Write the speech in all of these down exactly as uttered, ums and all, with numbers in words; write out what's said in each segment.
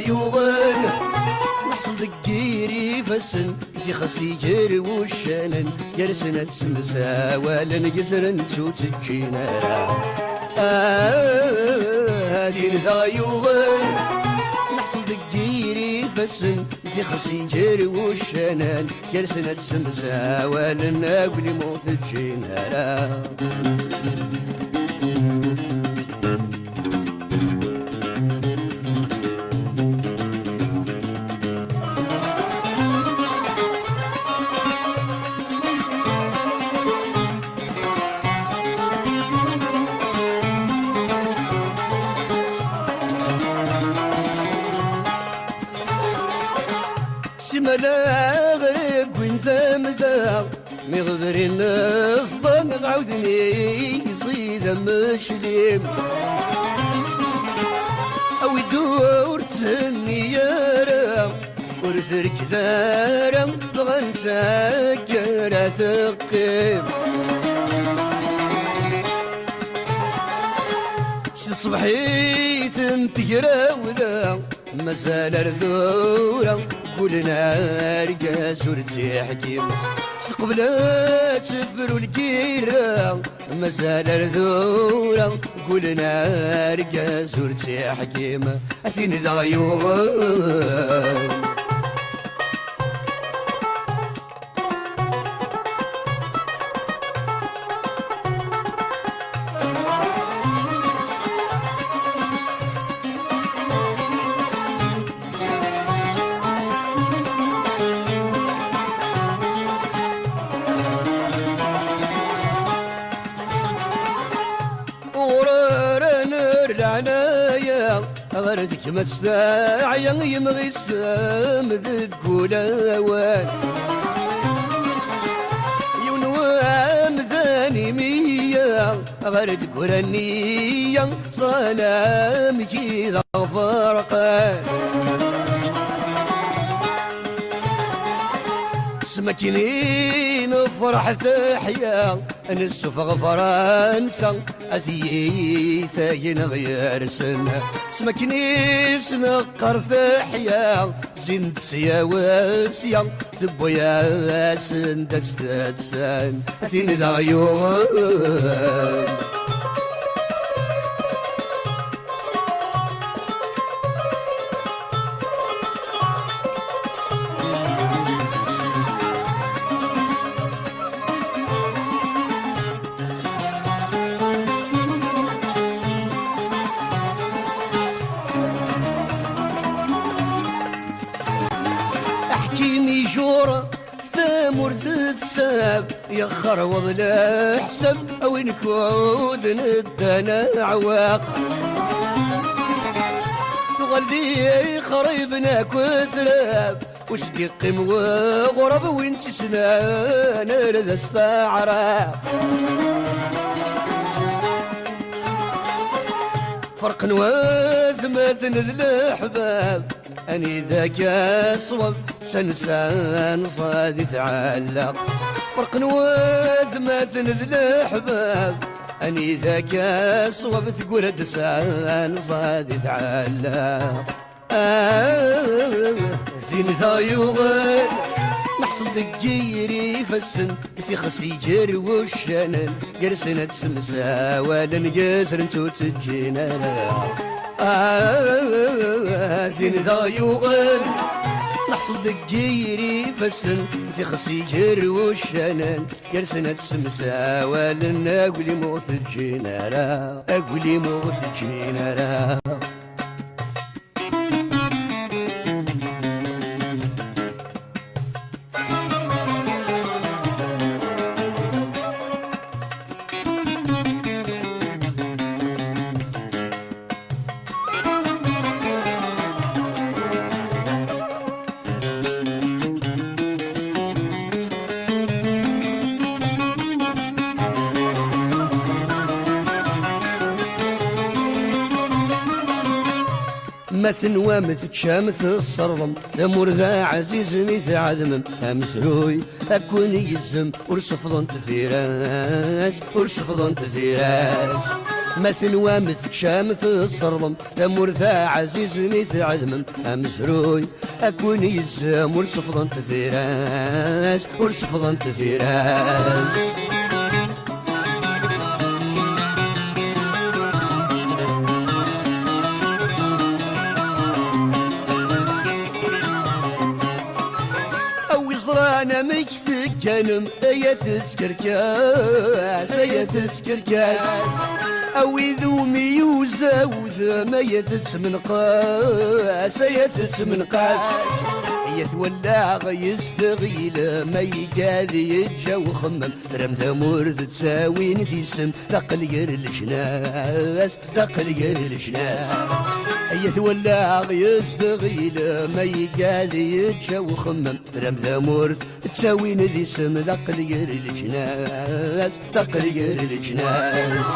Yuɣen meḥṣel deg yir ifassen, tixsi gar wuccanen, gar-sen ad semsawalen, gezren ur tt-ǧǧin ara. Ah, tin daɣ yuɣen meḥṣel deg yir ifassen, tixsi gar wuccanen, gar-sen ad semsawalen, aglim ur t-ǧǧin ara. Simana ɣer wwin tamda, mi ɣebrin ẓḍan, ɛawden iẓid ameclim. Awi-d ur ttenni ara, ur terked ara, dɣa netta akka ara teqqim. Si tṣebḥit n tegrawla, mazal ar tura ggulen argaz ur tt-iḥkim. S tqebla tefru lgirra, mazal ar tura ggulen argaz ur tt-iḥkim. A tin daɣ yuɣen. Ur rran ar leɛnaya ɣer tekmat teɛya yemɣisem deg ulawan. Yiwen wamdan imiya ɣer deg uraniya, ẓran amek i d aɣ-ferqen. S makken i nefreḥ teḥya, nessufeɣ Fransa, a tiyita-ineɣ yersen. S makken i s-neqqar teḥya, zin-d sya u sya, tewwi-asen-d ad tt-tetsen. A tin daɣ yuɣen. Aḥkim ijur tamurt tsab, yexxerweḍ leḥsab, a win kuden ddan aɛwaq. Tuɣal d ixriben akk trab, ur s-d-iqqim weɣrab, win tt-isnan ar d as-teɛraq. Ferqen watmaten d leḥbab, anida akka ṣṣwab, tansa anẓad i tɛellaq. Ferqen watmaten d leḥbab, anida akka ṣṣwab, teggra-d s anẓad i tɛellaq. Ah, din daɣ yuɣal meḥṣel deg yir ifassen, tixsi gar wuccanen, gar-sen ad semsawalen, gezren ur tt-ǧǧin ara. Ah, din daɣ yuɣal meḥṣel deg yir ifassen, tixsi gar wuccanen, gar-sen ad semsawalen, aglim ur t-ǧǧin ara, aglim ur t-ǧǧin ara. Ma tenwam teččam tesserḍem, d amur d aɛzizen i tɛedmem, amesruy ad ken-yezzem, ur sefḍent tiras, ur sefḍent tiras. Ma tenwam teččam tṣerḍem, tamurt aɛzizen i tɛedmem, amezruy ad ken-yezzem, ur seffḍent tira-s, ur seffḍent tira-s. A wi ẓran amek tekkanem, ay at tkerkas, ay at tkerkas. A wid umi yuza wudem, ay at tmenqas, ay at tmenqas. Ay at wallaɣ yezdeɣ yilem, ay igad yeǧǧa uxemmem, tram tamurt ttawin d isem, d aqel gar leǧnas. Taqel gar leǧnas. Ay at wallaɣ yezdeɣ ilem, ay igad yeǧǧa uxemmem, tram tamurt ttawin d isem, d aqel gar leǧnas, d aqel gar leǧnas.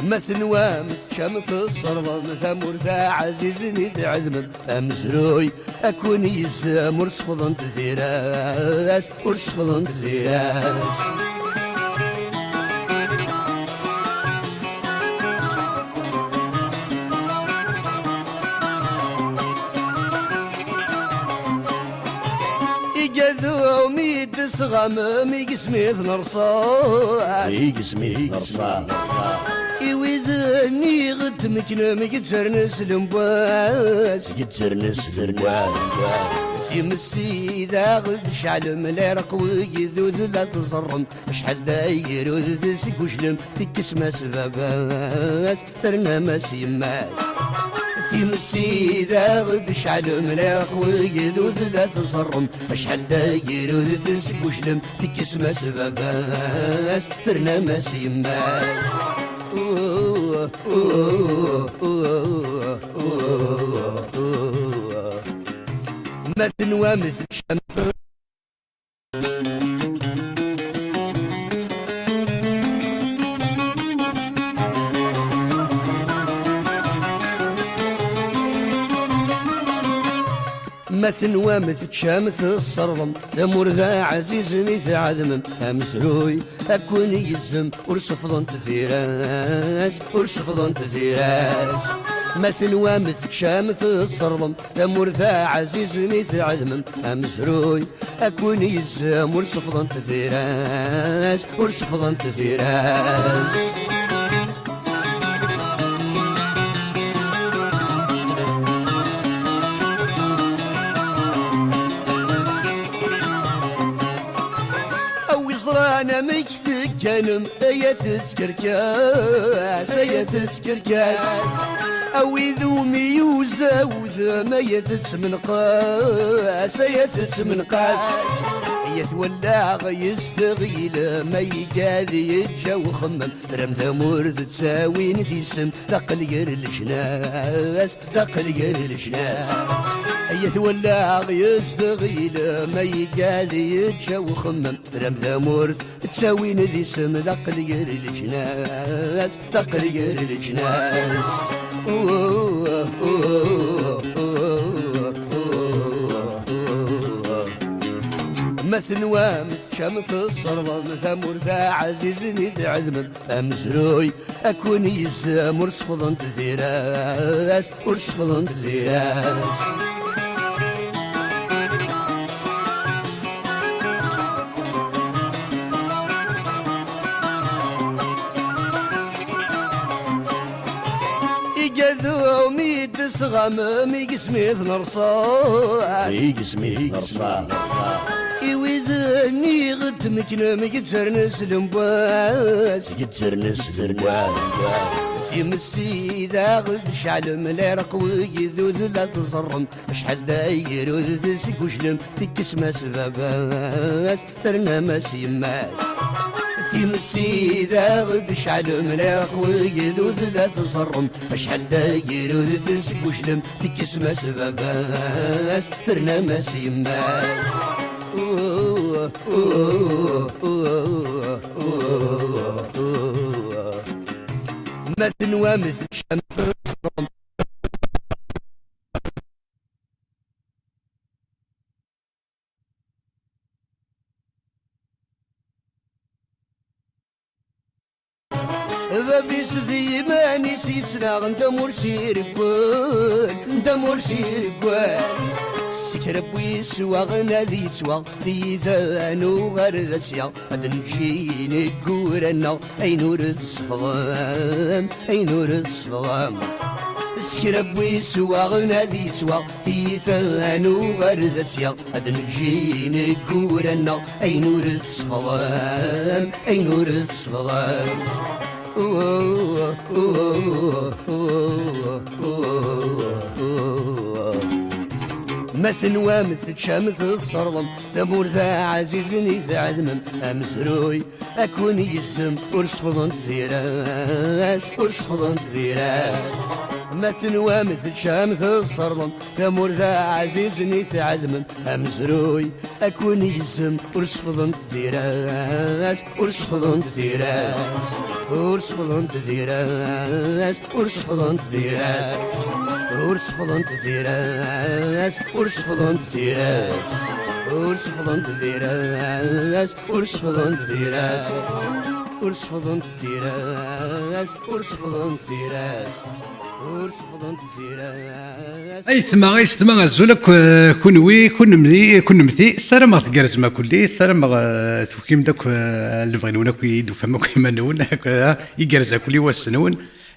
Ma tenwam teččam tṣerḍem, tamurt aɛzizen i tɛedmem, amezruy ad ken-yezzem, ur seffḍent tira-s, ur seffḍent tira-s. Igad umi d-tesɣamem, igesmi tnerṣa. Igesmi tnerṣa. I wid nniɣ d-tmeknem, gezzren s lemwas. Gezzren s lemwas. Times i daɣ d-tceɛlem, lɛirq wigdud la tẓerrem, acḥal d agrud seg ujlem, tekkes-as baba-s, ternam-as yemma-s. Times i daɣ d-tceɛlem, lɛirq wigdud la tẓerrem, acḥal d agrud seg ujlem, tekkes-as baba-s, ternam-as yemma-s. Ma tenwam teččam. Ma tenwam teččam tṣerḍem, tamurt aɛzizen i tɛedmem, amezruy ad ken-yezzem, ur seffḍent tira-s, ur seffḍent tira-s. Ma tenwam teččam tṣerḍem, tamurt aɛzizen i tɛedmem, amezruy ad ken-yezzem, ur seffḍent tira-s, ur seffḍent tira-s. A wi ẓran amek tekkanem, ay at tkerkas, ay at tkerkas. A wid umi yuza wudem, ay at tmenqas, ay at tmenqas. Ay at wallaɣ yezdeɣ yilem, ay igad yeǧǧa uxemmem, tram tamurt ttawin d isem, d aqel gar leǧnas, d aqel gar leǧnas. Ay at wallaɣ yezdeɣ yilem, ay igad yeǧǧa uxemmem, tram tamurt ttawin d isem, d aqel gar leǧnas, d aqel gar leǧnas. Ma tenwam teččam tṣerḍem, tamurt aɛzizen i tɛedmem, amezruy ad ken-yezzem, ur seffḍent tira-s, ur seffḍent tira-s. Igad umi d-tesɣamem, igesmi tnerṣa. Igesmi tnerṣa. I wid nniɣ d-tmeknem, gezzren s lemwas. Gezzren s lemwas. Times i daɣ d-tceɛlem, lɛirq wigdud la tẓerrem, acḥal d agrud seg ujlem, tekkes-as baba-s, ternam-as yemma-s. Times i daɣ d-tceɛlem, lɛirq wigdud la tẓerrem, acḥal d agrud seg ujlem, tekkes-as baba-s, ternam-as yemma-s. Ma tenwam teččam, Bab-is d yiman-is yettnaɣen d amur s ireggel, d amur s ireggel. S kra n wiswaɣen ad yettwaɣ tiyita n uɣerda sya, ad neǧǧ ineggura-nneɣ ayen ur tessefɣem, ayen ur tessefɣem. S kra n wiswaɣen ad yettwaɣ tiyita n uɣerda sya, ad neǧǧ ineggura-nneɣ ayen ur tessefɣem, ayen ur tessefɣem. Ma tenwam teččam tesserḍem tamurt ɛzizen i tɛedmem amezruy, ad ken-yezzem ur sefḍent tira-s, ur sefḍent tira-s. Ma tenwam teččam tesserḍem tamurt ɛzizen i tɛedmem amezruy, ad ken-yezzem ur sefḍent tira-s, ur sefḍent tira-s, ur sefḍent tira-s, ur sefḍent tira-s, ur sefḍent tira-s, ur sefḍent tira-s, ur sefḍent tira-s, ur sefḍent tira-s, ur sefḍent tira-s, ur sefḍent tira-s, ur sefḍent tira-s. Aytma, aytma, azul akk, eh, kunwi, kunmti, kunmti. Ssarameɣ tgerrzem akk-, ssarameɣ, eh, tukim-d akk, eh, lebɣi-nwen akk, i d-tufam akk iman-nwen, akk, eh, igerrez akk i wass-nwen.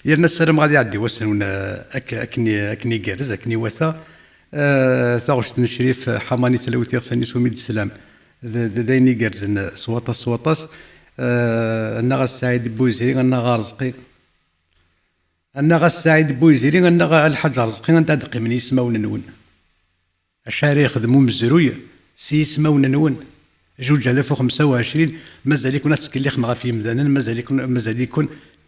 Yerna ssarameɣ ad iɛeddi wass-nwen, eh, ak-, akken i, akken igerrez, akken iwata. Eh, taɣect n Crif, eh, Ḥamani, talawit iɣsan-is umi d-teslam. D, d, d ayen igerrzen, eh, s waṭas, s waṭas. Eh, annaɣ a Saɛid Buyzri, annaɣ a Rezqi. Annaɣ a Saɛid Buyzri, annaɣ a Lḥaǧ Rezqi, anda ad qqimen yismawen-nwen? Acu ara yexdem umezruy s yismawen-nwen? Zuǧ alaf u xemsa u ɛecrin, mazal-iken ad tettkellixem ɣef yimdanen, mazal-iken, mazal-iken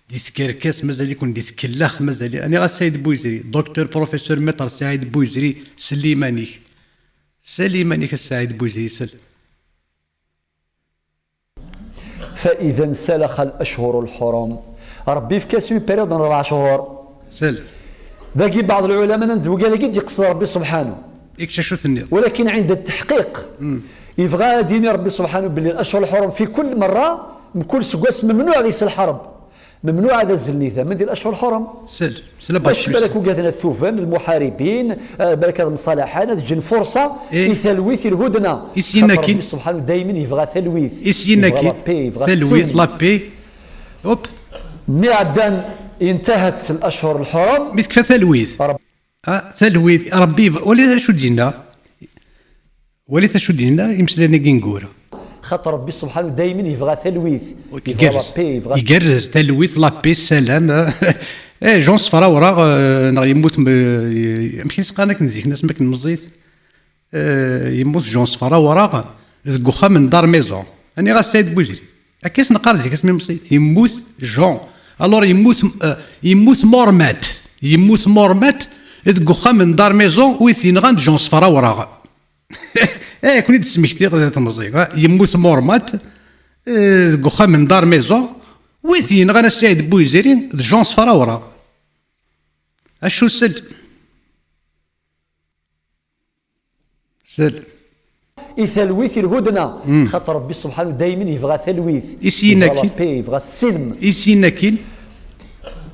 di tkerkas, mazal-iken di tkellax, mazal, aniɣ a Saɛid Buyzri, docteur, professeur, maître Saɛid Buyzri, sel iman-ik. Sel iman-ik a Saɛid Buyzri, sel. فإذا انسلخ الأشهر الحرم، ربي يفكاس une période n rebɛa cchur. Sel. Dagi بعض العلماء nnan d wigad-agi d-yeqsed Rebbi سبحانه. Ikečč acu tenniḍ. ولكن عند التحقيق، mm, يبغى ad yini Rebbi سبحانه belli الأشهر الحرم في كل مرة، mkul seggas ممنوع deg-s الحرب. ممنوع ad azzlen idammen di الأشهر الحرم. Sel, sel, bac balak ugaden ad tufen, المحاربين, eh, balak ad mṣalaḥen, ad ǧǧen فرصة, eh, i talwit, i lhudna. I s-yenna akin? Rebbi سبحانه دايما يبغى talwit. I s-yenna akin? Yebɣa la paix, yebɣa talwit, السلم. La paix. Hop. Mi ɛeddan, انتهت الأشهر الحرم. Mi tekfa talwit. Rebbi Ah, talwit, Rebbi yebɣa, wali acu d-yenna. Wali acu d-yenna, imeslayen-agi ineggura. Xaṭer Rebbi سبحانه دايما يبغى talwit. Yebɣa la paix, yebɣa. Igerrez, talwit, la paix, ssalam. Eh, Jean Sefra Awraɣ, eh, neɣ yemmut, eh, amek i s-qqaren akken zik-nni asmi akken meẓẓiyet? Eh, yemmut Jean Sefra Awraɣ deg uxxam n Dar Maison. Aniɣ a Saɛid Buzri? Akka i s-neqqar zik asmi meẓẓiyet. Yemmut Jean. Alors yemmut, eh, yemmut Mormat. Yemmut Mormat deg uxxam n Dar Maison, wi t-yenɣan d Jean Sefra Awraɣ. Eh, ken-id-smektiɣ, eh, temẓi. Eh, yemmut Mormat, eh, deg uxxam n Dar Maison, wi t-yenɣan a Saɛid Buzri d Jean Sefra Awraɣ. Acu sel? Sel. I talwit, i lhudna. Mm. Xaṭer Rebbi سبحانه دايما يبغى talwit. I s-yenna akin? Yebɣa la paix, yebɣa السلم. I s-yenna akin?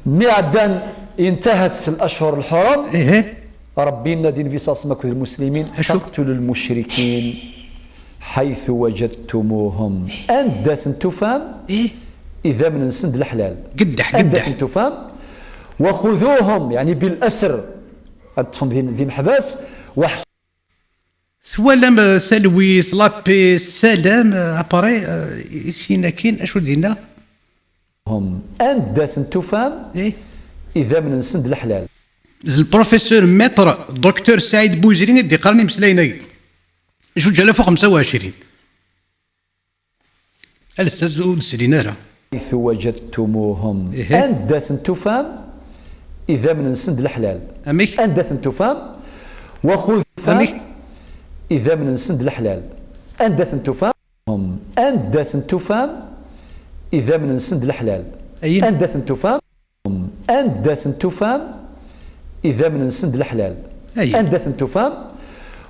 Mi ɛeddan, انتهت الأشهر الحرم. Ehe. Rebbi yenna-d i Nnbi صلى الله عليه وسلم akked المسلمين: Acu? اقتلوا المشركين حيث وجدتموهم. Anda ten-tufam, eh, idammen-nsen d leḥlal. Geddeḥ, geddeḥ. Anda ten-tufam, وخذوهم, يعني بالأسر. Ad ṭṭfen di, di meḥbas, wa. Twalam, eh, talwit, la paix, ssalam, eh, après, eh, i s-yenna akin, acu d-yenna? Hum. Anda ten-tufam? Eh? Idammen-nsen d leḥlal. D lprofesseur maître docteur Saɛid Buzri i d-iqqaren imeslayen-agi. Zuǧ alaf u xemsa u ɛecrin. Alsas ur d-slin ara. حيث وجدتموهم. Ehe. Anda ten-tufam, idammen-nsen d leḥlal. Amek? Anda ten-tufam, وخذوا. Amek? Idammen-nsen d leḥlal. Anda ten-tufam, anda ten-tufam, idammen-nsen d leḥlal. Ayen? Anda ten-tufam, anda ten-tufam, idammen-nsen d leḥlal. Ayen? Anda ten-tufam,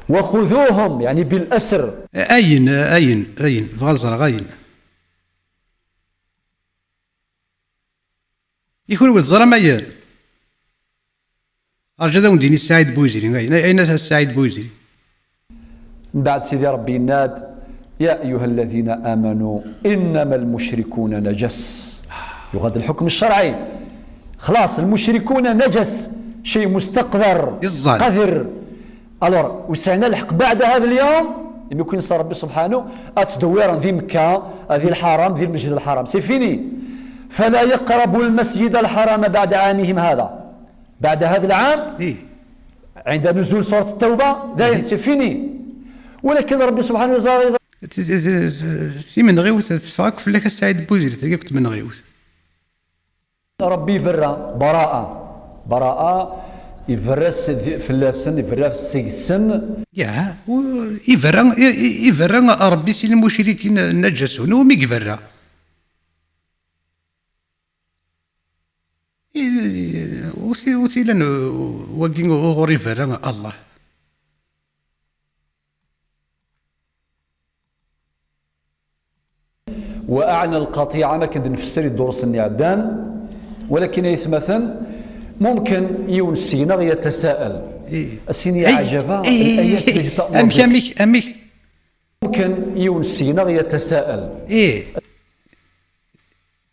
وخذوهم, يعني بالأسر. Ayen, ayen, ayen, bɣa ad ẓreɣ ayen. I kunwi teẓram ayen? Rǧu ad awen-d-yini Saɛid Buyzri, ayen, ayen as Saɛid Buyzri. Mbeɛd Sidi Ṛebbi yenna-d: يا أيها الذين آمنوا إنما المشركون نجس. Yuɣal-d lḥukm ccerɛi. خلاص, المشركون نجس, شيء مستقذر, Iẓẓan. قذر. Alors, ur sɛin ara lḥeqq بعد هذا اليوم, imi akken yeṣṣa Ṛebbi subḥanahu, ad ttdewwiren di Mekka, di lḥaram, di lmesǧid lḥaram. C'est fini. فلا يقربوا المسجد الحرام بعد عامهم هذا. بعد هذا العام, Ih. عند نزول سورة التوبة, dayen, c'est fini. ولكن ربي سبحانه وتعالى Ti-, ti-, ti-, timenɣiwt teffeɣ akk fell-ak a Saɛid Buzri, tagi akk tmenɣiwt. ربي يبرى براءة، براءة يبرى س-، فلاسن، يبرى سيسن. Ya, u-, iberra, i-, i-, iberra Ṛebbi si lmucrikin naǧasun, umi iberra? I-, i-, ur t-, ur t-ilan wagi uɣur iberra Allah. وأعلن القطيعة, ma akken d-nfesser i ddurs-nni iɛeddan, walakin ay atmaten, ممكن yiwen seg-neɣ يتساءل. إيه. Asin ya Amek, aɛjaba, eh, الآيات التي تأمر amek, بك. Amek, amek? ممكن yiwen seg-neɣ يتساءل. Ih.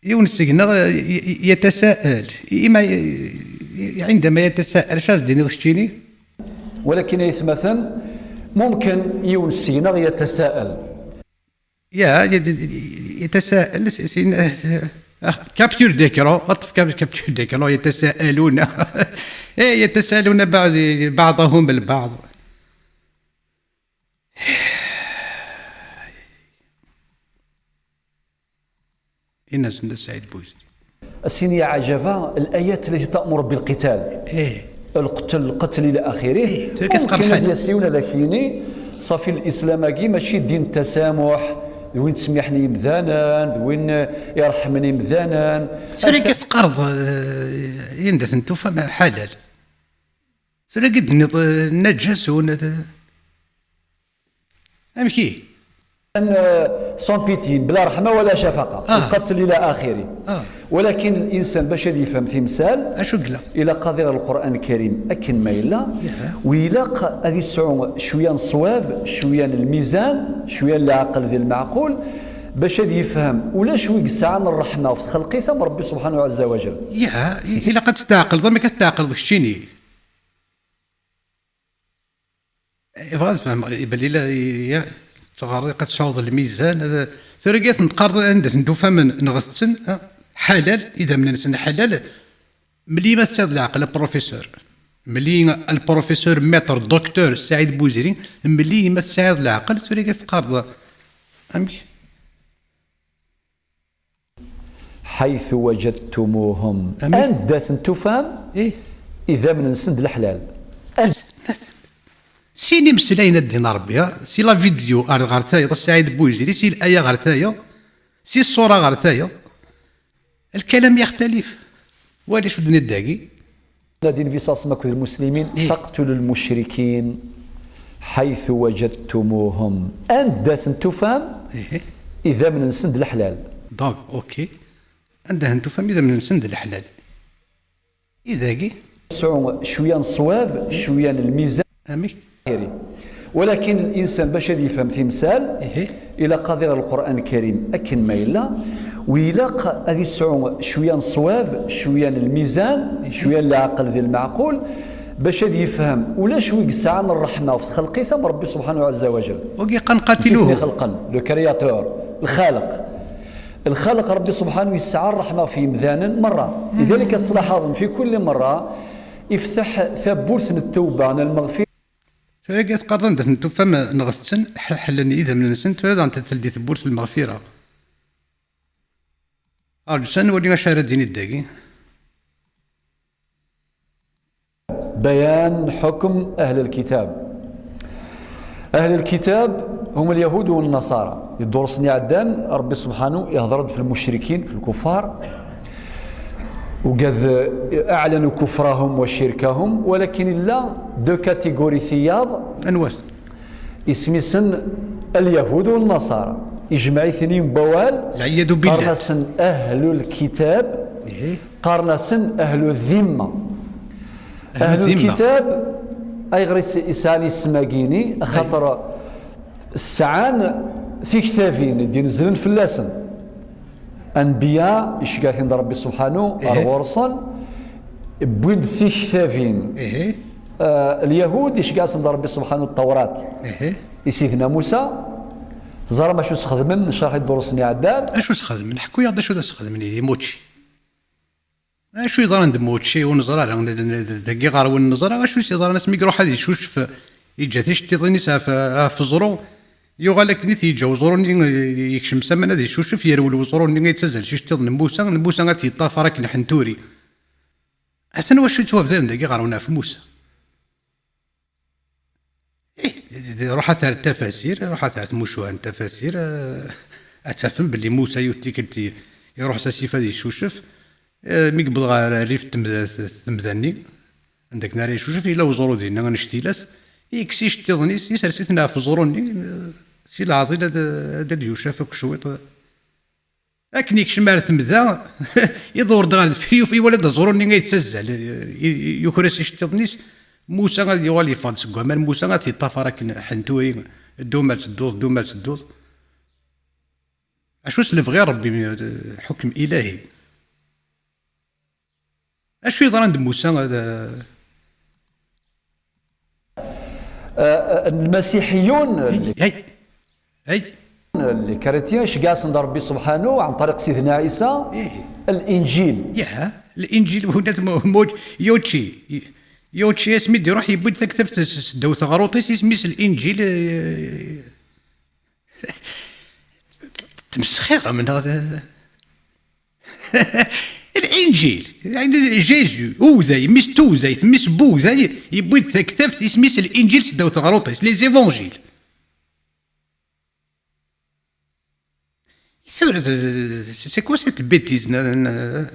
Yiwen seg-neɣ y-, y-, يتساءل. إما ي-، عندما يتساءل, acu as-d-tiniḍ keččini? Walakin ay atmaten, ممكن yiwen seg-neɣ يتساءل. Ya, y-, y-, يتساءل, s-, sin, ah, capture d'écran, اطلب cap-, capture d'écran, يتساءلون. إيه, يتساءلون بعض-, بعضهم البعض. Ini-as-d a Saɛid Buyzri. Asin ya ɛjaba, الآيات التي تأمر بالقتال. إيه. القتل، القتل إلى آخره. إيه, tura ad teqqar ممكن ad lḥal. Yas yiwen ad ak-yini, ṣafi, الإسلام-agi mačči ddin n tasamuḥ, d win ttsemmiḥen i yimdanen, d win, eh, iṛeḥmen imdanen. Tura ad teqqareḍ, eh, anda ten-tufam ḥalal. Tura i d-tenniḍ, eh, naǧasun, eh, amek ihi? Sans pitié, بلا رحمة ولا شفقة, Ah. القتل إلى آخره. Ah. ولكن الإنسان باش ad yefhem timsal, Acu yella? Ilaq ad iɣer القرآن الكريم akken ma yella, Yeah. ويلاق ad yesɛu شوية n ṣṣwab, شوية n الميزان, شوية n العقل ذي المعقول, باش ad yefhem ulac wi yesɛan الرحمة ɣef txelqit am Ṛebbi سبحانه عز وجل. Ya, i-, ilaq ad tettɛaqleḍ, amek ad tettɛaqleḍ keččini? Ibɣa ad fehmeɣ, belli la, ya, teɣriḍ ad tesɛuḍ lmizan, ad, tura i ten-teqqareḍ anda ten-tufam, nɣet-ten, ha? Ḥalal, idammen-nsen ḥalal. Meli ma tesɛiḍ leɛqel a professeur. Meli a professeur, maître, docteur Saɛid Buzri, meli ma tesɛiḍ leɛqel, tura i teqqareḍ amek? حيث وجدتموهم. Amek? Anda ten-tufam, Ih. Idammen-nsen d leḥlal. Sin imeslayen a ddin Ṛebbi, ha? Si la vidéo ar ɣer tayeḍ, a Saɛid Buyzri, si laya ɣer tayeḍ, si ṣṣura ɣer tayeḍ. الكلام يختلف. Wali acu d-nniḍ dagi. Nadin bi ṣaṣem akked lmuslimin, Ih. فاقتلوا المشركين حيث وجدتموهم. Anda ten-tufam, Ih. Idammen-nsen d leḥlal. Donc, ok. Anda ten-tufam, idammen-nsen d leḥlal. I dagi? Sɛu cwiya n ṣṣwab, cwiya n lmizan. Amek? Walakin linsan bac ad yefhem timsal, Ihi. Ilaq ad iɣer Lqur'an Lkarim akken ma yella, u ilaq ad yesɛu cwiya n ṣṣwab, cwiya n lmizan, Ihi. Cwiya n leɛqel di lmeɛqul, bac ad yefhem ulac wi yesɛan ṛṛeḥma ɣef txelqit am Ṛebbi subḥanahu ɛazza wa jal. Wagi qqaren qatiluhu. Nitni xelqen, le créateur, lxaliq. Lxaliq Ṛebbi subḥanahu yesɛa ṛṛeḥma ɣef yemdanen meṛṛa. Lidalik ad tlaḥaḍem fi kulli meṛṛa ifteḥ tawwurt n ttewba neɣ lmeɣfira. Tura i teqqareḍ anda ten-tufam nɣet-ten, ḥ-, ḥellen idammen-nsen, tura daɣen teldi tewwurt n lmeɣfira. Rǧu ad nwali acu ara d-yini dagi. بيان حكم أهل الكتاب. أهل الكتاب هم اليهود والنصارى. Di ddurs-nni iɛeddan, Ṛebbi subḥanahu ihdeṛ-d f lmucrikin, f lkuffar. Ugad, أعلنوا كفرهم وشركهم, walakin illa deux catégories tiyaḍ. Anwa-t? Isem-isen اليهود والنصارى. Ijmeɛ-iten yiwen n wawal. العياذ بالله. Qqaren-asen أهل الكتاب. Ihi. Qqaren-asen ahlu dhimma. Ahlu Ahlu dhimma. Lkitab, ayɣer i s-, i sɛan isem-agi-ni? Axaṭer sɛan tiktabin i d-inezlen fell-asen. Anbiya, iceggeɛ-ten-id Ṛebbi subḥanu ar Ihi. Ɣur-sen, wwin-d tiktabin. Ihi. Ah, Lyahud, iceggeɛ-asen-d Ṛebbi subḥanu Ṭawrat. Ihi. I Sidna Musa, teẓram acu sxedmen, necreḥ i ddurus-nni iɛeddan. Acu sxedmen? Ḥku-yaɣ-d acu d sxedmen, ihi, mačči. Acu yeḍran d Mucci, ur neẓri ara, d, d, d, dagi ɣer win neẓra, acu i s-yeḍran asmi i iruḥ ad icucef, yeǧǧa ticeṭṭiḍin-is ɣef, ɣef uẓru, yuɣal akken i t-yeǧǧa uẓru-nni, yekcem s aman ad icucef, yerwel uẓru-nni, yettazzal s iceṭṭiḍen n Musa, n Musa ad t-yeṭṭafar akken ḥenturi. Atan wacu yettwabdalen dagi ɣer win ɣef Musa. Ih, d, d, ruḥ ad terr tafasir, ruḥ ad terr tmucuha n tafasir, eh, ad tafem belli Musa yiwet tikkelt i, iruḥ s asif ad icucef, eh, mi yewweḍ ɣer rrif n temda-, temda-nni, anda akken ara icucef, yella uẓru dinna, annect-ilat, yekkes iceṭṭiḍen-is, isers-iten ɣef uẓru-nni, eh, si leɛḍil ad, ad, ad yucaf akk cwiṭ. Akken yekcem ar temda, iḍur-d ɣer deffir, yufa, iwala-d aẓru-nni ay yettazzal, i, i, yuker-as iceṭṭiḍen-is. Musa ad yuɣal yeffeɣ-d seg waman, Musa ad t-yeṭṭafar akken ḥenturi, ddum ad tedduḍ, ddum ad tedduḍ. Acu s lebɣi n Ṛebbi, ḥukm ilahi? Acu yeḍran d Musa? Ad, Ah, ah, lmasiḥiyun, Ay, ay, ay. Les chrétiens, iceggeɛ-asen-d Ṛebbi subḥanu, ɛen ṭariq Sidna Ɛisa, Ih. Linǧil. Yah, Linǧil, huna tmo-, moč-, yoči. Yoči asmi d-iruḥ, yewwi-d taktabt s, s ddaw teɣruṭ-is, isem-is Linǧil, eh, tmesxirem, neɣ d-, Linǧil, Jésus, Uday, mmi-s n Tuday, mmi-s n Wuday, yewwi-d taktabt, isem-is Linǧil s ddaw teɣruṭ-is, les évangiles. Tura, c'est quoi cette bêtise? N-, n-,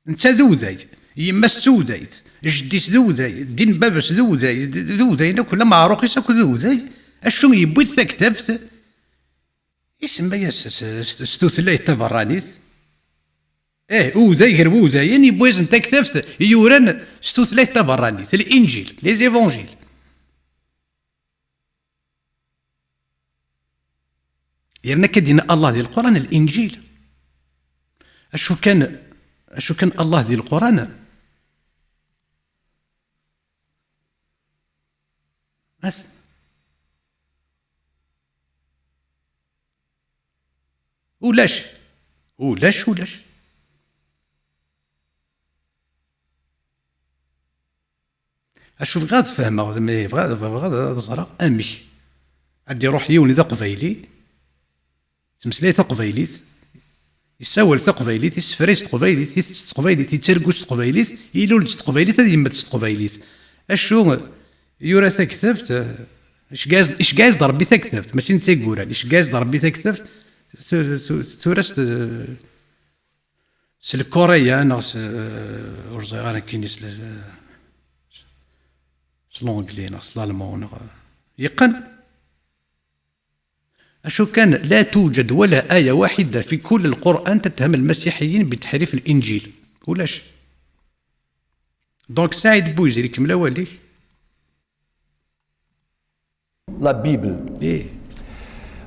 netta d Uday, yemma-s d Tudayt, jeddi-s d Uday, ddin n baba-s d Uday, d, d Udayen akk, lameɛruq-is akk d Uday, acu yewwi-d taktabt, isemma-yas s, s, s tutlayt taberranit? Eh, Uday gar wudayen, yewwi-yasen taktabt yuran s tutlayt taberranit, Linǧil, les évangiles. Yerna akka d-yenna Allah di Lquran, Linǧil. Acu kan, acu kan Allah di Lquran. As-, ulac. Ulac, ulac. Acu bɣiɣ ad fehmeɣ, mi bɣiɣ, bɣiɣ ad ẓreɣ amek ad d-iruḥ yiwen d aqbayli, yettmeslay taqbaylit, yessawal taqbaylit, yessefray s teqbaylit, itett s teqbaylit, yettargu s teqbaylit, ilul-d s teqbaylit, ad yemmet s teqbaylit. Acu yura taktabt, iceggeɛ-as-d Ṛebbi taktabt, mačči netta i yuran, iceggeɛ-as-d Ṛebbi taktabt, tu-, tu-, tura s, s lkoreya neɣ s, ur ẓriɣ ara nekkini s, s l'anglais neɣ s l'allemand neɣ, yeqqen. Acu kan, لا توجد ولا آية واحدة في كل القرآن تتهم المسيحيين بتحريف الإنجيل. Ulac. Donc, Saɛid Bouizid, ikemmel awal-ik. La Bible. Ih.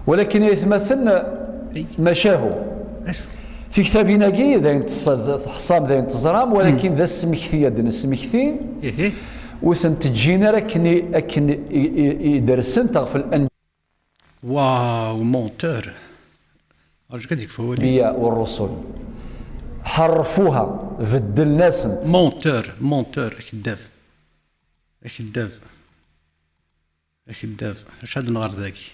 Walakin ay atmaten, Ay. Macahu. Acu? Tiktabin-agi, d ayen teṣṣad-, teḥṣam, d ayen teẓram, walakin d asmekti ad d-nesmekti, Ihi. Ur tent-ǧǧin ara akken i, akken i, i, i dersent ɣef l-, Waw, menteur. Rǧu kan ad yekfu wawal-is. Anbiya u ṛṛusul. Ḥerrfuha, beddlen-asent. Menteur, menteur, akeddab. Akeddab. Akeddab. Acu ad nɣer dagi?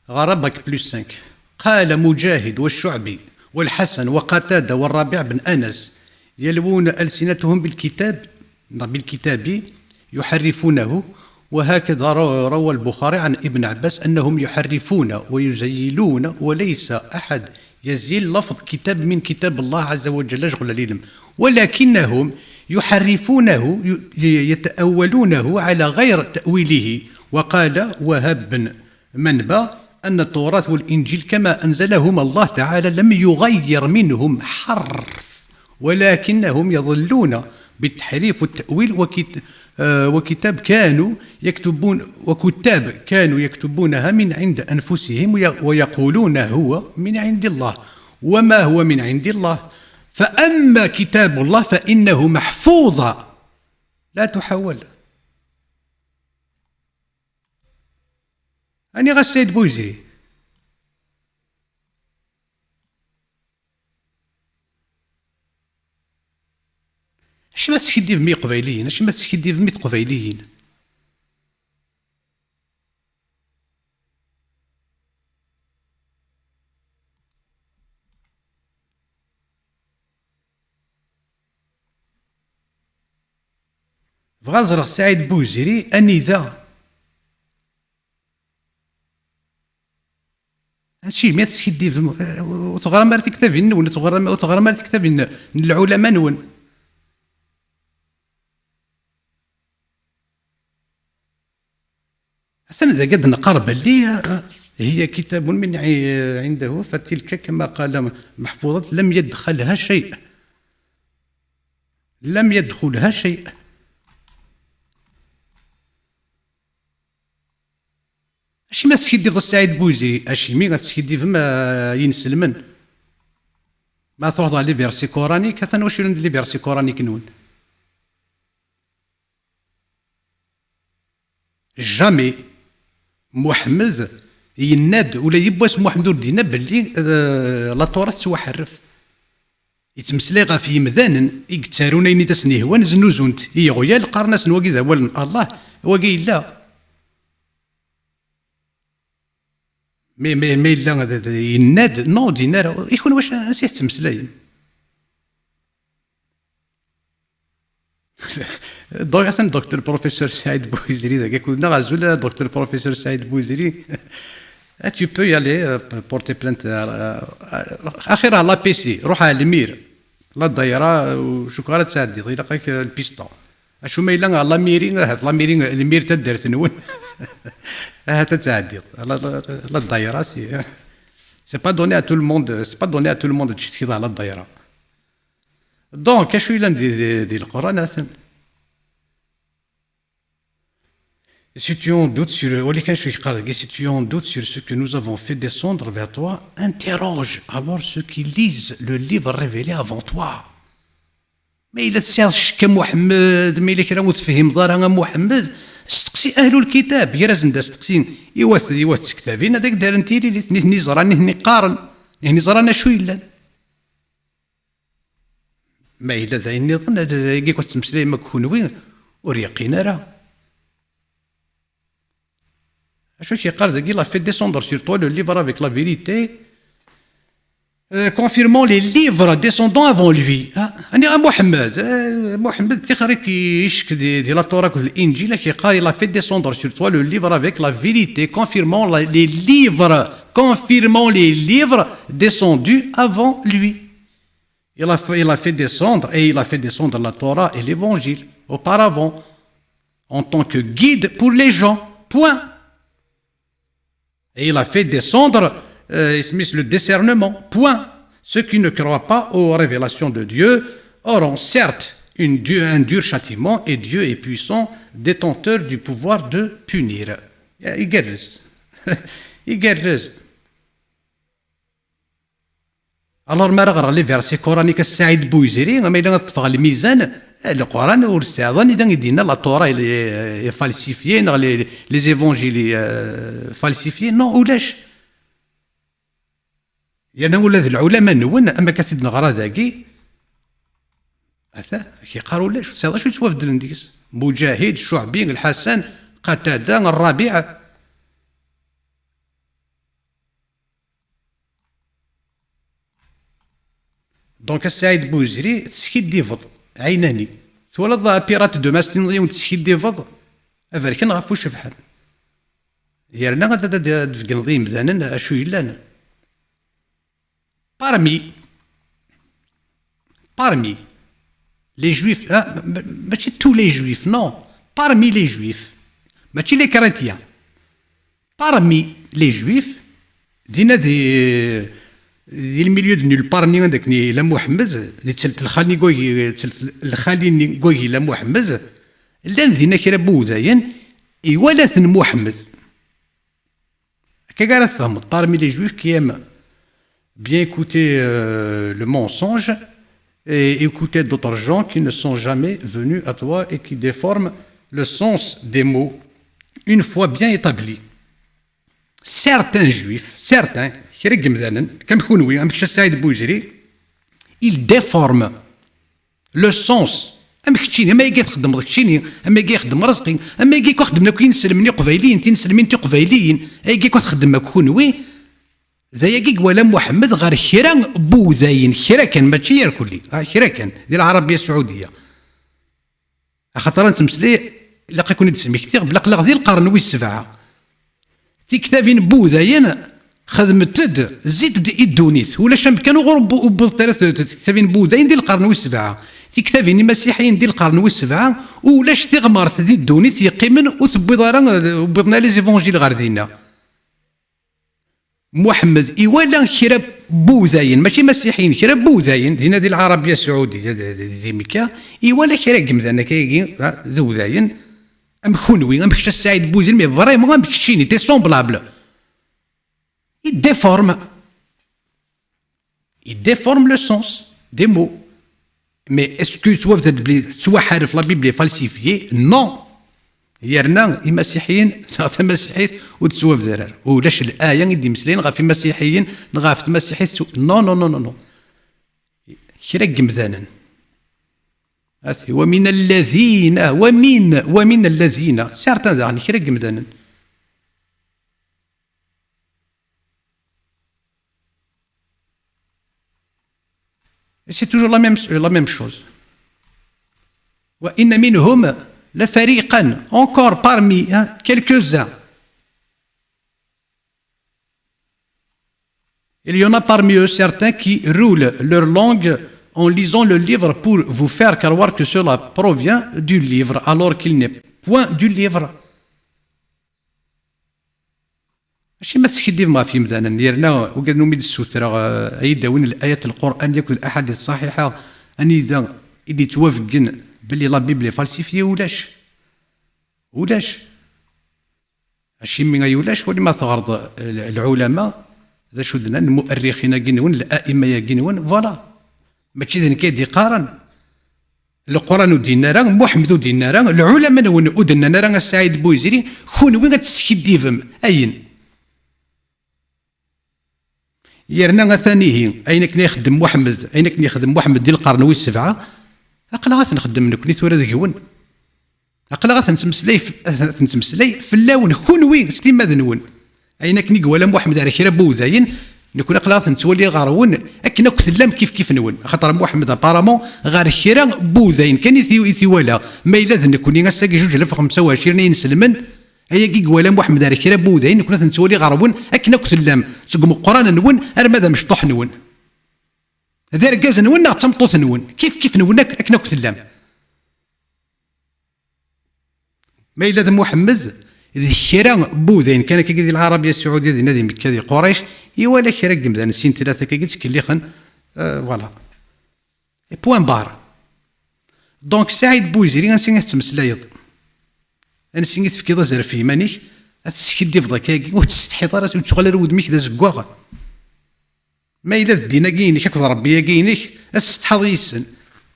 Ɣer bac plus cinq. قال مجاهد والشعبي والحسن وقتادة والربيع بن أنس يلوون ألسنتهم بالكتاب، بالكتاب يحرفونه، وهكذا رو-، روى البخاري عن ابن عباس أنهم يحرفون ويزيلون، وليس أحد يزيل لفظ كتاب من كتاب الله عز وجل، شغل العلم، ولكنهم يحرفونه، ي-، يتأولونه على غير تأويله. وقال وهب بن منبه: أن التوراة والإنجيل كما أنزلهما الله تعالى لم يغير منهم حرف، ولكنهم يضلون بالتحريف والتأويل، وكت-، آه، وكتاب كانوا يكتبون، وكتاب كانوا يكتبونها من عند أنفسهم، وي-، ويقولون هو من عند الله، وما هو من عند الله. فأما كتاب الله فإنه محفوظ لا تحول. أني غا السيد بويزري؟ Acimi ad teskiddibem i Iqbayliyen? Acimi ad teskiddibem i Teqbayliyin? Bɣiɣ ad ẓreɣ Saɛid Buziri anida. Acimi ad teskiddibem? Ur teɣram ara tiktabin-nwen, ur teɣram, ur teɣram ara tiktabin n lɛulama-nwen. Atan dagi ad neqqar belli, آه، هي كتاب من عي-، عنده، فتلك كما قال محفوظة لم يدخلها شيء. لم يدخلها شيء. Acimi ad teskiddibem Saɛid Buziri? Acimi ad teskiddibem, ah, inselmen? Ma truḥeḍ ɣer les versets coraniques, atan wacu yellan di les versets coraniques-nwen? Jamais. Muḥemmed yenna-d, ula yiwwas Muḥemmed ur d-yenna belli, eh, la Torah tettwaḥerref. Yettmeslay ɣef yimdanen i yettarun ayen i d asen-ihwan, znuzun-t i yiɣyal, qqaren-asen wagi d awal n Allah, wagi yella. Mi, mi, mi yella d, d, yenna-d, non, ur d-yenna ara. I kunwi wacu, ansi tettmeslayem? Donc, atan docteur professeur Saïd Bouziri, dagi, neɣ azul, docteur professeur Saïd Bouziri. Ah, tu peux y aller, euh, porter plainte à, à, axir à l'A P C, ruḥ à l'Émir. La Daïra, euh, ur cukkeɣ ara ad tɛeddiḍ, ilaq-ak, euh, lpista. Acu ma yella ɣer la mairie, ahat la mairie, l'Émir taddart-nwen. Ahat ad tɛeddiḍ. La, la, la Daïra, c'est, c'est pas donné à tout le monde, c'est pas donné à tout le monde de tcetkiḍ ɣer la Daïra. Donc, acu yellan di, di, di Lquran, atan. Si tu en doutes sur, wali kan acu yeqqar dagi, si tu en doutes sur ce que nous avons fait descendre vers toi, interroge alors ceux qui lisent le livre révélé avant toi. Ma yella tesɛiḍ ccek a Muḥemmed, ma yella kra ur tefhimeḍ ara a Muḥemmed, steqsi ahlul kitab, gar-asen-d asteqsi i wat, i wat tektabin, ad ak-d-rren tiririt, nitni ẓran, nitni qqaren, nitni ẓran acu yellan. Ma yella d ayen nniḍen, ad, ad, agi ad tettmeslayem akk kunwi, ur yeqqin ara. Acu i k-yeqqar dagi, il a fait descendre sur toi le livre avec la vérité, euh, confirmant les livres descendant avant lui. Ah, ani a Muḥemmed, euh, Muḥemmed tixer i k-, icek di, di la Torah akked l'Injil, ak-yeqqar, il a fait descendre sur toi le livre avec la vérité, confirmant la, les livres, confirmant les livres descendus avant lui. Il a fait, il a fait descendre, et il a fait descendre la Torah et l'Évangile auparavant, en tant que guide pour les gens. Point. Et il a fait descendre, euh, isem-is, le discernement. Point. Ceux qui ne croient pas aux révélations de Dieu auront certes une du-, un dur châtiment, et Dieu est puissant, détenteur du pouvoir de punir. Igerrez. Igerrez. Alors, mi ara ɣreɣ les versets coraniques a Saïd Bouziri, ma yella ad ṭṭfeɣ lmizan, eh, Leqran ur tesɛiḍ anida i d-yenna la Torah est, est falsifiée, neɣ les, les évangiles, euh, falsifiés. Non, ulac. Yerna ula d lɛulama-nwen, am akka t-id-neɣra dagi, ata, ak-yeqqar ulac, ur tesɛiḍ acu yettwabedlen deg-s. Mujahid, Ccuɛbi, Lḥasan, Qatada, Rrabiɛ. Donc, a Saïd Bouzri, teskiddibeḍ, ɛinani. Twalaḍ pirate de Mastinḍi, teskiddibeḍ, aberkan ɣef ucebḥan. Yerna ad, ad, ad d-tbeggneḍ i yimdanen acu yellan. Parmi, parmi les juifs, ah, ma-, ma-, mačči tous les juifs, non. Parmi les juifs, mačči les chrétiens. Parmi les juifs, Dinna di, di le milieu de nulle part-nni anda akken yella Muḥemmed, di ttelt lxali n wagi, ttelt lxali-nni n wagi yella Muḥemmed, llan dinna kra n wudayen, iwala-ten Muḥemmed. Akka ara tfehmeḍ, parmi les juifs qui aiment bien écouter, euh, le mensonge et écouter d'autres gens qui ne sont jamais venus à toi et qui déforment le sens des mots une fois bien établis. Certains juifs, certains, kra n yemdanen, comme kunwi, amek Saïd Bouzri, ils déforment le sens. Am keččini, am ayagi txeddmeḍ keččini, am ayagi ixeddem Rezqi, am ayagi akk xeddmen akk yinselmen iqbayliyen, tinselmin tiqbayliyin, ayagi akk txeddem akk kunwi, d ayagi i iwala Muḥemmed ɣer kra n wudayen, kra kan, mačči irkelli, ah, kra kan, di Lɛarabya Saɛudiya. Axaṭer ad nettmeslay, ilaq ad ken-id-smektiɣ, belli aql-aɣ di lqern wis sebɛa. Tiktabin n wudayen xedment-d, zzint-d i ddunit. Ulac amkan uɣur ww-, wwḍent ara t-, t-, tiktabin n wudayen di lqern wis sebɛa. Tiktabin imasiḥiyen di lqern wis sebɛa, ulac tiɣmert di ddunit yeqqimen ur tewwiḍ ara, ur wwiḍen ara les évangiles ɣer dinna. Muḥemmed iwala kra n wudayen, mačči imasiḥiyen, kra n wudayen, dinna di Lɛarabya Saɛudiya, di, di, di Mekka, iwala kra n yemdanen akkagi, ah, d udayen, am kunwi, am kečč a Saɛid Buzil, mais vraiment am keččini, t'es semblable. Il déforme. Il déforme le sens des mots. Mais est-ce que tettwabder-d belli tettwaḥerref, la Bible est falsifiée? Non. Yerna imasiḥiyen neɣ tamasiḥit ur tettwabder ara. Ulac laya i d-imeslayen ɣef imasiḥiyen neɣ ɣef tmasiḥit. Non, non, non, non, non. Kra n yemdanen. Ati, ومن الذين، ومن، ومن الذين. Certains daɣen, kra n yemdanen. Et c'est toujours la même, la même chose. وإن منهم لفريقا, encore parmi, hein, quelques-uns. Il y en a parmi eux certains qui roulent leur langue en lisant le livre pour vous faire croire que cela provient du livre, alors qu'il n'est point du livre. Acimi ad teskiddibem ɣef yimdanen, yerna wigad umi d-ssutreɣ, eh, ad yi-d-awin l-ayat n Lqur'an akked laḥadit ṣaḥiḥa, anida i d-yettwabeggen belli la Bible est falsifiée? Ulac. Ulac. Acimi ay ulac? Wali ma teɣreḍ l-, lɛulama, d acu d-nnan, lmu'arrixin-agi-nwen, l'aima-agi-nwen, voilà. Mačči d nekk ay d-iqqaren. Leqran ur d-yenni ara, Muḥemmed ur d-yenni ara, lɛulama-nwen ur d-nnan ara a Saɛid Buyzri, kunwi ad teskiddibem. Ayen? Yerna atan ihi, ayen akken ay ixeddem Muḥemmed, ayen akken yexdem Muḥemmed di lqern wis sebɛa, aql-aɣ ad t-nxeddem nekni tura deg-wen. Aql-aɣ ad ten-nettmeslay f-, ad ten-nettmeslay fell-awen, kunwi s timmad-nwen. Ayen akken i iwala Muḥemmed ar kra n wudayen, nekni aql-aɣ ad ten-nettwali ɣer-wen akken akk tellam kif kif-nwen. Axaṭer Muḥemmed apparemment ɣer kra n wudayen kan i t-, i t-iwala. Ma yella d nekni ass-agi zuǧ alaf u xemsa u ɛecrin ay inselmen, ayagi i iwala Muḥemmed ar kra n wudayen, nekni ad ten-nettwali ɣer-wen akken akk tellam, seg umeqqran-nwen arma d amecṭuḥ-nwen. D argaz-nwen neɣ d tameṭṭut-nwen, kif kif-nwen akk, akken akk tellam. Ma yella d Muḥemmed, d kra n wudayen kan akkagi di Lɛarabya Saɛudiya, dinna di Mekka, di Qurayc, iwala kra n yemdanen sin tlata akkagi ttkellixen, euh, voilà. Et point barre. Donc, Saɛid Buyzri, ansi i tettmeslayeḍ? Ansi i tefkiḍ azref i yiman-ik? Ad teskiddibeḍ akkagi, ur tettsetḥiḍ ara, ur tuɣal ara wudem-ik d azeggaɣ? Ma yella d ddin-agi-inek akked Ṛebbi-agi-inek, ad tessetḥaḍ yis-sen.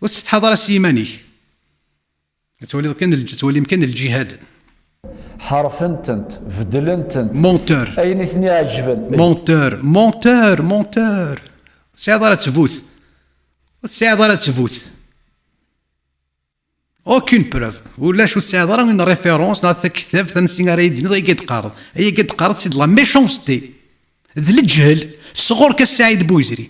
Ur tessetḥaḍ ara s yiman-ik. Ad twaliḍ kan lǧ-, twalim kan lǧihad. Ḥerfen-tent, beddlen-tent. Menteur. Ayen i ten-iɛeǧben. Menteur, menteur, menteur. Ur tesɛiḍ ara ttbut. Ur tesɛiḍ ara ttbut. Aucune preuve. Ulac, ur tesɛiḍ ara une référence, neɣ taktabt, ansi ara yi-d-tiniḍ, ayagi d-teqqareḍ. Ayagi d-teqqareḍ, c'est de la méchanceté. D leǧhel, sɣur-k a Saɛid Buyzri.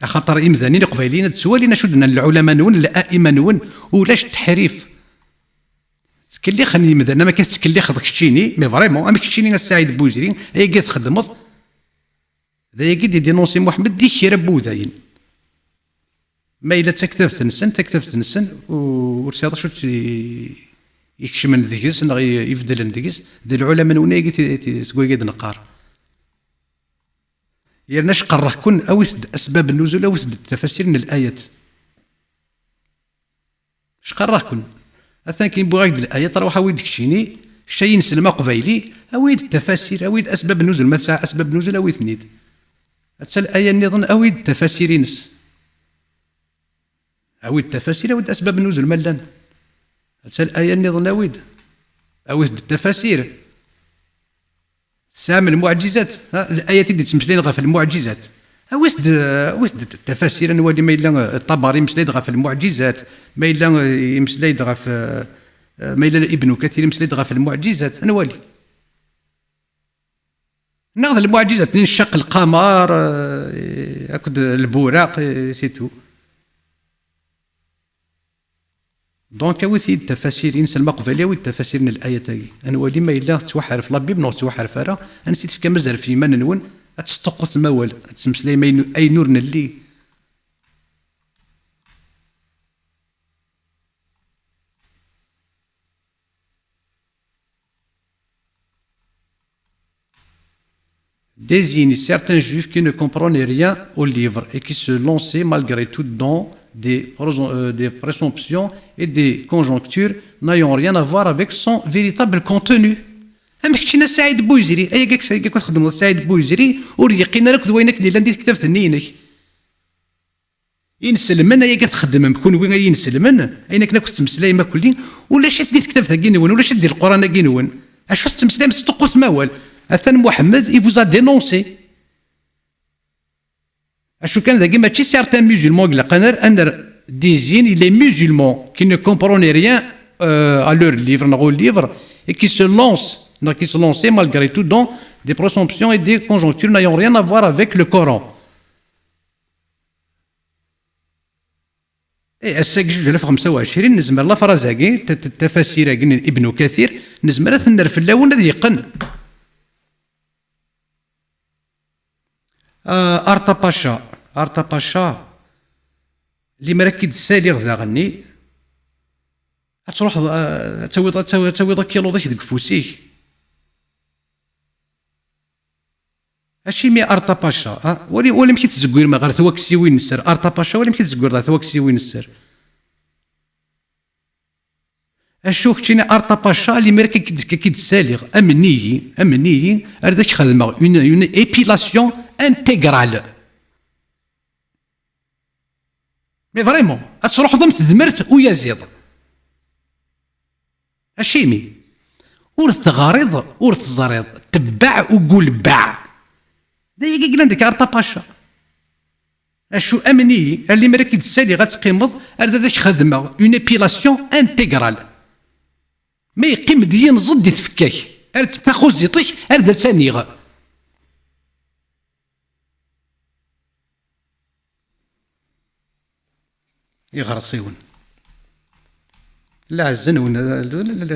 Axaṭer imdanen iqbayliyen ad ttwalin acu d-nnan lɛulama-nwen, l'aima-nwen, ulac teḥrif. Ttkellixen yimdanen am akka tettkellixeḍ keččini, mais vraiment, am keččini a Saɛid Buyzri, ayagi txeddmeḍ, d ayagi d-idinunsi Muḥemmed di kra n wudayen. Ma yella d taktabt-nsen, taktabt-nsen, u-, ur tesɛiḍ acu tt-, i-, ikecmen deg-s neɣ i-, ibeddlen deg-s, d lɛulama-nwen ayagi ti-, ti-, seg wayagi d-neqqar. Yerna cqerreɣ-ken, awit-d asbab nnuzul, awit-d tafasir n layat. Cqerreɣ-ken. Atan kin wwiɣ-ak-d layat, ruḥ awi-d keččini, kečč ay ineslem aqbayli, awi-d tafasir, awi-d asbab nnuzul, ma tesɛa asbab nnuzul, awi-ten-id. Atta laya nniḍen, awi-d tafasir-ines. Awi-d tafasir, awi-d asbab nnuzul ma llan. Atta laya nniḍen, awi-d. Awit-d tafasir. Tesɛam lmuɛǧizat, ha? Layat i d-yettmeslayen ɣef lmuɛǧizat. Awit-d, awit-d tafasir, ad nwali ma yella, eh, Ṭabari imeslay-d ɣef lmuɛǧizat, ma yella, eh, imeslay-d ɣef, eh, eh, ma yella Ibnu Kathir imeslay-d ɣef lmuɛǧizat, ad nwali. Neɣ d lmuɛǧizat-nni n ccaq lqamar, eh, akked lburaq, eh, c'est tout. Donc, awit-iyi-d tafasirin, s lmaqbali, awit-d tafasirin n layat-agi. Ad nwali ma yella tettwaḥerf la Bible neɣ ur tettwaḥerf ara. Ansi tefkam azref i yiman-nwen, ad tesṭuqqutem awal, ad temmeslayem ayen, ayen ur nelli. Désigne certains juifs qui ne comprenaient rien au livre et qui se lançaient malgré tout dans des, présom- euh, des présomptions et des conjectures n'ayant rien à voir avec son véritable contenu. Am keččina Saɛid Buyzri, ayagi ayagi txedmeḍ Saɛid Buyzri, ur yeqqin ara akked wayen akken yellan di tektabt-nni-inek. Inselmen, ayagi txeddmem kunwi ay inselmen, ayen akken akk tettmeslayem akkelli, ulac-it di tektabt-agi-nwen, ulac-it di Lquran-agi-nwen. Acu tettmeslayem, teṭṭuqqutem awal. Atan Muḥemmed, il vous a dénoncé. Acu kan dagi mačči certains musulmans i ilaqen ar, ar désigne les musulmans qui ne comprenaient rien, euh, à leur livre, neɣ au livre, et qui se lancent, neɣ qui se lançaient malgré tout dans des présomptions et des conjectures n'ayant rien à voir avec le Coran. Eh, ass-agi zuǧ alaf xemsa u ɛecrin, nezmer la phrase-agi, t-, t-, tafasir-agi n Ibnu Kathir, nezmer ad ten-nerr fell-awen ad yeqqen. Ah, Artapacha, Artapacha, limer ad k-id-ssaliɣ daɣenni, ad truḥeḍ, ah, ad tawiḍ, ad tawiḍ, ad tawiḍ akiluḍ-ik deg ufus-ik. Acimi Artapacha, ah? Wali, wali amek i tzeggurem ɣer twaksiwin n sser. Artapacha, wali amek i tzeggureḍ ɣer twaksiwin n sser. Acu keččini Artapacha, limir akka k-id-, k-id-ssaliɣ, amen-iyi, amen-iyi, ar d ak-xedmeɣ une, une épilation intégrale. Mais vraiment, ad truḥeḍ am tezmert uyaziḍ. Acimi? Ur teɣriḍ, ur teẓriḍ. Tebbaɛ ugulebbaɛ. D ayagi i yellan deg Artapacha. Acu, amen-iyi, ar limer ad k-id-ssaliɣ ad teqqimeḍ, ar d ad ak-xedmeɣ une épilation intégrale. Ma yeqqim-d yinẓed di tfekka-k, ar d taxuziṭ-ik, ar d ad tt-aniɣ. Iɣersiwen. Lɛezz-nwen,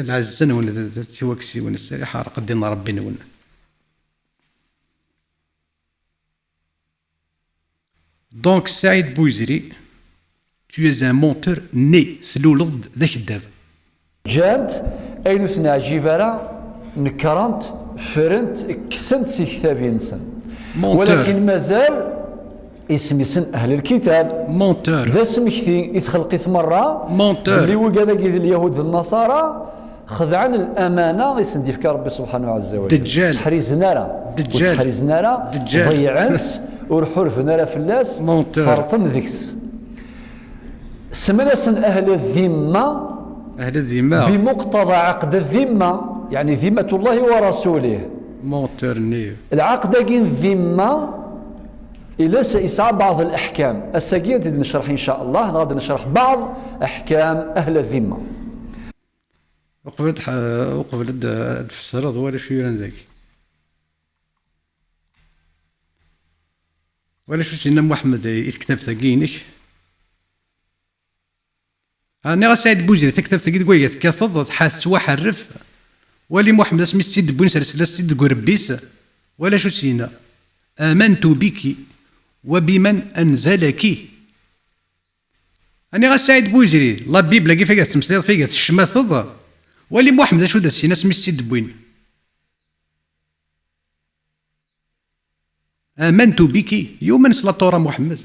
lɛezz-nwen d, d tiwaksiwin, ssariḥ ḥerq ddin n Ṛebbi-nwen. Donc, Saɛid Buyzri, tu es un menteur né, tluleḍ-d d akeddab. Ǧǧant ayen ur ten-ɛǧib ara, nekrent, frent, kksent si tektabin-nsen. Menteur. Walakin mazal isem-isen Ahl Lkitab. Menteur. D asmekti i txelqit merra. Menteur. Belli wigad-agi d Lyahud d Nnaṣara, xedɛen lamana i sen-d-yefka Ṛebbi subḥanahu ɛezza wa ǧell. Dejjal. Ur tt-ḥrizen ara. Dejjal. Ur tt-ḥrizen ara. Dejjal. Ḍeyyɛen-tt, ur ḥurben ara fell-as, menteur, ferṭen deg-s. Semman-asen Ahl Dimma. Ahl Dimma. Bimuqtada ɛaqd Dimma, yeɛni Dimmatullah wa Rasulih. Menteur-nni. Lɛaqd-agi n Dimma, ila s-, yesɛa baɛḍ leḥkam. Ass-agi ad t-id-necreḥ, in ca Allah, neɣ ad necreḥ baɛḍ aḥkam Ahl Dimma. Uqbel ad tḥ-, uqbel ad d-, ad d-tfessreḍ, wali acu yuran dagi. Wali acu s-yenna Muḥemmed i tektabt-agi-inek. Ah, nniɣ-as Saɛid Buzri, taktabt-agi deg wayga tekkateḍ, tḥa-, tettwaḥerref. Wali Muḥemmed asmi s-tt-id-wwin, sers-, la s-tt-id deg urebbi-s. Wali acu s-yenna. آمنت بك وبمن أنزلك. Aniɣ a Saɛid Buyzri, la Bible-agi fayga tettmeslayeḍ, fayga tecmateḍ, Wali Muḥemmed acu d as-yenna asmi s-tt-id-wwin. آمنت بك. Yumen s la Torah Muḥemmed.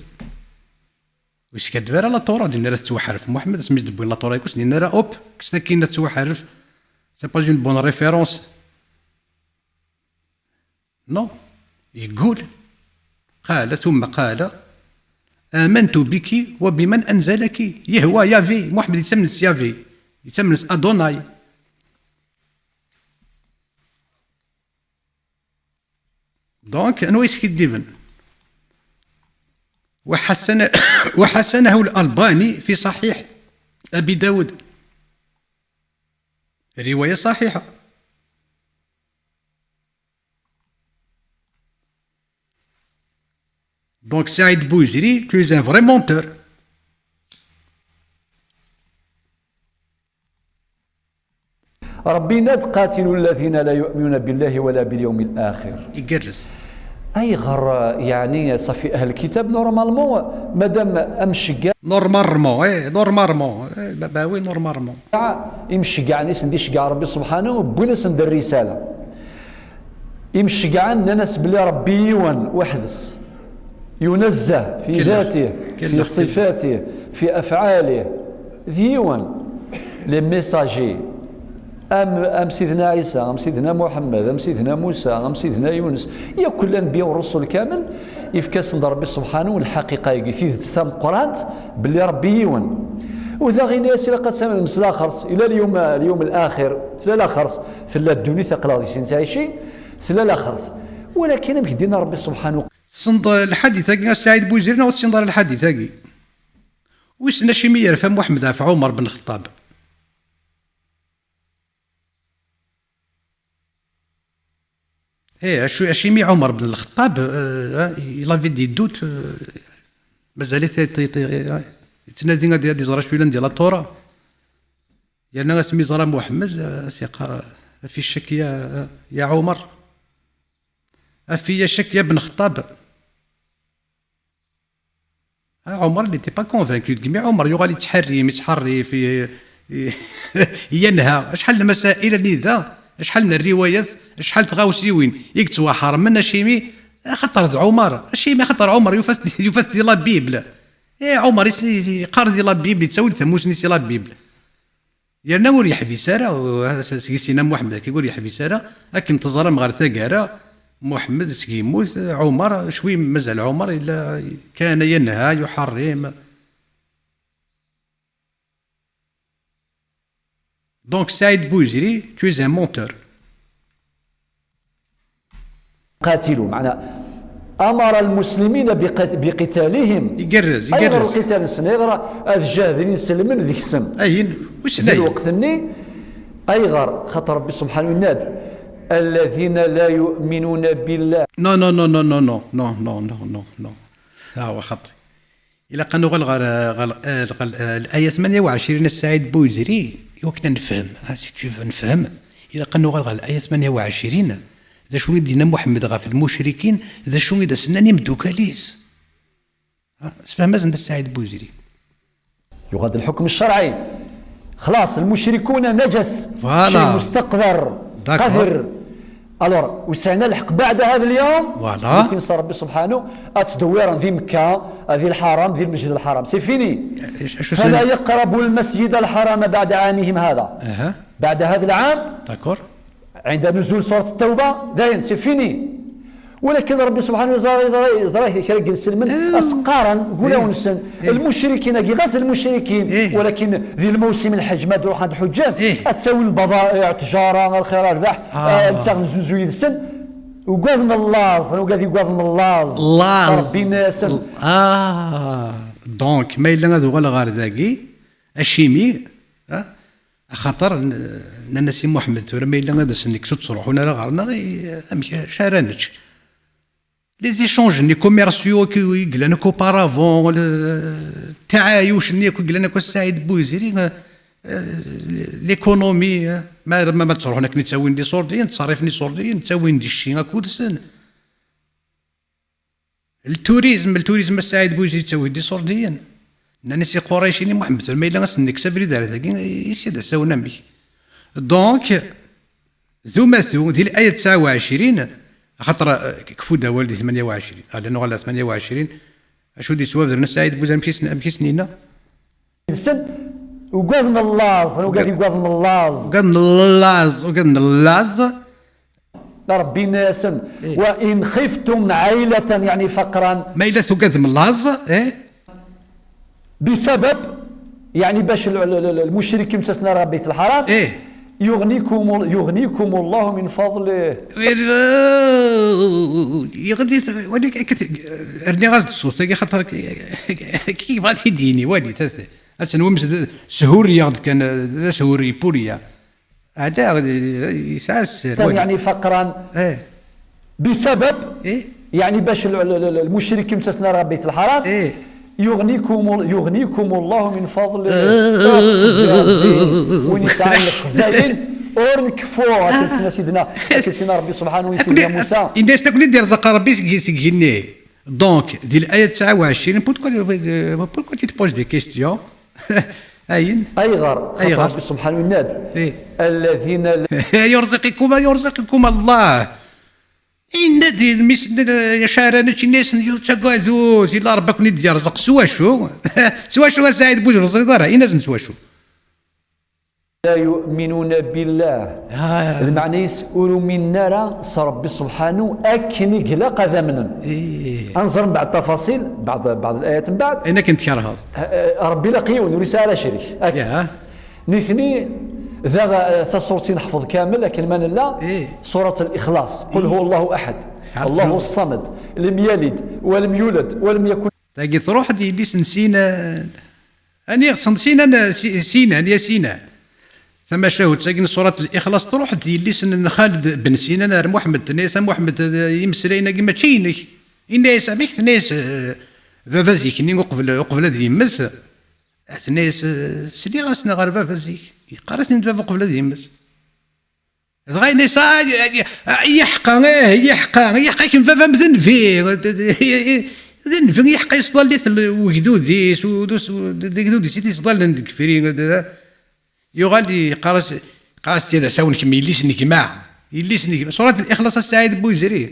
Ur yeskaddeb ara la Torah, d-yenna ara tettwaḥerref. Muḥemmed asmi s-d-wwin la Torah, yekkes d-yenna ara, hop, kkes akkin ad tettwaḥerref. C'est pas une bonne référence. Non. Yeggul. قال ثم قال: آمنت بك وبمن أنزلك. Yahwa, Yahvé. Muḥemmed yettamen s Yahvé. Yettamen s Adonai. Donc, anwa yeskiddiben? وحسن، وحسنه الألباني في صحيح أبي داود. رواية صحيحة. Donc, Saïd Bouzri, tu es un vrai menteur. ربي ناد: قاتلوا الذين لا يؤمنون بالله ولا باليوم الآخر. Igerrez. Ayɣer, yeɛni, صافي أهل الكتاب normalement, madame amceggeɛ. Normalement, eh, normalement. Eh, bah, bah oui, normalement. Imceggɛen i sen-d-iceggeɛ Ṛebbi subḥanahu, wwin-asen-d rrisala. Imceggɛen nnan-as belli Ṛebbi yiwen, weḥd-s. ينزه في كلا. ذاته، كلا. في صفاته، في أفعاله. D yiwen. Les messagers. Am, am Sidna Ɛisa, am Sidna Muḥemmed, am Sidna Musa, am Sidna Yunes. Yakk l'anbiya u ṛṛusul kamel, yefka-asen-d Ṛebbi subḥanahu lḥaqiqa-agi, tidet tameqqrant, belli Ṛebbi yiwen. U daɣ yenna-as ilaq ad tamnem s laxert, ila lyum, lyum laxir, tella laxert, tella ddunit, aql-aɣ di sin ttɛicin, tella laxert. Walakin amek d-yenna Ṛebbi subḥanahu. Tessneḍ lḥadit-agi a Saɛid Buziri neɣ ur tessineḍ ara lḥadit-agi? Wissen acimi yerfa Muḥemmed ɣef Ɛumer ben Xeṭṭab? Eh, acu, acimi Ɛumer ben Lxeṭṭab, euh, il avait des doutes, euh, mazal-it, yettnadi ad, ad iẓer acu yellan di la Torah. Yerna asmi yeẓra Muḥemmed, euh, as-yeqqar, euh, أفي شك يا، يا عمر؟ أفي شك يا بن خطاب؟ Ah, Ɛumer, il n'était pas convaincu. Degmi Ɛumer yuɣal yettḥerrim, yettḥerrif, i-, i-, yenha. Acḥal n lmasail anida, acḥal n rriwayat, acḥal n tɣawsiwin i yettwaḥermen, acimi? Axaṭer d Ɛumer. Acimi? Axaṭer Ɛumer yufa-t, yufa-t di la Bible. Eh, Ɛumer is-, yeqqar di la Bible, yettawi-d tamusni si la Bible. Yerna ur yeḥbis ara, u-, s-, seg Sina Muḥemmed akka ur yeḥbis ara, akken teẓram ɣer taggara, Muḥemmed seg yemmut, Ɛumer, cwi mazal Ɛumer yella, كان ينهى يحرم. Donc, Saïd Bouzri, tu es un menteur. قاتلوا، معنى أمر المسلمين بقت-، بقتالهم. Igerrez, ayɣer igerrez. Lqital-nsen, ayɣer ad jahden inselmen deg-sen? Ayen, wissen di ayen. Lweqt-nni, ayɣer? Xaṭer Ṛebbi subḥanahu yenna-d: الذين لا يؤمنون بالله. Non, non, non, non, non, non, non, non, non, non, non. Ah, wa xaṭi. Ilaq ad nuɣal ɣer, ɣer, ɣer, ɣer, eh, l'aya tmanya u ɛecrin a Saɛid Bouzri, i wakken ad nefhem. Ah, si tu veux nefhem, ilaq ad nuɣal ɣer l'aya tmanya u ɛecrin, d acu i d-yenna Muḥemmed ɣef lmucrikin, d acu i d as-nnan imeddukkal-is. Ah, sefhem-asen-d a Saɛid Bouzri. Yuɣal-d lḥukm ccerɛi. خلاص, المشركون نجس. Voilà. شيء مستقذر. D'accord. قذر. Alors, وسعنا الحق بعد هذا اليوم. Voilà. يمكن صار ربي سبحانه أتدويرا ذي مكة، ذي الحرم، ذي المسجد الحرام. C'est fini. Acu, acu فلا يقربوا المسجد الحرام بعد عامهم هذا. Aha. بعد هذا العام. D'accord. عند نزول سورة التوبة، داين، c'est fini. ولكن ربي سبحانه يزرى، يزرى، يزرى كرا يسلمن، إيه. أسقارا، قولا إيه. ونسن. إيه. المشركين، كي غاز المشركين، إيه. ولكن ذي الموسم الحج، ما تروح عند حجاج، إيه. أتساوي البضائع، تجارة، الخير، الربح، آه. آه، تاغ نزوزو يدسن. وقال من الله، وقال يقال من الله. الله. ربي ناسن. آه. Donc, ما إلا هذا ولا غير ذاكي، أشيمي، آه؟ Axaṭer n-, nnan-as i Muḥemmed, tura ma yella ad as-nekkes ur ttruḥun ara ɣer-neɣ, i-, amek, acu ara nečč? Les échanges-nni commerciaux i yellan akk auparavant, le-, ttaɛayuc-nni akk i yellan akk a Saɛid Buziri, eh, eh, l'économie, eh, ma, ma, ma ttruḥun akken i ttawin-d iṣurdiyen, ttṣerrifen iṣurdiyen, ttawin-d cci akked-sen. Lturizm, lturizm a Saɛid Buziri yettawi-d iṣurdiyen. Nnan-as i Quraycin i Muḥemmed, ma yella ad sen-nekkes abrid ar dagi, i s-id as-awen amek. Donc, d umatu, di l'aya tesɛa u ɛecrin, axaṭer, eh, kfu-d awal di tmanya u ɛecrin. Ah, la nuɣal ɣer tmanya u ɛecrin, acu d-yettwabedren a Saɛid Buzi, amek i sen-, amek i sen-yenna? Deg-sen, ugaden n laẓ, ugaden, ugaden n laẓ. Ugaden n laẓ, ugaden n laẓ. Ṛebbi yenna-yasen, "وإن خفتم عيلة", يعني فقرا. Ma yella tugadem laẓ, eh? بسبب، يعني باش ال-، ال-، ال-، المشركين متسنى راه بيت الحرام، eh. يغنيكم ال-، يغنيكم الله من فضله. Yeɣdi, wali, rniɣ-as-d ṣṣut-agi, xaṭer kif bɣa t-id-yini, wali, ad tenwim s-, shuriya d-, kan, d ashuri, puriya. Ala, yesɛa sser, wali. يعني فقرا. Eh. بسبب، eh, يعني باش ال-، ال-، ال-، المشركين متسنى راه بيت الحرام، eh. يغنيكم ال-، يغنيكم الله من فضله. Eh. Win yesɛan lexzayen, ur nkeffu. Akken sina Sidna, akken sina Ṛebbi subḥanahu wa taɛala, Sidna Musa. Inna-as takni d-yerẓaq Ṛebbi seg, seg yigenni. Donc, di l'aya tesɛa u ɛecrin, pourquoi, pourquoi tu te poses des questions? Ayen? Ayɣer? Ayɣer? Xaṭer Ṛebbi subḥanahu yenna-d, eh, الذين لا يرزقكم، يرزقكم الله. Inna-d i mmi-s n Yacaran, akken-asen, ur ttagadut, illa Ṛebbi ad ken-id-yerẓeq. S wacu? S wacu a Saɛid Buzi, ur teẓriḍ ara? Ini-asen s wacu. لا يؤمنون بالله. Ah. Lmeɛna-is, ur uminen ara s Ṛebbi subḥanahu akken i ilaq ad amnen. Eh. Ad nẓer mbeɛd tafaṣil, بعض، بعض الآيات من بعد. Ayen akken tkerheḍ. Eh, eh, Ṛebbi ilaq yiwen, ur yesɛi ara acrik. Akka. Yeah. Nitni, daɣ, eh, taṣurt i neḥfeḍ kamel, akken ma nella, eh, surat Lixlaṣ. قل هو الله أحد، الله الصمد، لم يلد ولم يولد ولم يكن. Tagi truḥ-d yelli-s n Sinan. Ani ɣsen Sinan, Si-, Sinan, ya Sinan. Tamacahut-agi n surat Lixlaṣ truḥ-d yelli-s n Xaled ben Sinan ar Muḥemmed, tenna-yas: "A Muḥemmed, eh, imeslayen-agi mačči inek." Yenna-yas: "Amek?" Tenna-yas: "Eh, baba zik-nni uqbel, uqbel ad yemmet." Tenna-yas: "Eh, sliɣ-asen ɣer baba zik. Yeqqar-asen-d baba uqbel ad yemmet." Dɣa yenna-yas: "Ah, ah, ah, yeḥqa, eh, yeḥqa, yeḥqa-kem baba-m d nnbi, d nnbi, yeḥqa yesḍallit l-, wegdud-is, u-, d us-, d, d agdud-is i t-yesḍallen deg fri." Yuɣal yeqqar-as, yeqqar-as: "Tidet-awen kemm, yelli-s n gma, yelli-s n gma." Surat Lixlaṣ a Saɛid Buzri.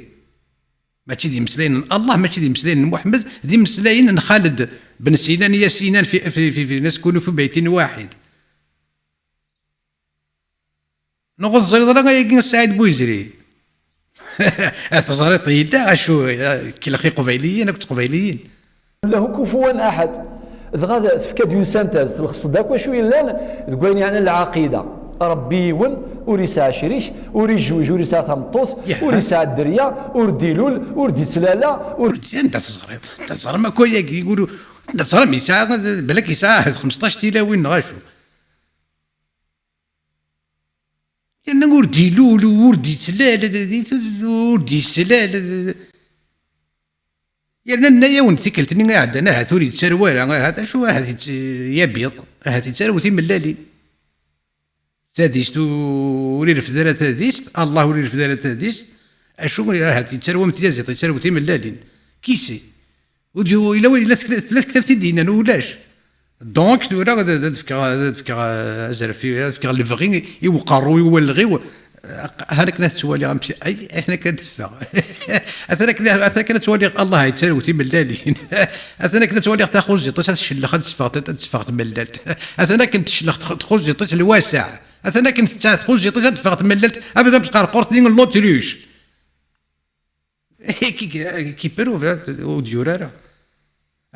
Mačči d imeslayen n Allah, mačči d imeslayen n Muḥemmed, d imeslayen n Xaled ben Sinan, ya Sinan, fi, fi, fi, fi, نسكن في بيت واحد. Neɣ ur teẓriḍ ara ayagi a Saɛid Buyezri? Ad teẓriḍ yella acu, kellex iqbayliyen akked teqbayliyin. له كفوا أحد. Dɣa tefka-d une synthèse, telxes-d akk acu yellan deg wayen yeɛnan lɛaqida. Ṛebbi yiwen, ur yesɛi acrik, ur ijuj, ur yesɛi tameṭṭut, ur yesɛi dderya, ur d-ilul, ur d-yettlala, ur d- Anda teẓriḍ? Anda teẓram akk ayagi? Ur, anda teẓram yesɛa, balak yesɛa ahat xmesṭac tilawin neɣ acu? Yerna ur d-ilul, ur d-yettlal, ur d-yesslal. Yerna nenna-yawen tikkelt-nni iɛeddan, ahat ur yettarew ara, ahat acu, ahat yett-, yabiḍ, ahat yettarew timellalin. Tadist ur irfed ara tadist, Allah ur irfed ara tadist, acu, ahat yettarew am tyaziḍt, yettarew timellalin. Qui sait? Ur d-, yella win, yella tekla-, tella tektabt i d-yennan ulac. Donc, tura ad, ad fkeɣ, ad fkeɣ, eh, azref, ad fkeɣ lebɣi i uqerru-iw, walleɣ-iw, eh, akken ad tettwaliɣ amek, ay, akken akka ad teffeɣ. Atan akken, atan akken ad twaliɣ Allah yettarew timellalin. Atan akken ad twaliɣ taxuziṭ-is ad tcellex, ad teffeɣ, ad teffeɣ tmellalt. Atan akken tcellex tx-, txuziṭ-is lwaseɛ. Atan akken tettaɛet txuziṭ-is ad teffeɣ tmellalt, abad am tqerqurt-nni n l'autruche. Qui, qui, qui prouve, eh, ur d-yuri ara.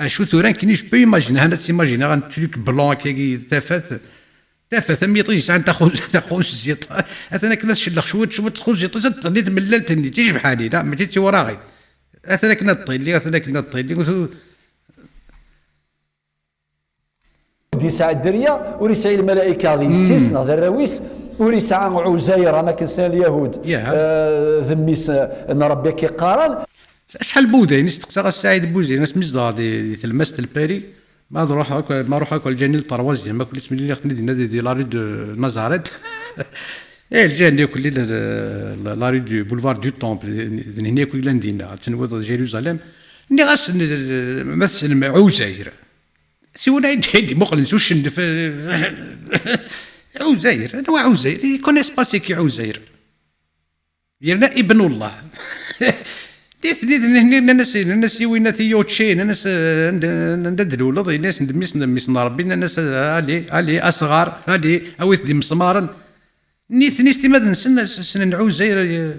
Acu tura, nekkini, je peux imaginer, hana ad imaginer un truc blanc, akkagi, tafat, tafat, am yiṭij yesɛan taxuz-, taxuziṭ. Atan akken ad celleɣ cwiṭ, cwiṭ txuziṭ, ad d-tenni tmellalt-nni, d tijebḥanin, la, mačči d tiwraɣin. Atan akken ad ṭilli, atan akken ad ṭilli. Ur d-yesɛi dderya, ur yesɛi lmalayka d yessi-s neɣ d arraw-is, ur yesɛi Ɛuzayr, am akken ssnen Lyahud, eh, d mmi-s, eh, n Ṛebbi akka i qqaren. Acḥal n wudayen i steqsaɣ a Saɛid Buziri, asmi zedɣeɣ di, di tlemmast n Paris, ma ad ruḥeɣ akk, ma ruḥeɣ akk lǧani n troisième, akk la ttemliliɣ-ten-id dinna di, di la rue de Nazareth. Eh, lǧani akk la, la, la rue du boulevard du Temple, d, d nehni akk i llan dinna, ad tenwiḍ Jérusalem. Nniɣ-asen, eh, ma tessnem Ɛuzayr. Siwen ay d-, ay d-imuqlen s ucennef. Ɛuzayr, anwa Ɛuzayr? Ils connaissent pas c'est qui Ɛuzayr. Yerna Ibnullah. Nitni, nitni, nnan-as, nnan-as i winna ti Yoče, nnan-as, eh, anda, anda d-luleḍ? Yenna-as d mmi-s, d mmi-s n Ṛebbi, nnan-as, eh, ali, ali, asɣar, ali, awit-d imesmaren. Nitni s timmad-nsen, s-, ssnen Ɛuzayr, eh,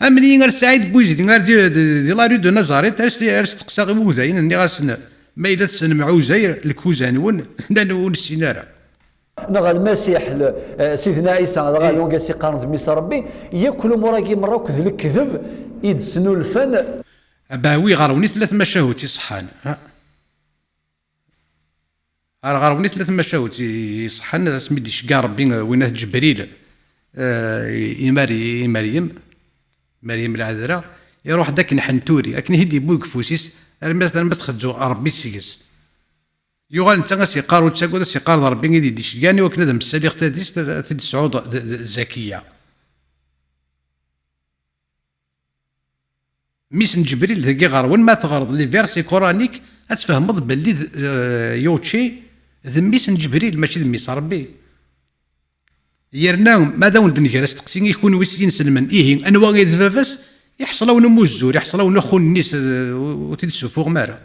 am-, ar Saɛid Bouizid, ar di, di, di la rue de Nazareth, ar s-, ar steqsaɣ i wudayen, nniɣ-asen, ma yella tessnem Ɛuzayr, lkuza-nwen, nnan ur nessin ara. Neɣ Lmasiḥ, l-, eh, Sidna Ɛisa, dɣa, eh, wanga s-iqqaren d mmi-s n Ṛebbi, yakk lumuṛ-agi merra akk d lekdeb i d-snulfan. Abawi ɣer-wen i tella tmacahut iṣeḥḥan. Ha? Ar ɣer-wen i tella tmacahut i-, iṣeḥḥan, asmi d-iceggeɛ Ṛebbi, eh, winna Ǧebril, eh, i, i Mari-, i Meryem, Meryem lɛadra, iṛuḥ-d akken ḥenturi, akken i d-immug ufus-is, armi, armi txedzu Ṛebbi seg-s. Yuɣal netta a s-yeqqar, ur ttagad, a s-yeqqar d Ṛebbi i d-iceggɛen i wakken ad am-ssaliɣ tadist, ad, ad t-id-tesɛuḍ d, d, d Zakiya. Mmi-s n Ǧebril dagi ɣer-wen, ma teɣreḍ les versets coraniques, ad tfehmeḍ belli d, eh, Yoče d mmi-s n Ǧebril, mačči d mmi-s n Ṛebbi. Yerna, ma ad awen-d-nger asteqsi i kunwi s yinselmen, ihi, anwa i d baba-s? Iḥṣel-awen umuzur, iḥṣel-awen axunnis, eh, ur, ur t-id-ssufuɣem ara.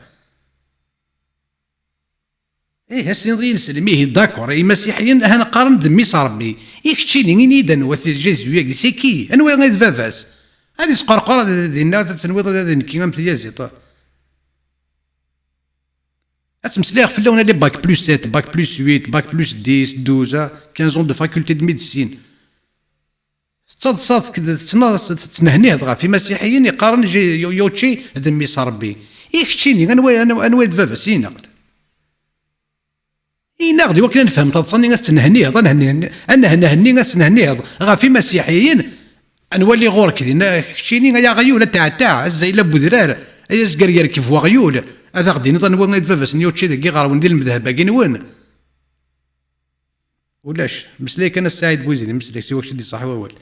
Ih, a s-tiniḍ i yinselmen, ihi, d'accord, imasiḥiyen, ahan qqaren d mmi-s n Ṛebbi. I keččini, ini-d anwa-t Jésus-agi, c'est qui? Anwa i d baba-s? Ad isqerqer, ad, ad, dinna, ad tenwiḍ ad, ad nekki am tyaziḍt. Ad ttmeslayeɣ fell-awen, allez, bac plus sept, bac plus huit, bac plus dix, douze, ah, quinze ans de faculté de médecine. Tettaḍsaḍ, tettna-, tettnehniḍ ɣef imasiḥiyen yeqqaren J-, Yo-, Yoči d mmi-s n Ṛebbi. I keččini, anwa, anwa, anwa i d baba-s? Ini-aɣ-d. Ini-aɣ-d i wakken ad nefhem taḍsa-nni, ad tettnehniḍ, ad nehni-, ad nehneh-nni, ad tettnehniḍ ɣef imasiḥiyen. Ad nwali ɣur-k dinna, keččini, ay aɣyul, a taɛtaɛ, a zzayla n wedrar, ay azger yerkeb weɣyul, ad aɣ-d-tiniḍ anwa i d baba-s n Yoči dagi ɣer-wen di lemdeheb-agi-nwen? Ulac. Meslay kan a Saɛid Bouizid, meslay, siwa kečč i d-iṣaḥ wawal.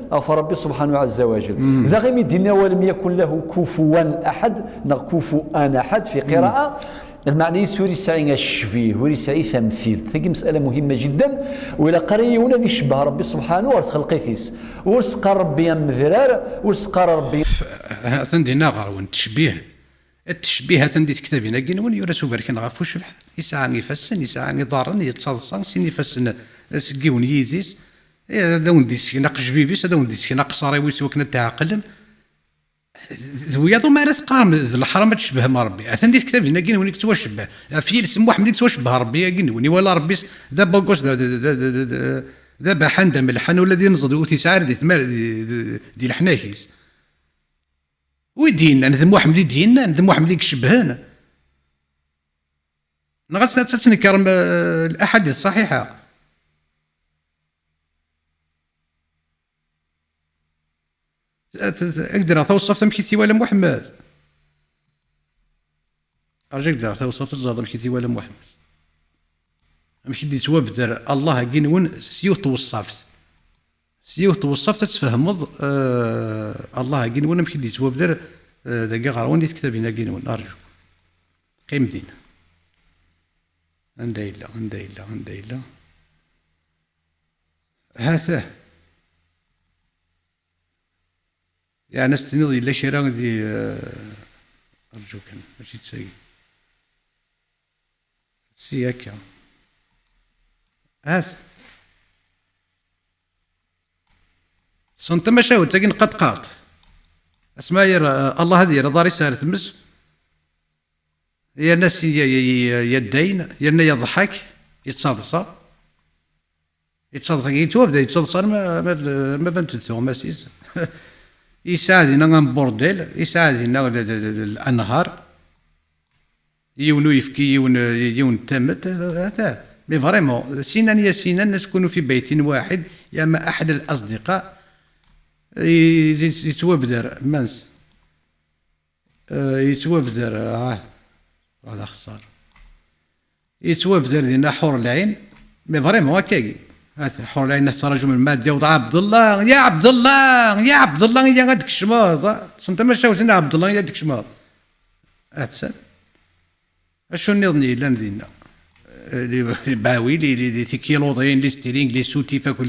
Ɣef Ṛebbi subḥanahu ɛazza wa jell. Mm. Daɣ imi d-yenna ولم يكن له كفوا أحد, neɣ كفوا أحد في قراءة, lmeɛna-is ur yesɛi acbih, ur yesɛi tamtilt. Tagi مسألة مهمة جدا, u ilaq ara yiwen ad icebbeh Ṛebbi subḥanahu ɣer txelqit-is. Ur s-qqar Ṛebbi am udrar, ur s-qqar Ṛebbi. Atan dinna ɣer-wen tecbih. Ttecbihat-nni di tektabin-agi-nwen, yura s uberkan ɣef ucebḥ, yesɛa ifassen, yesɛa iḍarren, yettaḍsa, sin ifassen, eh, seg yiwen yidis, eh, ad awen-d-yessken aqejbib-is, ad awen-d-yessken aqeṣṣar-iw-is wakken ad tɛeqlem. D, d wiyaḍ umi ara teqqarem d leḥram ad tcebbhem Ṛebbi. Atan di tektabin-agi-nwen i yettwacebbeh, ɣef yiles n Muḥemmed i yettwacebbeh Ṛebbi-agi-nwen, iwala Ṛebbi-s d abagos, d, d, d abaḥan, d amelḥan, ula d inẓed ur t-yesɛi ara di tmar-, di, di, di leḥnak-is. Wi d-yennan? D Muḥemmed i d-yennan? D Muḥemmed i icebbhen? Neɣ ad, ad tnekṛem, eh, laḥadit ṣaḥiḥa? Ad, ad, ad k-d-rreɣ tawṣaft amek i t-iwala Muḥemmed. Rǧu ad k-d-rreɣ tawṣaft, ad teẓreḍ amek i t-iwala Muḥemmed. Amek i d-yettwabder Allah-agi-nwen s yiwet n tweṣṣaft. S yiwet n tweṣṣaft ad tfehmeḍ, eh, Allah-agi-nwen amek i d-yettwabder, eh, dagi ɣer-wen di tektabin-agi-nwen. Rǧu. Qqim din. Anda yella, anda yella, anda yella? Hatah. Yeɛni, ad s-tiniḍ yella kra di, eh, rǧu kan, mačči d tagi. Si akka. Hat. Tessneḍ tamacahut-agi n qatqaṭ? Asma yer-, Allah ad yerr aḍar-is ar tmes, yerna s-, y-, y-, y-, yaddayn, yerna yeḍḥak, yettaḍsa. Yettaḍsa, yettwabda yettaḍsa arma, arma, arma bant-d tuɣmas-is. Yesɛa dinna am burdel, yesɛa dinna l-, l-, l-, l-, lanhar. Yiwen uyefki, yiwen, yiwen n tamet, ata. Mais vraiment, sinan ya sinan, نسكن في بيت واحد يا ما أحلى الأصدقاء. Y-, y-, yettwabder, mans. Eh, yettwabder, ah, ad axeṣṣar. Yettwabder dinna ḥur lɛin, mais vraiment akkagi. Ata, ḥur lɛin la tettraǧu melmi ad d-yaweḍ Ɛebdellah, ya Ɛebdellah, ya Ɛebdellah, iya ad d-tkecmeḍ. Tessneḍ tamacahut-nni, Ɛebdellah, iya ad d-tkecmeḍ. Attan. Acu nniḍen yellan dinna? Eh, les, bah oui, les, les, les tikiluḍin, les string, les soutifs, akk,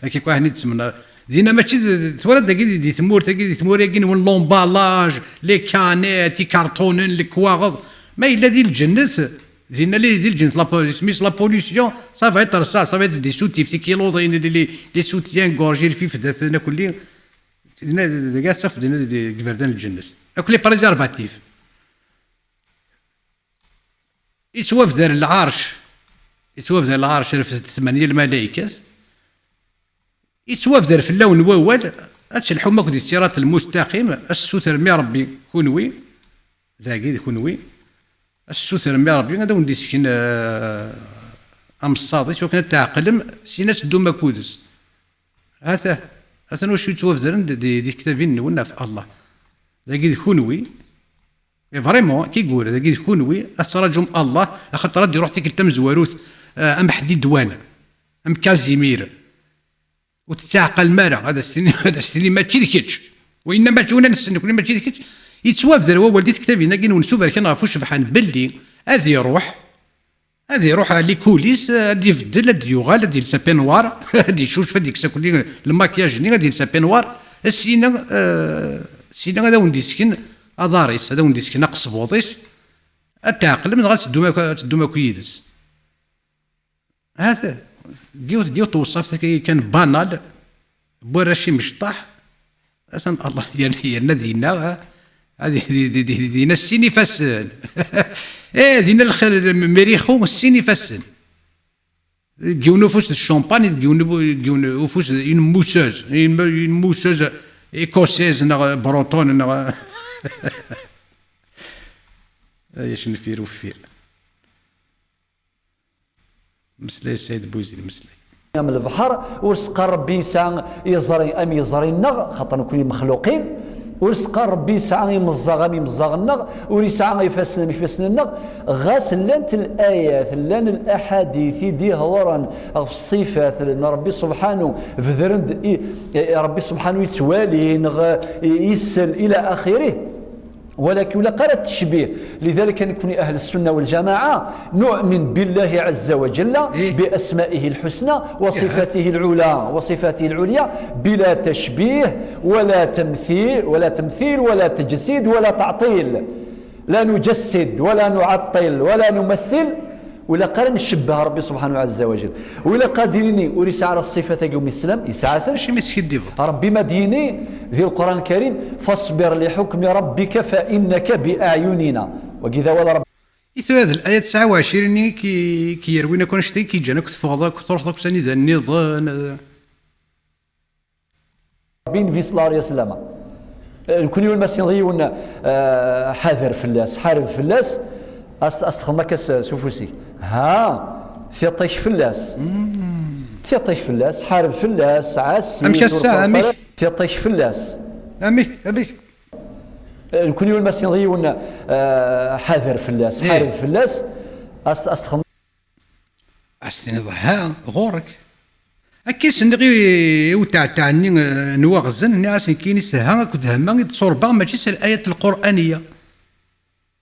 akk akken i d-semna. Dinna mačči d, d, twala dagi di, di tmurt-agi, di tmura-agi n l'emballage, les canettes, ikarṭunen, lekwaɣeḍ. Ma yella di lǧennet, dinna li, di lǧennet, la po-, isem-is la pollution, ça va être ça, ça va être des soutifs, tikiluḍin, les, les, les soutiens-gorge, lfifdat, akk li, dinna, dagi ad taf, dinna, di, di iberdan n lǧennet. Akk les préservatifs. Yettwabder lɛerc, yettwabder lɛerc refdet tmanya lmalaykat, yettwabder fell-awen wawal, ad telḥum akked ṣṣirat lmustaqim, ad tessutrem i Ṛebbi kunwi, dagi d kunwi, ad tessutrem i Ṛebbi, ad awen-d-isken, eh, amessaḍ-is, wakken ad tɛeqlem, syin ad teddum akked-s. Ata, atan wacu yettwabedren di, di, di tektabin-nwen ɣef Allah. Dagi d kunwi, mais vraiment, ki yura, dagi d kunwi, ad tettṛaǧum Allah, axaṭer ad d-iṛuḥ tikkelt tamezwarut, eh, am Ḥdidwan, am Casimir. Ur tettɛeqqalem ara, ad as-tini, ad as-tini mačči d kečč. Winna mačči, winna nessen, nekkni mačči d kečč. Yettwabder wawal di tektabin-agi-nwen s uberkan ɣef ucebḥan belli ad iṛuḥ, ad iṛuḥ ɣer likul-is, ad ibeddel, ad d-yuɣal, ad yels apenwar, ad icucef, ad yekkes akk lmakiyaj-nni, ad yels apenwar, syin, eh, syin ad awen-d-isken aḍar-is, ad awen-d-isken aqesbuḍ-is, ad tɛeqlem neɣ ad teddum akk, ad teddum akk yid-s. Hat, yiwet, yiwet tewṣaft akka kan banal, n warrac imecṭaḥ, atan Allah yerna, yerna dinna, ha? Ad di, di, di, di, dinna sin ifassen. Eh, dinna lxir, Merixu, sin ifassen. Deg yiwen ufus d champagne, deg yiwen, deg yiwen ufus d une mousseuse, une, une mousseuse écossaise, neɣ bretonne, neɣ ay acenfir uffir. Meslay Saɛid Buzid, meslay. Am lebḥer, ur s-qqar Rebbi yesɛa iẓri am iẓri-nneɣ, xaṭer nekni mexluqin. Ur s-qqar Rebbi yesɛa imeẓẓaɣ am imeẓẓaɣ-nneɣ, ur yesɛa ifassen am ifassen-nneɣ. Ɣas llant l-ayat, llan l-aḥadit i d-ihedṛen ɣef ṣṣifat n Rebbi subḥanu, bedren-d i, i, Rebbi subḥanu yettwali, neɣ i, isel, ila axirih. ولكن لا قرأ التشبيه. لذلك نكون أهل السنة والجماعة نؤمن بالله عز وجل إيه. بأسمائه الحسنى وصفاته العلى، وصفاته العليا، بلا تشبيه ولا تمثيل، ولا تمثيل ولا تجسيد ولا تعطيل. لا نجسد ولا نعطل ولا نمثل. Ur ilaq ara ncebbeh Ṛebbi subḥanahu ɛazza wa jall. Ur ilaq ad d-nini ur yesɛi ara ṣṣifat-agi umi teslam, yesɛa-ten. Acimi teskiddibeḍ? Ṛebbi ma d-yini di Lqur'an Lkarim, فاصبر لحكم ربك فإنك بأعيننا. Wagi d awal Ṛebbi. I tura d l'aya tesɛa u ɛecrin-nni i k-, i k-yerwin akk annect-a i k-yeǧǧan akk teffɣeḍ akk truḥeḍ akk s anida nniḍen, eh. Ṛebbi Nnbi ṣella Llahu ɛalayhi wa sallam. Eh, nekni ur ma s-yenɣ yiwen, eh, ḥader fell-as, ḥareb fell-as, as, as-txedmeḍ akka s, s ufus-ik. Ha, tiṭ-ik fell-as. Tiṭ-ik fell-as, ḥareb fell-as, ɛass-it, amek ass-a, ur ferreq amek? Ara. Tiṭ-ik fell-as. Amek, amek? Eh, nekni ur ma s-yenɣ yiwen, eh, ḥader fell-as, ḥareb fell-as, as, as-txedmeḍ. Ad s-tiniḍ, ha, ɣur-k. Akka i s-nniɣ i, i uteɛteɛ-nni, eh, n waɣzen, nniɣ-as nekkini s ha akked hemma i d-tturbeɣ, mačči s l'ayat lqur'aniya.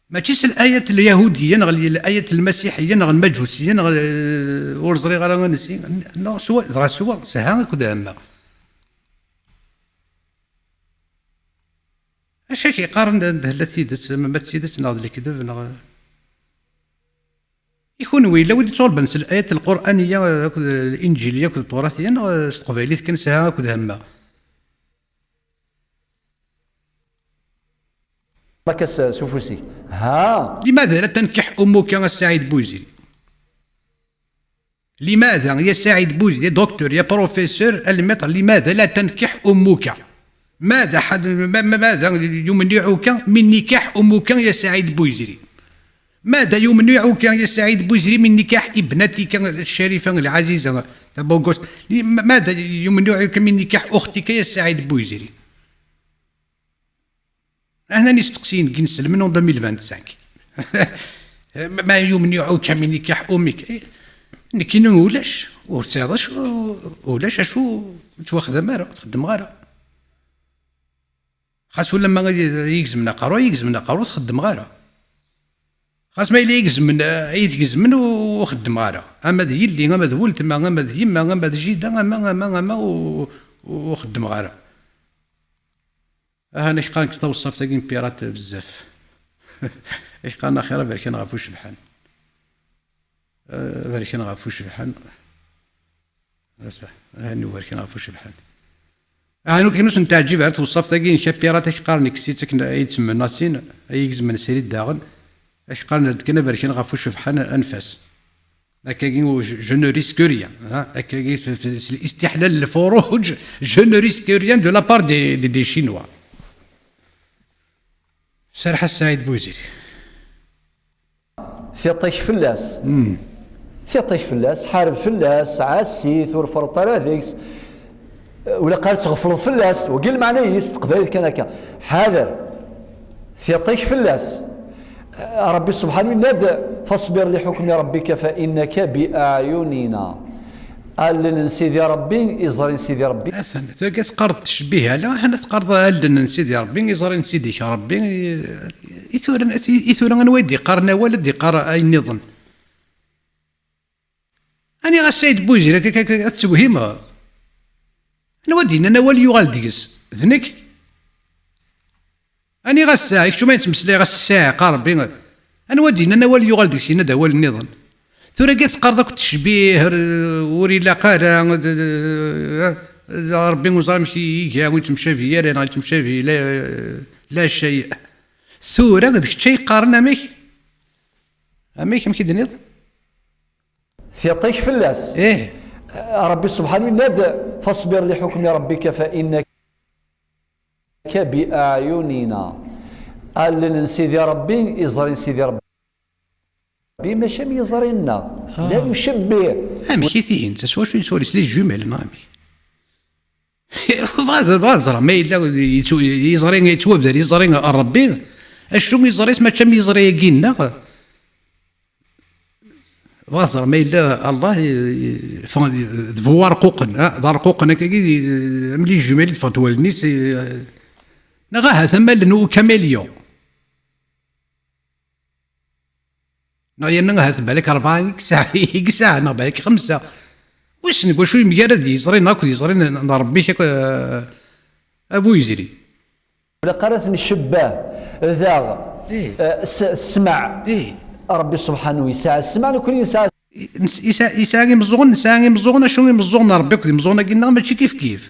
Mačči s l'ayat lyahudiya, neɣ l'ayat lmasiḥiya, neɣ lmaǧusiya, neɣ, eh, ur ẓriɣ ara ansi. Neɣ s wa, dɣa s wa, s ha akked hemma. Acu ak-yeqqaren d, d la tidet, ma, ma d tidet neɣ d lekdeb, neɣ? I kunwi, yella wid yettɣelben s l'ayat lqur'aniya akked linǧiliya akked tewratiya, neɣ s teqbaylit kan, s ha akked hemma? Akka s, s ufus-ik. Ha! لماذا لا تنكح أمك يا سعيد بوزيري؟ لماذا يا سعيد بوزيري، يا دكتور، يا بروفيسور، المتر، لماذا لا تنكح أمك؟ ماذا حد، ما-، ما-، ماذا يمنعك من نكاح أمك يا سعيد بوزيري؟ ماذا يمنعك يا سعيد بوزري من نكاح ابنتك الشريفة العزيزة تابوغوست؟ م-، ماذا يمنعك من نكاح أختك يا سعيد بوزري؟ أنا نستقسي نكي نسلم من ألفين وخمسة وعشرين. ما يمنعك من نكاح أمك؟ إيه، نكي نقولش، ورسالش، ولاش شو تواخذ مارا، تخدم غارة. خاص ولا ما يجزم نقرو، يجزم نقرو، تخدم غارة. Xas ma yella i gezmen, eh, ay t-gezmen, ur xeddmeɣ ara. Ama d yelli, ama d weltma, ama d yemma, ama d jida, ama, ama, ama, ur, ur xeddmeɣ ara. Aha, nekk qqaren-k taweṣṣaft-agi n pirate bezzaf. Nekk qqaren axir aberkan ɣef ucebḥan. Eh, aberkan ɣef ucebḥan. Ata, aha, nuberkan ɣef ucebḥan. Aha, nukin ur sen-teɛǧib ara tewṣaft-agi n kapirata, ak-qqaren kkes-itt akken ay tt-mennasin, ay igezmen srid daɣen, ak-qqaren redd kan aberkan ɣef ucebḥan anef-as. Akkagi, je, je ne risque rien, ha? Akkagi, f, f, s listiḥlal n lfuruj, je ne risque rien de la part des, des, des Chinois. Serreḥ-as Saɛid Buziri. Tiṭ-ik fell-as. Tiṭ-ik fell-as, ḥareb fell-as, ɛass-it, ur ferreṭ ara deg-s. Ur ilaq ara ad tɣefleḍ fell-as, wagi lmeɛna-is, s teqbaylit kan akka. Ḥader. Tiṭ-ik fell-as. Ṛebbi subḥanu yenna-d: "Faṣbir li ḥukmi Rabbika fa innaka bi aɛyunina." Allen n Sidi Ṛebbi, iẓri n Sidi Ṛebbi. Atan, tura teqqareḍ tecbiha, la, ḥna teqqareḍ allen n Sidi Ṛebbi, iẓri n Sidi-k Ṛebbi, i, i tura, i, i tura anwa i d-iqqaren awal, ad d-iqqar ayen nniḍen? Aniɣ a Sayd Buzir, akka, akka, akka, ad tettewhimeḍ? Anwa d-yennan awal yuɣal deg-s? D nekk? Aniɣ ass-a, i kečč ma yettmeslayeɣ ass-a, qa Rebbi, anwa d-yennan awal yuɣal deg-s yenna-d awal nniḍen? Tura akka teqqareḍ akk tecbih, r-, ur ilaq ara, d-, d-, d-, Rebbi ur ẓer amek i iga, ur yettemcabi ara, neɣ yettemcabi la, la cay. Tura d kečč ay qqaren amek? Amek, amek i d-tenniḍ? Tiṭ-ik fell-as. Ih. Rebbi subḥanu yenna-d: "Faṣbir li ḥukmi Rabbika fa innaka bi aɛyunina." Allen n Sidi Ṛebbi, iẓri n Sidi Ṛebbi, mačči am yiẓri-nneɣ. Ah. La nucebbih. Amek i tihin? S wacu yettwali? S les jumelles, neɣ amek? Bɣa, bɣa ad ẓreɣ ma yella yettw-, yiẓri yettwabder, yiẓri n Ṛebbi, acu iẓri-s mačči am yiẓri-agi-nneɣ? Bɣa ad ẓreɣ ma yella Allah, i, i, ffɣen d bu warquqen, ah, d arquqen akkagi, i, am les jumelles i d-ffɣent wallen-is, i, neɣ ahat am allen ukamilyu. Neɣ yerna ahat balak rebɛa i yesɛa, i yesɛa, neɣ balak xemsa. Wissen deg wacu yemgarad yiẓri-nneɣ akked yiẓri n, n Ṛebbi-k akk, a, a bu yizri. Ur ilaq ara ad t-ncebbeh daɣ, eh, s, ssmaɛ. Ih. Ṛebbi subḥanu yesɛa ssmaɛ, nekkni nesɛa. Nes-, yesɛa, yesɛa imeẓẓuɣen, nesɛa imeẓẓuɣen, acu imeẓẓuɣen n Ṛebbi akked imeẓẓuɣen-agi-nneɣ mačči kif kif.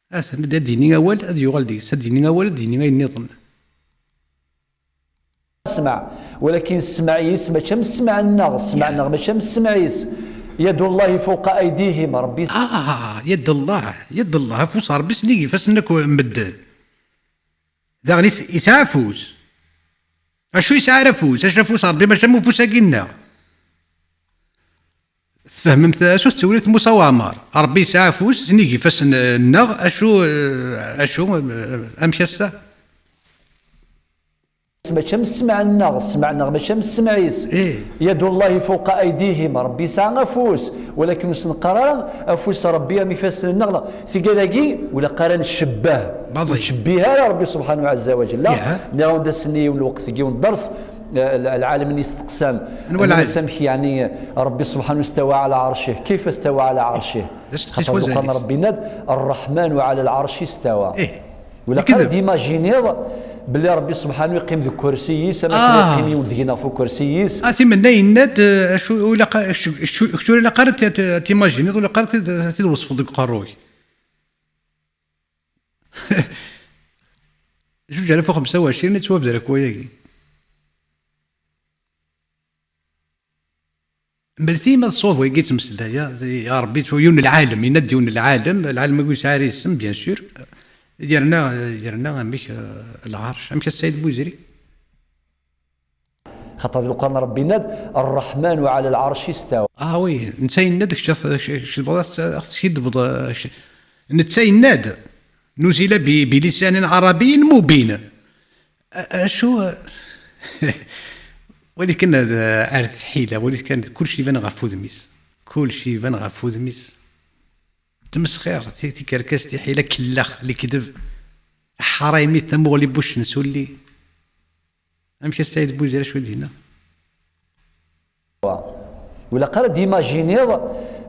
Atan, ad d-yini awal, ad yuɣal deg-s, ad d-yini awal, ad d-yini ayen nniḍen. Ssmaɛ, walakin ssmaɛ-is mačči am ssmaɛ-nneɣ, ssmaɛ-nneɣ mačči am ssmaɛ-is. Yadullahi fawqa aydihim, Ṛebbi. Ah, yad Allah, yad Allah, afus Ṛebbi sennig ifassen akk n medden. Daɣen is-, yesɛa afus. Acu yesɛa ara afus? Acu afus Ṛebbi mačči am ufus-agi-nneɣ? Tfehmemt acu tettewlilt Musa Waɛmer? Ṛebbi yesɛa afus, sennig ifassen-nneɣ, acu, eh, acu, eh, amek ass-a? Mačči am ssmaɛ-nneɣ, ssmaɛ-nneɣ mačči am ssmaɛ-is. Ih. Yadullahi fawqa aydihim, Ṛebbi yesɛa afus, walakin ur s-neqqar ara afus Ṛebbi am ifassen-nneɣ, neɣ tigal-agi, ur ilaq ara ncebbeh. Baḍi. Ur ncebbih ara Ṛebbi subḥanahu ɛazza wa jalla. Nniɣ-awen-d ass-nni yiwen lweqt deg yiwen dders, eh, lɛalem-nni yesteqsan. Anwa lɛalem? Amek yeɛni Ṛebbi subḥanahu istawa ɛala ɛercih? Kayfa istawa ɛala ɛercih? D asteqsi s wazal-is. Xaṭer Lqur'an Ṛebbi yenna-d: "Ṛṛeḥmanu ɛala lɛerci istawa." Ih. Ur ilaq ara ad d-imajiniḍ belli Ṛebbi subḥanu yeqqim deg ukersi-is, am akken yeqqim yiwen deg-neɣ f ukersi-is. Ah, timenna yenna-d, eh, acu, ur ilaq, acu, acu, acu ur ilaq ara ad t-, ad t-, ad t-imajiniḍ, ur ilaq ara ad t-, ad t-id-twesfeḍ deg uqerruy. Zuǧ alaf u xemsa u ɛecrin ad twabder akk wayagi. Mel-it-iyi ma d ṣṣwab wayagi yettmeslay, ya, ya Ṛebbi, yettwa-, yiwen n lɛalem, yenna-d yiwen n lɛalem, lɛalem-agi ur yesɛi ara isem, bien sûr, yerna, yerna amek, eh, lɛerc, amek a Saɛid Buzri? Xaṭer di Lqur'an Ṛebbi yenna-d: "Ṛṛeḥmanu ɛala lɛerci istawa." Ah oui, netta yenna-d, kečč, kečč, kečč tebɣiḍ ad t-, ad t-teskiddbeḍ, eh, kečč. Netta yenna-d: "Nuzila bi, bi lisanin ɛarabiyin mubin." A-, acu, wali kan ad, ar tḥila, wali kan kulci iban ɣef wudem-is. Kulci iban ɣef wudem-is. Tmesxir, ti-, tikerkas, tiḥila, kellax, lekdeb, ḥraymi, tamuɣli n wuccen s ulli. Amek a Saɛid Buzir, acu i d-yenna? Ur ilaq ara d-imajiniḍ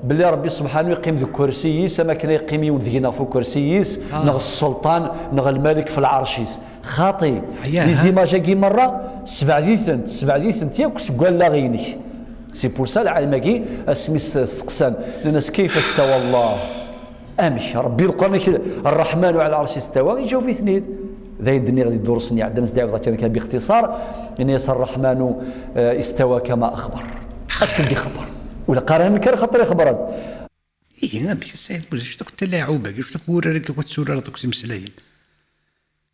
belli Ṛebbi subḥanu yeqqim deg ukersi-is, am akken ay yeqqim yiwen deg-neɣ ɣef ukersi-is, Ah. neɣ sselṭan, neɣ lmalik ɣef lɛerc-is. Xaṭi. Aya, Di ha? zimaj-agi merra, sebɛed-itent, sebɛed-itent yakk seg wallaɣ-inek. C'est pour ça, lɛalem-agi, asmi s-, steqsan, nnan-as, "Kayfa stawa Allah?" Amek? Ṛebbi, Lqur'an, Ṛṛeḥmanu ɛala lɛerc istawa, iǧaweb-iten-id. D ayen d-nniɣ di ddurs-nni iɛeddan, s-d-ɛiwdeɣ kan, kan bixtiṣar, ini-as, "Ṛṛeḥmanu, eh, istawa kama axbar." Ad kem-d-ixebber. Ur ilaq ara amek ara xaṭer ixebber-d. Ihi, amek a Saɛid Buzir, acu-t akk talaɛuba-agi, acu-t akk wurar-agi akk ad turareḍ akk s imeslayen?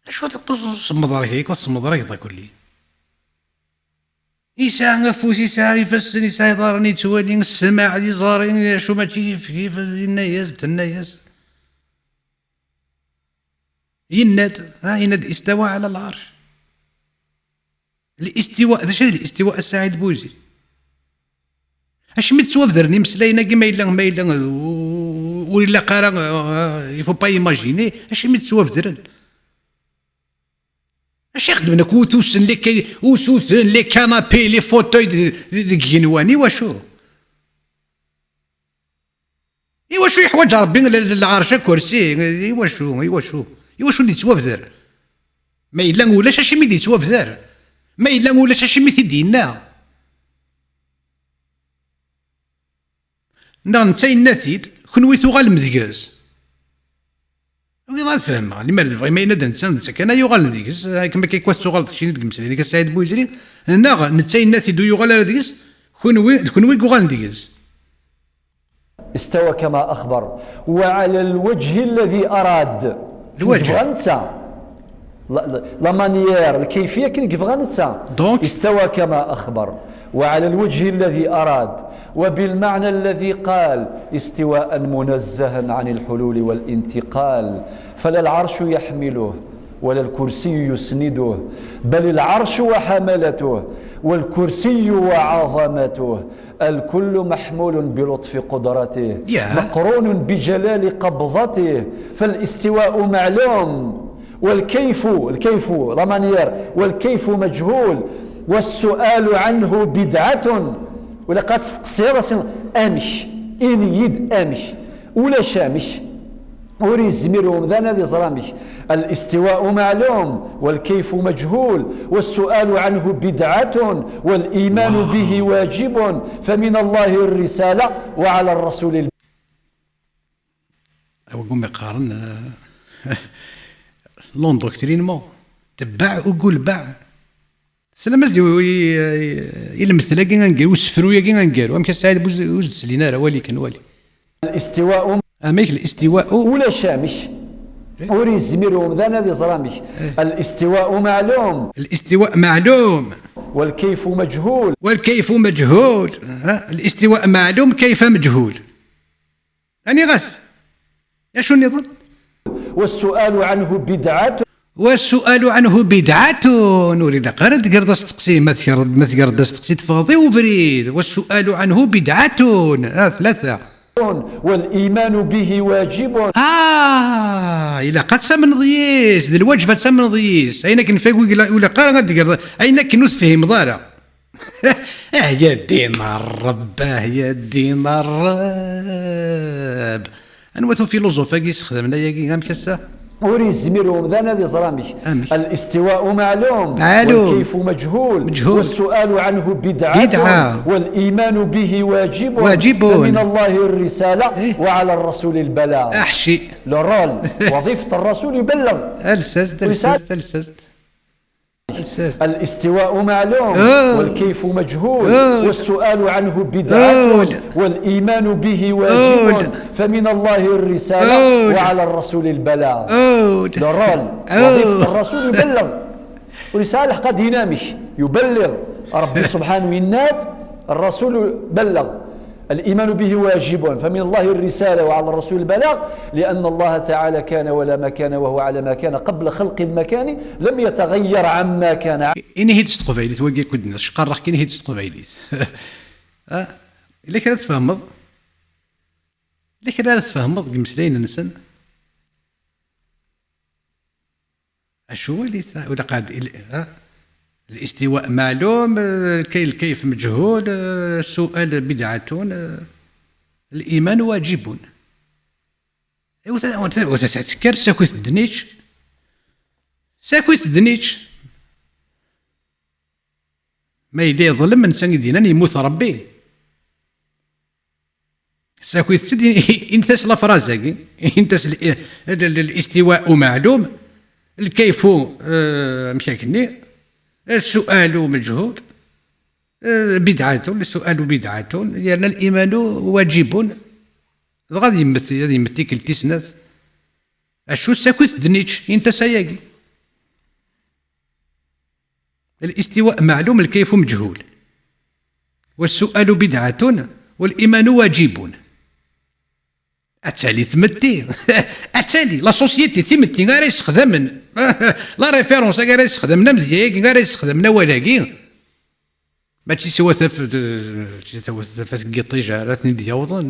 Acu-t akk usemmeḍ-agi akk ad tsemmeḍ akk dakulli? Yesɛa afus, yesɛa ifassen, yesɛa iḍarren, yettwali, ssmaɛ, iẓri, acu mačči kif kif, yenna-yas, tenna-yas. Yenna-d, ha, yenna-d, "Istawa ɛala lɛerc." Listiwa, d acu d listiwa, a Saɛid Buzir? Acimi d-ttwabedren imeslayen-agi ma yella, ma yella, u-, ur ilaq ara, uh, il faut pas imaginer, acimi d-ttwabedren? Acu i xeddmen akk utusen, les ca-, usuten, les canapés, les fauteuils de-, de-, deg igenwan, i wacu? I wacu yeḥwaǧ Ṛebbi l-, l-, lɛerc akersi? I wacu, i wacu? I wacu d-yettwabder? Ma yella ulac, acimi d-yettwabder? Ma yella ulac, acimi t-id-yenna? Neɣ netta yenna-t-id, kenwi tuɣalem deg-s. Wiḍ ad fehmeɣ, limer d bɣi ma yenna-d netta, d netta kan ay yuɣalen deg-s, akken akka i tuɣaleḍ keččini deg imeslayen-ik a Saɛid Buyezri, neɣ netta yenna-t-id ur yuɣal ara deg-s, kenwi, d kenwi i yuɣalen deg-s. استوى كما أخبر وعلى الوجه الذي أراد. الوجه. Yebɣa netta. La, la, la manière, lkayfiya akken yebɣa netta. Donc? استوى كما أخبر وعلى الوجه الذي أراد وبالمعنى الذي قال استواء منزها عن الحلول والانتقال، فلا العرش يحمله ولا الكرسي يسنده، بل العرش وحملته والكرسي وعظمته، الكل محمول بلطف قدرته، يا. مقرون بجلال قبضته، فالاستواء معلوم، والكيف، الكيف، la manière، والكيف مجهول، والسؤال عنه بدعة. Ula qad testeqsiḍ amek, ini-yi-d amek. Ulac amek. Ur yezmir umdan ad iẓer amek. الاستواء معلوم والكيف مجهول والسؤال عنه بدعة والإيمان به واجب فمن الله الرسالة وعلى الرسول البلاغ. Awagum iqqaren, euh, l'endoctrinement. Tebbaɛ ugulbaɛ. Teslam-as-d i, i, i, i lemtel-agi aneggaru, usefru-agi aneggaru. Amek a Saɛid Buz-, ur s-d-slin ara, wali kan, wali. الاستواء. Amek, الاستواء? Ulac amek. Eh? Ur yezmir umdan ad iẓer amek. Eh. الاستواء معلوم. الاستواء معلوم. والكيف مجهول. والكيف مجهول. Ha? الاستواء معلوم، كيف مجهول. Ani ɣas? Acu nniḍen? والسؤال عنه بدعة. والسؤال عنه بدعة. Ur ilaq ara ad tgreḍ asteqsi. Ma tgreḍ, ma tgreḍ asteqsi, teffɣeḍ i ubrid. والسؤال عنه بدعة. Ah, tlata. والإيمان به واجب. Ah, ilaq ad tamneḍ yis. D lwaǧeb ad tamneḍ yis. Ayen akken fag ur ilaq ara ad tgreḍ. Ayen akken ur tefhimeḍ ara. Ah, ya ddin Ṛṛebb, ah, ya ddin Ṛṛebb. Anwa-t ufiluẓuf-agi yessexdamen ayagi, amek ass-a? Ur yezmir umdan ad iẓer amek. Amek? الاستواء معلوم. معلوم. والكيف مجهول. مجهول. والسؤال عنه بدعة. بدعة. والإيمان به واجب. واجب. فمن الله الرسالة. إيه. وعلى الرسول البلاغ. Aḥci. Le rôle. وظيفة الرسول يبلغ. Ales-as-d, ales-as-d, ales-as-d. الاستواء معلوم، أوه. والكيف مجهول، أوه. والسؤال عنه بدعة، أوه. والإيمان به واجب، أوه. فمن الله الرسالة، أوه. وعلى الرسول البلاغ. أوه. Le rôle، أوه. وظيفة الرسول يبلغ. ولسه الحق ديناميك يبلغ. ربي سبحانه ينات، الرسول بلغ. الإيمان به واجب، فمن الله الرسالة وعلى الرسول البلاغ، لأن الله تعالى كان ولا مكان وهو على ما كان قبل خلق المكان، لم يتغير عما كان. Ini-hi-d s teqbaylit, wagi akk i d-nniɣ, cqarreɣ-k, ini-hi-d s teqbaylit. Ah, illa kra ara tfehmeḍ? Illa kra ara tfehmeḍ deg imeslayen-nsen? Acu walit, ha? Ula qad il-, ha? الاستواء معلوم، الكي-، الكيف مجهول، السؤال بدعة، الإيمان واجب. Iwet-, iwet-, iwet-, tekker, sakit-d nič. Sakit-d nič. Ma yella yeḍlem, netta i d-yennan yemmut Rebbi. Sakit-tt-id, in-, in-, init-as la phrase-agi, init-as l-, l-, l-, الاستواء معلوم, الكيف, eh, amek akken-nni, السؤال مجهول, eh, بدعة, السؤال بدعة, yerna الإيمان واجب. Dɣa ad yemmet, ad yemmet tikkelt tis snat. Acu, sakit-d nič, init-as ayagi. الاستواء معلوم، الكيف مجهول. والسؤال بدعة، والإيمان واجب. Ad tali tmetti. Ad tali la société timetti ara yessexdamen. La référence ara yessexdamen, amedya-agi ara yessexdamen awal-agi. Mačči s wa taf-, s wa tafat n yiṭij ara ten-id-yawḍen.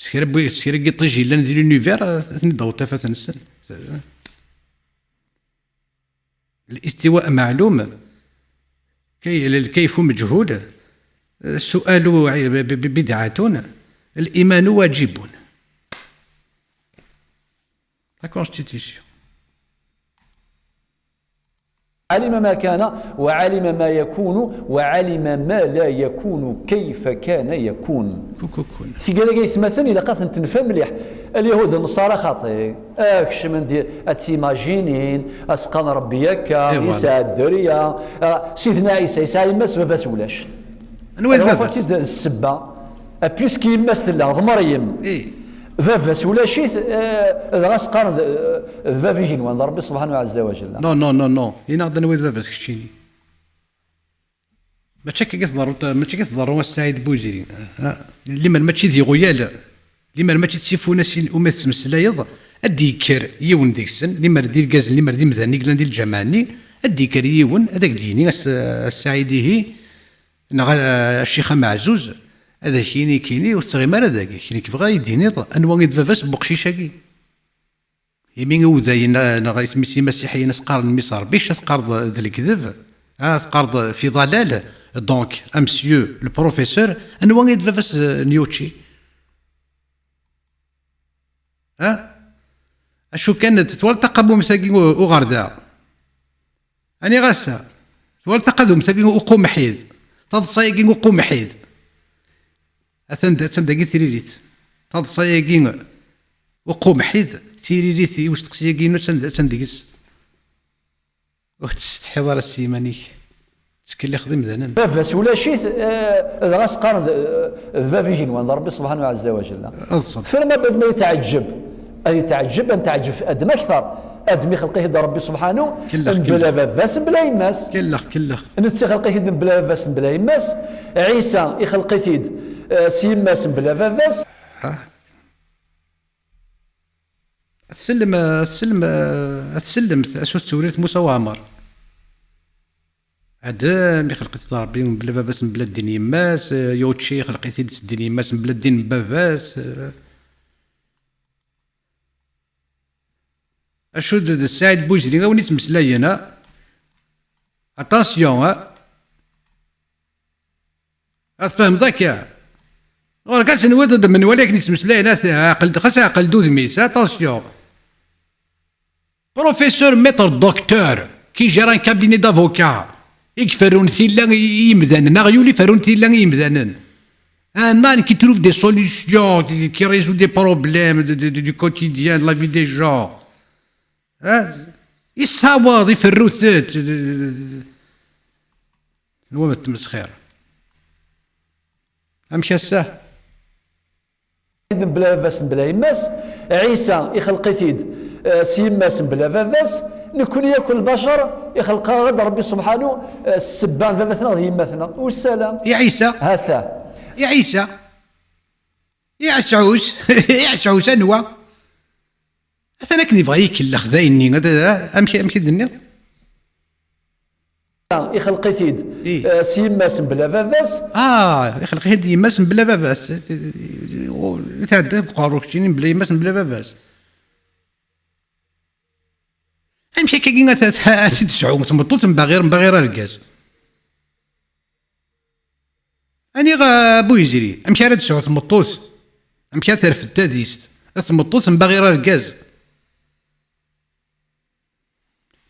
S kra n wi-, s kra n yiṭij yellan di l'univers, ad ten-id-taweḍ tafat-nsen. الاستواء معلوم، كي-، الكيف مجهول، السؤال ب-، ب-، بدعة، الإيمان واجب. La Constitution. علم ما كان وعلم ما يكون وعلم ما لا يكون كيف كان يكون. Kukukun. Tigad-agi yetmaten ilaq ad tent-nefhem mliḥ. Alyahud d Nṣara xaṭi. Ah, kecmen di, ad timajinin, as-qqaren Rebbi akka, eh, voilà. Yesɛa dderya. Ah, Sidna Ɛisa yesɛa yemma-s, baba-s ulac. Anwa i d baba-s? Anwa-tt-id ssebba? Ah, puisque yemma-s tella, d Meryem. Eh. Baba-s ulac-it, eh, dɣa as-qqaren d, d bab igenwan, d Rebbi subḥanahu ɛezza wa jalla. Non, non, non, non. Ini-aɣ-d anwa i d baba-s keččini. Mačči akka i tḍerru, mačči akka i tḍerru a Saɛid Buziri. Ha? Limer mačči d iɣuyal, limer mačči d tifunasin umi tettmeslayeḍ, ad d-yekker yiwen deg-sen, limer d irgazen, limer d imdanen i yellan di lǧameɛ-nni, ad d-yekker yiwen, ad ak-d-yini a S-, a Saɛid ihi, neɣ a, a Ccix Ameɛzuz, ad ak-yini kini, ur tettɣim ara dagi. Kini kebɣa ad yi-d-tiniḍ anwa i d baba-s n weqcic-agi. Imi i udayen, eh, neɣ isem-is imasiḥiyen, as-qqaren mmi-s Ṛebbi, kečč ad teqqareḍ d lekdeb, ah, ad teqqareḍ fi ḍalal. Donc, a monsieur le professeur, anwa i d baba-s, eh, n yučči? Ah? Acu kan, twalaḍ taqamumt-agi u-, uɣerda? Ani ɣas, twalaḍ taqadumt-agi uqumḥid, taḍsa-agi uqumḥid. Atan d-, atan dagi tiririt. Taḍsa-agi uqumḥid, tiririt i usteqsi-agi-inu atan, atan deg-s. Ur tettsetḥiḍ ara s yiman-ik. Tettkellixeḍ imdanen. Baba-s ulac-it, eh, dɣa as-qqaren d, d bab igenwan, d Ṛebbi subḥanahu ɛezza wa jalla. Ad ṣṣeḍ. Firma bad ma yetɛeǧǧeb. Ad yetɛeǧǧeb, ad netɛeǧǧeb f Adem akteṛ. Adem ixleq-it-id Ṛebbi subḥanu, kellex, mebla kellex. Baba-s, mebla yemma-s. Kellex, kellex. Netta ixleq-it-id mebla baba-s, mebla yemma-s. Ɛisa ixleq-it-id, eh, s yemma-s, mebla baba-s. Ah. Ad tsellem, ad tsellem, ad tsellem, acu tettwaliḍ Musa Waɛmer? Adem ixleq-it-id Ṛebbi mebla baba-s, mebla ddin yemma-s, eh, Yuci ixleq-it-id s ddin yemma-s, mebla ddin n baba-s, eh. Acu d, d Saɛid Buzri, a win yettmeslayen, a? Attention, a? Ad tfehmeḍ akka? Ɣur-k ad tenwiḍ d menwala akken yettmeslayen, a t-, ɛqel-, xas ɛqel-d udem-is, attention. Professeur, maître, docteur, qui gère un cabinet d'avocats, i iferrun tilla i, i yimdanen, aɣyul iferrun tilla i yimdanen. Un âne qui trouve des solutions, qui, qui résout des problèmes de, de, de, du quotidien, de la vie des gens. Ah, yessawaḍ, iferru-t. Nwa ma tmesxir. Amek ass-a? Mebla baba-s, mebla yemma-s. Ɛisa ixleq-it-id, eh, s yemma-s, mebla baba-s. Nekni akk lbacer, ixleq-aɣ-d Ṛebbi subḥanu, eh, s ssebba n baba-tneɣ d yemma-tneɣ. Wessalam. I Ɛisa? Hata. I Ɛisa? I Ɛisɛus? I Ɛisɛus anwa? Atan akken yebɣa ikellex d ayenni, ad, amek, amek i d-tenniḍ? Ixleq-it-id, eh, s yemma-s mebla baba-s. Ah, ixleq-it-id yemma-s mebla baba-s. Tɛedda deg uqerru keččini mebla yemma-s mebla baba-s. Amek akka ad, ad, ad tt-id-tesɛu tmeṭṭut n Baɣir, n Baɣir argaz? Aniɣ a Bu Yizri, amek ara d-tesɛu tmeṭṭut? Amek ara terfed tadist tmeṭṭut n Baɣir argaz?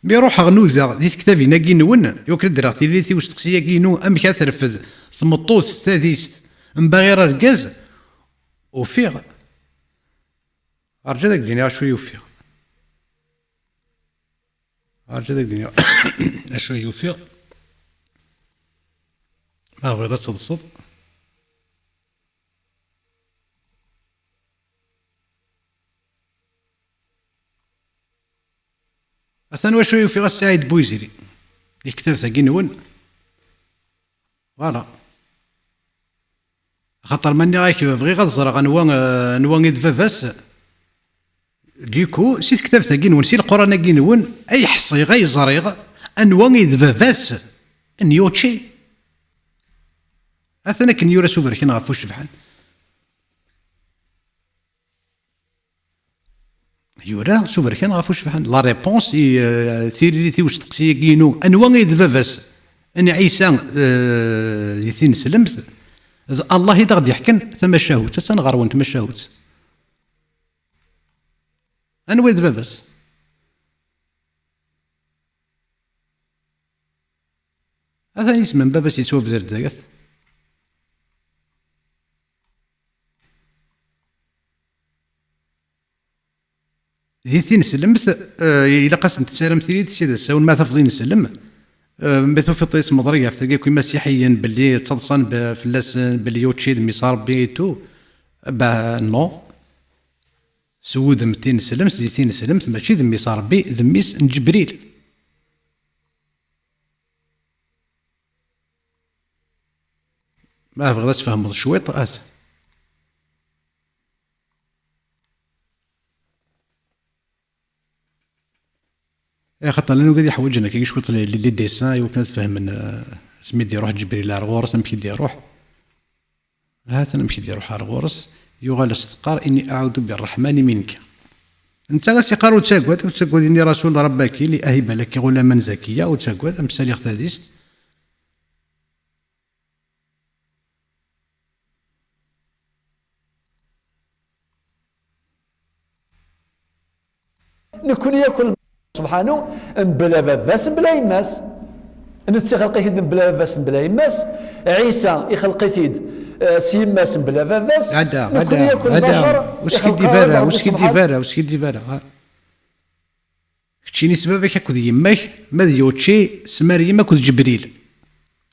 Mi ruḥeɣ nudaɣ di tektabin-agi-nwen, yukan ad d-rreɣ tiririt i usteqsi-agi-inu, amek ara terfed tmeṭṭut tadist n Baɣir argaz, ufiɣ. Rǧu ad ak-d-iniɣ acu i ufiɣ. Rǧu ad ak-d-iniɣ acu i ufiɣ. Ma tebɣiḍ ad teḍseḍ. Atan wacu i ufiɣ a Saɛid Buyzri di tektabt-agi-nwen. Voilà. Axaṭer ma nniɣ-ak bɣiɣ ad ẓreɣ anwa, eh, anwa i d baba-s. Du coup, si tektabt-agi-nwen, si Leqran-agi-nwen, ay ḥṣiɣ, ay ẓriɣ anwa i d baba-s n Yuci. Atan akken yura s uberkan ɣef ucebḥan. Yura s uberkan ɣef ucebḥan. La réponse i, eh, tiririt i usteqsi-agi-inu, anwa i d baba-s n Ɛisa, eh, di tineslemt? D Allah i d aɣ-d-yeḥken tamacahut. Attan ɣer-wen tmacahut. Anwa i d baba-s? Atan isem n baba-s yettwabder-d dayat. Di tineslemt, eh, ilaq ad sen-tessaram tiririt, si d asawen ma tafeḍ ineslem, eh, ma tufiḍ ismeḍreg ɣef tagi akk imasiḥiyen belli ttaḍsan be-, fell-asen, belli Yuci d mmi-s n Ṛebbi et tout, bah, non. S wudem n tineslemt, di tineslemt, mačči d mmi-s n Ṛebbi, d mmi-s n Ǧebril. Ma tebɣiḍ ad tfehmeḍ cwiṭ, at. Axaṭer llan wigad yeḥwaǧen akka cwiṭ les, les, les dessins i wakken ad fehmen, eh, asmi d-iruḥ Ǧebril ar ɣur-s, amek i d-iruḥ. Ha-t-an amek i d-iruḥ ar ɣur-s, yuɣal as-teqqar: "Inni aɛudu birreḥmani minka." Netta as-iqqar: "Ur ttagad, ur ttagad, inni rasul Rabbaki li ahiba laki ɣulaman zakiya, ur ttagad, am saliɣ tadist." Nekkni yakk subḥanu, mebla baba-s, mebla yemma-s. Netta ixleq-it-id mebla baba-s, mebla yemma-s. Ɛisa ixleq-it-id, eh, s yemma-s, mebla baba-s. Ada, nekkni ada, yakk ada. Lbacer, ur ixleq-aɣ-d Rebbi subḥanu. Ur skiddib ara, ur skiddib ara, ur skiddib ara. Ha. Keččini s baba-k akked yemma-k, ma d Yuci, s Meryem akked Ǧebril.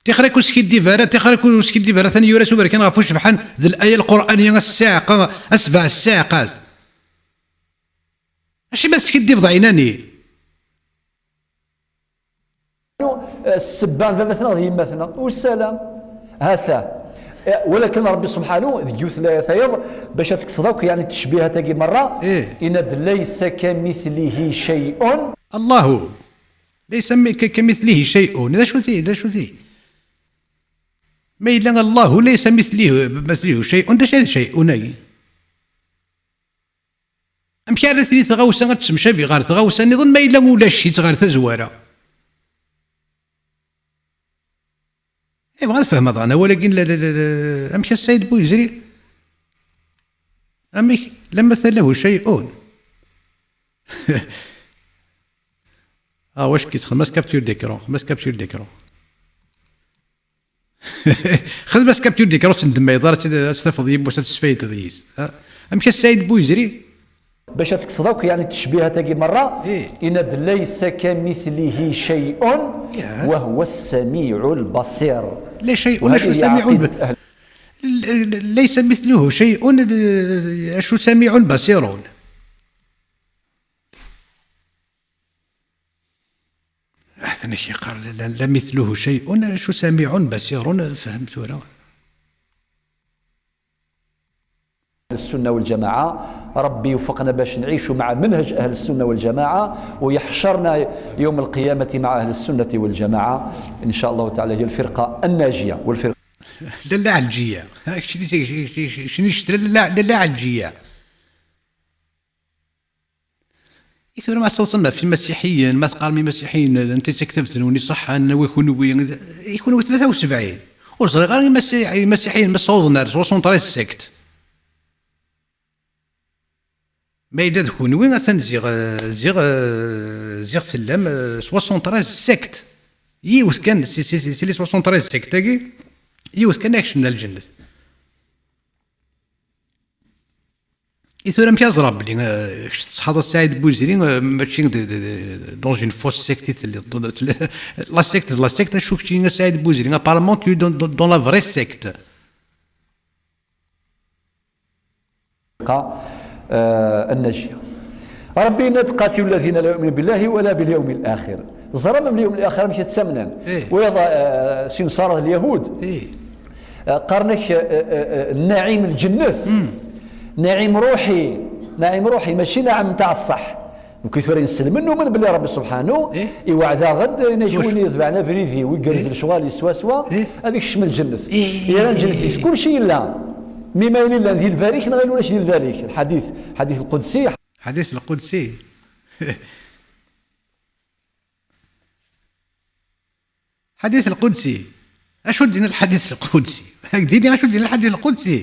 Tixer-ik ur skiddib ara, tixer-ik ur skiddib ara, atan yura s uberkan ɣef ucebḥan d laya lquraniya, a ssiɛqa, a sebɛa ssiɛqat. Acimi ad teskiddibeḍ ɛinani? Ssebba n baba-tneɣ d yemma-tneɣ, ussalam. Ha-t-a. Eh, walakin Ṛebbi subḥanu, deg yiwet n layat-ayeḍ, bac ad tekkseḍ akk, yeɛni, ttecbihat-agi merra, eh, yenna-d: "Laysa kamithlihi shay'un." Allahu. Laysa mi-, ka-, kamithlihi shay'un. D acu-t-i? D acu-t-i? Ma yella Allahu laysa mithlihi, mithlihi shay'un, d acu ay d shay'un-agi? Amek ara tili tɣawsa ad temcabi ɣer tɣawsa niḍen ma yella ulac-itt ɣer tazwara? Aywa, ad fehmeɣ daɣen awal-agi n la, la, la, la, amek a Saɛid Buyezri? Amek? Lamma tala lahu shay'un. Ah, wac ki txedem-as capture d'écran, xedem-as capture d'écran. Xdem-as capture d'écran, ur tt-ndemmayeḍ ara, ad tt-, ad tt-tafeḍ yemma-s, ad tesfaydeḍ yis. Ha? Amek a Saɛid Buyezri? Bac ad tekkseḍ akk, yeɛni, ttecbihat-agi merra, eh, yenna-d: "Laysa kamithlihi shay'un, yah, wa huwa as-sami'ul basir." La shay'un, acu sami'un ba-, l-, l-, laysa mithluhu shay'un, d-, acu sami'un basirun. Atan ak-yeqqar la, la, la mithluhu shay'un, acu sami'un basirun, fhem tura. السنة والجماعة. ربي يوفقنا باش نعيشوا مع منهج أهل السنة والجماعة، ويحشرنا يوم القيامة مع أهل السنة والجماعة إن شاء الله تعالى، هي الفرقة الناجية والفرقة. Lalla Ɛelǧiya. Kečč di, kečč, kečč, kečč, kečč, Lalla, Lalla Ɛelǧiya. I tura ma tettaḍsam ɣef imasiḥiyen, ma teqqarem imasiḥiyen, anta i d taktabt-nwen iṣeḥḥan, anwa i kunwi? I kunwi tlata u sebɛin. Ur ẓriɣ ara imasi-, imasiḥiyen ma ssawḍen ar soixante-treize sectes. Ma yella d kunwi, atan ziɣ, ziɣ, ziɣ tellam, eh, soixante-treize sectes. Yiwet kan, si, si, si, si les soixante-treize sectes-agi, yiwet kan i ikecmen ar lǧennet. I tura amek ara ẓreɣ belli, eh, kečč tṣeḥḥaḍ a Saɛid Buziri, eh, mačči de, de, de, dans une fausse secte i telliḍ, dans, la secte d la secte, acu kečči a Saɛid Buziri, apparemment tu es dans, dans, dans la vraie secte. Qa, eh, النجية. ربي إن تقاتلوا الذين لا يؤمنون بالله ولا باليوم الآخر. Ẓram اليوم الآخر amek ttamnen. Wiyaḍ, eh, s inṣara d lyahud. Eh, qqaren-ak, eh, eh, eh, nnaɛim lǧennet. Nnaɛim ruḥi. Nnaɛim ruḥi, mačči nnaɛim ntaɛ ṣṣeḥ. Nekk tura nselmen, numen belli Ṛebbi subḥanu iweɛd-aɣ-d, yenna-k win yetbeɛen abrid-iw, igerrez lecɣal-is swaswa, ad ikcem lǧennet. Yerra lǧennet-is, kulci yella. Mi ma ayen yellan di lbal-ik neɣ ayen ulac di lbal-ik. Lḥadit, lḥadit lqudsi. Ḥadit lqudsi. Ḥadit lqudsi. Acu d-yenna lḥadit lqudsi? Ad ak-d-ini acu d-yenna lḥadit lqudsi.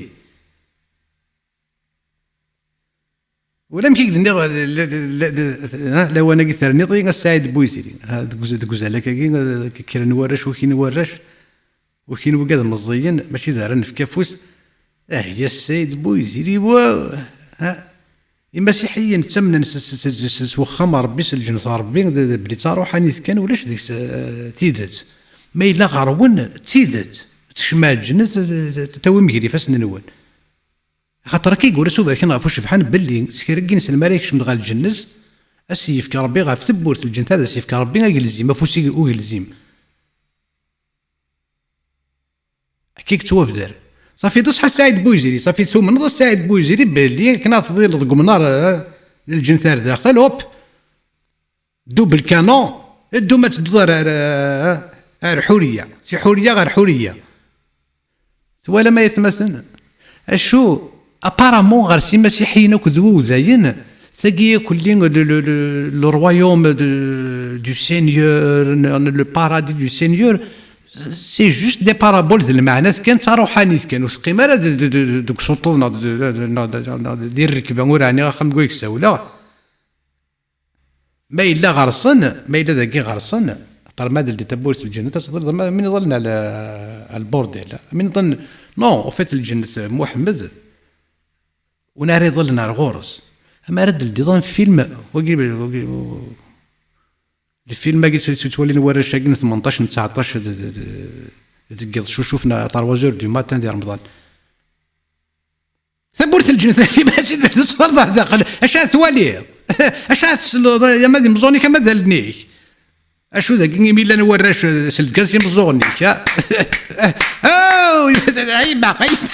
Ulamek i k-d-nniɣ, l-, l-, l-, l-, ha, lawan-agi terniḍ-iyi a Saɛid Buyziri. Ha, deg uz-, deg uzalak-agi, eh, kkren warrac, ukin warrac, ukin wigad meẓẓiyen, mačči d ara nefk afus. Ah, ya Saɛid Buyziri, wa, ha, imasiḥiyen ttamnen s, s, s, s, s wexxam n Ṛebbi, s lǧennet n Ṛebbi, d, d, belli d taṛuḥanit kan, ulac deg-s, eh, tidet. Ma yella ɣer-wen d tidet, tecmeɛ lǧennet, t-, t-, tawim gar ifassen-nwen. Axaṭer akka i yura s uberkan ɣef ucebḥan belli s kra n yinselmen ara ikecmen ɣer lǧennet, ad s-yefk Ṛebbi ɣef tewwurt n lǧennet, ad as-yefk Ṛebbi agelzim, afus i ugelzim. Akka i yettwabder. Ṣafi d ṣṣeḥ a Saɛid Buyziri, ṣafi tumneḍ a Saɛid Buyziri belli akken ad tḍileḍ deg umnar, eh, n lǧennet ar daxel, hop, double canon, ddu ma tedduḍ ar, ar, ar Ḥuriya. Si Ḥuriya ɣer Ḥuriya. Twalam ay atmaten? Acu, apparemment ɣer simasiḥiyen akked wudayen, tagi akk-lli le, le, le, le royaume de, du Seigneur, le paradis du Seigneur, c'est juste des paraboles d lmeɛnat kan, d taṛuḥanit kan, ur teqqim ara d, d, d, deg usuṭṭeḍ neɣ d, d, neɣ d, neɣ d, di rrekba, ur ɛniɣ axxam deg wayeg ssawleɣ. Ma yella ɣer-sen, ma yella dagi ɣer-sen, axaṭer ma ad ldi tawwurt n lǧennet, ad teḍleḍ am win iḍallen ar, ar lburdil, am win iḍallen, non, en fait, lǧennet, Muḥemmed, win ara iḍallen ar ɣur-s. Ama ara d-ldiḍ am film, wagi, wagi, lfilm-agi tt-, tt-, ttwalin warrac-agi n tmenṭac, n tseɛṭac, d, d, d, deg yiḍ cucuf, n trois heures du matin di Remḍan. Tawwurt n lǧennet, mačči d, d ttferḍ ar daxel. Acu ara twaliḍ? Acu ara tesleḍ? Ama d imeẓẓuɣen-ik, ama d allen-ik. Acu dagi, imi llan warrac, eh, selgen s imeẓẓuɣen-ik, ha? Oh, ɛimeɣ, ɛimeɣ.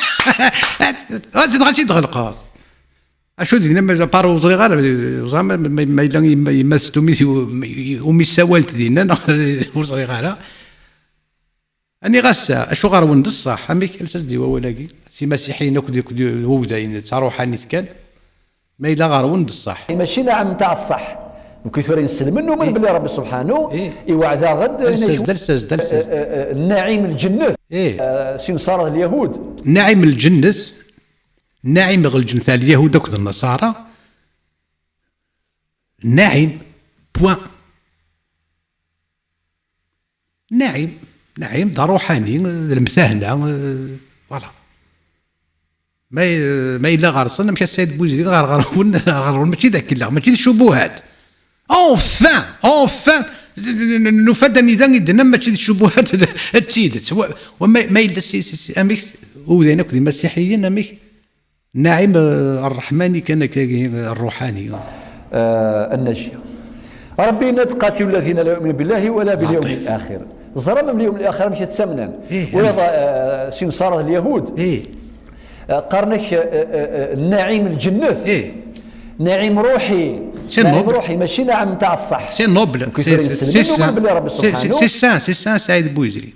Ad tedɣa tt-id-tɣelqeḍ. Acu dinna, ma, par ur ẓriɣ ara, ur ẓriɣ ma, ma, ma yella yemma, yemma Settumi, umi ssawalent dinna, neɣ ur ẓriɣ ara. Aniɣ ass-a, acu ɣer-wen d ṣṣeḥ? Amek, els-as-d i wawal-agi? S imasiḥiyen akked, akked wudayen d taṛuḥanit kan, ma yella ɣer-wen d ṣṣeḥ. Mačči nɛam ntaɛ ṣṣeḥ. Nekk tura nselmen, numen belli Ṛebbi subḥanu iweɛd-aɣ-d, els-as-d, els-as-d, els-as-d. Eh, eh, eh, nnaɛim lǧennet. Eh. Eh, s inṣara d lyahud. Nnaɛim lǧennet, nnaɛim ɣer lǧennet ar lyahud akked nnaṣara, nnaɛim, point. Nnaɛim, nnaɛim d aṛuḥani, d lemtahna, eh, voilà. Ma, ma yella ɣer-sen, amek a Saɛid Buzid, ɣer, ɣer-wen, ɣer, ɣer-wen, mačči d akella, mačči d ccubuhat. Enfin, enfin, n-, n-, n-, nufa-d anida i d-tennam mačči d ccubuhat, d, d tidet. Wa, wa ma, ma yella si, si, si, amek, udayen akk d imasiḥiyen, amek? Nnaɛim, eh, ṛṛeḥmani kan akkagi, eh, ṛṛuḥani. Eh, النجية. ربي إن تقاتلوا الذين لا يؤمنون بالله ولا باليوم الآخر. Ẓram اليوم الآخر amek ttamnen. Eh, wiyaḍ, eh, s inṣara d lyahud. Eh. Eh, qqaren-ak, eh, eh, eh, nnaɛim lǧennet. Eh. Nnaɛim ruḥi. C'est noble. Nnaɛim ruḥi, mačči nnaɛim ntaɛ ṣṣeḥ. C'est noble. C'est, c'est, c'est ça. C'est, c'est, c'est ça, c'est ça, Saïd Bouzri.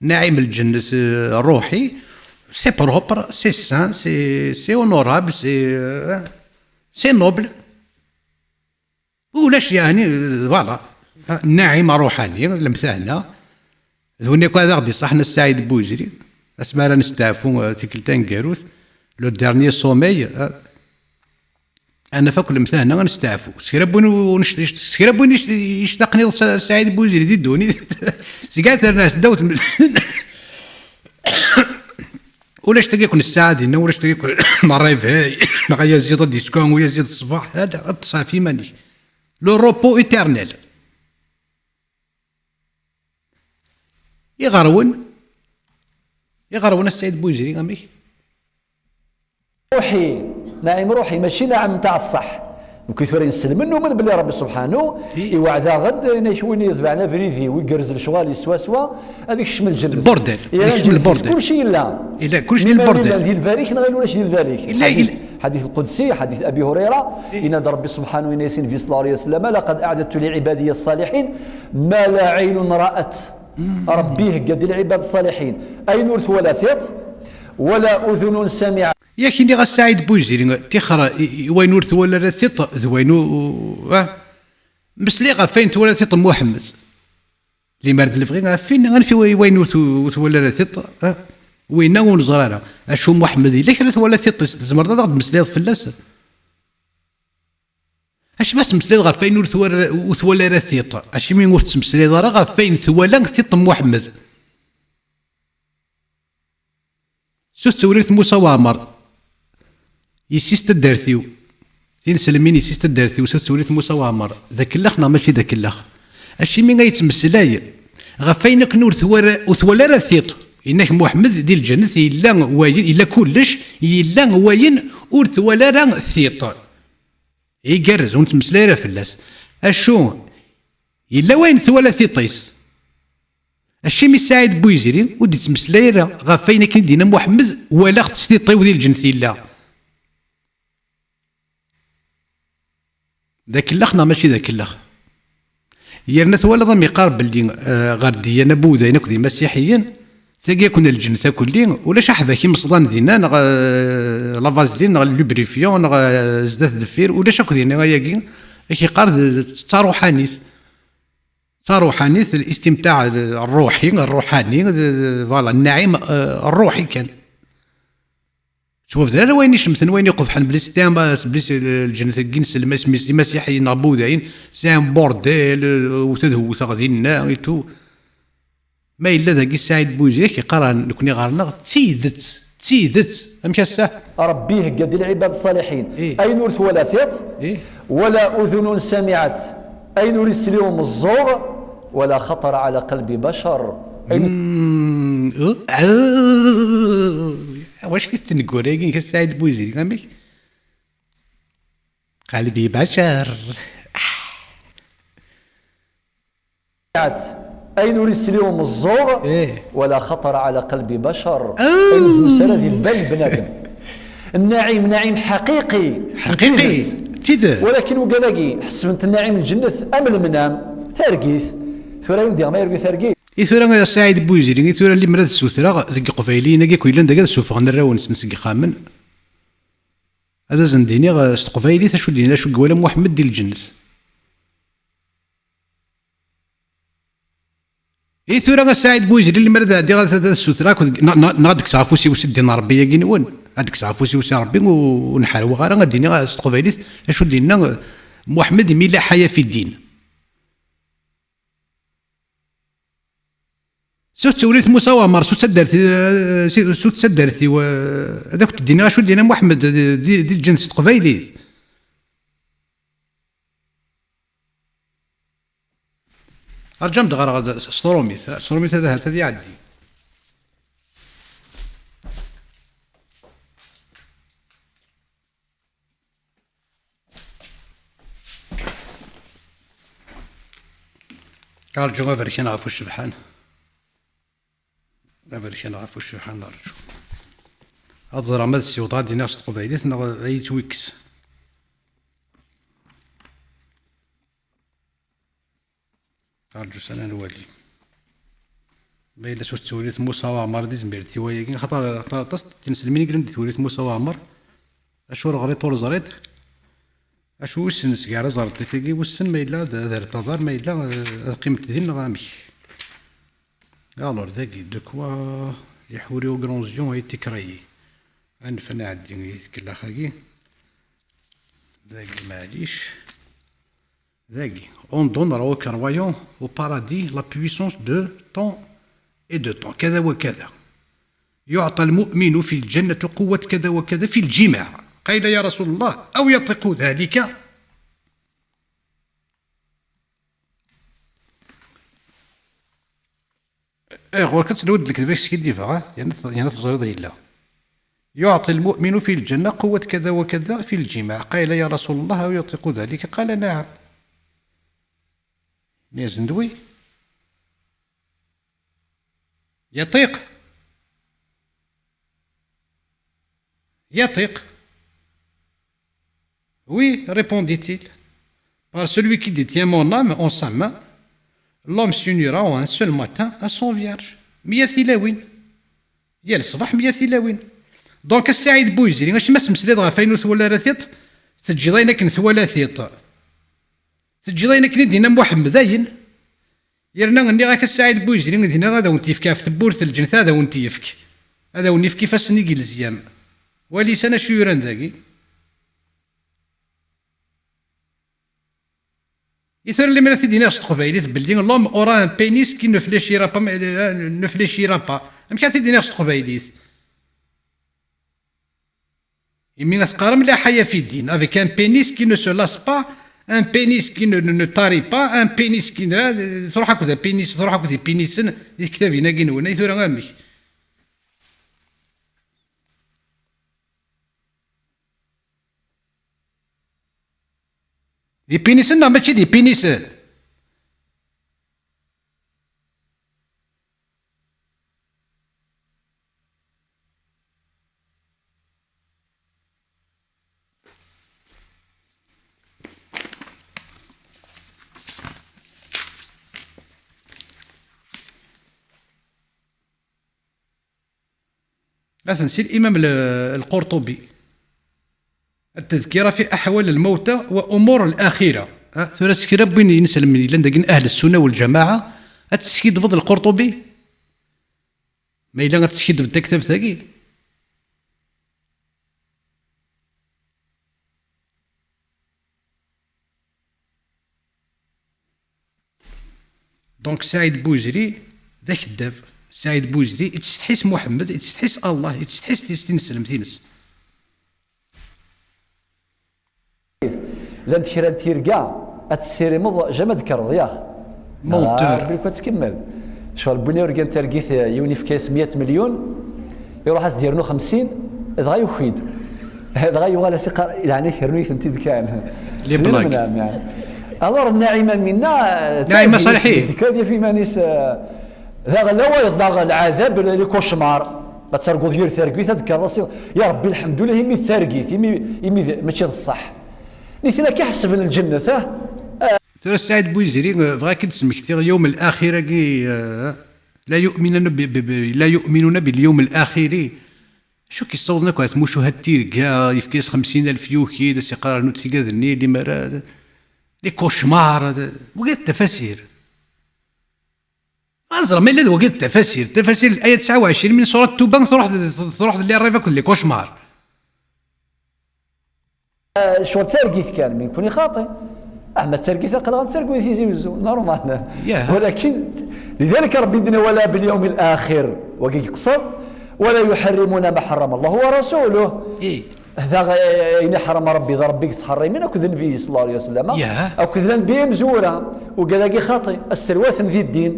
Nnaɛim lǧennet, eh, ṛṛuḥi, c'est propre, c'est sain, c'est, c'est honorable, c'est, euh, c'est noble. Ulac, yeɛni, voilà. Nnaɛima ṛuḥani, lemtahna. D win akk ad aɣ-d-iṣaḥen a Saɛid Buzri. Asmi ara nesteɛfu, eh, tikkelt taneggarut, le dernier sommeil, eh, ad naf akk lemtahna, ad nesteɛfu. S kra n win ur nec-, s kra n win yec-, yectaqen iḍ Sa-, Saɛid Buzri di ddunit. Seg terna s ddaw tmes-, ulac tagi akk nessaɛa dinna, ulac tagi akk ma réveil, neɣ ayaziḍ ad d-yesku, ayaziḍ ṣṣbeḥ, ad, ad teṣɛef iman-ik. Le repos éternel. Iɣerwen, iɣerwen a Saɛid Buzri, amek? Ruḥi, naɛim ruḥi, mačči naɛem ntaɛ ṣṣeḥ. Nekki tura nselmen, numen belli Ṛebbi subḥanu I- iweɛd-aɣ-d, inak win yetbeɛen abrid-iw, igerrez lecɣal-is swaswa, ad ikcem lǧennet. Bordel, ad ikcem lbordel. Kulci yella. Yella, kulci di lbordel. Yella di lbalik neɣ yella ulac di lbalik. Yella, ḥadit, yella. Ḥadit lqudsi, ḥadit Abi Hurayra, yenna-d Ṛebbi subḥanu, yenna-yas i Nnbi ṣella Llahu ɛalayhi wa sallam: "Laqad aɛdadtu li ɛibadiya ṣṣaliḥin ma la ɛaynun ra'at." Ṛebbi ihegga-d i lɛibad ṣṣaliḥin ayen ur twala tiṭ, wala udunun samiɛat. Yak iniɣ a Saɛid Buziri, tixer i, i wayen ur twala ara tiṭ d wayen u-, u-, ah. Mmeslay ɣef wayen twala tiṭ Muḥemmed. Limer d lebɣi ɣef win, anef i wa-, i wayen ur t-, ur twala ara tiṭ, ah. Winna ur neẓri ara. Acu Muḥemmed yella kra twala tiṭ-is, tzemreḍ ad aɣ-d-meslayeḍ fell-as? Acimi ad tmeslayeḍ ɣef wayen ur twala, ur twala ara tiṭ? Acimi ur tettmeslayeḍ ara ɣef wayen twala tiṭ n Muḥemmed? S ur tettewlilt Musa Waɛmer, yessi-s n taddart-iw, tinselmin, yessi-s n taddart-iw, s ur tettewlilt Musa Waɛmer, d akellax neɣ mačči d akellax? Acimi ay yettmeslay ɣef wayen akken ur twala, ur twala ara tiṭ? Yenna-k Muḥemmed di lǧennet yella wayen, yella kullec, yella wayen ur twala ara tiṭ. Igerrez, ur nettmeslay ara fell-as. Acu, yella wayen twala tiṭ-is? Acimi Saɛid Buyziri ur d-yettmeslay ara ɣef wayen akken i d-yenna Muḥemmed, walaɣ-t s tiṭ-iw di lǧennet yella? D akellax neɣ mačči d akellax? Yerna twalaḍ am yeqqar belli, eh, ɣer ddiyana n Wudayen akked imasiḥiyen, tagi akk n lǧennet akkelli, ulac aḥbak imeṣḍan dinna, neɣ, eh, la vaseline, neɣ lubrifiant, neɣ, eh, zdat deffir, ulac akk dinna ayagi, ak yeqqar d, d, d taruḥanit. D taruḥanit, الاستمتاع الروحي, الروحاني, d, d, voilà, النعيم, eh, الروحي kan. Ttwabder ara wayen icemten, wayen iqebḥen, bli s-, bli s-, lǧennet-agi n selma, isem-is d imasiḥiyen neɣ n Wudayen, c'est un bordel, eh, wwet ad wwteɣ dinna, et tout. Ma yella dagi Saɛid Buyziri, ak yeqqar nekkni ɣer-neɣ d tidet, d tidet. Amek ass-a? Ṛebbi ihegga-d i lɛibad ṣṣaliḥin. Ih. Ayen ur twala tiṭ, ih, wala udunun samiɛat, ayen ur isli umeẓẓuɣ, wala xaṭara ɛala qalbi bacar. Ayen Mm, uh, uh, wacu i tettneggura-agi, a Saɛid Buyziri, amek? Qalbi bacar. Ayen ur isli umeẓẓuɣ, ih, wala xaṭara ɛala qalbi bacar. Ah. Ayen ur d-nusi ara di lbal n bnadem. Nnaɛim, nnaɛim ḥaqiqi. Ḥaqiqi. D tidet. Walakin wigad-agi, ḥesben-t nnaɛim n lǧennet am lemnam, targit. Tura ayen diɣ ma yerwi targit. I tura a Saɛid Buyziri, i tura limer ad ssutreɣ deg Iqbayliyen-agi akk yellan dagi ad ssufɣen arraw-nsen seg yixxamen, ad asen-d-iniɣ, eh, s teqbaylit acu d-yenna, acu i iwala Muḥemmed di lǧennet. I tura a Saɛid Buyziri, limer ad ɛeddiɣ ad, ad, ad ssutreɣ akk deg, neɣ, neɣ, neɣ ad d-kkseɣ afus-iw s ddin n Ṛebbi-agi-nwen, ad d-kkseɣ afus-iw s Ṛebbi, u-, ur nḥerweɣ ara, ad d-iniɣ s teqbaylit acu d-yenna, eh, Muḥemmed imi la ḥaya fi ddin. Su tettewlilt Musa Waɛmer, su taddart, eh, su taddart-iw, eh, ad akent-d-iniɣ acu d-yenna Muḥemmed di, di, di lǧennet s teqbaylit. Arǧu ad m-d-ɣreɣ s, s trumit. S trumit ad ahat ad iɛeddi. Arǧu aberkan ɣef ucebḥan. Aberkan ɣef ucebḥan, arǧu. Ad ẓreɣ ma ad ssiwḍeɣ ad d-iniɣ s teqbaylit neɣ ad yettwikkes. Arǧu s-, ad nwali. Ma yella s ur tettewlilt Musa Waɛmer di tezmirt i wayagi, xaṭer, xaṭer aṭas n tinselmin i yellan di tewlilt Musa Waɛmer. Acu ur ɣriḍ ur ẓriḍ? Acu wissen seg ara ẓerret tagi, wissen ma yella ad, ad rret aḍar, ma yella, eh, ad qqiment din neɣ amek? Alors, dagi, de quoi les houris aux grands yeux ont été créés. Anef ad nɛeddi i tkellax-agi. Dagi, maɛlic. Dagi, on donnera aux croyants au paradis la puissance de tant et de tant, كذا وكذا. يعطى المؤمن في الجنة قوة كذا وكذا في الجماع. قيل: يا رسول الله، أو يطيق ذلك؟ Eh, ɣur-k ad telhu-d lekdeb i k-skiddibeɣ, ah? Yerna t-, yerna teẓriḍ yella. يعطى المؤمن في الجنة قوة كذا وكذا في الجماع. قيل: يا رسول الله، أو يطيق ذلك؟ قال: نعم. Nniɣ-asen d wi. يطيق. يطيق. Oui, répondit-il, par celui qui détient mon âme en sa main, l'homme s'unira en un seul matin à son vierge. Meyya tilawin. Yal ṣṣbeḥ meyya tilawin. Donc, a Saɛid Buyzri, acimi ad temmeslayeḍ ɣef ayen ur twala ara tiṭ, teǧǧiḍ ayen akken twala tiṭ. Teǧǧiḍ ayen akken i d-yenna Muḥemmed, ayen. Yerna nniɣ-ak a Saɛid Buyzri, dinna ad awen-t-yefk ɣef tewwurt n lǧennet, ad awen-t-yefk. Ad awen-yefk ifassen i yilzam. Wali san acu yuran dagi. I tura lemmer ad t-id-iniɣ s teqbaylit belli l'homme aura un pénis qui ne fléchira pas, euh, ne fléchira pas. Amek ad t-id-iniɣ s teqbaylit? Imi ad teqqarem la haya fi ddin, avec un pénis qui ne se lasse pas, un pénis qui ne, ne, ne tarit pas, un pénis qui ne, truḥ akked apénis, truḥ akked ipinisen di tektabin-agi-nwen, ay tura amek? D ipinisen neɣ mačči d ipinisen? Atan si l'imam l-, القرطبي. التذكرة في أحوال الموتى وأمور الآخرة. Ha, tura s kra n win inselmen yellan dagi n أهل السنة والجماعة, ad teskidbeḍ القرطبي? Ma yella ad teskidbeḍ taktabt-agi? Donc, Saɛid Buzri d akeddab. Saɛid Buzri ittsetḥi s Muḥemmed, ittsetḥi s Allah, ittsetḥi s tis-, tineslemt-ines. Llant kra n tirga ad tessirimeḍ, jamais ad d-kkreḍ, yax? Menteur. Belkul ad tkemmel. Ccɣel wwin urga n targit, yiwen yefka-yas meyya milyun, iruḥ as-d-yernu xemsin, dɣa yuki-d. Dɣa yuɣal as-iqqar, yeɛni ternu-itent-id kan. Les blagues. Nɛam, yeɛni. Alors, Naɛima Minna, Naɛima Ṣaliḥi. Tekker ɣef yiman-is, eh, daɣ la wayeḍ, daɣ lɛadab, les cauchemars. Ad terguḍ yir targit, ad d-kkreḍ as-, ya Rebbi, lḥemdullah, imi d targit, imi, imi d, mačči d ṣṣeḥ. Nitni akka ḥesben lǧennet, ah? Tura Saɛid Buyzri, eh, bɣiɣ ad k-id-smektiɣ yawm al-axir-agi, eh, la yu'minuna bi, bi, bi, la yu'minuna bil yawm al-axiri. Acu k-yessawḍen akk ɣer tmucuha d tirga, yefka-yas xemsin alef yuki, d as-iqqar rnu-d tigad-nni, limara, les cauchemars, wagi d tafasir. Ma ẓra ma yella d wagi d tafasir, tafasir, l'aya tesɛa u ɛecrin min surat Tuba, truḥ, truḥ d les rêves akked les cauchemars. Ccɣel d targit kan, mi nekni xaṭi. Ah, ma d targit, aql-aɣ nettargu di Tizi Wezzu, normal. Yeah. Walakin, lidalik Rebbi yenna, wala bil yawm al-axir, wagi yeqṣer, wala yuḥarrimuna ma ḥarrama Allah wa rasuluh. Eh. Daɣ, eh, ayen iḥrem Rebbi, d Rebbi i yettḥerrimin, akked Nnbi, sallallahu alayhi wa sallam, yeah, akked lanbiya imezwura. Ugad-agi xaṭi, sserwaten di ddin,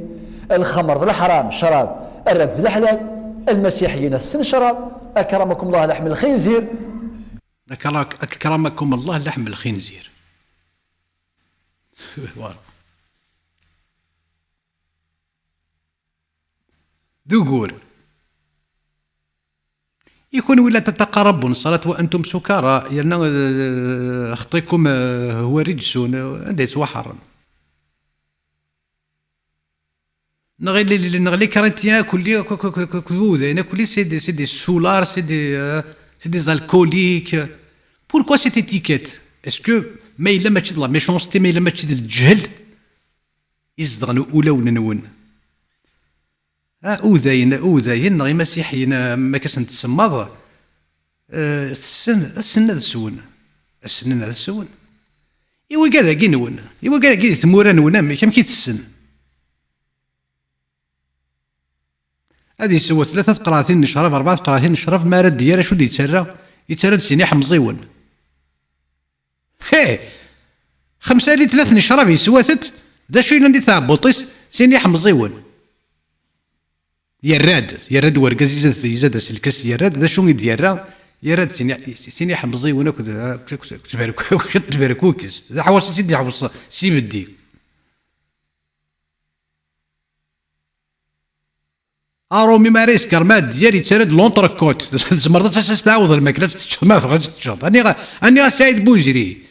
lxemr d leḥram, ccrab, rran-t d leḥlal, lmasiḥiyin ad tessen ccrab, akramakum Allah, laḥm lxinzir. Akra-, akramakum Allah, laḥm lxinzir. Voilà. D ugur. I kunwi la tataqarabun ṣṣalat wa antum sukara, yerna, eh, xṭikum, eh, huwa rijsun, eh, anda yettwaḥeṛṛem? Neɣ les, les, neɣ les chrétiens, akk-, akk-, akk-, akk-, akk-, akk-, c'est des, c'est des soulards, c'est des, euh, c'est des alcooliques. Pourquoi cette étiquette? Est-ce que Ma yella mačči d la méchanceté, ma yella mačči d lǧehd izedɣen ulawen-nwen. Ah, udayen, udayen neɣ imasiḥiyen, ah, ma k-asen-tsemmaḍ, eh, tessen, ssnen ad swen. Ssnen ad swen. I wigad-agi-nwen, i wigad-agi di tmura-nwen, amek, amek i tessen? Ad yeswa tlata teqraɛtin n ccrab, rebɛa teqraɛtin n ccrab, ma ara d-yerr acu d-yettarra? Yettarra-d sin iḥemẓiwen. He! Xemsa litrat n ccrab yeswa-t-d, d acu yellan di tɛebbuṭ-is? Sin iḥemẓiwen. Yerra-d, yerra-d wergaz, izad, izad aselkas, yerra-d, d acu i d-yerra? Yerra-d sin, sin iḥemẓiwen akked, akked, akked tberku-, akked tberkukest. D aḥwas i tt-id-iḥewṣ s ibeddi. Aṛumi mi ara yeskeṛ, ma ad d-yerr, yettarra-d l'entrecôte. Tzemreḍ ad tas-, ad s-tɛawdeḍ lmakla, ad teččeḍ, ma bɣiḍ ad teččeḍ. Aniɣ, aniɣ a Saɛid Buzri.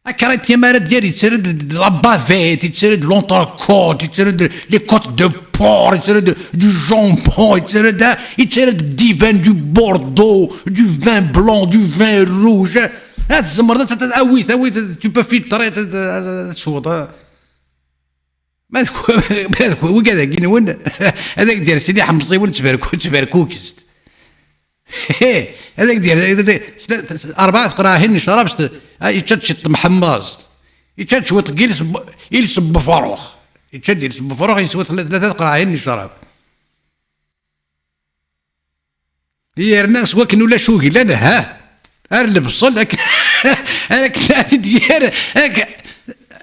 Akraṭi mi ara d-yerr, yettarra-d la bavette, yettarra-d l'entrecôte, yettarra-d les côtes de porc, yettarra-d du jambon, yettarra-d, yettarra-d divin, du bordeaux, du vin blanc, du vin rouge. Ah, tzemreḍ ad, ad, awit, awit, tu peux filtrer, ad, ad, ad tesweḍ, ah. Ma d ku-, ma d ku-, wigad-agi-nwen, ad ak-d-yerr sin iḥemẓiwen d tberku-, d tberkukest. Ad ak-d-yerr, rebɛa teqraɛin n ccrab, s-, ah, yečča-d ciṭ n mḥemmeẓt. Yečča-d cwiṭ n yiles n, iles n wefrux. Yečča-d iles n wefrux, yeswa tlata teqraɛin n ccrab. Yerna s wakken ulac uglan, ha, ar lebṣel, ak-, ar akken ad t-id-yerr, ak-,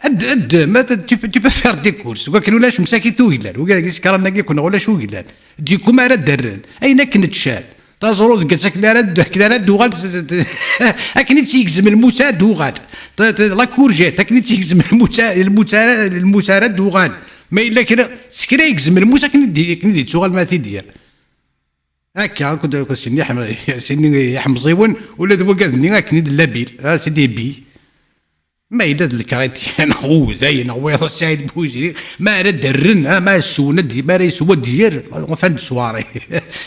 ad, ad, ma t-, tu peux, tu peux faire des courses. S wakken ulac, msakit uglan. Uglan, isekran-agi, kun ulac uglan. Du coup, ma ara d-rren, ayen akken ččan. Taẓrut deg akken ara d-, akken ara d-uɣal, akken i tt-yegzem lmus ara d-uɣal. Ta-, ta-, la courgette, akken i tt-yegzem lmus ara, lmus ara, lmus ara d-uɣal. Ma yella kra, s kra yegzem lmus, akken i d-, akken i d-yettuɣal ma t-id-yerr. Akka, akked, akked sin-nni, sin-nni iḥemẓiwen, ula d wagad-nni akken i d-, labil, ah, c'est des billes. Ma yella d lkrityan, neɣ uday, neɣ wayeḍ Saɛid Buzri, ma ara d-rren, ah, ma ara swen, ad d-, ma ara yeswa ad d-yerr, en fin de soirée.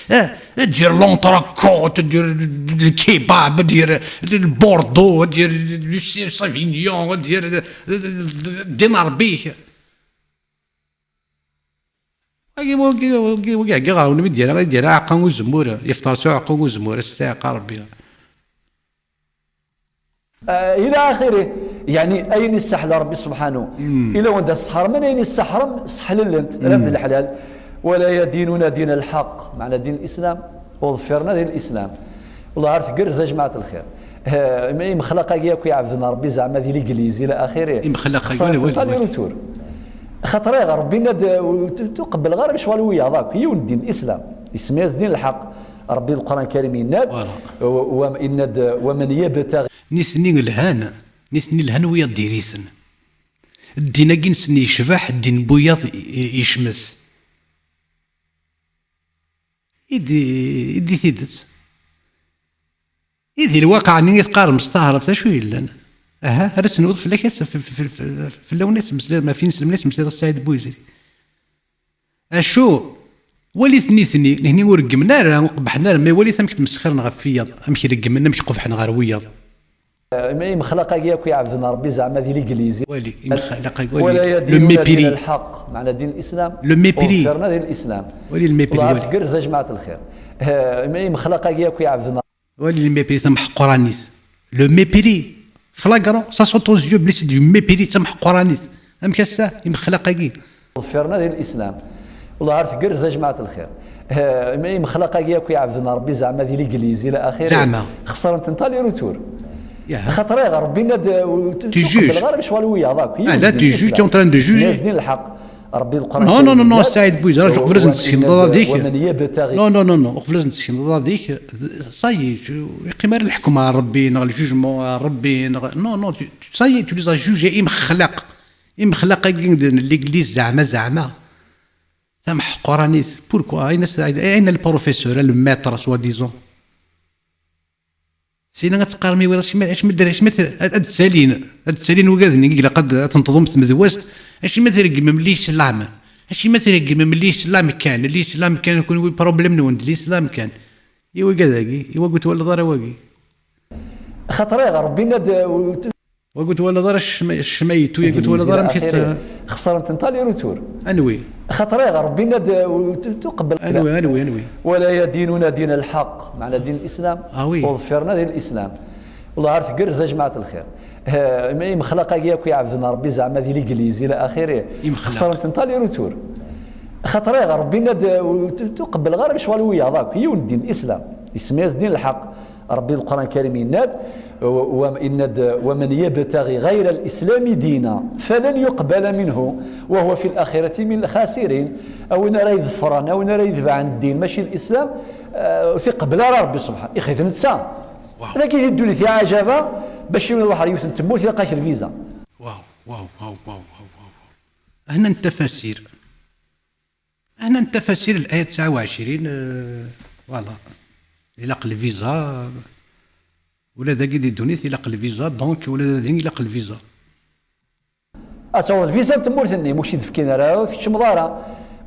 Ah, ad d-yerr l'entrecôte, ad d-yerr lkebab, ad d-yerr le bordeaux, ad d-yerr le sauvignon, ad d-yerr din Rebbi-k. Wagi, wagi, wagi, wagi, ɛeggiɣ ɣer-wen mi d-yerra, mi d-yerra aɛeqqa uzemmur, yefṭer s uɛeqqa uzemmur, ass-a iɛeqqa Rebbi. آه، إلى آخره. يعني، ayen isseḥla Rebbi subḥanu. Ila wanda sseḥrmen, ayen isseḥrem, sseḥlelent, rran d leḥlal. ولا يديننا دين الحق، معنى دين الإسلام، وظفرنا دين الإسلام. والله غير تقرز يا جماعة الخير. آه، ما يمخلق أجي أكو يعبدنا ربي زعما ذي الإنجليز إلى آخره. يمخلق أجي خسارة ولا، ولا، تنطالي ولا. روتور. خاطر يا ربي ند-، و-، ت-، تقبل غير شوال ويا ذاك، يون الدين الإسلام. يسمي الدين الحق. ربي القرآن الكريم يناد، voilà. و-، و-، يناد، ومن يبتغي. Nitni lhan, nitni lhan wiyaḍ diri-ten. Ddin-agi-nsen yecbeḥ, ddin n wiyaḍ i-, i-, yecmet. I di, i di tidet. I di lwaqiɛ-nni i teqqarem s taɛrabt, acu yellan? Aha, ara tenwed fell-ak, ad f-, f-, f-, f-, fell-awen ad tmeslay, ma f ineslemen ad tmeslay Saɛid Buyzri. Acu? Walit nitni, nitni ur reggmen ara, ur qebbḥen ara, ma walit amek tmesxiren ɣef wiyaḍ, amek reggmen, amek qebḥen ɣer wiyaḍ. Ma imexlaq-agi akk iɛebden Rebbi zeɛma di ligliz. Wali, imexlaq-agi, wali. ولا le يديننا دين mépris. الحق، معنى دين الإسلام. Le mépris. وظفرنا دين الإسلام. Wali le mépris, والله wali. Tgerrez a جماعة الخير. آه، ما imexlaq-agi akk iɛebden. Wali le mépris, tameḥquranit. Le mépris flagrant, ça saute aux yeux, belli c'est du mépris, tameḥquranit. Amek ass-a, imexlaq-agi. ظفرنا دين الإسلام. والله غير تقرز يا جماعة الخير. آه، ما يمخلق أجي أكو يعبدنا ربي زعما دي ليجليز إلى آخره. زعما. خسرت أنت لي روتور. يا. خاطر يا ربي ند-، و-، ت-، Tu juges. تقبل غير شوال ويا ذاك. Ah, là, tu juges, tu es en train de juger. دين الحق. ربي القرآن Non, non, non, non, الكريم. Saïd Bouizra, و-، uqbel ad نسكن ومن، ضديك. ومن يبتغي. Non, non, non, non, uqbel ad نسكن ضديك. Ça y est, tu-، يقيم غير الحكم على ربي، نغ الجوجمون على ربي، نغ-، non, non, tu-، ça y est, tu les as jugés, imexlaq. Imexlaq-agi n l'église, zeɛma, zeɛma. Tameḥquranit. Pourquoi? Ayen as-, ayen le professeur, le maître, soi-disant. Sina ad teqqarem i wiyaḍ, acimi, acimi, acimi ad, ad ttalin, ad ttalin wigad-nni i ilaq ad, ad ten-teḍum tmedwazt, acimi ad tregmem l'islam? Acimi ad tregmem l'islam kan, l'islam kan, kunwi problème-nwen d l'islam kan? I wigad-agi, i wagi ur twalaḍ ara wagi? Xaṭer ayɣer Rebbi yenna-d, Wa ur twalaḍ ara ccma-, ccmaytu, ya ur twalaḍ ara amek i t-, xeṣren-tent aller-retour. Anwi? Xaṭer ayɣer Rebbi yenna-d, uh, tu-, tuqebbel. Anwi, anwi, anwi? ولا يديننا دين الحق, meɛna din Lislam. Ah oui. Ur ḍfiren ara din Lislam. Wellah ar tgerrez a jmaɛat lxir. Eh, imexlaq-agi akk iɛebden Rebbi zeɛma di l'église ila axiri. Imexlaq. Xeṣren-tent aller-retour. Xaṭer ayɣer Rebbi yenna-d, uh, tu-, tuqebbel ɣer lecɣal wiyaḍ akk. Yiwen ddin, Lislam. Isemma-yas ddin lḥeqq. Rebbi di Lqur'an Karim yenna-d, wa-, yenna-d: ومن يبتغ غير الإسلام دينا فلن يقبل منه وهو في الآخرة من الخاسرين. A win ara iḍefren, a win ara idefɛen ddin, mačči d Lislam, eh, ur t-iqebbel ara Rebbi subḥan-, ixef netta. Wow. Dagi di ddunit iɛajaba, bac i ruḥ ar yiwet n tmurt ilaq-ak lviza. Wow, wow, wow, wow, wow, wow. Hna n tafasir. Hna n tafasir, الآية تسعة وعشرين, euh, voilà. Ilaq lviza. Ula dagi di ddunit ilaq lviza, donc ula da din ilaq lviza. Ad taweḍ lviza n tmurt-nni, mačči d-fkin ara, ur tkeččmeḍ ara.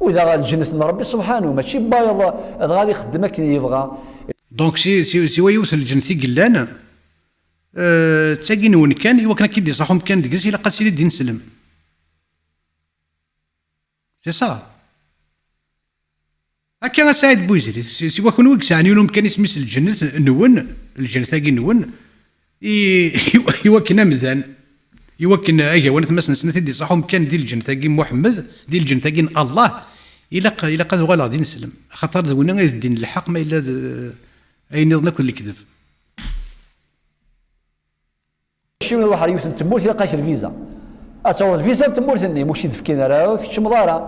U daɣ lǧennet n Rebbi subḥanu, mačči n wayeḍ, dɣa ad ixeddem akken yebɣa. Donc si, si, siwa yiwet n lǧennet i yellan, euh, d tagi-nwen kan, i wakken ad k-id-iṣaḥ umkan deg-s, ilaq ad tili d ineslem. C'est ça. Akka a Saɛid Buziri, si, siwa kunwi i yesɛan yiwen umkan isem-is lǧennet-nwen, lǧennet-agi-nwen, i, i, i wakken amdan, i wakken agawan atmasen-nsen ad t-id-iṣaḥ umkan di lǧennet-agi n Muḥemmed, di lǧennet-agi n Allah, ilaq, ilaq ad uɣaleɣ d ineslem. Axaṭer d winna ay d ddin n lḥeqq, ma yella d ayen nniḍen akk d lekdeb. Mačči win iruḥ ar yiwet n tmurt ilaq-ak lviza. Ad taweḍ lviza n tmurt-nni, mačči d-fkin ara, ur tkeččmeḍ ara.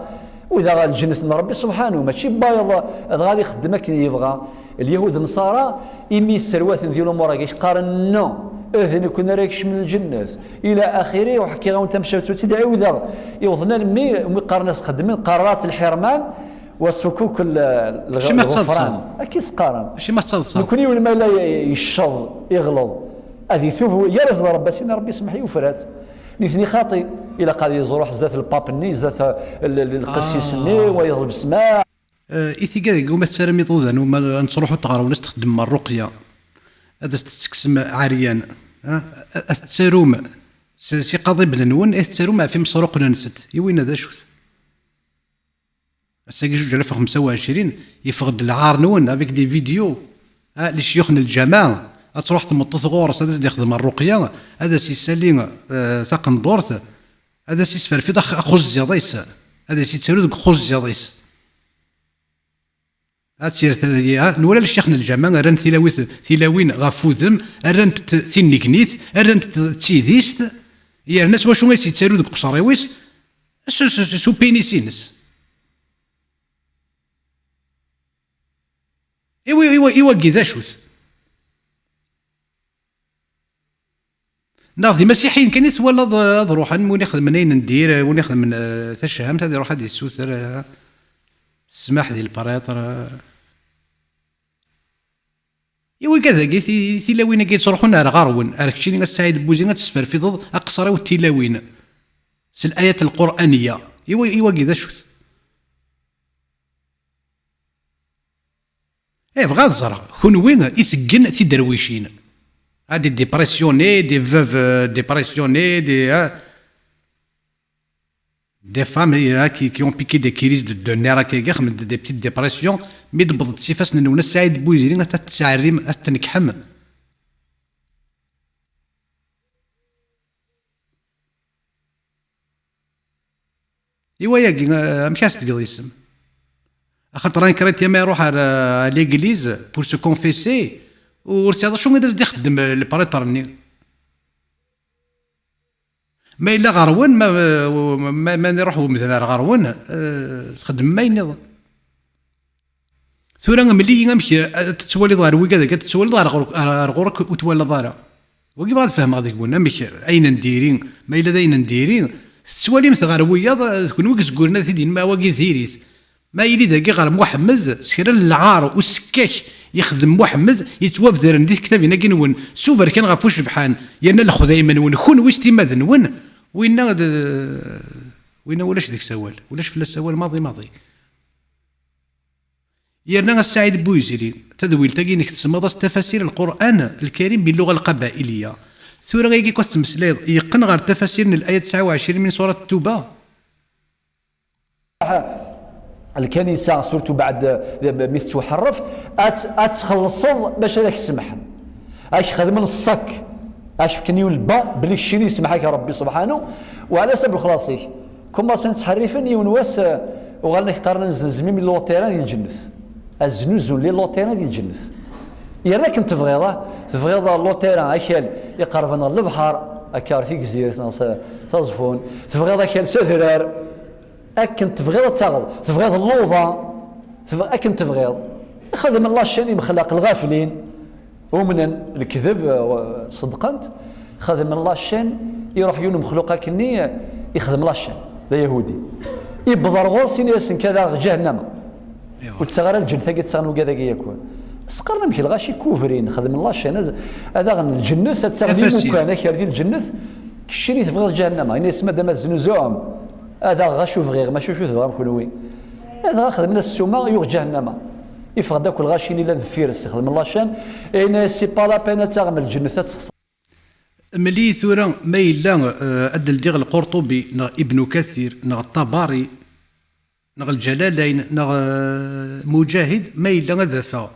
U daɣ lǧennet n Rebbi subḥanu, mačči n wayeḍ, dɣa ad ixeddem akken yebɣa. Lyahud d Nnṣara, imi yesserwaten di lumuṛ-agi, qqaren: "Non, d nekkni ara ikecmen lǧennet." Ila axiri, u ḥkiɣ-awen tamecahut, ur tt-id-ɛiwdeɣ. Iwḍen almi, mi qqaren-as, xeddmen qararat lḥirman, wa sukuk l-, l-, lɣufran. Akka i s-qqaren. Acimi ad taḍsaḍ? Nekkni, win ma yella yecceḍ, iɣleḍ, ad itub, yerra-as d Rebbi, as-ini: "Rebbi, semmeḥ-iyi, ufrat." Nitni xaṭi. Ilaq ad iẓruḥ zdat lpap-nni, zdat l-, l-, lqessis-nni, wa yeḍleb ssmaḥ. Eh, i tigad-agi uma tettaram iḍudan, uma ad nettruḥu ɣer-wen, ad s-txeddmem ṛṛuqya, ad as-tetteksem ɛeryan, eh, ad tettarum s, s iqaḍiblen-nwen, ad tettarum ɣef imesruqen-nsent. I winna d acu-t? Ass-agi zuǧ alaf u xemsa u ɛecrin, yeffeɣ-d lɛar-nwen avec des vidéos. Ah, lecyux n lǧameɛ, ad truḥ tmeṭṭut ɣur-s, ad as-d-ixdem ṛṛuqya, ad as-isali, eh, taqendurt, ad as-isferfid ax-, axuzziḍ-is, ad as-yettaru deg uxuzziḍ-is. Ad tir-, ah, nwala lecyux n lǧameɛ, rran tilawit, tilawin ɣef wudem, rrant-t tinnegnit, rrant-t d tidist, yerna s wacu ay s-yettaru deg uqeṣṣer-iw-is? S, s, s, s upinis-ines. Iwi, iwa-, iwagi d acu-t? Neɣ d imasiḥiyen kan i twalaḍ, eh, ad ruḥen, win ixedmen ayen n dir, eh, win ixedmen, eh, tacehhamt, ad iruḥ ad yessuter, eh, ssmaḥ di lpariṭer, eh. I wigad-agi, ti-, tilawin-agi yettruḥun ar ɣer-wen, ar keččini a Saɛid Buzi, ad tesferfideḍ aqeṣṣer-iw n tilawin s l-ayat lqur'aniya. I wa-, i wagi d acu-t? Eh, bɣiɣ ad ẓreɣ, kunwi i teggen tiderwicin. Ah, des dépressionnés, des veuves, euh, dépressionnées, des, ah, des femmes, eh, qui, qui ont piqué des crises de, de nerfs, akka, des petites dépressions, mi d-tewweḍ-d s ifassen-nwen a Saɛid Buziri, ad tent-tettɛerrim, ad tent-tnekḥem. I wayagi, eh, amek ara s-tgeḍ isem? Axaṭer un chrétien ma iruḥ ar, eh, à l'église pour se confesser, ur tesɛiḍ acu i d as-d-ixeddem, eh, le prêtre-nni. Ma yella ɣer-wen, ma, ma, ma iruḥ umdan ar ɣer-wen, eh, txeddmem ayen nniḍen. Tura mel-iyi amek, eh, ad tettwaliḍ ɣer wigad-agi, ad tettwaliḍ ɣer ɣur-, ɣer ɣur-k ur twalaḍ ara. Wagi bɣiɣ ad fehmeɣ deg-wen, amek ayen n diri, ma yella d ayen n diri, tettwalimt ɣer wiyaḍ, eh, d kenwi i yezguren ad t-id-inem, "Ah, wagi diri-t." Ma yili dagi ɣer Muḥemmed, s kra n lɛar usekkak yexdem Muḥemmed, yettwabdaren di tektabin-agi-nwen, s uberkan ɣef ucebḥan, yerna lexdayem-nwen, kunwi s timmad-nwen, winna d, winna ulac deg-s awal, ulac fell-as awal maḍi maḍi. Yerna a Saɛid Buyziri, tadwilt-agi-inek tsemmaḍ-as Tafasir Lqur'an Lkarim billuɣa lqabailiya. Tura ayagi kif tettmeslayeḍ, yeqqen ɣer tafasir n l'aya tesɛa u ɛecrin min surat Tuba. Lkanisa, surtout baɛd mi tettwaḥerref, ad, ad txellṣeḍ bac ad ak-semḥen. Ad ak-xedmen ṣṣak, ad ak-fken yiwen lba, belli keččini yesmeḥ-ak Rebbi subḥanu, wa ɛla ḥsab lexlaṣ-ik. Kumaṣin ttḥerrifen, yiwen wass, eh, uɣalen ak-qqaren ad nezzenz mim les terrains di lǧennet. Ad znuzun les terrains di lǧennet. Yerna akken tebɣiḍ, ah, tebɣiḍ les terrains, akal iqerben ɣer lebḥer, akka ɣer Tigzirt neɣ s, s Aẓeffun, tebɣiḍ akal s adrar, akken tebɣiḍ ad taɣeḍ, tebɣiḍ luḍa, tebɣ-, akken tebɣiḍ. Xedmen la chaîne imexlaq lɣaflin, umnen lekdeb, eh, ṣeddqen-t, xedmen la chaîne, iruḥ yiwen umexluq akkenni, eh, ixdem la chaîne, d ayahudi. Iwweḍ ar ɣur-s, ini-asen kada ɣer ǧahennama. Ur ttaɣ ara lǧennet-agi, ttaɣen wigad-agi yakk. Sqaren amek lɣaci kubrin, xedmen la chaîne, ad, ad aɣen lǧennet, ad taɣen imukan, akal di lǧennet, keččini tebɣiḍ ǧahennama. Ini-as madam ad znuzuɛem, ad aɣeɣ acu bɣiɣ, mačči acu tebɣam kenwi. Dɣa xedmen-as ssuma, yuɣ ǧahennama. Iffeɣ-d akk lɣaci-nni llan deffir-s, xedmen la chaîne, ini-as c'est pas la peine ad taɣem lǧennet, ad texṣer. Mel-iyi tura ma yella, eh, ad d-ldiɣ Lqurṭubi neɣ Ibnu Kathir neɣ Ṭabari neɣ Lǧalalayn neɣ, eh, Muǧahid, ma yella ad afeɣ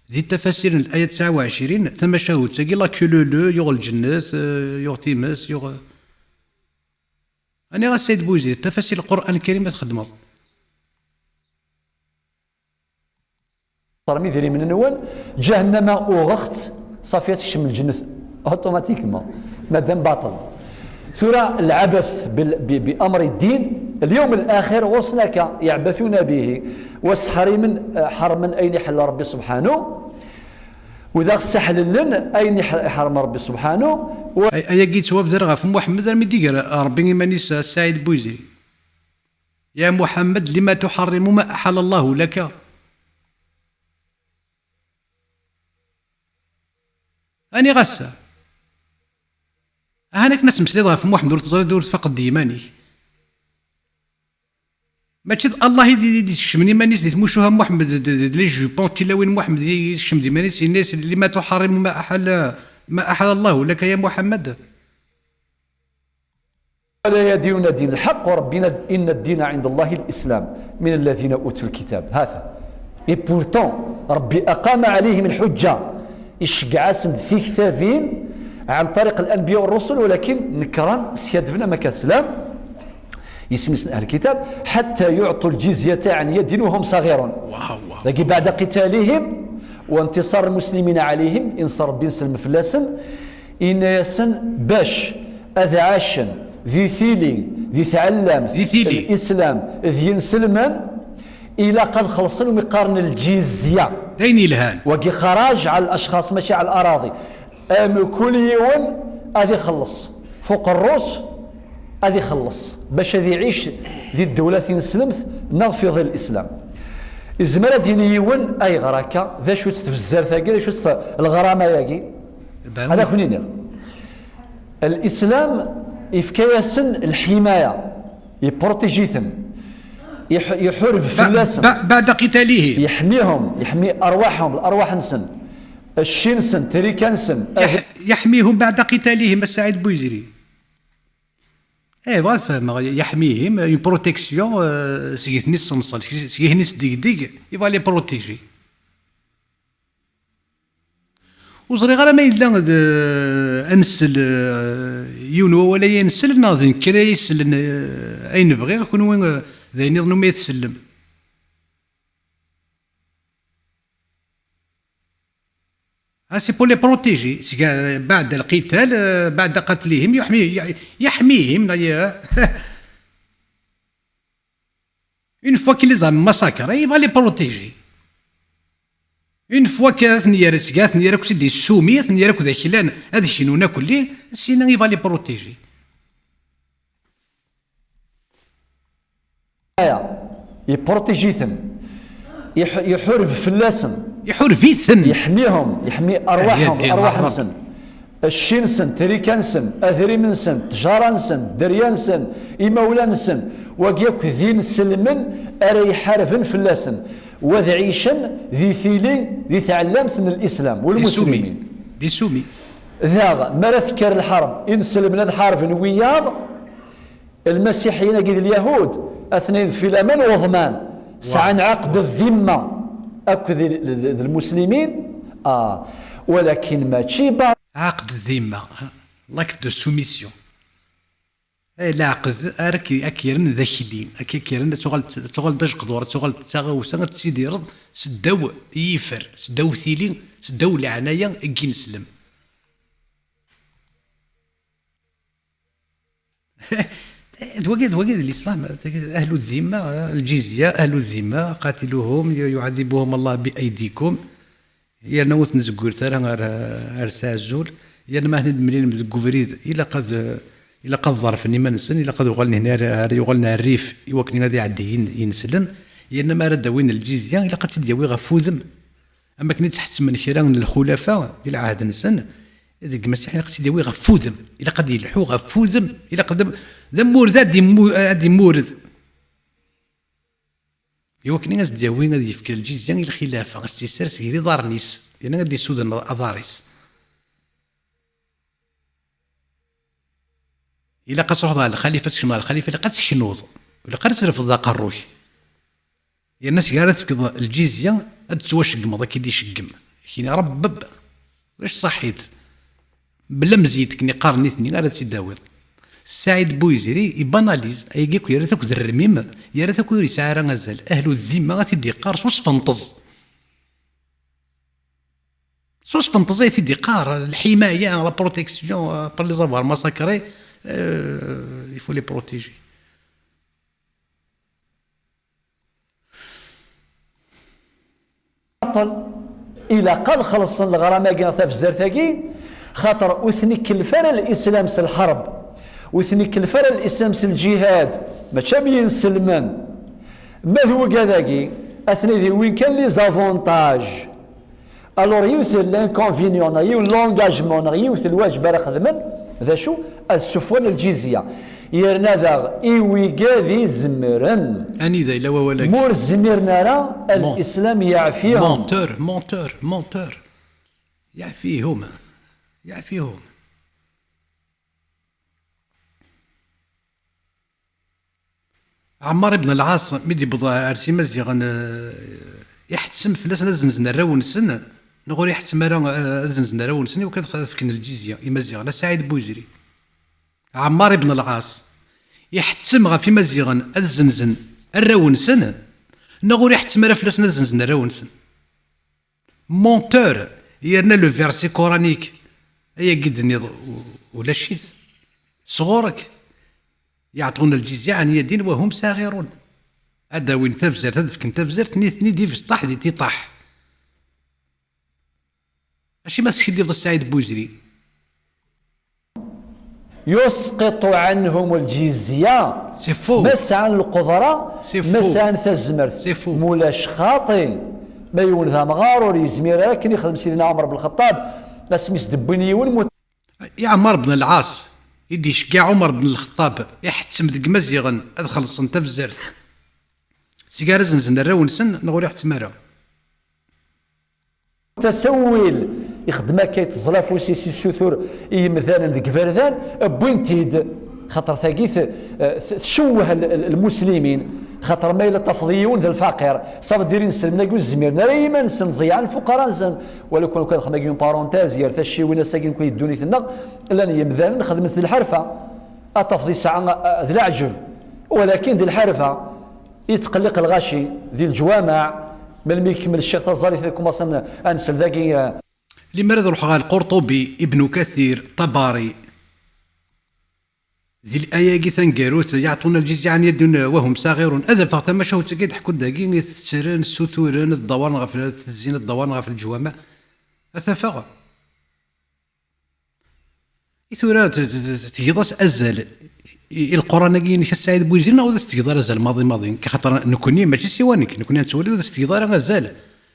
di tafasir n l'aya tesɛa u ɛecrin, tamacahut-agi, la queue leu leu, yuɣ lǧennet, eh, yuɣ times, yuɣ, eh, aniɣ a Sayd Bouizid, tafasir Lqur'an Lkarim ad txedmeḍ. Termi idrimen-nwen, ǧahennama uɣeɣ-tt, ṣafi ad tekcem lǧennet automatiquement, madam baṭel. Tura lɛabat bil-, bi-, bi amri ddin, lyawm laxir ɣur-sen akka, yeɛbatuna bihi, wa sseḥrimen, eh, ḥermen ayen iḥella Rebbi subḥanu, u daɣ sseḥlelen ayen iḥ-, iḥrem Rebbi subḥanu, wa- Ay-, ayagi yettwabder ɣef Muḥemmed armi d-iger Rebbi iman-is, a Saɛid Bouizid. يا محمد لم تحرم ما أحل الله لك؟ Ani ɣassa? Ahan akken ad temmeslayeḍ ɣef Muḥemmed ur teẓriḍ, ur tfaqeḍ d yiman-ik. Mačči d Allah i d, i d-iskecmen iman-is di tmucuha n Muḥemmed, d, d, d les jupons, d tilawin n Muḥemmed i, i iskecmen d iman-is, yenna-yas: لم تحرم ما أحل، ما أحل الله لك يا محمد. ولا يدين دين الحق، وربنا إن الدين عند الله الإسلام من الذين أوتوا الكتاب. هذا. Et pourtant, Rebbi أقام عليهم الحجة. Iceggeɛ-asen-d tiktabin عن طريق الأنبياء والرسل، ولكن nekren, skaddben, am akka teslam. Isem-is أهل الكتاب، حتى يعطوا الجزية عن يد وهم صاغرون. Waw, waw. Dagi بعد قتالهم وانتصار المسلمين عليهم, inṣer Rebbi, nselm fell-asen, yenna-yasen bac ad ɛacen di tili, di tɛellamt, di tili, n Islam, d yinselmen, ilaq ad xellṣen umi qqaren lǧizya. D ayen yelhan. Wagi xaraǧ ɛal الأشخاص, mačči ɛal الأراضي. Amkul yiwen ad ixelleṣ f uqerru-s, ad ixelleṣ bac ad iɛic di ddewla tineslemt neɣ fi ḍil Islam. Izmer ad d-yini yiwen: ayɣer akka? D acu-tt tbezzert-agi? D acu-tt leɣrama-agi? Ad ak-iniɣ. Lislam yefka-yasen lḥimaya, yeprotiji-ten, yeḥ-, iḥureb fell-asen. Ba-, ba-, baɛda qitalihim. Yeḥmihum, yeḥmi arwaḥhum, larwaḥ-nsen, cci-nsen, trika-nsen. Yeḥ-, yeḥmihum baɛda qitalihim, a Saɛid Buyzri. Eh, bɣiɣ ad fehmeɣ, yeḥmihim, une protection, euh, seg igenni s ṣṣenṣal, seg, seg igenni s degdeg, il va les protéger. Ur ẓriɣ ara ma yella d, ad nsel, eh, yiwen wawal ay nsel, neɣ d nekk ara isellen, eh, ayen bɣiɣ, kunwi, eh, d ayen iḍen umi tsellem. Ah, c'est pour les protéger. Seg, eh, بعد القتال, eh, بعد قتلهم, يحمي-, يح-, يحميهم, neɣ ye-, Une fois qu'il les a massacrés, il va les protéger. Une fois que ad ten-yerr, seg ad ten-yerr akk s id-yessumi, ad ten-yerr akk d aklan, ad knun akkelli, sina il va les protéger. Yeprotiji-ten. Iḥ-, iḥureb fell-asen. Iḥureb-iten. Yeḥmihum, yeḥmi arwaḥhum, arwaḥ-nsen. Cci-nsen, trika-nsen, adrim-nsen, ttjara-nsen, dderya-nsen, imawlan-nsen, wagi akk d inselmen ara iḥarben fell-asen, wa ad ɛicen di tili, di tɛellamt n Lislam, والمسلمين. Di sumi. Daɣ, mi ara tekker lḥerb, inselmen ad ḥarben wiyaḍ, lmasiḥiyen-agi d lyahud, atnin fi laman uḍman, sɛan ɛaqd ddimma akked d, d, d lmuslimin, ah, walakin mačči ba- Ɛaqd ddimma, l'acte de soumission. Ay, leɛqed, ara k-, ad k-yerren d akli, ad k-, ad k-yerren ad tuɣal, ad tuɣal d ajeqdur, ad tuɣal d taɣawsa, ad tessidireḍ seddaw yifer, seddaw tili, seddaw leɛnaya n yineslem. D wagi, d wagi d l'islam, ahlu ddimma, lǧizya, ahlu ddimma, qatiluhum, yuɛadibuhum Allah bi aydikum. Yerna ur ten-zeggiret ara ar, ar s azul. Yerna ma aten-id-mlilem deg ubrid, ilaq ad, ilaq ad ḍerfen iman-nsen, ilaq ad uɣalen hna ar, ar yuɣalen ar rrif i wakken ad iɛeddi yin-, yineslem. Yerna ma ara d-awin lǧizya, ilaq ad tt-id-yawi ɣef wudem. Am akken i tt-ḥettmen kra n lxulafa di lɛehd-nsen, deg Masiḥ ilaq ad tt-id-yawi ɣef wudem. Ilaq ad yelḥu ɣef wudem. Ilaq ad, d amurd ad immu-, ad immured. Iwakken ad s-d-yawi, ad yefk lǧizya i lxilafa, ad s-tt-yessers gar iḍarren-is, yerna ad d-issuden aḍar-is. Ilaq ad truḥeḍ ɣer lxalifa, ad tkecmeḍ ɣer lxalifa, ilaq ad teknuḍ, ilaq ad trefdeḍ aqerru-k. Yerna seg ara tefkeḍ lǧizya, ad d-tettwaceggmeḍ, ad k-id-iceggem. Kini rebbeb, ulac ṣaḥit. Bla mezyid akken i qqaren nitni ara tt-id-tawiḍ. Saɛid Buyzri ibanaliz, ayagi akk yerra-t akk d rrmim, yerra-t akk ur yesɛi ara azal. Ahlu ddimma ad t-id-iqqar s usfenṭeẓ. S usfenṭeẓ ay t-id-iqqar, lḥimaya, la protection, euh, par les avoirs massacrés, euh, il faut les protéger. Baṭel. Ilaq ad xellṣen leɣram-agi neɣ tabzert-agi, xaṭer ur ten-ikellef ara lislam s lḥerb, ur ten-ikellef ara lislam s lǧihad, mačči am yinselmen. Ma d wigad-agi, atni d win kan les avantages. Alors, yiwet n l'inconvénient, neɣ yiwen n l'engagement, neɣ yiwet n lwaǧeb ara xedmen, d acu? Ad ssufɣen lǧizya. Yerna daɣ, i wigad izemren. Anida yella wawal-agi? Ma ur zmiren ara, bon, lislam yeɛfihom. Menteur, menteur, menteur. Yeɛfihom. Yeɛfihom. Ɛemmar ibn Lɛaṣ, mi d-yewweḍ ar s Imaziɣen, eh, iḥettem fell-asen ad zenzen arraw-nsen, neɣ ur iḥettem ara, eh, ad zenzen arraw-nsen, iwakken ad fken lǧizya Imaziɣen, a Saɛid Buyzri? Ɛemmar ibn Lɛaṣ, iḥettem ɣef Imaziɣen ad zenzen arraw-nsen, neɣ ur iḥettem ara fell-asen ad zenzen arraw-nsen? Menteur, yerna le verset coranique, ayagi d-tenniḍ u-, ulac-it. Sɣur-k, يعطون الجزية عن يد وهم صاغرون. Ad d-awin tabzert, ad fken tabzert, nitni d ibesṭaḥ di tiṭaḥ. Acimi teskiddibeḍ a Saɛid Buzri? يسقط عنهم الجزية. C'est faux. Ma sɛan lqudra, c'est faux, ma sɛan tazmert. C'est faux. Mulac xaṭi. Ma yiwen d amɣar ur yezmir ara akken ixdem Sidna Ɛmer ben Lxeṭṭab, asmi s-d-wwin yiwen mu- I Ɛmer ben Lɛas i d-iceggeɛ Ɛmer ben Lxeṭṭab, iḥettem deg Imaziɣen ad xellṣen tabzert. Seg ara zenzen arraw-nsen, neɣ ur iḥettem ara? Tasawil, ixeddem akka, itteẓẓel afus-is, issutur i yemdanen deg iberdan, wwin-t-id. Xaṭer tagi t-, t-, tcewweh l-, l-, lmuslimin. Xaṭer ma yella tafeḍ yiwen d lfaqir, ça veut dire inselmen-agi ur zmiren ara i yiman-nsen, ḍeyyɛen lfuqara-nsen. Wala kan, kan xedmeɣ une parenthèse, gar tacciwin ass-agi nekk i ddunit-nneɣ, llan yemdanen xedmen-tt d lḥerfa. Ad tafeḍ yesɛa, eh, d leɛǧeb, walakin d lḥerfa. Yettqelliq lɣaci di leǧwameɛ, melmi ikemmel ccix taẓallit, ad kumaṣen ad nsel dagi, eh. Limer ad ruḥeɣ ɣer Lqurṭubi, Ibnu Kathir, Ṭabari, di l-aya-agi taneggarut, يعطون الجزية عن يد وهم صاغرون. Ad afeɣ tamacahut-agi ad ḥekkun dagi, i tettren, ssuturen, ad ddawren ɣef, tezzin ad ddawren ɣef leǧwameɛ. Ad t-afeɣ. I tura t-, t-, t-, tgiḍ-as azal i, i Lquran-agi-inek a Saɛid Buzri, neɣ ur as-tgiḍ ara azal maḍi maḍi? Xaṭer nekni mačči siwa nekk, nekni ad nettwali ur as-tgiḍ ara azal.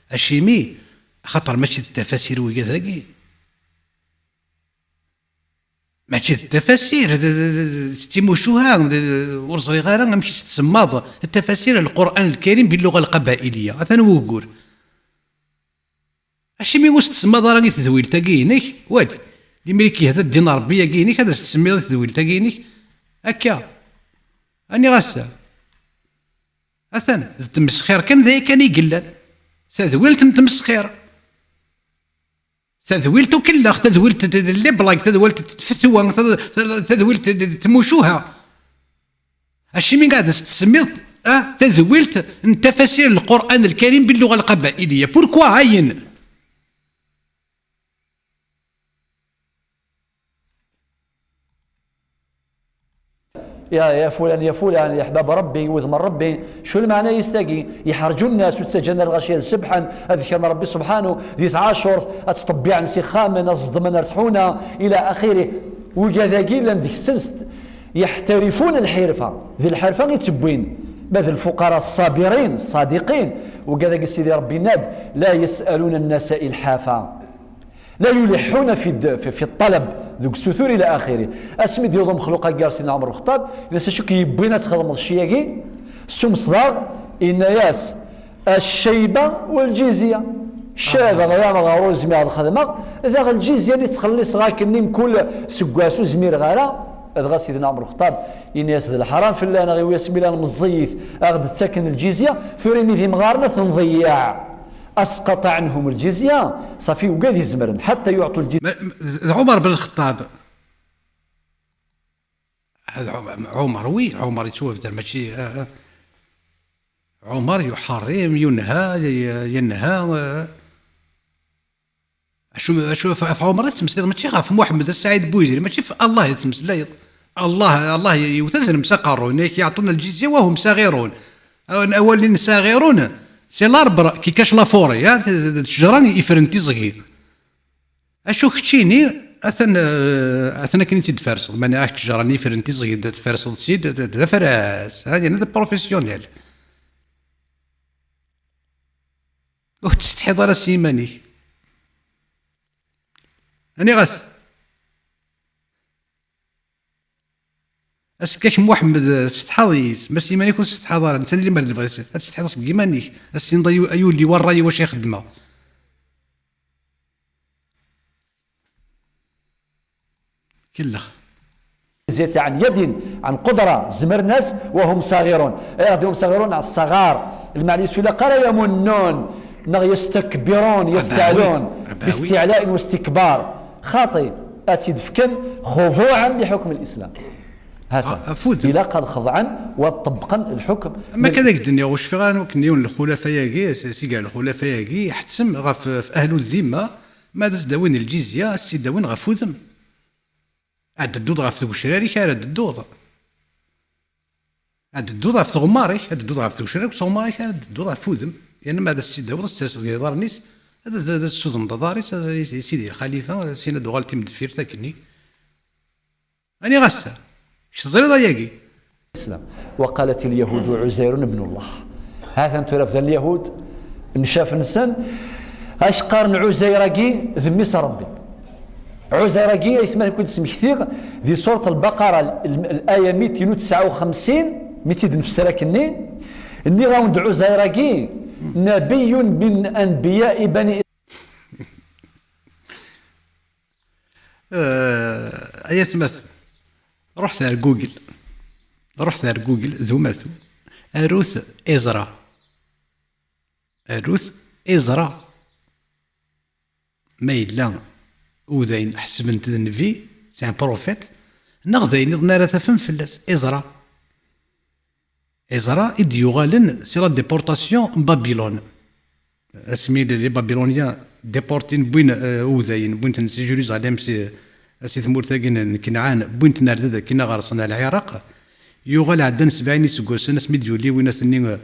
Acimi? Xaṭer mačči d tafasir wigat-agi. Mačči d tafasir, d, d, d, d timucuha, d, ur ẓriɣ ara amek i s-tsemmaḍ, tafasir Lquran Lkarim باللغة القبائلية. Atan wugur. Acimi ur s-tsemmaḍ ara i tedwilt-agi-inek? Wali. Limri k-yehda ddin n Ṛebbi-agi-inek, ad as-tsemmiḍ i tedwilt-agi-inek akka. Aniɣ ass-a? Atan, d tmesxir kan, d aya kan i yellan. Tadwilt n tmesxir. Tadwilt ukellex, tadwilt d, d, d les blagues, tadwilt d tfetwa, tad-, tad-, tadwilt d, d tmucuha. Acimi ad as-tsemmiḍ, ah, tadwilt n tafasir n Lqur'an Lkarim باللغة القبائلية? Pourquoi ayen? يا، يا فلان، يا فلان، يا حباب ربي، وذم ربي، شو المعنى يستقي؟ يحرجوا الناس وتسجلنا الغشية سبحا، أذكرنا ربي سبحانه، ذي تعاشر، أتطبيع نسخامنا، الظلم نرتحونا، إلى آخره. وكذا قيل لم ذيك السلسل يحترفون الحرفة، ذي الحرفة يتبوين، بعد الفقراء الصابرين الصادقين، وكذا قال سيدي ربي ناد: "لا يسألون الناس إلحافا". لا يلحون في الد-، في، في الطلب، ذوك السثور إلى آخره. Asmi d-yuḍen umexluq-agi ɣer Sidna Ɛmer Lxeṭṭab, yenna-as: "Acu k-yewwin ad txedmeḍ cci-agi?" S umesḍar, yenna-as: "الشيبة والجزية." Ccaba, ah, ɣer ur zmireɣ ad xedmeɣ, daɣ lǧizya-nni ttxelliṣeɣ akkenni mkul seggas ur zmireɣ ara. Dɣa Sidna Ɛmer Lxeṭṭab yenna-as: "D leḥram fell-aneɣ, i wasmi llan meẓẓiyit, a ɣ-d-ttaken lǧizya, tura imi d imɣaren ad ten-nḍeyyeɛ." أسقط عنهم الجزية، صافي، وقاد يزمرن حتى يعطوا الجزية. Ma, ma, d Ɛumer ben Lxeṭṭab. Hada Ɛu-, Ɛumer, oui, Ɛumer yettwabder, mačči, ah, ah. Ɛumer yuḥeṛṛim, yunha, y-, y-, yenha, ah. Acu, acu ɣef, ɣef Ɛumer i tettmeslayeḍ, mačči ɣef Muḥemmed Saɛid Buyzri, mačči ɣef Allah i tettmeslayeḍ. Allah, Allah yewwet azrem s aqerru, yenna-yak: "يعطون الجزية وهم صاغرون." Awal-nni n صاغرون, c'est l'arbre qui cache la forêt, ha, d, d, d ttejra ifren tiẓgi. Acu keččini, atan, eh, atan akken i tt-id-tfarseḍ, mani ah, ttejra-nni ifren tiẓgi, d, tfarseḍ-tt-id, d, d, d afras, ha, yerna d professionnel. Ur tettsetḥiḍ ara s yiman-ik. Aniɣ-as? Ass-a-k Muḥemmed, eh, tessetḥaḍ yis, ma s yiman-ik ur tessetḥaḍ ara, netta limer d-tebɣiḍ ad tessetḥiḍ seg yiman-ik, ad tessineḍ ay, ay ulli wa ṛṛay i wacu i xeddmeɣ. Kellex. زيادة عن يد، عن قدرة، زمرناس وهم صاغرون. إيه، هم صاغرون على الصغار. المعنى يسوي لقرا يمنون، نغ يستكبرون، يستعلون، أباوي. باستعلاء واستكبار. خاطي، أتي دفكن خضوعا لحكم الإسلام. هذا. آه، أفوذ. إلا قد خضعا وطبقا الحكم. أما من كذا قد نيا وش في غانو كنيون الخلفاء ياقي، س-، سيقع الخلفاء ياقي، يحتسم غف-، في أهل الذمة، ما دس داوين الجزية، السي داوين غف وذم. Ad d-tedduḍ ɣef tgecrar-ik ara d-tedduḍ. Ad d-tedduḍ ɣef tɣemmar-ik, ad d-tedduḍ ɣef tgecrar-ik, tɣemmar-ik ara d-tedduḍ ɣef wudem. Yerna ma ad as-tt-id-tawiḍ, ad tt-terseḍ deg iḍarren-is, ad, ad, ad tessudneḍ aḍar-is, ad, i, i Sidi Lxalifa, sin ad d-uɣal timdeffirt akkenni. Aniɣ ass-a? Kečč teẓriḍ ayagi? الإسلام. وقالت اليهود عزير ابن الله. Ha-ten tura bdan Lyahud, ncaf-nsen, acu qqaren Ɛuzayr-agi d mmi-s n Ṛebbi. Ɛuzayr-agi, aytma, ad ken-id-smektiɣ, di surat Lbaqara, l-, l-, الآية ميتين وتسعة وخمسين, mi tt-id-nefser akkenni, nniɣ-awen-d Ɛuzayr-agi, نبي من أنبياء بني Eh, ay atmaten, ruḥet ar Google. Ruḥet ar Google, d umatu. Arut Ezra. Arut Ezra. Ma yella udayen ḥesben-t d nnbi, c'est un prophète, neɣ d ayen iḍen ara tafem fell-as. Ezra. Ezra i d-yuɣalen si la déportation n Babylone. Asmi les, les Babyloniens déportin, wwin, eh, udayen, wwin-ten si Jérusalem, si, si tmurt-agi n, n Kenɛan, wwin-ten ar da, akkin ɣer-sen, ar Lɛiraq. Yuɣal ɛeddan sebɛin iseggasen, asmi d-yuli winat-nni, eh,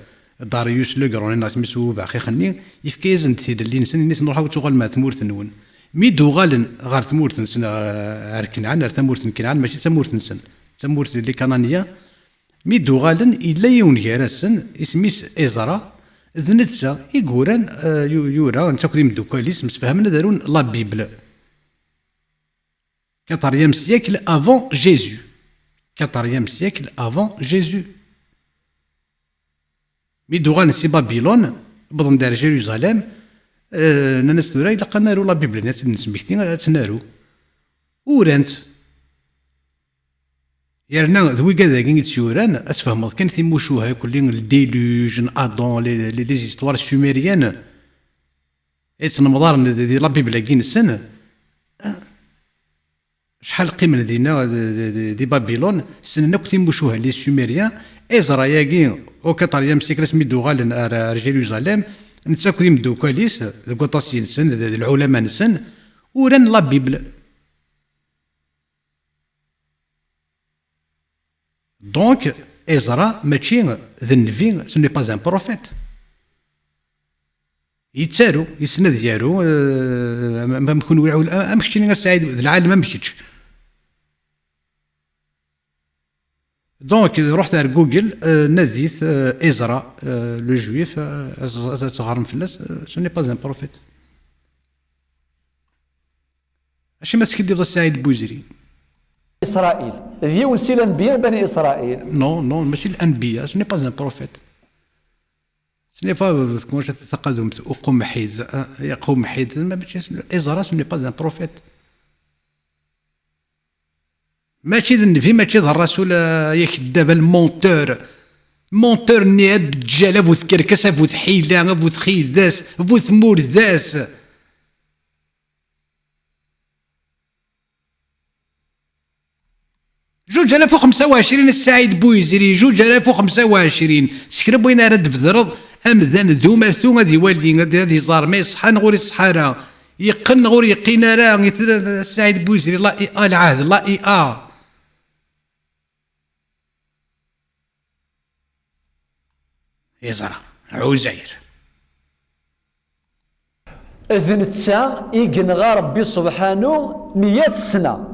Darius le Grand, neɣ isem-is ubaxix-nni, yefka-yasen-d tilelli-nsen, yenna-yasen: "Ruḥ, ad tuɣalem ar tmurt-nwen." Mi d-uɣalen ɣer tmurt-nsen, eh, ar Kenɛan, ar tamurt n Kenɛan, mačči d tamurt-nsen, d tamurt n les Cananéens, Mi d-uɣalen, yella yiwen gar-asen, isem-is Ezra, d netta i yuran, eh, yu-, yura, netta akked imeddukal-is, msefhamen ad arun la Bible. Quatorzième siècle avant Jésus. Quatorzième siècle avant Jésus. Mi d-uɣalen si Babylone, wwḍen-d ar Jérusalem, eh, nnan-as: "Tura ilaq ad naru la Bible-nni, ad tt-id-nesmekti, ad tt-naru." Uran-tt. Yerna d wigad-agi i tt-yuran, ad tfehmeḍ kan timucuha, kulli le déluge n Adam, les, les, les histoires sumériennes, i ttnemḍaren di, di la Bible-agi-nsen, acḥal qqimen dinna, di, di, di, di Babylone, ssnen akk timucuha, les Sumériens. Ezra-agi, au quatorzième siècle, asmi d-uɣalen ar, ar Jérusalem, netta akked imeddukal-is, deg waṭas yid-sen, d, d lɛulama-nsen, uran la Bible. Donc, Ezra, mačči d nnbi, ce n'est pas un prophète. Yettaru, yessen ad yaru, euh, am, am, am kenwi, am, am keččini a Saɛid, d lɛalem am kečč. Donc, ruḥet ar Google, euh, nadit, euh, Ezra, euh, le juif, euh, ad, ad, ad teɣrem fell-as, euh, ce n'est pas un prophète. Acimi ad teskiddibeḍ a Saɛid Buzri? Israil. D yiwen si lanbiya n Bani Israil. Non, non, mačči l'anbiya, ce n'est pas un prophète. Ce n'est pas, euh, comment ça, taqadumt, uqumḥid, euh, ya qumḥid, ma mačči, Ezra, ce n'est pas un prophète. Mačči d nnbi, mačči d rrasul, euh, ya keddab, le menteur. Menteur-nni, a ddjal, a bu tkerkas, a bu tḥila, a bu txidas, a bu tmurdas. Juǧ alaf u xemsa u ɛecrin, a Saɛid Buyezri, juǧ alaf u xemsa u ɛecrin. S kra n wayen ara d-tbedreḍ, amdan d umatu ad iwali, ad, ad iẓer ma iṣeḥḥa neɣ ur iṣeḥḥa ara. Yeqqen neɣ ur yeqqin ara, i t-, a Saɛid Buyezri, la I A, lɛahd, la I A. Yeẓra Ɛuzayr. D netta i yenɣa Ṛebbi subḥanu meyya sna.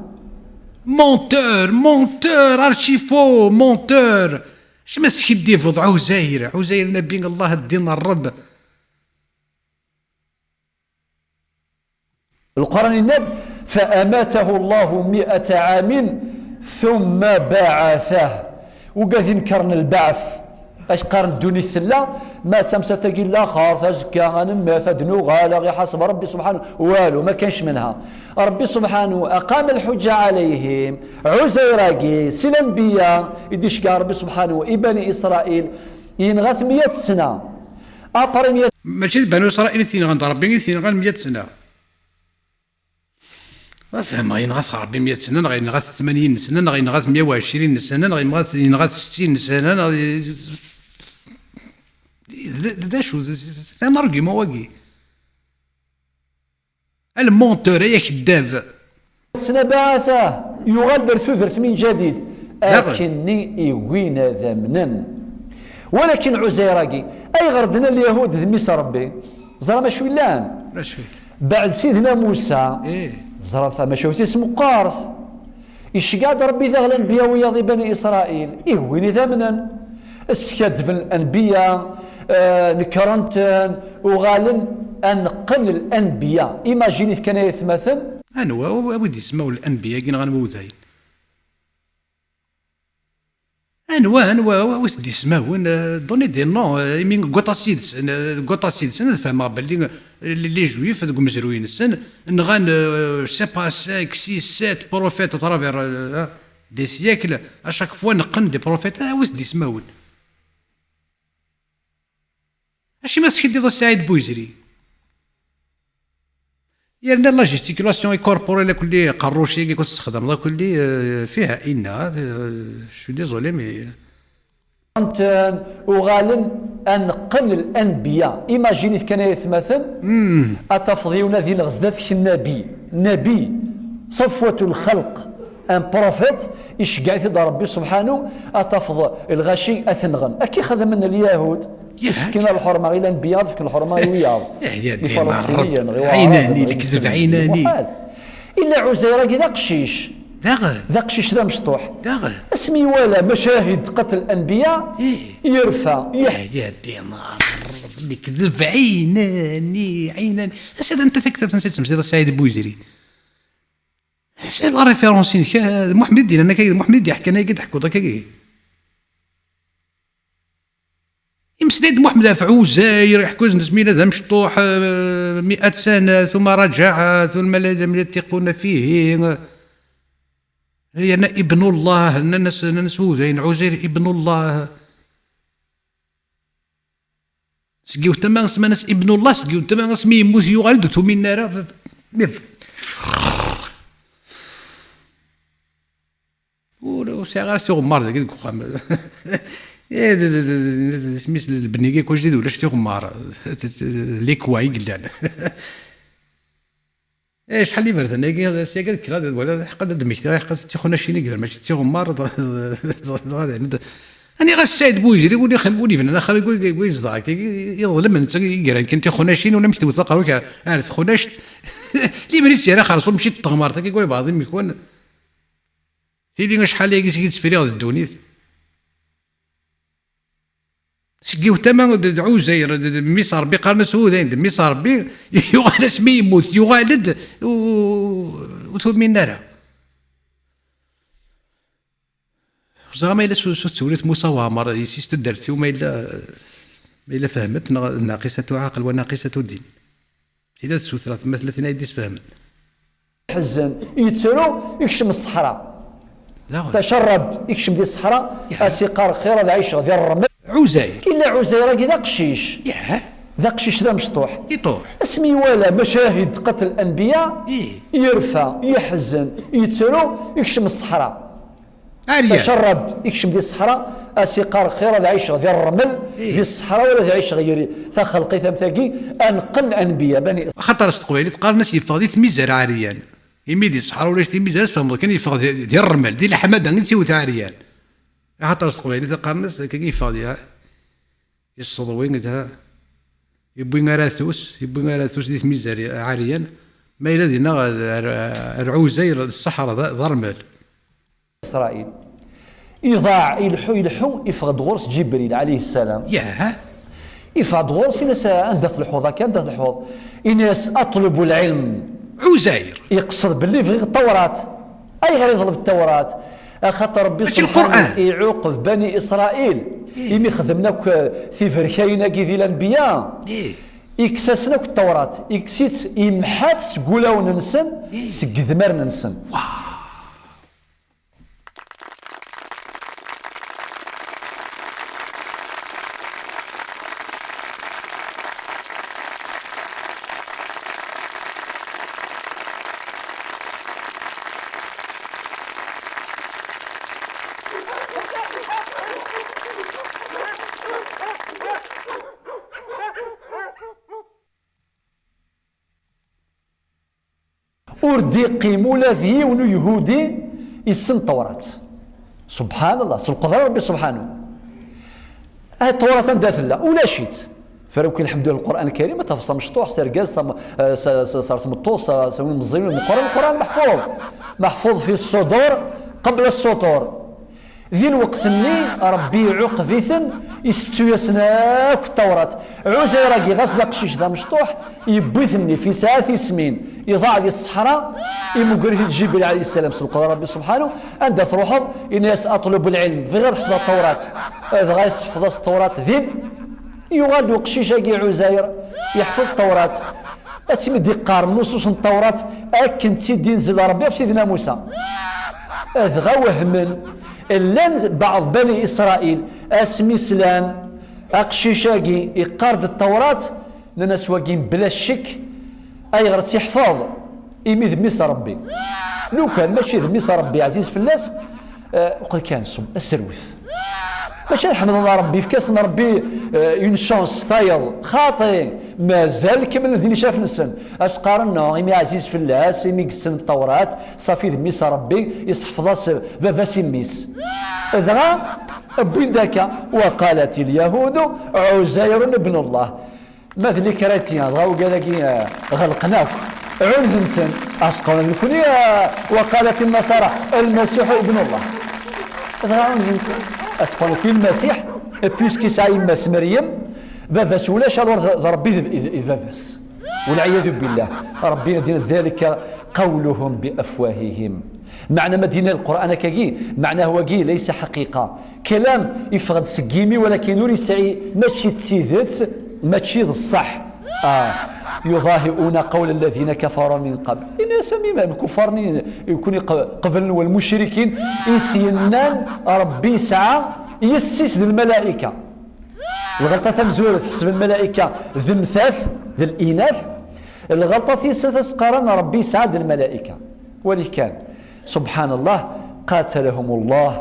Menteur, menteur, archi faux, menteur. Acimi teskiddibeḍ Ɛuzayr? Ɛuzayr nabi n Allah, ddin n Ṛebb. Lqur'an yenna-d: "فأماته الله مائة عام ثم بعثه." Ugad inekkren lbeɛt, ak qqaren ddunit tella, ma d tamsalt-agi n laxert, azekka ad nemmet, ad d-nuɣal, ad ɣ-iḥaseb Ṛebbi subḥanu, walu, ma kanc menha. Ṛebbi subḥanu, أقام الحجة عليهم, Ɛuzayr-agi, si lanbiya i d-iceggeɛ Ṛebbi subḥanu i Bani Isṛayil, yenɣa-t meyya sna. Après meyya. Mačči d Banu Isṛayil i t-yenɣan, d Ṛebbi i t-yenɣan meyya sna. Ma fehmeɣ, yenɣa-t Ṛebbi meyya sna, neɣ yenɣa-t tmanyin sna, neɣ yenɣa-t meyya u ɛecrin sna, neɣ yenɣa-t, yenɣa-t settin sna, neɣ d, d, d acu? D, d, d un argument wagi. A le menteur, ay akeddab. Sna baɛata, yuɣal-d ar tudert min jadid. Daɣen. Akken-nni i win ad amnen. Walakin Ɛuzayr-agi, ayɣer d-nnan Lyahud d mmi-s n Ṛebbi? Ẓram acu yellan? Acu yellan? Beɛd Sidna Musa, ih, ẓram tamacahut-is meqqert. Iceggeɛ-d Ṛebbi daɣ lanbiya wiyaḍ i Bani Isṛayil, ih, win i d amnen. Skadben lanbiya, eh, nekren-ten, uɣalen ad neqqen lanbiya. Imagine-it kan ay atmaten. Anwa, a wi d-ismawen lanbiya-agi neɣ anwa udayen? Anwa, anwa, a wi t-d-ismawen? Eh, donnez des noms, eh, imi deg waṭas yid-sen, eh, deg waṭas yid-sen ad fehmeɣ belli, eh, les, les juifs deg umezruy-nsen nɣan, eh, je sais pas, cinq, six, sept prophètes à travers, eh, des siècles, à chaque fois neqqen des prophètes, a wi t-d-ismawen? Acimi teskiddiḍ a Saɛid Buyezri? Yerna la gesticulation corporelle, kulli qerruc-agi i tessexdameḍ, kulli, euh, fiha inna, euh, je suis désolé, mais. Ntan uɣalen ad neqqen lanbiya. Imagine-it kan ay atmaten, hmm, ad tafeḍ yiwen ad ineɣ zdat-k nnabi, nabi, safwatul xelq, un prophète, iceggeɛ-it-id Ṛebbi subḥanu, ad tafeḍ lɣaci ad t-nɣen. Akka i xedmen Lyahud. Yak. Fken lḥurma i lanbiya, ad fken lḥurma i wiyaḍ. Ih, ya ddin Ṛebbi. Ifalasṭiniyen, i Waɛraben, ɛinani, i lekdeb, Imesriyen, ɛinani. Muḥal. Illa Ɛuzayr-agi d aqcic. Daɣen. D aqcic d amecṭuḥ. Daɣen. Asmi iwala macahid qatl anbiya, ih, yerfa, yeḥ- Ih, ya ddin Ṛebbi, lekdeb, ɛinani, ɛinani. Ass-a d anta taktabt n Saɛid Buyezri? C'est la référence-inek, eh, d Muḥemmed i d-yennan akka, d Muḥemmed i d-yeḥkan akka, i d-teḥkuḍ akka. Imeslay-d Muḥemmed ɣef Ɛuzayr, iḥku-d asmi d amecṭuḥ, eh, مائة سنة، ثم رجع، ثم لم يثقون فيه. Yerna Ibnullah, nnan-as, nnan-as Udayen, Ɛuzayr Ibnullah. Seg yiwet tama, semman-as Ibnullah, seg yiwet tama, asmi yemmut yuɣal-d, ur t-uminen ara. Ur, ur sɛiɣ ara tiɣemmar dagi deg uxxam. Eh, d, d, d, d, d, isem-is lebni-agi, kullec d ulac tiɣemmar. D, d, d, les coins i yellan. Eh, acḥal n iberdan-agi, syaga d kra, wala ḥqa ad d-mmektiɣ, ḥqa d tixunacin i yellan, mačči d tiɣemmar, dɣa, dɣa, dɣa, dɣa, ani ɣas Saɛid Buyezri, win ixem-, win ibnan axxam, win, win izdeɣ akka, iḍlem, netta i iran kan tixunacin, ulamek tewwet aqerru-k ar, ar txunact, limer i s-yerra xerṣum, mačči d teɣmert, akka, i wayeḍ, imekwan. Tili acḥal-agi seg i d-sfriɣ di ddunit. Seg yiwet tama d, d Ɛuzayr, d, d mmi-s n Ṛebbi, qqaren-as Udayen, d mmi-s n Ṛebbi, yuɣal asmi yemmut, yuɣal-d, u-, u-, ur t-uminen ara. Ur ẓriɣ ma yella s, s ttewlit Musa Waɛmer, yessi-s taddart-iw, ma yella, ma yella fehmet, neɣ naqisatu ɛaqel wa naqisatu din. Tella tsutrat, ma tella tin ay d-isfehmen. Ḥezzen, yettru, ikcem ṣṣeḥra. Daɣen. Tacerrad, ikcem di ṣṣeḥra, Yaha. As-iqqar xir ad ɛiceɣ di ṛṛmel. Ɛuzayr. Illa Ɛuzayr-agi d aqcic. Yaha. D aqcic d amecṭuḥ. Iṭuḥ. Asmi iwala macahid qatl anbiya, Ih. Yerfa, yeḥzen, yettru, ikcem ṣṣeḥra. Ɛeryan. Tacerrad, ikcem di ṣṣeḥra, as-iqqar xir ad ɛiceɣ di ṛṛmel, Ih. Di ṣṣeḥra, wala ad ɛiceɣ yir taxelqit am tagi, ad neqqen anbiya, bani Axaṭer s teqbaylit qqaren-as yeffeɣ di tmizar ɛeryan. Imi di ṣṣeḥra ulac timizar, tfehmeḍ kan yeffeɣ di, di ṛṛmel, di leḥmada i tt-iwet ɛeryan. Axaṭer s teqbaylit qqaren-as akka yeffeɣ di, yesseḍwi, da, yewwi aratus, yewwi aratus di tmizar ɛeryan, ma yella dinna ar, ar, ar Ɛuzayr d ṣṣeḥra, d, d ṛṛmel. Isṛayil. Iḍaɛ, ileḥḥu, ileḥḥu, iffeɣ-d ɣur-s Ǧibril ɛalayhi ssalam. Yah. Iffeɣ-d ɣur-s, ini-as, "Anda telḥuḍ akka, anda telḥuḍ?" Ini-as, "Aṭlubu lɛilm." Ɛuzayr. Iqsed belli bɣiɣ Tawrat. Ayɣer iḍleb Tawrat? Axaṭer Ṛebbi subḥanahu iɛuqeb Bani Isṛayil. Ih. Imi xedmen akk, eh, tiberkayin-agi di lanbiya. Ih. Ikkes-asen akk Tawrat. Ikkes-itt, imḥa-tt seg wulawen-nsen, Ih. Seg yedmaren-nsen. Wah. Ur d-iqqim ula d yiwen uyhudi issen Tawrat. Subḥan Allah, s lqedra n Ṛebbi subḥanu. Ah, Tawrat anda tella? Ulac-itt. Tura akk, lḥemdulillah, Lqur'an Lkarim, ad tafeḍ s amecṭuḥ, s argaz, s am-, eh, s, s, s ar tmeṭṭut, s, s win meẓẓiyen, win meqqren, Lqur'an meḥfuz. Meḥfuz fi ṣṣudur, qabla ṣṣutur. Di lweqt-nni, Ṛebbi iɛuqeb-iten, isettu-yasen akk Tawrat. Ɛuzayr-agi, ɣas d aqcic d amecṭuḥ, yewwi-t nnif, yesɛa tismin, iḍaɛ di ṣṣeḥra, imuger-it-id Ǧibril ɛalayhi ssalam s lqudra n Ṛebbi subḥanu, "Anda truḥeḍ?" Ini-as, "Aṭlubu lɛilm, bɣiɣ ad ḥefḍeɣ Tawrat." Dɣa iseḥfeḍ-as Tawrat din, yuɣal-d uqcic-agi Ɛuzayr, yeḥfeḍ Tawrat. Ad tt-id-iqqar nuṣuṣ n Tawrat akken tt-id-inzel Ṛebbi ɣef Sidna Musa. Dɣa wehmen, llan beɛḍ Bani Isṛayil, asmi slan aqcic-agi iqqar-d Tawrat, nnan-as, "Wagi bla ccek, ayɣer tt-iḥfeḍ? Imi d mmi-s n Ṛebbi. Lukan mačči d mmi-s n Ṛebbi, ɛziz fell-as, eh, uqel kan, ṣum, srewt." Mačči ad ḥemdeḍ Ṛebbi, yefka-asen Ṛebbi, eh, une chance, tayeḍ, xaṭi, mazal kemmlen din icaf-nsen. As-qqaren, "Non, imi ɛziz fell-as, imi yessen Tawrat, ṣafi d mmi-s n Ṛebbi, iseḥfeḍ-as baba-s i mmi-s." Dɣa, wwin-d akka, "وقالت اليهود عزير ابن الله." Ma d les chrétiens, dɣa ugad-agi, eh, ɣelqen akk, ɛunden-ten, as-qqaren nekni, eh, "وقالت النصارى المسيح ابن الله." Dɣa ɛunden-ten, as-qqaren nekni Lmasiḥ, puisque yesɛa yemma-s Meryem, baba-s ulac, alors d, d Ṛebbi i d, i d, i d baba-s. والعياذ بالله. Ṛebbi ad d-yenna, "ذلك قولهم بأفواههم." Meɛna ma d-yenna Lqur'an akkagi, meɛna wagi laysa ḥaqiqa. Kalam iffeɣ-d seg yimi, walakin ur yesɛi, mačči d tidet, mačči d ṣṣeḥ. آه، يضاهئون قول الذين كفروا من قبل. Ini-as a imam, lkufar-nni yakk-n iqeblen, والمشركين, i s-yennan Ṛebbi yesɛa yessi-s d lmalayka. Lɣelṭa tamezwarut, ḥesben lmalayka d mtat, d linat. Lɣelṭa tis snat, as-qqaren Ṛebbi yesɛa d lmalayka. Wali kan. سبحان الله، قاتلهم الله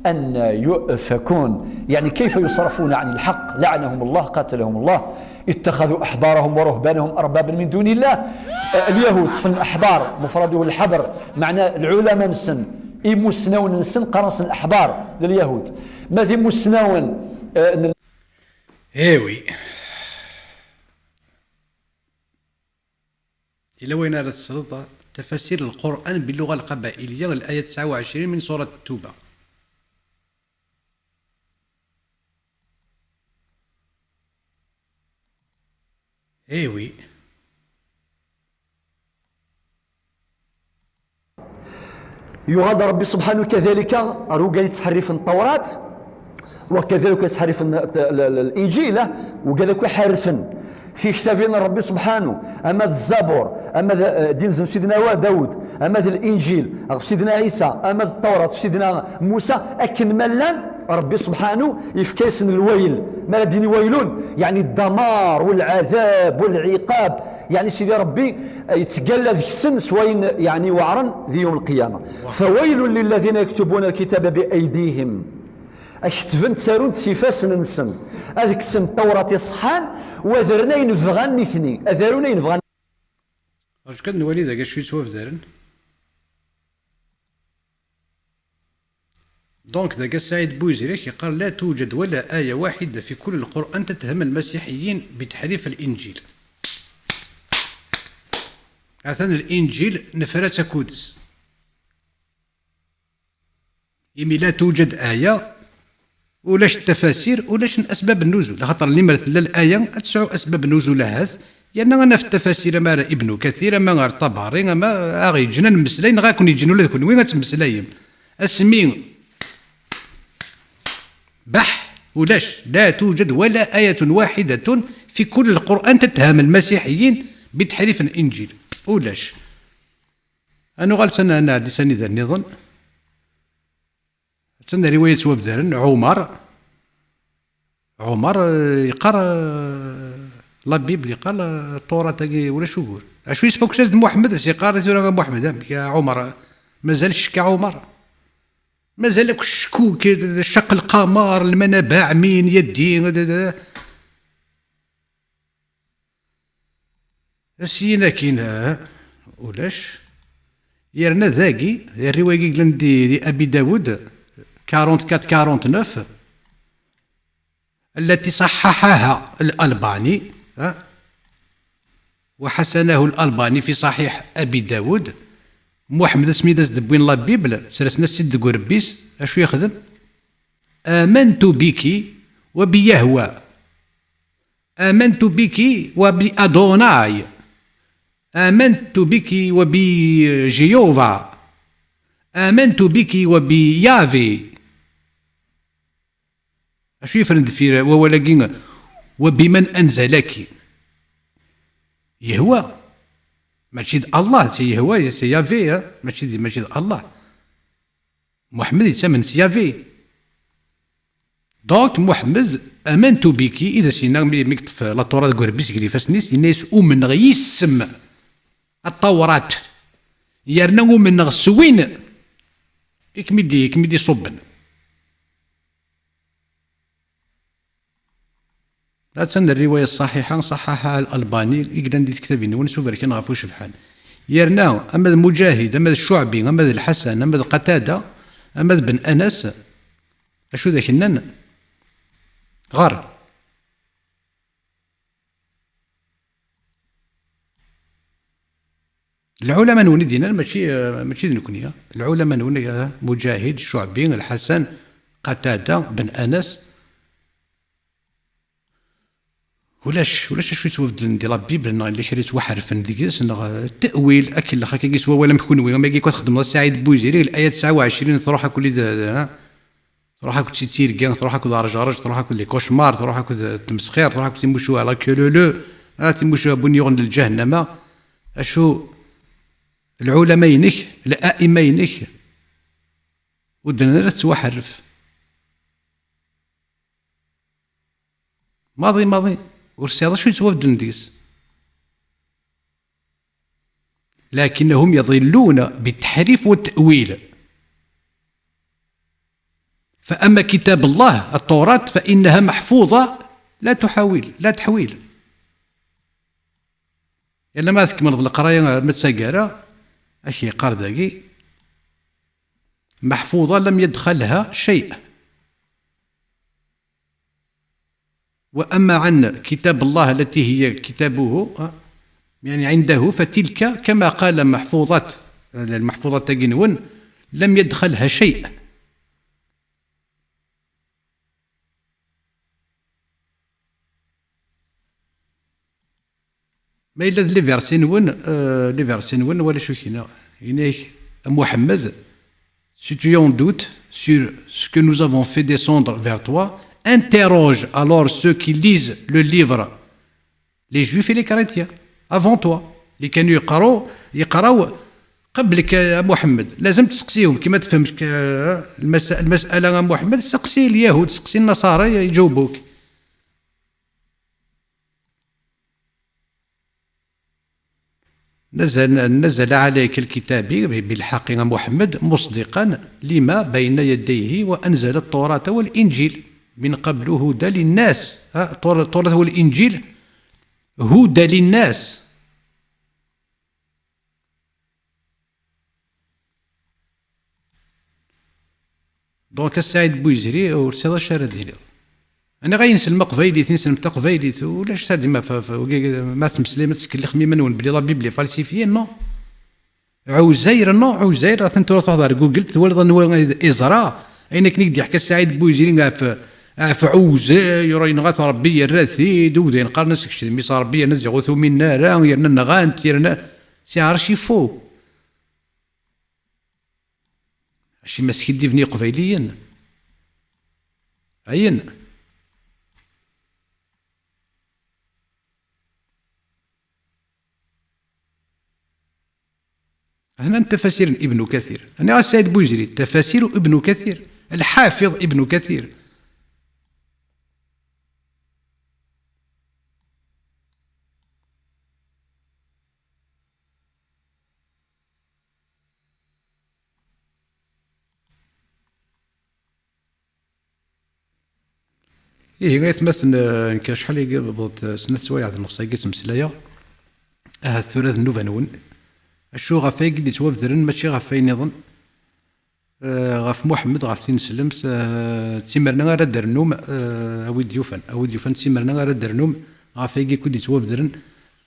أنى يؤفكون. يعني كيف يصرفون عن الحق؟ لعنهم الله، قاتلهم الله. اتخذوا أحبارهم ورهبانهم أربابا من دون الله. آه، اليهود ṭṭfen الأحبار، مفرده الحبر، معناه العلماء-nsen, imussnawen-nsen, qqaren-asen الأحبار, اليهود. Ma d imussnawen, آه, n- Eh oui. Yella wayen ara tesleḍ, tafasir n Lqur'an باللغة القبائلية, الآية تسعة وعشرين من سورة التوبة. Eh oui. Yuɣal-d Ṛebbi subḥanu kadalika ɣer wigad yettḥerrifen Ṭṭawrat, wa kadalika yettḥerrifen t-, l-, l-, Linǧil, ah, wigad akk iḥerrfen tiktabin n Ṛebbi subḥanu, ama d Zzabur, ama d, eh, din n Sidna wa Dawed, ama d Linǧil ɣef Sidna Ɛisa, ama d Ṭṭawrat ɣef Sidna Musa, akken ma llan, Ṛebbi subḥanu yefka-yasen lwayl. Ma ara d-yini waylun, yeɛni ddamar, walɛadab, walɛiqab, yeɛni Sidi Ṛebbi, eh, yettgalla deg-sen s wayen, yeɛni, weɛṛen di yawm lqiyama. فويل للذين يكتبون الكتاب بأيديهم. Ad ketben, ttarun-t s ifassen-nsen. Ad kksen Ṭawrat iṣeḥḥan, u ad rren ayen bɣan nitni. Ad arun ayen bɣan. Rǧu kan nwali dagi acu yettwabdaren. Donc, dagi Saɛid Buzirek yeqqar: لا توجد ولا آية واحدة في كل القرآن تتهم المسيحيين بتحريف الإنجيل. Atan Linǧil nefra-tt akk-s. Imi لا توجد آية, ulac tafasir, ulac asbab nnuzul. Axaṭer limer tella laya, ad tesɛu asbab nnuzul ahat. Yerna ad naf tafasir ama ar Ibnu Kathir, ama ar Ṭabari, ama aɣ-yeǧǧen ad nemmeslay, neɣ ad ken-yeǧǧen ula d kenwi ad temmeslayem. Asmi, baḥ, ulac, لا توجد ولا آية واحدة في كل القرآن تتهم المسيحيين بتحريف الإنجيل. Ulac. Ad nuɣal s-, ad nɛeddi s anida nniḍen. Attan riwaya yettwabdaren, Ɛumar. Ɛumar, eh, yeqqar, eh, la Bible, yeqqar, eh, Ṭṭurat-agi ulac ugur. Acu yesfukes-as-d Muḥemmed, as-yeqqar i tura a Muḥemmed, amek a Ɛumar, mazal ccek a Ɛumar? Mazal akk ccek, k-, ccaq lqamar, lmanabaɛ, min, yaddi, d, d, d. Syin akin, ah, ulac. Yerna dagi, rriwaya-agi yellan di, di Abi Dawud, quarante-quatre quarante-neuf, التي صححها الألباني, ah, وحسنه الألباني في صحيح أبي داود. Muḥemmed asmi d as-d-wwin la Bible, ssersen-as-tt-id deg urebbi-s, acu yexdem? آمنت بك وبيهوه. آمنت بك وبأدوناي. آمنت بك وبجيوفا. آمنت بك وبيافي. Acu yefren deffir wawal-agi, وبمن أنزلك؟ Yehwa. Mačči d Allah, c'est Yehwa, c'est Yahvé, hein? Mačči d, mačči d Allah. Muḥemmed yettamen s Yahvé. Donc, Muḥemmed, آمنت بك, i d as-yenna mi, mi yeṭṭef la Torah deg urebbi-s gar ifassen-is, yenna-yas: umneɣ yis-m, a Ṭawrat, yerna umneɣ s win i kem-id-, i kem-id-iṣubben. Attan rriwaya ṣṣaḥiḥa, ṣaḥḥaḥa Al-Albani, i yellan di tektabin-nwen, suber kan ɣef ucebḥan. Yerna, ama d Mujahid, ama d Ccuɛbi, ama d Lḥasan, ama d Qatada, ama d Ben Anas, acu d ak-nnan? Ɣer. Lɛulama-nwen i d-yennan, mačči, eh, mačči d nekni, ah. Lɛulama-nwen, eh, Mujahid, Ccuɛbi, Lḥasan, Qatada, Ben Anas. Ulac, ulac acu yettwabedlen di la Bible, neɣ yella kra yettwaḥerfen deg-s, neɣ, eh, ttawil, akellex akkagi s wawal am kunwi, am wagi akk ad txedmeḍ a Saɛid Buziri, l'aya tesɛa u ɛecrin, truḥ akk lid, eh, truḥ akked tirga, truḥ akked rejrej, truḥ akked les cauchemars, truḥ akked tmesxir, truḥ akked timucuha, la queue leu leu, A timucuha n win yuɣen lǧahennama, acu lɛulama-inek, la'ima-inek, ur d-nnan ara tettwaḥerref. Maḍi, maḍi, ur tesɛiḍ acu yettwabedlen deg-s. لكنهم يضلون بالتحريف والتأويل. فأما كتاب الله، التوراة، فإنها محفوظة لا تحاول، لا تحويل. Yal ma tkemmleḍ leqraya arma d taggara, ad k-yeqqar dagi: محفوظة لم يدخلها شيء. وأما عن كتاب الله التي هي كتابه، آه، يعني عنده، فتلك كما قال محفوظات، المحفوظات تاكينون، لم يدخلها شيء. Ma yella d les versets-nwen, euh, les versets-nwen, wala acu k-yenna. Yenna-ak, a Muḥemmed, si tu es en doute sur ce que nous avons fait descendre vers toi, interroge alors ceux qui lisent le livre, les juifs et les chrétiens, avant toi. Li kanu yeqqaru, yeqqaraw qbel-k, a Muḥemmed. Lazem tseqsihum, kima tfehmem, lmas-, lmas'ala, a Muḥemmed, seqsi lyahud, seqsi nnaṣara, yejawbuk. نزل، نزل عليك الكتاب بالحق يا محمد مصدقا لما بين يديه وأنزل التوراة والإنجيل من قبل هدى للناس. ها، التور-، التوراة والإنجيل هدى للناس. Donc, a Saɛid Buyezri, ur tesɛiḍ acu ara d-tiniḍ. Aniɣ ay nsellem aqbaylit, nsellem taqbaylit, ulac tadima f-, f-, wagi, ma tmeslayem, ad teskellixem iman-nwen belli la Bible est falsifiée, non. Ɛuzayr, non, Ɛuzayr, atan tura truḥeḍ ar Google, twalaḍ anwa i d-, iẓra, ayen akken i k-d-yeḥka Saɛid Buyezri ɣef, ɣef Ɛuzayr, yenɣa-t Ṛebbi, yerra-t-id, ugdan qqaren-as kečč d mmi-s n Ṛebbi, yerna ziɣ ur tuminen ara, yerna nɣan-t, yerna, c'est archi faux. Acimi skiddiben Iqbayliyen? Ayen. Hnan tafasir n Ibnu Kathir. Ani ɣas Saɛid Buyezri, tafasir Ibnu Kathir. Lḥafiḍ Ibnu Kathir. Ihi, aytmaten, eh, nekk acḥal-agi, wwḍeɣ-d, eh, snat swayeɛ d nnefs-agi ttmeslayeɣ. Ahat tura d nnuba-nwen. Acu ɣef ay d-yettwabedren, mačči ɣef wayen nniḍen. Eh, ɣef Muḥemmed, ɣef tineslemt, eh, d timerna ara d-rnum, eh, a wi d-yufan, a wi d-yufan d timerna ara d-rnum ɣef wayagi akk i d-yettwabedren,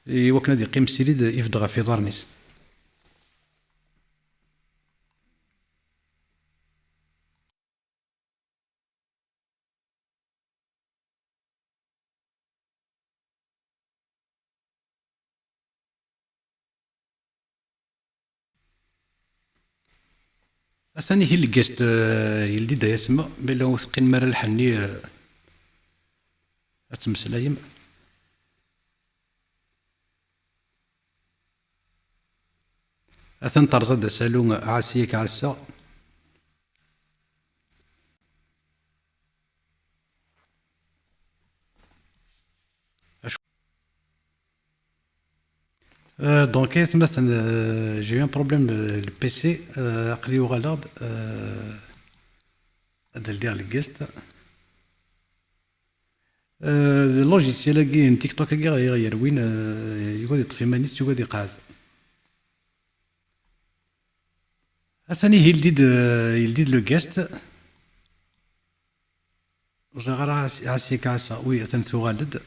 i wakken ad yeqqim srid, ibedd ɣef iḍarren-is. Atan ihi lgast, eh, yeldi-d ay atma, ma yella ur teqqinem ara lḥenni, eh, ad temmeslayem. Atan terẓa-d asalu, ɛass-ik ɛassa. Euh, donc, aytmaten, euh, j'ai eu un problème, euh, le P C, euh, aql-i uɣaleɣ-d, euh, ad d-ldiɣ lgast. Euh, d logiciel-agi n TikTok-agi i ɣ-yerwin, euh, yugi ad yeṭṭef iman-is, yugi ad iqeɛɛed. Atan ihi yeldi-d, euh, yeldi-d le guest. Ur ẓriɣ ara ɛas-, ɛass-ik ɛassa. Oui, atan tuɣal-d.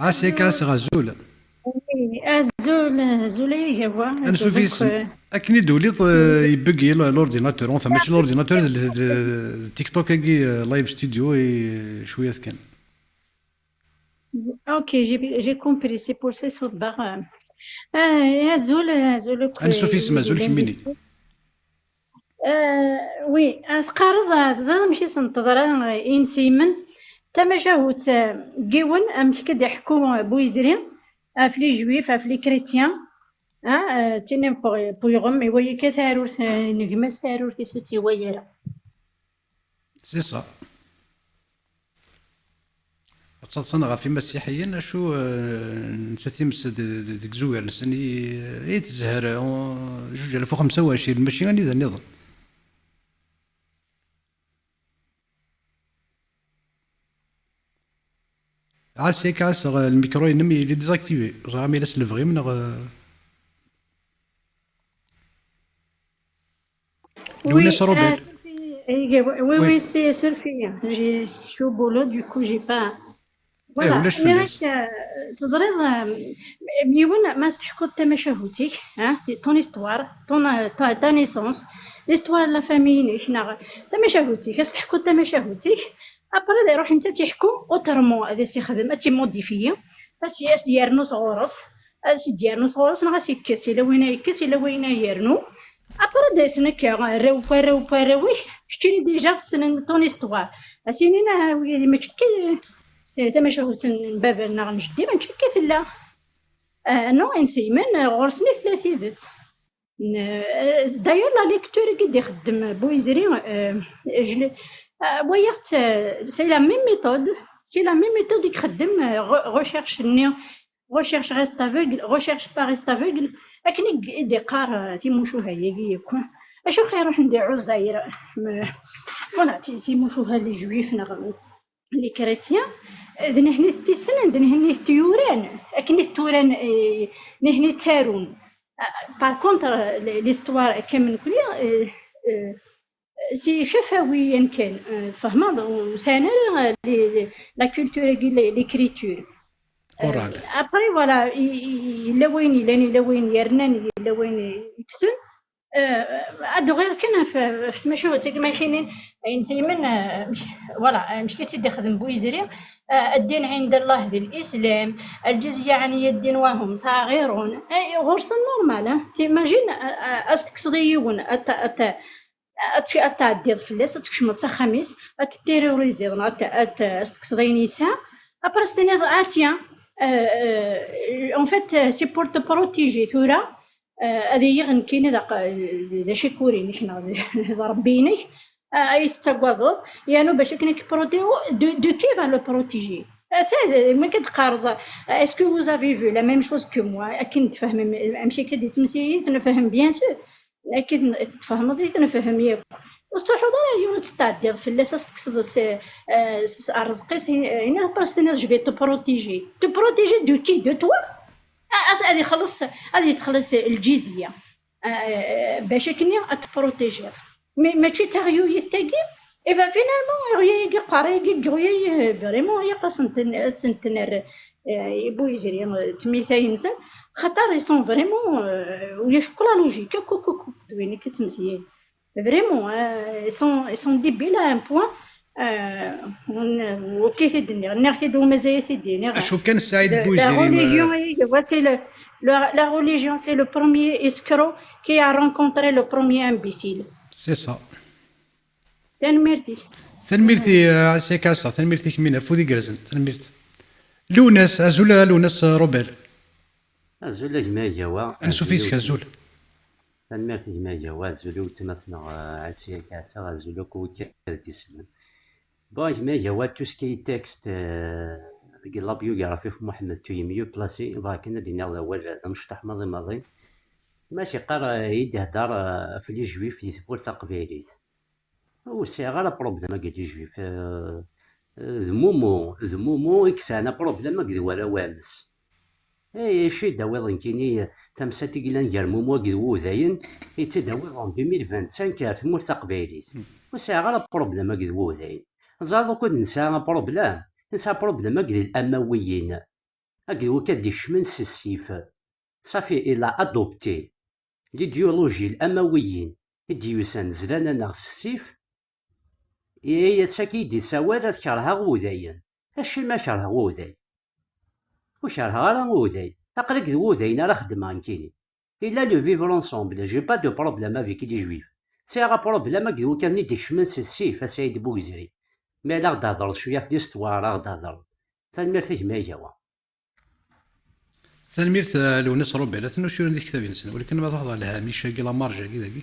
Ɛass-ik ɛassa, azul. Oui, azul, azul a Igawa. Ansuf azul yes-m. Akk, euh, akken i d-tuliḍ, euh, ibeggel l'ordinateur. Enfin, mačči l'ordinateur, d, d, d TikTok-agi, euh, live studio, i cwiya kan. Ok, j'ai, j'ai compris, c'est pour ça, euh, euh, azul, azul akk. Ansuf yes-m, azul kemmini. Euh, oui, euh, teqqareḍ, euh, teẓriḍ amek i sen-teḍra, euh, i yinselmen? Tamacahut, euh, n yiwen, amek i d-iḥekku, euh, Buyizri ɣef les juifs, ɣef les chrétiens, ah, euh, tini n Pu-, Puyɣem, iwala akka tarurt, euh, n gma-s, tarurt-is ur tt-iwala ara. C'est ça. Ad taḍsan ɣef imasiḥiyen, acu, eh, netta times d-, d-, deg izugar-nsen i, i tezher, eh, zuǧ alaf u xemsa u ɛecrin, mačči anida nniḍen. Ɛas yak, ɛas, eh, lmikru-inem yili désactivé. Ẓriɣ ma yella s lebɣi-m neɣ, eh, Lewnas Robert. Oui, oui, oui, c'est surfait. J'ai, je suis au boulot, du coup, j'ai pas. Voilà, ulac fell-as. Teẓriḍ, euh, yiwen ma s-teḥkuḍ tamacahut-ik, hein, ton histoire, ton, euh, ta, ta naissance, l'histoire de la famille-inek, neɣ tamacahut-ik, a s-teḥkuḍ tamacahut-ik, après, ad iruḥ netta ad tt-iḥku autrement, ad as-ixdem, ad tt-immodifier, ad s-, ad s-d-yernu sɣur-s, ad s-d-yernu sɣur-s, neɣ ad s-ikkes, yella wayen ay yekkes, yella wayen ay yernu. Après, ad d-asen akka, arraw n warraw n warraw-ik, keččini déjà ssnen ton histoire. Ad s-inin, ah, wigi mačči akka, eh, tamacahut n baba-nneɣ n jeddi, mačči akka tella. Ah, non, inselmen, eh, ɣur-sen i tella tidet. N-, eh, d'ailleurs, la lecture i d-ixeddem Buyizri, eh, je l'ai, ah, walaɣ-tt, eh, c'est la même méthode, c'est la même méthode i ixeddem, eh, re-, recherche-nni, recherche reste aveugle, recherche pas reste aveugle, akken i d-, i d-iqqar, eh, timucuha-agi yakk. Acu xir ruḥen di Ɛuzayr, m-, voilà, ti-, timucuha n les juifs neɣ les chrétiens, eh, d nehni i t-issnen, d nehni i t-yuran, akken i t-uran, eh, nehni ttarun. Eh, par contre, eh, l'histoire akka am nekni, eh, eh, si cafawiyen kan, eh, tfehmeḍ, ur sɛin ara, eh, les, les, la culture-agi, les, l'écriture. Eh, orale. Après, voilà, i, i, yella wayen yellan, yella wayen yernan, yella wayen yekksen. Eh, ad d-uɣaleɣ kan ɣef, ɣef tmacahut-agi, ma kinin, ayen s-yenna, eh, voilà, amek i tt-id-ixdem Buyizri, eh, الدين عند الله الإسلام، الجزية عن يد وهم صاغرون. Eh, ɣur-sen normal, hein. T'imagines, eh, eh, ad s-tekkseḍ i yiwen, ad t-, ad t-, ad t-, ad tɛeddiḍ fell-as, ad tkecmeḍ s axxam-is, ad t-terroriziḍ, neɣ ad t-, ad t-, ad s-tekkseḍ ayen yesɛa, après ad s-tiniḍ, ah, tiens, euh, euh, en fait, euh, c'est pour te protéger tura, euh, ad iliɣ nekkini d aq-, d acikuri-inek neɣ d, d Ṛebbi-inek, euh, ay tettagadeḍ, yernu bac akken ad k-protéger, de, de qui va le protéger? Ata, ma k-d-qqareḍ, est-ce que vous avez vu la même chose que moi? Akken tfehmem, amek akka d-yettmeslay, nefhem, bien sûr. Akken tfehmeḍ i t-nefhem yakk. Ur tettruḥuḍ ara yiwen ad tettɛeddiḍ fell-as, ad s-tekkseḍ s, eh, s, s rrezq-is, i-, ini-as, tiniḍ, je vais te protéger. Te protéger de qui? De toi? A-, a-, ad ixelleṣ, ad yettxelliṣ lǧizya. Eh, bac akken ad t-protégiḍ. Mais mačči d taɣyuyt tagi? Et ben, finalement, iɣyal-agi, qqar-agi, iɣyal, eh, vraiment, ilaq ad sen-ten-, ad sen-ten-nerr, eh, i Buyizri, eh, d tmitayin-nsen, xaṭer ils sont vraiment, eh, ulac akk la logique, akk, akk, akk, akk, d wayen akka ttmeslayen. Vraiment, eh, ils sont, ils sont débiles à un point, eh, n-, wakka i t-id-nniɣ, nniɣ-t-id u mazal i t-id-iniɣ. Acu kan Saɛid Buyizri, la religion, eh, c'est le, la, la religion, c'est le premier escroc qui a rencontré le premier imbécile. C'est ça. Tanemmirt-ik. Tanemmirt-i, eh, a Sikaṣa, tanemmirt-ik, min afud igerrzen, tanemmirt. Lewnas, azul a Lewnas, eh, Robert. Azul a gma Agawa. Ansuf yis-k, azul. Tanemmirt a gma Agawa, azul i weltma-tneɣ, eh, Asiya Kaɛsa, azul akk wid ara d-isellen. Bon, a gma Agawa, tout ce qui est texte, eh, deg la biographie n Mohamed Touya, mieux placé, bɣiɣ kan ad d-iniɣ d awal d amecṭuḥ maḍi maḍi. Maca yeqqar, eh, i d-ihedder, eh, ɣef les juifs di tmurt taqbaylit. Ur sɛiɣ ara problème akked les juifs. Euh, euh, d Momo, d Momo i yesɛan problème akked warraw-nnes. Eh, acu i d-tawiḍ nekkini, tamsalt i yellan gar Momo akked Wudayen, i tt-id-tawiḍ en deux mille vingt-cinq ar tmurt taqbaylit? Hmm. Ur sɛiɣ ara problème akked Wudayen. Teẓriḍ ukud nesɛa problème? Nesɛa problème akked l'Amawiyin. Akked wakka d-ikecmen s ssif. Safi, il a adopté l'idéologie l'Amawiyin i d-yusan zlan-aneɣ s ssif. I ass-agi i d-isawal ad kerheɣ Wudayen. Acimi ad kerheɣ Wudayen? Ur kerheɣ ara Wudayen. Aql-ak d Wudayen ara xeddmeɣ nekkini. Il a le vivre ensemble. J'ai pas de problème avec les juifs. Sɛiɣ aproblème akked wigad-nni d-ikecmen s ssif, a Saɛid Bugzri. Mi ara aɣ-d-thedreḍ cwiya ɣef l'histoire, aɣ-d-thedreḍ. Tanemmirt a gma Igawa. Tanemmirt a Lewnis Robert, atan ur curin di tektabin-nsen, walakin ma truḥeḍ ɣer lhamic-agi, la marge-agi dagi,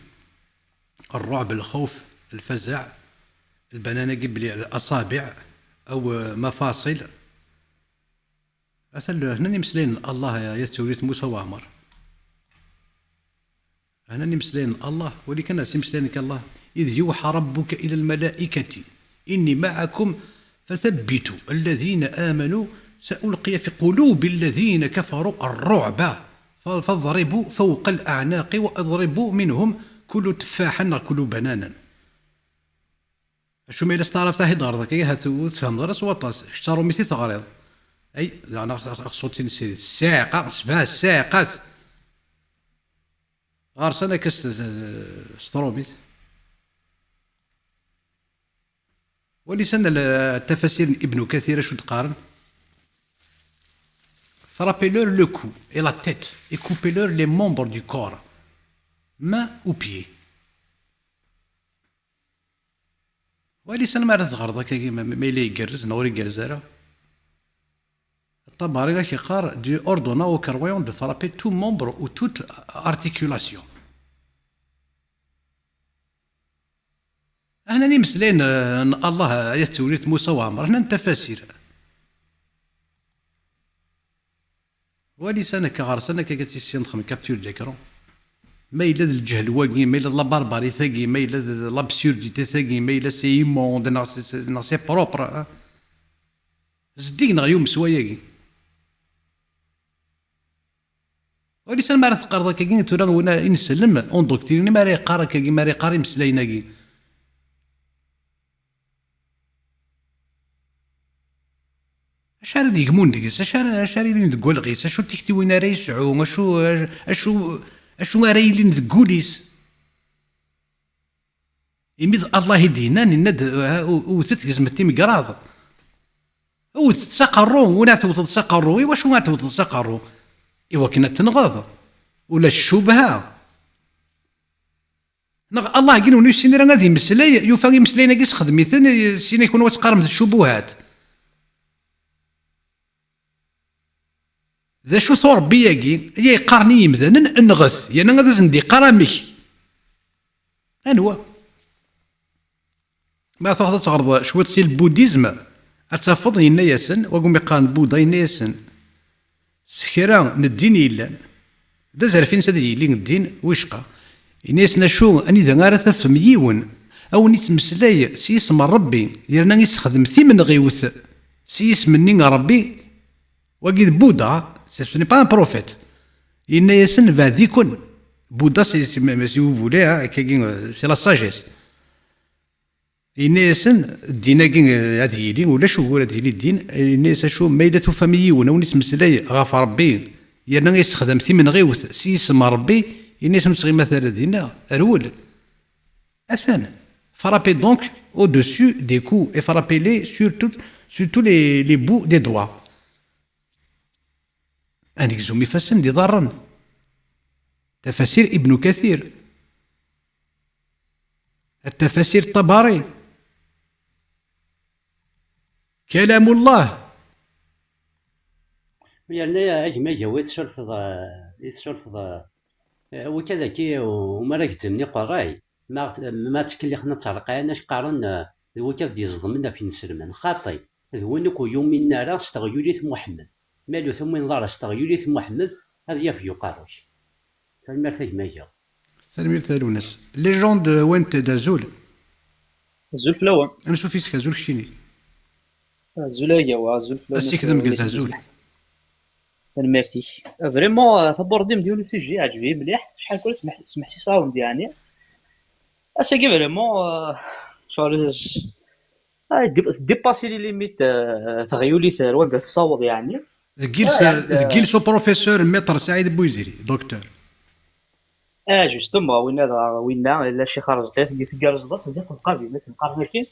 الرعب، الخوف، الفزع، البنان-agi بلي الأصابع أو مفاصل. Atan hnan imeslayen n Allah, ya tewrit Musa Waɛmer. Hnan imeslayen n Allah, wali kan as imeslayen n Allah. إذ يوحى ربك إلى الملائكة إني معكم فثبتوا الذين آمنوا سألقي في قلوب الذين كفروا الرعب ف-، فاضربوا فوق الأعناق واضربوا منهم كل تفاحة neɣ كل بنانة. Acu ma yella s taɛrabt ahi d-ɣreḍ akka, ahat ur tfehmeḍ ara s waṭas. Kečč d taṛumit i teɣriḍ. Ay, daɣen aɣ-, aɣ-, aɣ-, ṣṣut-ines ssiɛqa, sebɛa ssiɛqat. Ɣer-sen akka s, s, s tṛumit. Wali san l-, tafasir n Ibn Kathir acu d-qqaren. Frappez-leur le cou et la tête et coupez-leur les membres du corps, mains ou pieds. Wali s anma ara teɣreḍ akkagi, ma, ma yella igerrez neɣ ur igerrez ara. Ṭabari ak-iqqar, Dieu ordonna au croyant de frapper tout membre ou toute articulation. Hnan imeslayen, eh, n Allah, ayat tewrit Musa Waɛmer, hnan tafasir. Wali san akka, ɣer san akka, akka tissineḍ, capture d'écran. Ma yella d lǧehl wagi, ma yella d la barbarie-tagi, ma yella d l'absurdité-tagi, ma yella c'est immonde, neɣ c'est, c'est, neɣ c'est propre, hein. Zeddig neɣ yumes wayagi. Wali san ma ara teqqareḍ akkagi, tura win i nsellem, endoctriné, ma ara yeqqar akkagi, ma ara yeqqar imeslayen-agi. Acu ara d-yegmun deg-s? Acu ara, acu ara yilin deg walɣ-is? Acu n tiktiwin ara yesɛu? Acu, acu, acu ara yilin deg wul-is? Imi d Allah i d-yennan, yenna-d, "Ah, u-, wwtet, gezmet timegraḍ. Wwtet s aqerru, win ara tewteḍ s aqerru, i wacu ara tewteḍ s aqerru? I wakken ad tenɣeḍ. Ulac ccubha." Neɣ Allah, akken ur yessin ara ad imeslay, yufa imeslayen-agi, sexdem-iten, sin akun ad teqqarem d ccubuhat. D acu-t urebbi-agi i yeqqaren i yimdanen, nɣet, yerna ad asen-d-iqqar amek? Anwa? Ma truḥeḍ ad teɣreḍ cwiṭ si lbudizm, ad tafeḍ yenna-yasen, wagumi qqaren Buda, yenna-yasen, s kra n ddin yellan, d azref-ines ad yili ddin wicqa. Yenna-yasen acu, anida ara tafem yiwen, a wen-ittmeslay s yisem n Rebbi, yerna issexdem timenɣiwt s yisem-nni n Rebbi, wagi d Buda, ce n'est pas un prophète. Yenna-yasen, beɛd-iken. Buda, c'est, c'est, si vous voulez, hein, akkagi, euh, c'est la sagesse. Yenna-yasen, ddin-agi, euh, ad yili, ulac ugur ad yili ddin. Yenna-yas acu, ma yella tufam yiwen, a wen-ittmeslay ɣef Rebbi, yerna yessexdam timenɣiwt s yisem n Rebbi, yenna-yasen ur ttɣimat ara dinna, rwel. Atan. Frappez donc au-dessus des coups et frappez-les sur tout, sur tous les, les bouts des doigts. Ad negzum ifassen d iḍarren. Tafasir Ibn Kathir. Tafasir Tabari. Kalamullah. Yerna a gma Gawi, tsurfeḍ, eh, i tsurfeḍ, eh, wikad-agi u-, umar agezzem-nni qerray, ma, ma ttkellixen ad ttreqɛin, ac qqaren, eh, d wikad d-iẓeḍmen ɣef inselmen. Xaṭi, d win ur yuminen ara s teɣyulit n Muḥemmed. Ma ur tumineḍ ara s teɣyulit n Muḥemmed, ad yafeg uqerru-k. Tanemmirt a gma Gawi. Tanemmirt a Lewnis. Légende Wanted, azul. Azul fell-awen. Ansuf yes-k, azul keččini. Azul a Gawa, azul fell-awen. Ass-ik d ameggaz, azul. Tanemmirt-ik. Vraiment, euh, taburdi-m d yiwen usujji iɛǧeb-iyi mliḥ. Acḥal kan smeḥ-, smeḥsiseɣ-awen-d, yeɛni. Ass-agi vraiment, euh, genre, ah, tdip-, tdipasi les limites, euh, teɣyulit ar wanda tessaweḍ, yeɛni. Deg yiles, ah, yeɛni, deg yiles u professeur Maître Saïd Bouziri, docteur. Ah, justement, winna d, winna, illa Ccix Arezqi, tgerrzeḍ-as, d iqebqaben, akken qqaren akkin.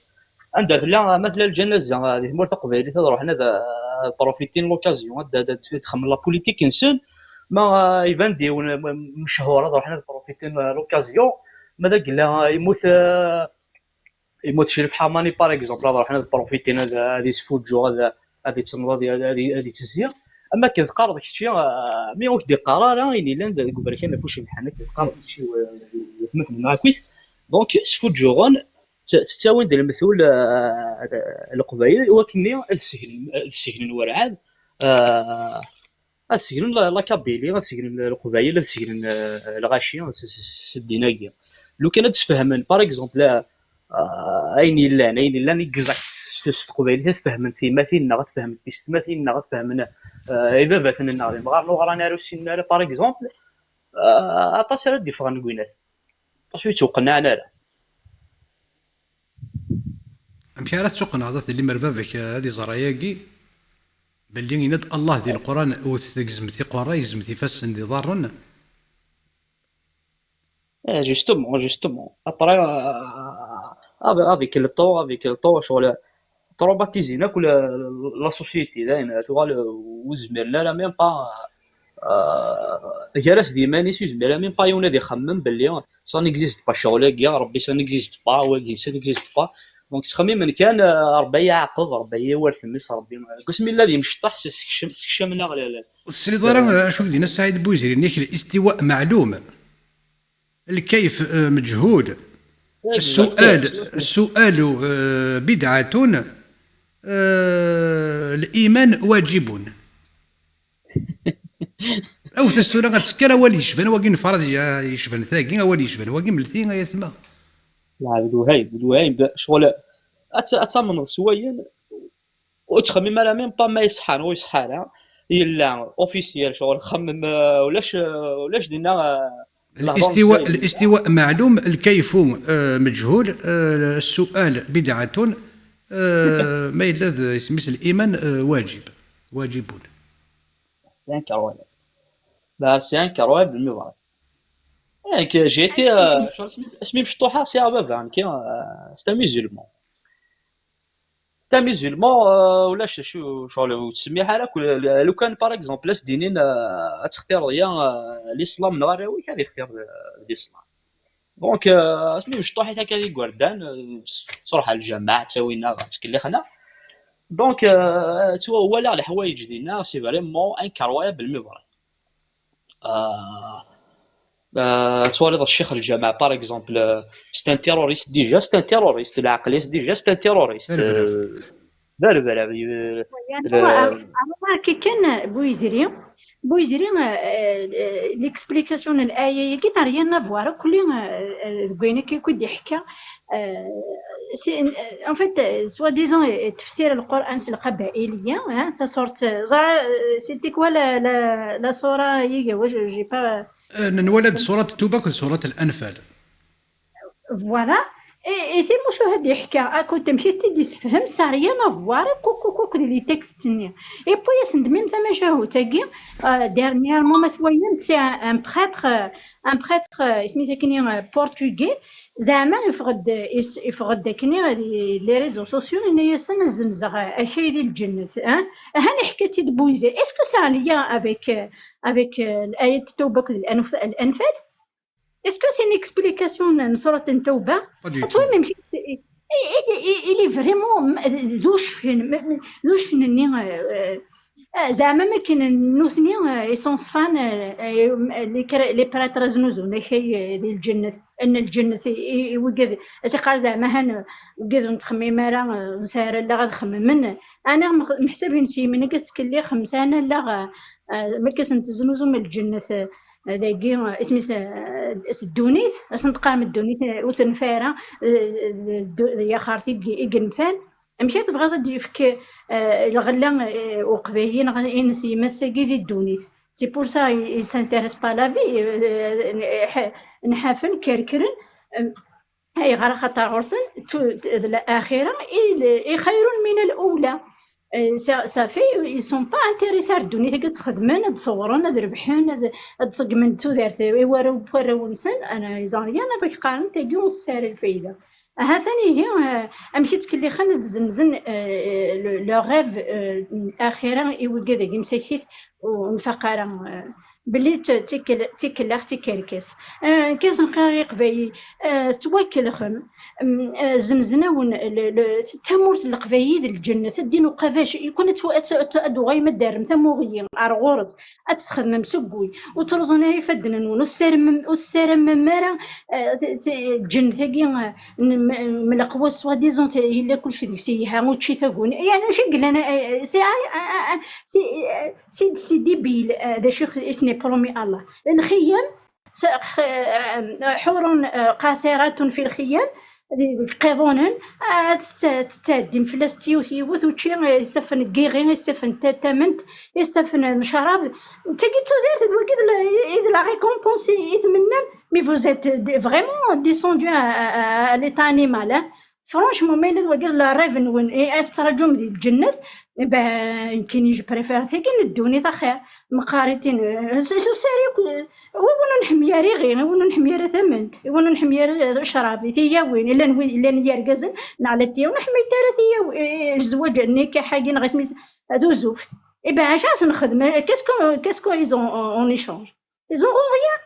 Anda tella, ma tella lǧanaza, ah, di tmurt taqbaylit, ad ruḥen ad, ah, profitin l'occasion, ad, ad, ad, ad xemmen la politique-nsen, ma, ah, iban-d yiwen, m-, m-, mechuṛ, ad ruḥen ad profitin, ah, l'occasion, Ma d agella yemmut, eh, yemmut Crif Ḥamani, par exemple, ad ruḥen ad profitin, ad, ad isfuǧǧu, ad, ad ittenneḍ, ad, ad, ad ittezzi. Am akken teqqareḍ kečči, eh, mi ur k-d-iqqar ara ayen yellan deg uberkan ɣef ucebḥan, akken teqqareḍ kečči, eh, d weltma-tneɣ akkit. Donc, sfuǧǧuɣen, tt-, ttawin-d lemtul, eh, Leqbayel, i wakken ad segnen, ad segnen werɛad, eh, ad segnen la, la Kabylie, ad segnen Leqbayel, ad segnen, eh, lɣaci s, s, s ddin-agi. Lukan ad d-sfehmen, par exemple, eh, ayen yellan, ayen yellan exact s, s teqbaylit, ad fehmen tiyemmatin-nneɣ, ad fehmen tiyessetmatin-nneɣ, ad fehmen, eh, ibabaten-nneɣ d imɣaren ur ɣran ara, ur ssinen ara, par exemple, eh, aṭas ara d-iffɣen deg winat. Acu yettweqnɛen ara. Amek ara tettuqneɛḍ a t-lim ar baba-k ad iẓer ayagi, belli yenna-d Allah di Leqran, wwtet, gezmet iqerra, gezmet ifassen d iḍarren. Eh, justement, justement. Après, euh, avec, avec le temps, avec le temps, ccɣel traumatisé-n akk la, la société, dayen, tuɣal ur zmiren ara même pas, euh, gar-as d yiman-is, ur yezmir ara même pas yiwen ad ixemmem belli ça n'existe pas, ccɣel-agi, Rebbi, ça n'existe pas, wagi, ça n'existe pas. Donc, ttxemmimen kan, euh, Rebbi ad yi-iɛaqeb, Rebbi ad yi-yawi ar tmes, Rebbi. Deg wasmi yella d imecṭaḥ, s-, sekcem-, sekcamen-aɣ la, la, Ur tesliḍ ara, euh, acu i k-d-yenna Saɛid Buizri, nnek الاستواء معلوم، الكيف, euh, مجهول، السؤال, السؤال, euh, بدعة, euh, الإيمان واجب. Awet-as tura ad tekker awal yecban wagi n Faṛad, yecban tagi, awal yecban wagi, mlet-iyi ay atma. Lɛebd Wahayb, d Wahayb, ccɣel ad t-, ad tamneḍ s wayen ur ttxemmim ara même pas ma iṣeḥḥa neɣ ur iṣeḥḥa ara. Yella officiel, ccɣel xemmem, euh, ulac, euh, ulac dinna, euh, الاستواء, الاستواء معلوم، الكيف, euh, مجهول, euh, السؤال بدعة, euh, ma yella d isem-is الإيمان, euh, واجب, واجب. C'est incroyable. Bah, c'est incroyable, mais voilà. Eh, j'ai été, euh, asmi mecṭuḥa, c'est un baba, hein, qui, euh, c'est un musulman. C'est un musulman, euh, ulac acu, ccɣel ur ttsemmiḥ ara, lukan, par exemple, ad s-d-inin, euh, ad textireḍ ya, euh, l'islam neɣ arraw-ik, ad ixtir, euh, l'islam. Donc, euh, asmi mecṭuḥit akka d igerdan, euh, s-, truḥ ɣer lǧameɛ, ttawin-aɣ, ttkellixen-aɣ. Donc, euh, ttwa-, walaɣ leḥwayeǧ dinna, c'est vraiment incroyable, mais vrai. Euh, euh, twaliḍ ccix lǧameɛ, par exemple, euh, c'est un terroriste, déjà, c'est un terroriste, lɛeql-is, déjà, c'est un terroriste. Euh, d arebra, euh, Remarquez kan, Bouyzri, Bouyzri, euh, euh, l'explication n l'aya-agi n'a rien à voir akk, euh, euh, deg wayen akka akk i d-iḥka. Euh, c'est, euh, en fait, euh, soi-disant, euh, tefsir Lqur'an s lqabailiya, hein, tasurt, euh, ẓra, euh, c'était quoi la, la, la sura-agi, ouais, je, j'ai pas, euh, Euh, nwala-d surat Tuba akked surat Al-Anfal. Voilà. Et, et timucuha d-iḥka akked amek i t-id-issefhem, ça n'a rien à voir akk, akk, akk, akked les textes-nni. Et puis, asen-d même tamacahut-agi, euh, dernièrement, ma twalam, c'est un, un prêtre, euh, un prêtre, euh, isem-is akken, euh, portugais, zeɛma yeffeɣ-d, is-, yeffeɣ-d akken, euh, les, les réseaux sociaux, yenna-yasen ad zzenzeɣ, euh, akay di lǧennet, hein? Ahan iḥka-tt-id Bouyzri. Est-ce que ça a un lien avec, euh, avec, euh, l'ayat Tawba akked l'Anf-, l'Anfal? Est-ce que c'est une explication n surat n Tawba? Pas du tout. Tura, même, il, il, il, il est vraiment d ucfen, d ucfen-nni, euh, euh, zeɛma makken nutni, euh, ils sont fans, euh, euh, les cr-, les prêtres znuzun akay, euh, di lǧennet, n lǧennet i, i, i wigad, as iqqar zeɛma han, euh, wigad ur nettxemmim ara, euh, ur nesɛi ara allaɣ ad xemmen. Ana meḥsab n s yimen akka ttkellixen, xemsa ana allaɣ, euh, euh, makk asen-teznuzum lǧennet, euh, dagi, euh, isem-is, euh, s ddunit, asen-teqqarem ddunit, euh, ur tenfi ara, euh, d, d, d yaxert i, i yenfan. Amek i tebɣiḍ ad d-yefk, euh, lɣella, euh, uqbayli neɣ ines yemma-s-agi di ddunit? C'est pour ça, ils, ils s'intéressent pas à la vie, euh, euh, nḥafen, kerkren, euh, Ayɣer? Axaṭer ɣur-sen tu-, d laaxira i, i xayrun min al-ula. Euh, ça, ça fait, ils sont pas intéressés ar ddunit-agi ad tt-xedmen, ad ṣewren, ad rebḥen, ad, ad ṣeggmen tudert i warraw n warraw-nsen. Ana, ils ont rien avec, qqaren tagi ur tesɛi ara lfayda. Ahat-an ihi, euh, amek i ttkellixen ad zzenzen, euh, le, leur rêve, euh, n axira i wigad-agi msakit, ur nfaq ara, eh, belli d t-, d tikel-, d tikellax, d tikerkas. Eh, kkasen xir Iqbayliyen, eh, tettwakelxem, mm, eh, zzenzen-awen le-, le-, tamurt n Leqbayel d lǧennet, ddin uqabac, yakkan ad twa-, ad t-, ad tuɣalem ad d-terrem tamuɣli ar ɣur-s, ad tt-txedmem seg wul, ur ttruẓun ara ifadden-nwen, ur tessarmem, ur tessarmem ara, eh, t-, t-, lǧennet-agi, eh, n-, m-, m-, leqwas, soi-disant, yella kullec deg-s yelha, učči, taguni, yeɛni acu i yellan, eh, eh, c'est, ah, ah, ah, ah, c'est, eh, c'est, c'est débile, eh, d acu i s-, i s-nipṛumi Allah. Lxiyam, s-, x-, eh, ḥurun, eh, qasiratun fi lxiyam, d iqiḍunen, ah, tett-, tettɛeddim fell-as yiwet yiwet, učči, eh, isaffen n yiɣi, isaffen n ta-, tament, isaffen n ccrab. D tagi d tudert, d wagi d la, i d la récompense i, i tmennam, mais vous êtes de-, vraiment descendu à, à, à l'état animal, hein. Franchement, ma yella d wagi d la rêve-nwen, i, ad tettṛaǧum di lǧennet, ben, nekkini, je préfère tagi n ddunit axir. Meqqar-itin, eh, s-, s-, sari akk, eh, win ur nḥemmi ara iɣi, win ur nḥemmi ara tament, win ur nḥemmi ara, eh, ccrab, i tiyawin, llan wi-, llan yergazen, neɣ la tiyaw, ur ḥemmint ara tiyaw, eh, zzwaǧ, nikaḥ-agi, neɣ isem-is, d uzuft. Eh ben, acu ad sen-nxedm? Eh, qu'est-ce que, qu'est-ce qu'ils ont en, en échange? Ils auront rien.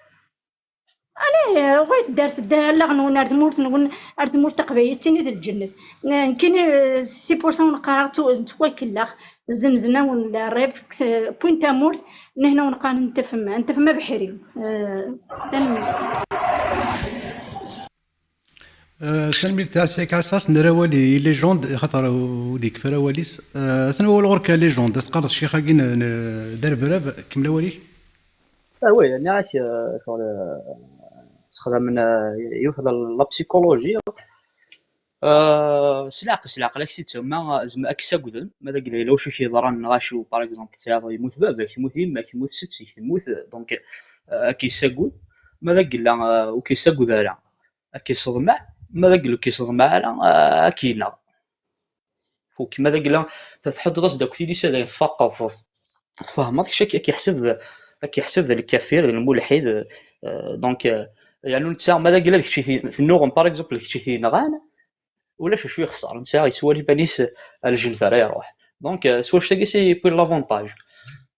Allez, euh, ɣur-i tedder, tedder allaɣ-nwen ar tmurt-nwen, ar tmurt taqbaylit, d tin i d lǧennet. Eh, nekkini, eh, c'est pour ça wen-qqareɣ tu-, ttwakelleɣ, zzenzen-awen la rêve, k-, wwin tamurt, nehna wen-qqaren ntafem, ntafem abeḥri. Eh, tanemmirt. Eh, tanemmirt a Sek Ɛessas, nerra awal i, i Légende, xaṭer ur d-yekfi ara wawal-is. Eh, atan wawal ɣur-k a Légende, teqqareḍ ccix-agi n, n, d arebrab, kemmel awal-ik. Ah oui, nniɣ-ak, eh, ccɣel, eh, ssexdamen, eh, yiwet la, la psychologie. Eh, s leɛqel, s leɛqel, ad k-t-id-tawim, ma, zem-, ad k-ssagden, ma d agla yella wacu k-yeḍran, neɣ acu, par exemple, tesɛiḍ, yemmut baba-k, temmut yemma-k, temmut setti-k, temmut, donc, eh, ad k-yessaged. Ma d agla, eh, ur k-yessaged ara, ad k-yesseḍmeɛ, ma d agla ur k-yesseḍmeɛ ara, eh, ad k-ineɣ. Fuk, ma d agla, tḥuddeḍ-as-d akk tilisa, dayen tfaqeḍ, tfehmeḍ, kečč ad k-, ad k-yeḥseb d, ad k-yeḥseb d lkafir, d lmulḥid, eh, donc, eh, yeɛni netta, ma d agla d kečč i t-, tennuɣem, par exemple, d kečč i t-yenɣan, ulac acu yexṣer, netta yettwali iman-is ar lǧennet ara iruḥ. Donc, eh, s wannect-agi c'est pour l'avantage.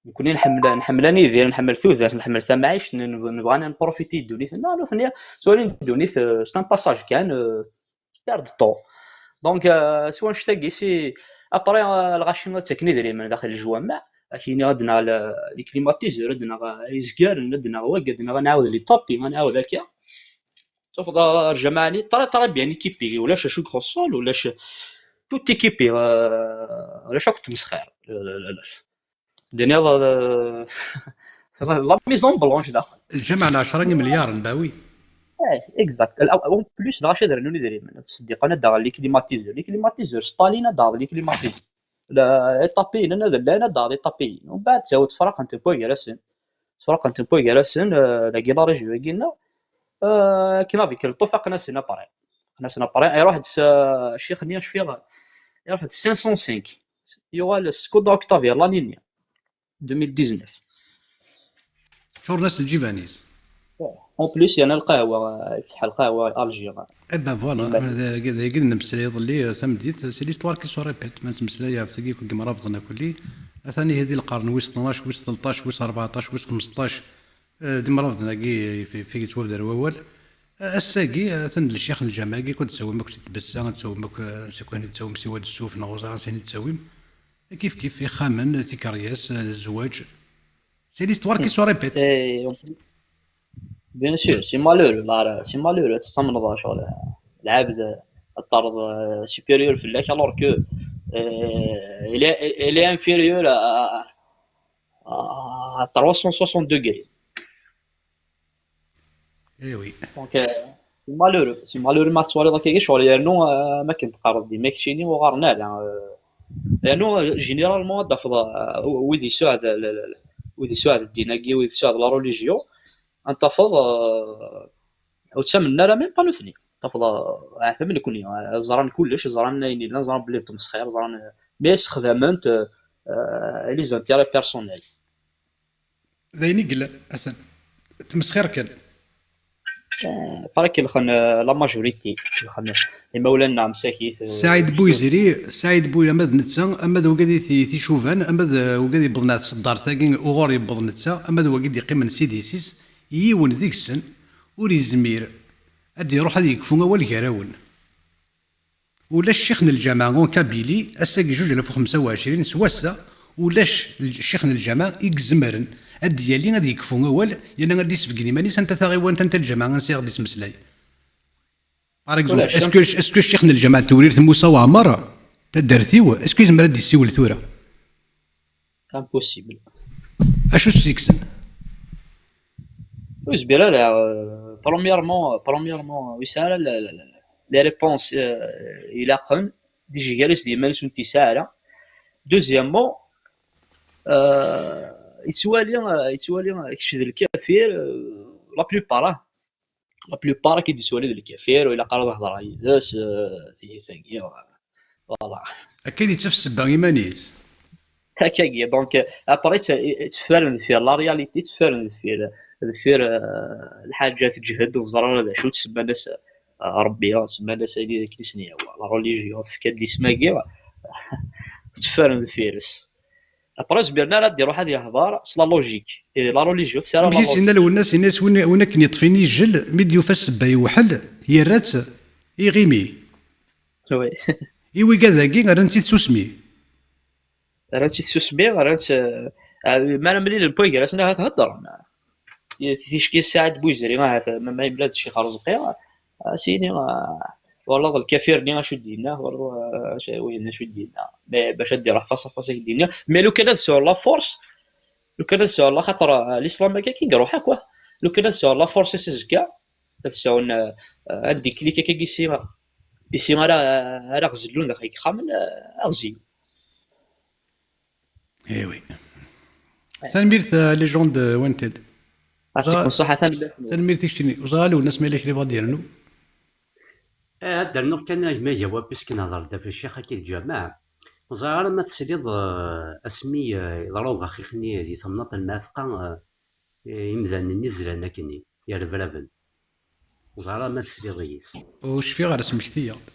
Nekkni nḥemmel, nḥemmel ad nidir, nḥemmel tudert, nḥemmel tamɛict, n-, n-, nebɣa ad nprofiti i ddunit-nneɣ, nutni ttwalin ddunit, eh, c'est un passage kan, eh, perte de temps. Donc, euh, s wannect-agi, si après, euh, lɣaci ad ttaken idrimen daxel lejwamaɛ, ad k-iniɣ ad naɣ le-, les climatiseurs, ad naɣ, euh, izgaren, ad naɣ wagi, ad naɣ ad nɛawed les tapis, ad nɛawed akka. Tafeḍ, euh, lǧamaɛ-nni très, très bien équipé, ulac acu i ixuṣṣen, ulac, tout équipé, euh, ulac akk tmesxir. Euh, d-iniḍ, euh, la maison blanche daxel. Lǧameɛ n ɛecṛa n imelyaṛen, bah oui. Eh, exact. En plus, lɣaci ad rnun idrimen, ad ttṣeddiqen, ad d-aɣen les climatiseurs. Les climatiseurs, Staline ad d-aɣeḍ les climatiseurs. La, les tapis-inen ad llan, ad d-aɣeḍ les tapis-inen. Umbeɛd, ttawin, ttefraqen-ten gar-asen. Ttefraqen-ten gar-asen, euh, dagi la région-agi-nneɣ. Euh, akken avec le temps, faqen-asen après. Faqen-asen après. Iruḥ-d s, euh, ccix-nni, cfiɣ, iruḥ-d cinq cent cinq. Yuɣal Skoda Octavia, l'année-nni. deux mille dix-neuf. Ččuren-as lǧiban-is. En plus, yerna lqahwa, yefteḥ lqahwa Alger. Eh ben voilà, dagi, dagi nemmeslay iḍelli, tameddit, c'est l'histoire qui se répète. Ma nettmeslay ɣef tagi akk n yimrabḍen akk-nni, atan ihi di lqern wis tnac, wis tleṭṭac, wis rbeɛṭac, wis xmesṭac, eh, d imrabḍen-agi f-, f-, i yettwabder wawal. Eh, ass-agi, eh, atan d lecyax n lǧameɛ-agi, ad d-tawim akk si tbessa, ad d-tawim akk, eh, ansi kan i d-tawim, si Wad Ssuf, neɣ ur ẓriɣ ansi i d-tawim. Kif kif, ixxamen, tikeryas, eh, zzwaǧ. C'est l'histoire qui se répète. Et en plus, bien sûr, c'est malheureux, la, c'est malheureux, ad tettamneḍ ccɣel, lɛebd, ad terreḍ, euh, supérieur fell-ak, alors que, euh, il est, il est inférieur à, à, à trois cent soixante degrés. Eh oui. Donc, euh, c'est malheureux, c'est malheureux ma tettwaliḍ akka ccɣel, yernu, euh, ma akken teqqareḍ dima keččini ur ɣaren ara, euh, yernu, euh, généralement, ad d-tafeḍ, euh, wid yessuɛed, l-, l-, l-, wid yessuɛed ddin-agi, wid yessuɛed la religion, ad tafeḍ, euh, ur ttamnen ara même pas nutni. Tafeḍ, euh, ɛetmen nekkni, euh, ẓran kullec, ẓran ayen yellan, ẓran belli d tmesxir, ẓran, euh, mais ssexdamen-t, euh, euh, les intérêts personnels. D ayen i yellan, atan. Tmesxir kan. Pareil kelxen, euh, la majorité, kelxen imawlan-nneɣ msakit, euh, Saɛid Buyzri, Saɛid Buy, ama d netta, ama d wigad i t-, i t-icuban, ama d, euh, wigad yewwḍen ar tseddart-agi uɣur yewweḍ netta, ama d wagi d-yeqqimen s idis-is, yiwen deg-sen ur yezmir ad d-iruḥ ad yekfu awal gar-awen. Ulac ccix n lǧameɛ en Kabylie, ass-agi zuǧ alaf u xemsa u ɛecrin s wass-a, ulac l-, ccix n lǧameɛ i izemren ad d-yali ad yekfu awal, yerna ad d-isbeggen iman-is anta taɣiwant, anta lǧameɛ ansi i ɣ-d-ittmeslay. Par exemple, ulac. Est-ce que, est-ce que ccix n lǧameɛ n Tewrirt Musa Waɛmer, taddart-iw, est-ce que yezmer ad d-issiwel tura? Impossible. Acu s-yekksen? Ur yezmir ara, euh, premièrement, premièrement, ur yesɛi ara la, la, la, les réponses, euh, ilaqen, d ijegal-is d yiman-is ur t-yesɛi ara. Deuxièmement, euh, yettwali, euh, yettwali, euh, kečč d lkafir, euh, la plupart, ah, la plupart akka i d-yettwali d lkafir, ur ilaq ara ad hedreɣ yid-s, euh, tiyita-agi, euh, voilà. Akka i d-yettaf ssebba iman-is. Akkagi, donc, euh, après, tt-, tteffaren deffir la réalité, tteffaren deffir, deffir, euh, lḥaǧa teǧhed, ur ẓer ara d acu, semman-as, euh, Rebbi, semman-as ayen akken i sen-yehwa. La religion tefka-d isem-agi, tteffaren deffir-s. Après, ur zmiren ara ad d-iruḥ ad yehder s la logique. Et la religion, c'est la logique. Amek i s-yenna Lwennas, yenna-as win, win akken yeṭṭef inijel, mi d-yufa ssebba yewḥel, yerra-tt i iɣimi. Oui. I wigad-agi, rran-tt i tsusmi. Rran-tt i tsusmi, rran-tt, eh, mi ara mlilen wway gar-asen, ahat heddren. Ticki Saɛid Buyzri, ahat, ma, ma yemla d Ccix Arezqi, a s-yini, ah, twalaḍ lkafir-nni acu d-yenna, twalaḍ, ah, acu, wayen acu d-yenna. Mais bac ad d-iruḥ face à face i k-d-yenna. Mais lukan ad sɛun la force, lukan ad sɛun la, xaṭer, ah, l'islam akka i iruḥ akk, ah. Lukan ad sɛun la force-is azekka, ad sɛun, ah, ah, un déclic akka i si, i si ara, ara ɣ-zellun daxel yexxamen, ah, ad ɣ-zellun. Eh oui. Tanemmirt, euh, Legend Wanted. Yeɛṭikum ṣṣeḥḥa, tanemmirt. Tanemmirt i keččini. Ur ẓriɣ Lwennas ma yella kra yebɣa ad d-yernu. Eh, ad d-rnuɣ kan a gma Gawa, puisque nehder-d ɣef ccix-agi n lǧameɛ. Ur ẓriɣ ara ma tesliḍ, eh, asmi, eh, yeḍra ubaxix-nni di temnaḍt n Lmeɛtqa, eh, imdanen-nni zlan akkenni, yerrebraben. Ur ẓriɣ ara ma tesliḍ yis. Ur cfiɣ ara, smekti-yaɣ-d.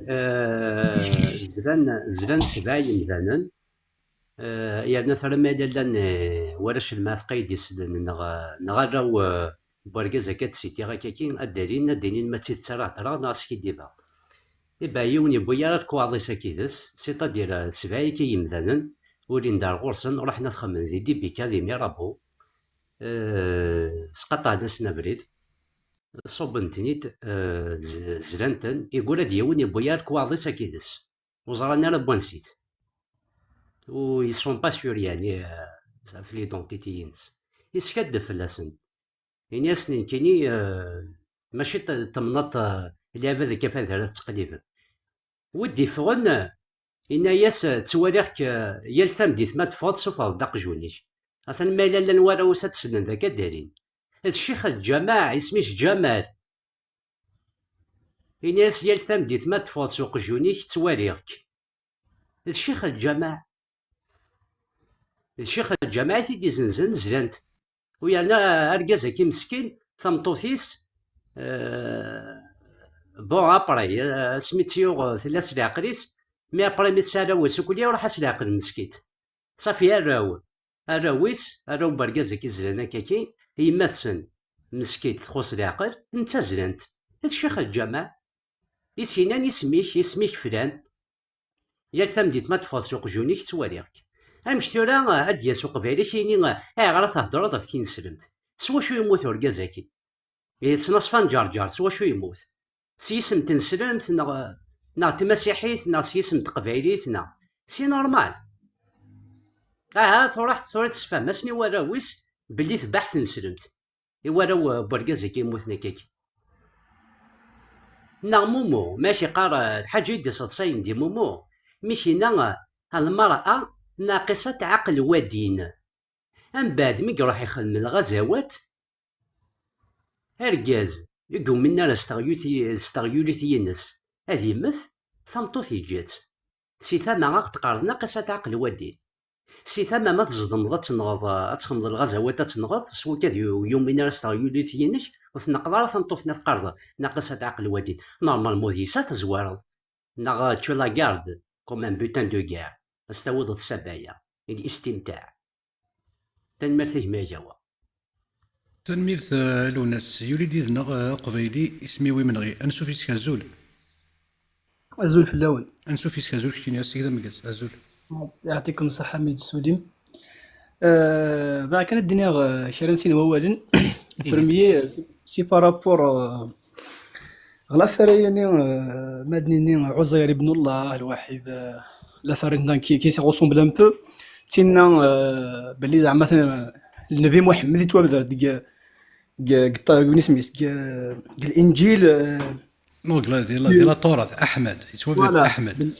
Eh, zlan, zlan sebɛa yemdanen, eh, yerna tara ma yella llan, eh, warrac n Lmeɛtqa i d-isellen, neɣ, neɣ arraw, eh, n wergaz akka d-sitiɣ akkaki, ad d-alin, ad d-inin ma d tidet ara heddreɣ neɣ skiddibeɣ. Iba yiwen yewwi ara lekwaɣeḍ-is akid-s, c'est-à-dire, eh, d sebɛa akka yemdanen, ulin-d ar ɣur-sen, ruḥen ad xemmen di Dibika, di Mirabeau, eh, sqaṭɛen-asen abrid, ṣubben-ten-id, eh, z-, zlan-ten, yeggul ad d-yiwen yewwi ara lekwaɣeḍ-is akid-s. Ur ẓran ara n wansi-t. Ur, ils sont pas sûrs, yeɛni, eh, ɣef l'identité-ines. Yeskaddeb fell-asen. Ini-asen nekkini, eh, mačči t-, temnaḍt, eh, lɛibad akka fad ara tettqelliben. Wi d-iffɣen, eh, yenna-yas, eh, ttwaliɣ-k, eh, yal tameddit ma d-teffɣeḍ, tessufɣeḍ-d aqjun-ik. Atan ma yella llan warraw-is ad t-slen d akka d-alin. D ccix n lǧameɛ, isem-is Ǧamal. Ini-as yal tameddit ma d-teffɣeḍ s uqjun-ik, ttwaliɣ-k. D ccix n lǧameɛ. D ccix n lǧameɛ i t-id-izenzen, zlan-t. U yerna argaz-agi meskin, tameṭṭut-is, euh, bon, après, euh, asmi tt-yuɣ, euh, tella s leɛqel-is, mais après mi tesɛa arraw-is ukli, iruḥ-as leɛqel meskint. Ṣafi arraw, arraw-is, arraw n wergaz-agi zlan akkaki, yemma-tsen, meskint, txuṣ leɛqel, netta zlan-t. D ccix n lǧameɛ. I s-yennan isem-ik, isem-ik flan. Yal tameddit ma teffɣeḍ s uqjun-ik, ttwaliɣ-k. Amek tura, ah, ad d-yas uqbayli ad k-yini, ah, ayɣer ad theddreḍ ɣef tineslemt? S wacu yemmut urgaz-agi? Yettnaṣfa n Ǧerǧer, s wacu yemmut? S yisem n tneslemt neɣ, neɣ d tmasiḥit neɣ s yisem n teqbaylit neɣ? C'est normal. Aha, tura, tura tesfehmem-asen i warraw-is belli tebbeḥ tneslemt i warraw n wergaz-agi yemmuten akkagi. Neɣ Mumu, ma ak-iqqar, eh, lḥaǧa i d-iseḍsayen di Mumu, mi k-yenna, eh, lmar'a naqisat ɛaqel wadin. Ambeɛd mi iruḥ ixdem lɣazawat, argaz i yuminen ara s teɣyulit-, s teɣyulit-ines ad immet, tameṭṭut yeǧǧa-tt. Si tama ad ɣ-d-qqaren naqisat ɛaqel wadin. Si tama ma tzedmeḍ ad tenɣeḍ, ad txedmeḍ lɣazawat ad tenɣeḍ, s wakka d yu-, yumin ara s teɣyulit-inek, Ur tneqqeḍ ara tameṭṭut-nni teqqareḍ naqes ad tɛaqel wadid. Normalement d yis-s ad tezwareḍ. Neɣ tu la gardes comme un butin de guerre. Ad s-tawiḍ d ssabaya, d istimtaɛ. Tanemmirt a gma Agawa. Tanemmirt, eh, a Lwennas. Yuli-d yid-neɣ, eh, Aqbayli, isem-iw imenɣi. Ansuf yes-k, azul. Azul fell-awen. Ansuf yes-k, azul keččini, ass-ik d ameggaz. Azul. Yeɛṭikum ṣṣeḥḥa, mi d-tessulim. Eh, bɣiɣ kan ad d-iniɣ, eh, kra n sin wawalen. Le premier, eh, c'est, c'est par rapport, eh, ɣer l'affaire-nni, eh, ma d-nini Ɛuẓayr ibn Allah, lwaḥid, eh, l'affaire-nni qui, qui se ressemble un peu. Tinna, eh, belli zeɛma ten-, Nnbi Muḥemmed yettwabder deg, deg, deg, deg, deg, deg, deg Linǧil, eh, Non, deg la, deg la, deg la Torah, Ahmed, yettwabder Voilà, Ahmed. Bel-,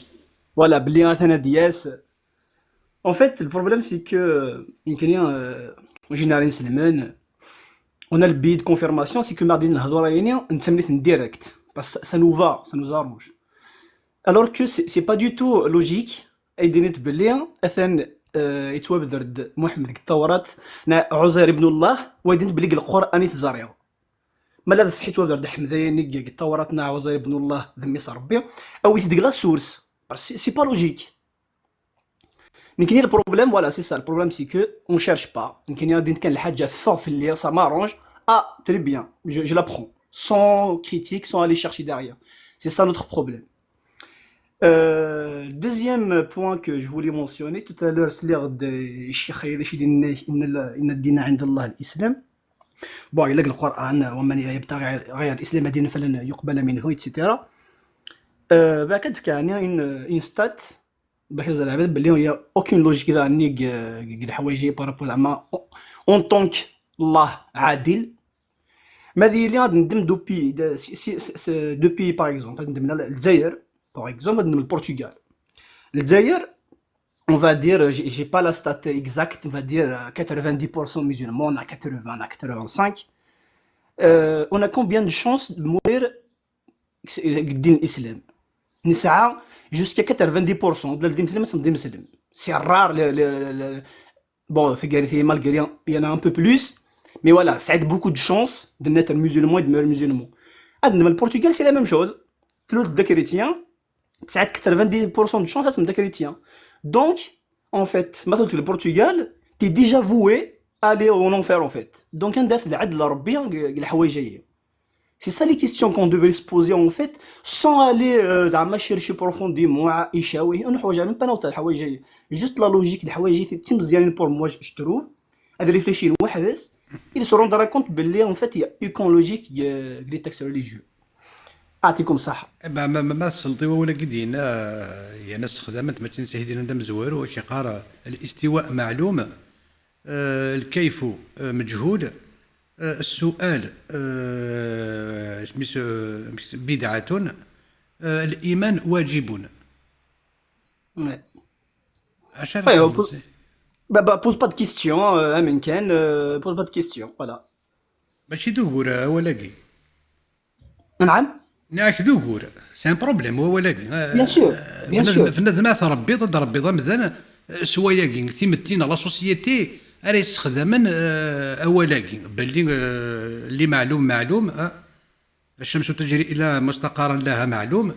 voilà, belli atan ad d-yas. En fait, le problème, c'est que, euh, nekkni, euh, en général, iselman, on a le biais de confirmation, c'est que ma ɣ-d-yenna lehdur-ayini, nettamen-iten direct. Parce que ça nous va, ça nous arrange. Alors que c'est, c'est pas du tout logique, ay d-iniḍ belli, atan, euh, yettwabder-d Muḥemmed deg Tawrat, neɣ Ɛuẓayr ibn Allah, wa d-iniḍ belli deg Lqur'an i t-ẓriɣ. Ma la d ṣṣeḥ yettwabder-d Ḥmed-ayini deg, deg Tawrat neɣ Ɛuẓayr ibn Allah d mmi-s n Ṛebbi, awit-d deg la source. Parce que c'est, c'est pas logique. Nekkni le problème, voilà, c'est ça. Le problème, c'est que on cherche pas. Nekkni ad d-iniḍ kan lḥaǧa teffeɣ fell-i, ça m'arrange. Ah, très bien, je, je la prends. Sans critique, sans aller chercher derrière. C'est ça notre problème. Euh, deuxième point que je voulais mentionner, tout à l'heure, sliɣ-d ccix d acu i d-yenna, inna, inna ddina ɛinda Llah l-Islam. Bon, yella deg Lqur'an, ومن يبتغي غير الإسلام دينا فلن يقبل منه, et cetera. Euh, bac ad d-fkeɣ ɛni une, une stat, bac ad ẓren lɛibad belli il y a aucune logique daɣen deg, deg leḥwayeǧ-agi par rapport zeɛma en tant que Allah عادل. Ma d yili ad neddem deux pays, de, si, si, si, si, deux pays par exemple, ad neddem Lezzayer, par exemple, ad neddem Portugal. Lezzayer, on va dire, j'ai, j'ai pas la stat exacte, on va dire, euh, quatre-vingt-dix pour cent musulmans, on a quatre-vingts, on a quatre-vingt-cinq. Euh, on a combien de chances de mourir deg ddin l'islam? Nesɛa jusqu'à quatre-vingt-dix pour cent d ddin l'islam, c'est rare, le, le, le, le, bon, malgré, il y en a un peu plus, mais voilà, ça a beaucoup de chance de naître musulman et de mourir musulman. Ad neddem Portugal, c'est la même chose. Tluleḍ d chrétien, tesɛiḍ quatre-vingt-dix pour cent de chance ad tmut d chrétien. Donc, en fait, ma tluleḍ deg Portugal, t'es déjà voué à aller en enfer, en fait. Donc, anda-t lɛedl n Ṛebbi deg, deg leḥwayeǧ-agi? C'est ça les questions qu'on devrait se poser, en fait, sans aller, euh, zeɛma chercher profondément, Aïcha, oui, on ne même pas notre leḥwayeǧ-agi. Juste la logique, leḥwayeǧ-agi d timeẓyanin pour moi, je, je trouve. Ad réfléchir weḥd-s, il se rendra compte belli, en fait, il y a aucune logique, euh, deg les textes religieux. Aɛtikum ṣṣeḥḥa. Eh ben, ma, ma, ma tesleḍ i wawal-agi d-yenna, eh, yerna ssexdament, mačči d tihidinan d amezwaru, ak-yeqqar, eh, الاستواء معلوم, eh, الكيف, eh, مجهول, eh, السؤال, eh, اسميس, eh, بدعة, eh, الإيمان واجب. Ouais. Acu ara Ouais, on txedmeḍ peut, zi-, bah, bah, pose pas de questions, euh, amen kan, euh, pose pas de questions, voilà. Mačči d ugur, eh, awal-agi. Nɛam? Nniɣ-ak d ugur. C'est un problème, wawal-agi. Eh, bien sûr, eh, bien sûr. Bnadem, bnadem ad t-rebbiḍ, ad d-rebbiḍ amdan, eh, s wayagi, timetti neɣ la société ara yessexdamen, eh, awal-agi. Belli, eh, اللي معلوم معلوم, eh, الشمس تجري إلى مستقر لها معلوم,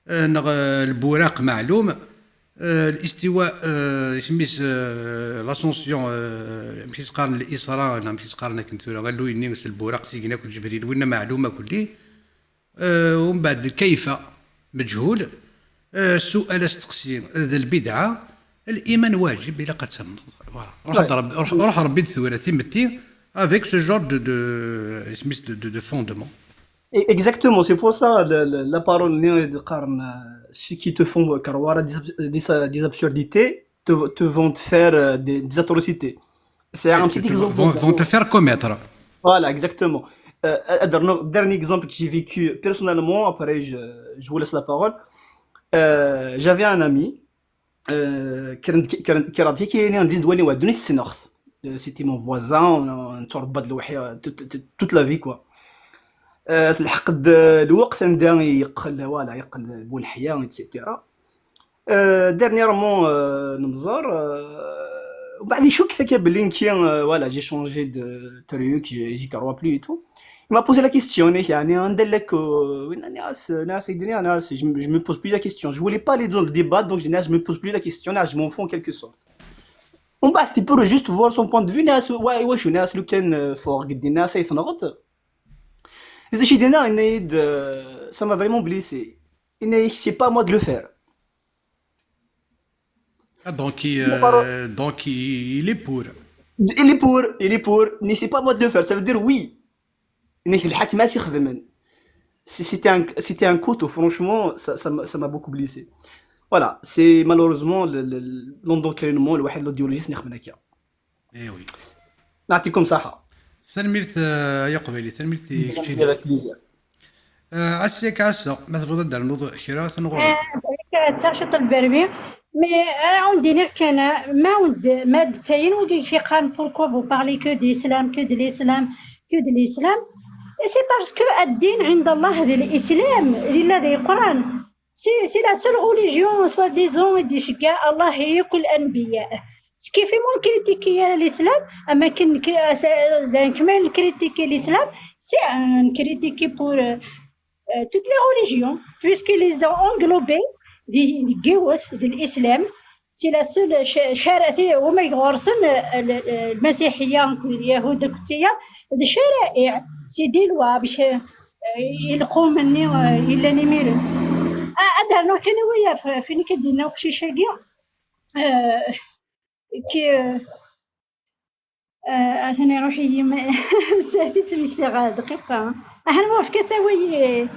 eh, neɣ, eh, lburaq معلوم, eh, الاستواء, eh, isem-is, eh, l'ascension, eh, amek i s-qqaren, الإسراء, neɣ amek i s-qqaren akken tura, alluy-nni s lburaq, s-igen akk Ǧebril, winna معلوم akk-nni. Eh, umbeɛd الكيف مجهول, eh, السؤال, asteqsi, d lbidɛa, الإيمان واجب, ilaq ad tamneḍ. Voilà. Ruḥ, ouais, ad Rebbi, ruḥ, ruḥ Rebbi-d tura timetti avec ce genre de, de, isem-is de, de, de fondement. E-, exactement, c'est pour ça la, la, la parole-nni i d-qqaren, euh, ceux qui te font croire à des abs-, des, des absurdités te, te vont te faire, euh, des, des atrocités. C'est un petit exemple. Vont, vont te faire commettre. Voilà, exactement. Euh, euh, dernier, dernier exemple que j'ai vécu personnellement, après je, je vous laisse la parole. Euh, j'avais un ami, euh, كان، كان، كان كاين عندي دواني وعدوني في السنخت. Euh, c'était mon voisin, on, on تربى لوحدنا toute, toute, toute la vie, quoi. Euh, تلحق د-، الوقت عندها يقل، voilà، يقل بولحية, et cetera. Euh, dernièrement, euh, نمزر, euh, وبعد يشك ثكا بلي نكي, euh, voilà, j'ai changé de truc, j'y, j'y crois plus et tout. Il m'a posé la question, يعني, عندك، euh, oui, ناس، ناس يديني، ناس، je, me- je me pose plus la question. Je voulais pas aller dans le débat, donc je, je me pose plus la question, je m'en fous en quelque sorte. On va, c'était pour juste voir son point de vue, ناس، ouais, ouais, je suis ناس, لو كان, euh, فوق قد الناس يتنغط. زيد شي دينا, إنه يد, euh, ça m'a vraiment blessé. إنه, c'est pas à moi de le faire. Ah, donc, il, euh, donc, il il est pour. Il est pour, il est pour, mais c'est pas à moi de le faire. Ça veut dire oui. إنه الحق ماشي خدمن. Si c'était un, c'était un couteau, franchement, ça, ça, m'a- ça m'a beaucoup blessé. Voilà, c'est malheureusement le, le, l'endoctrinement, le واحد l'idéologie, نخمن هكا. Eh oui. نعطيكم صحة. Tanemmirt, euh, ay aqbayli, tanemmirt i keččini. Avec plaisir. Euh, Asiya Kassa, ma tebɣiḍ ad d-ternuḍ kra, atan ɣur-m. Ttaɣ ciṭ lberbi. Mais ara wen-d-iniɣ kan, ma wen-d-, ma d-ttayen wigi i ɣ-yeqqaren pourquoi vous parlez que d'islam, que de l'islam, que de l'islam. Et c'est parce que الدين عند الله هو الإسلام, d illa d Qur'an. C'est, c'est la seule religion, soi-disant, i d-iceggeɛ Allah i yakk l'anbiya. Skifi ma ur nkritiki ara l'islam, ama kan k-, z-, z-, kma nkritiki l'islam, c'est un critique pour, euh, euh, toutes les religions, puisqu'ils les ont englobés di, di yiwet, di l'islam. C'est la seule ch-, chara-, ti-, huma ɣur-sen, euh, l-, l-, المسيحية, اليهود, كتيا, d chara'iɛ, c'est des lois, باش, euh, ilqum-nni, euh, yellan imiren. Ah, ad d-rnuɣ kan i waya, f-, fin i k-id-yenna uqcic-agi, euh, qui, euh, آه، atan iruḥ-iyi ma-, ur tt-id-ttmektiɣ ɣer dqiqa. Aḥna ma efk-as awal i,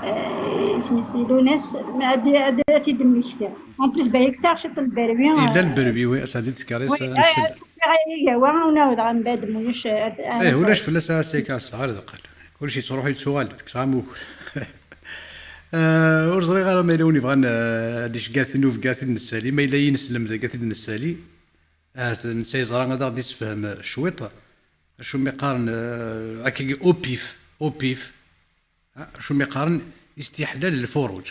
آه، isem-is, i Lunas, ma ad, ad t-id-mmektiɣ. En plus, balak sɛiɣ ciṭ n lberbi. Yella lberbi, oui, ad d-tkerri. Oui, ah, ah, ah, iga wa, ur nɛawed ɣer mbeɛd, mulac, ah, ah, Eh, ulac fell-as, a Sika, ar deqqal. Kullec yettruḥ yettuɣal, tekkes-am ugur. Eh, ur ẓriɣ ara ma yella win yebɣan, eh, ad iceggeɛ tinubga tid n Ssali, ma yella yineslem deg tid n Ssali. Ahat netta yeẓra ad aɣ-d-issefhem cwiṭ. Acu mi qqaren, eh, akkagi au pif, au pif. Ah, acu mi qqaren istiḥlal lfuruǧ.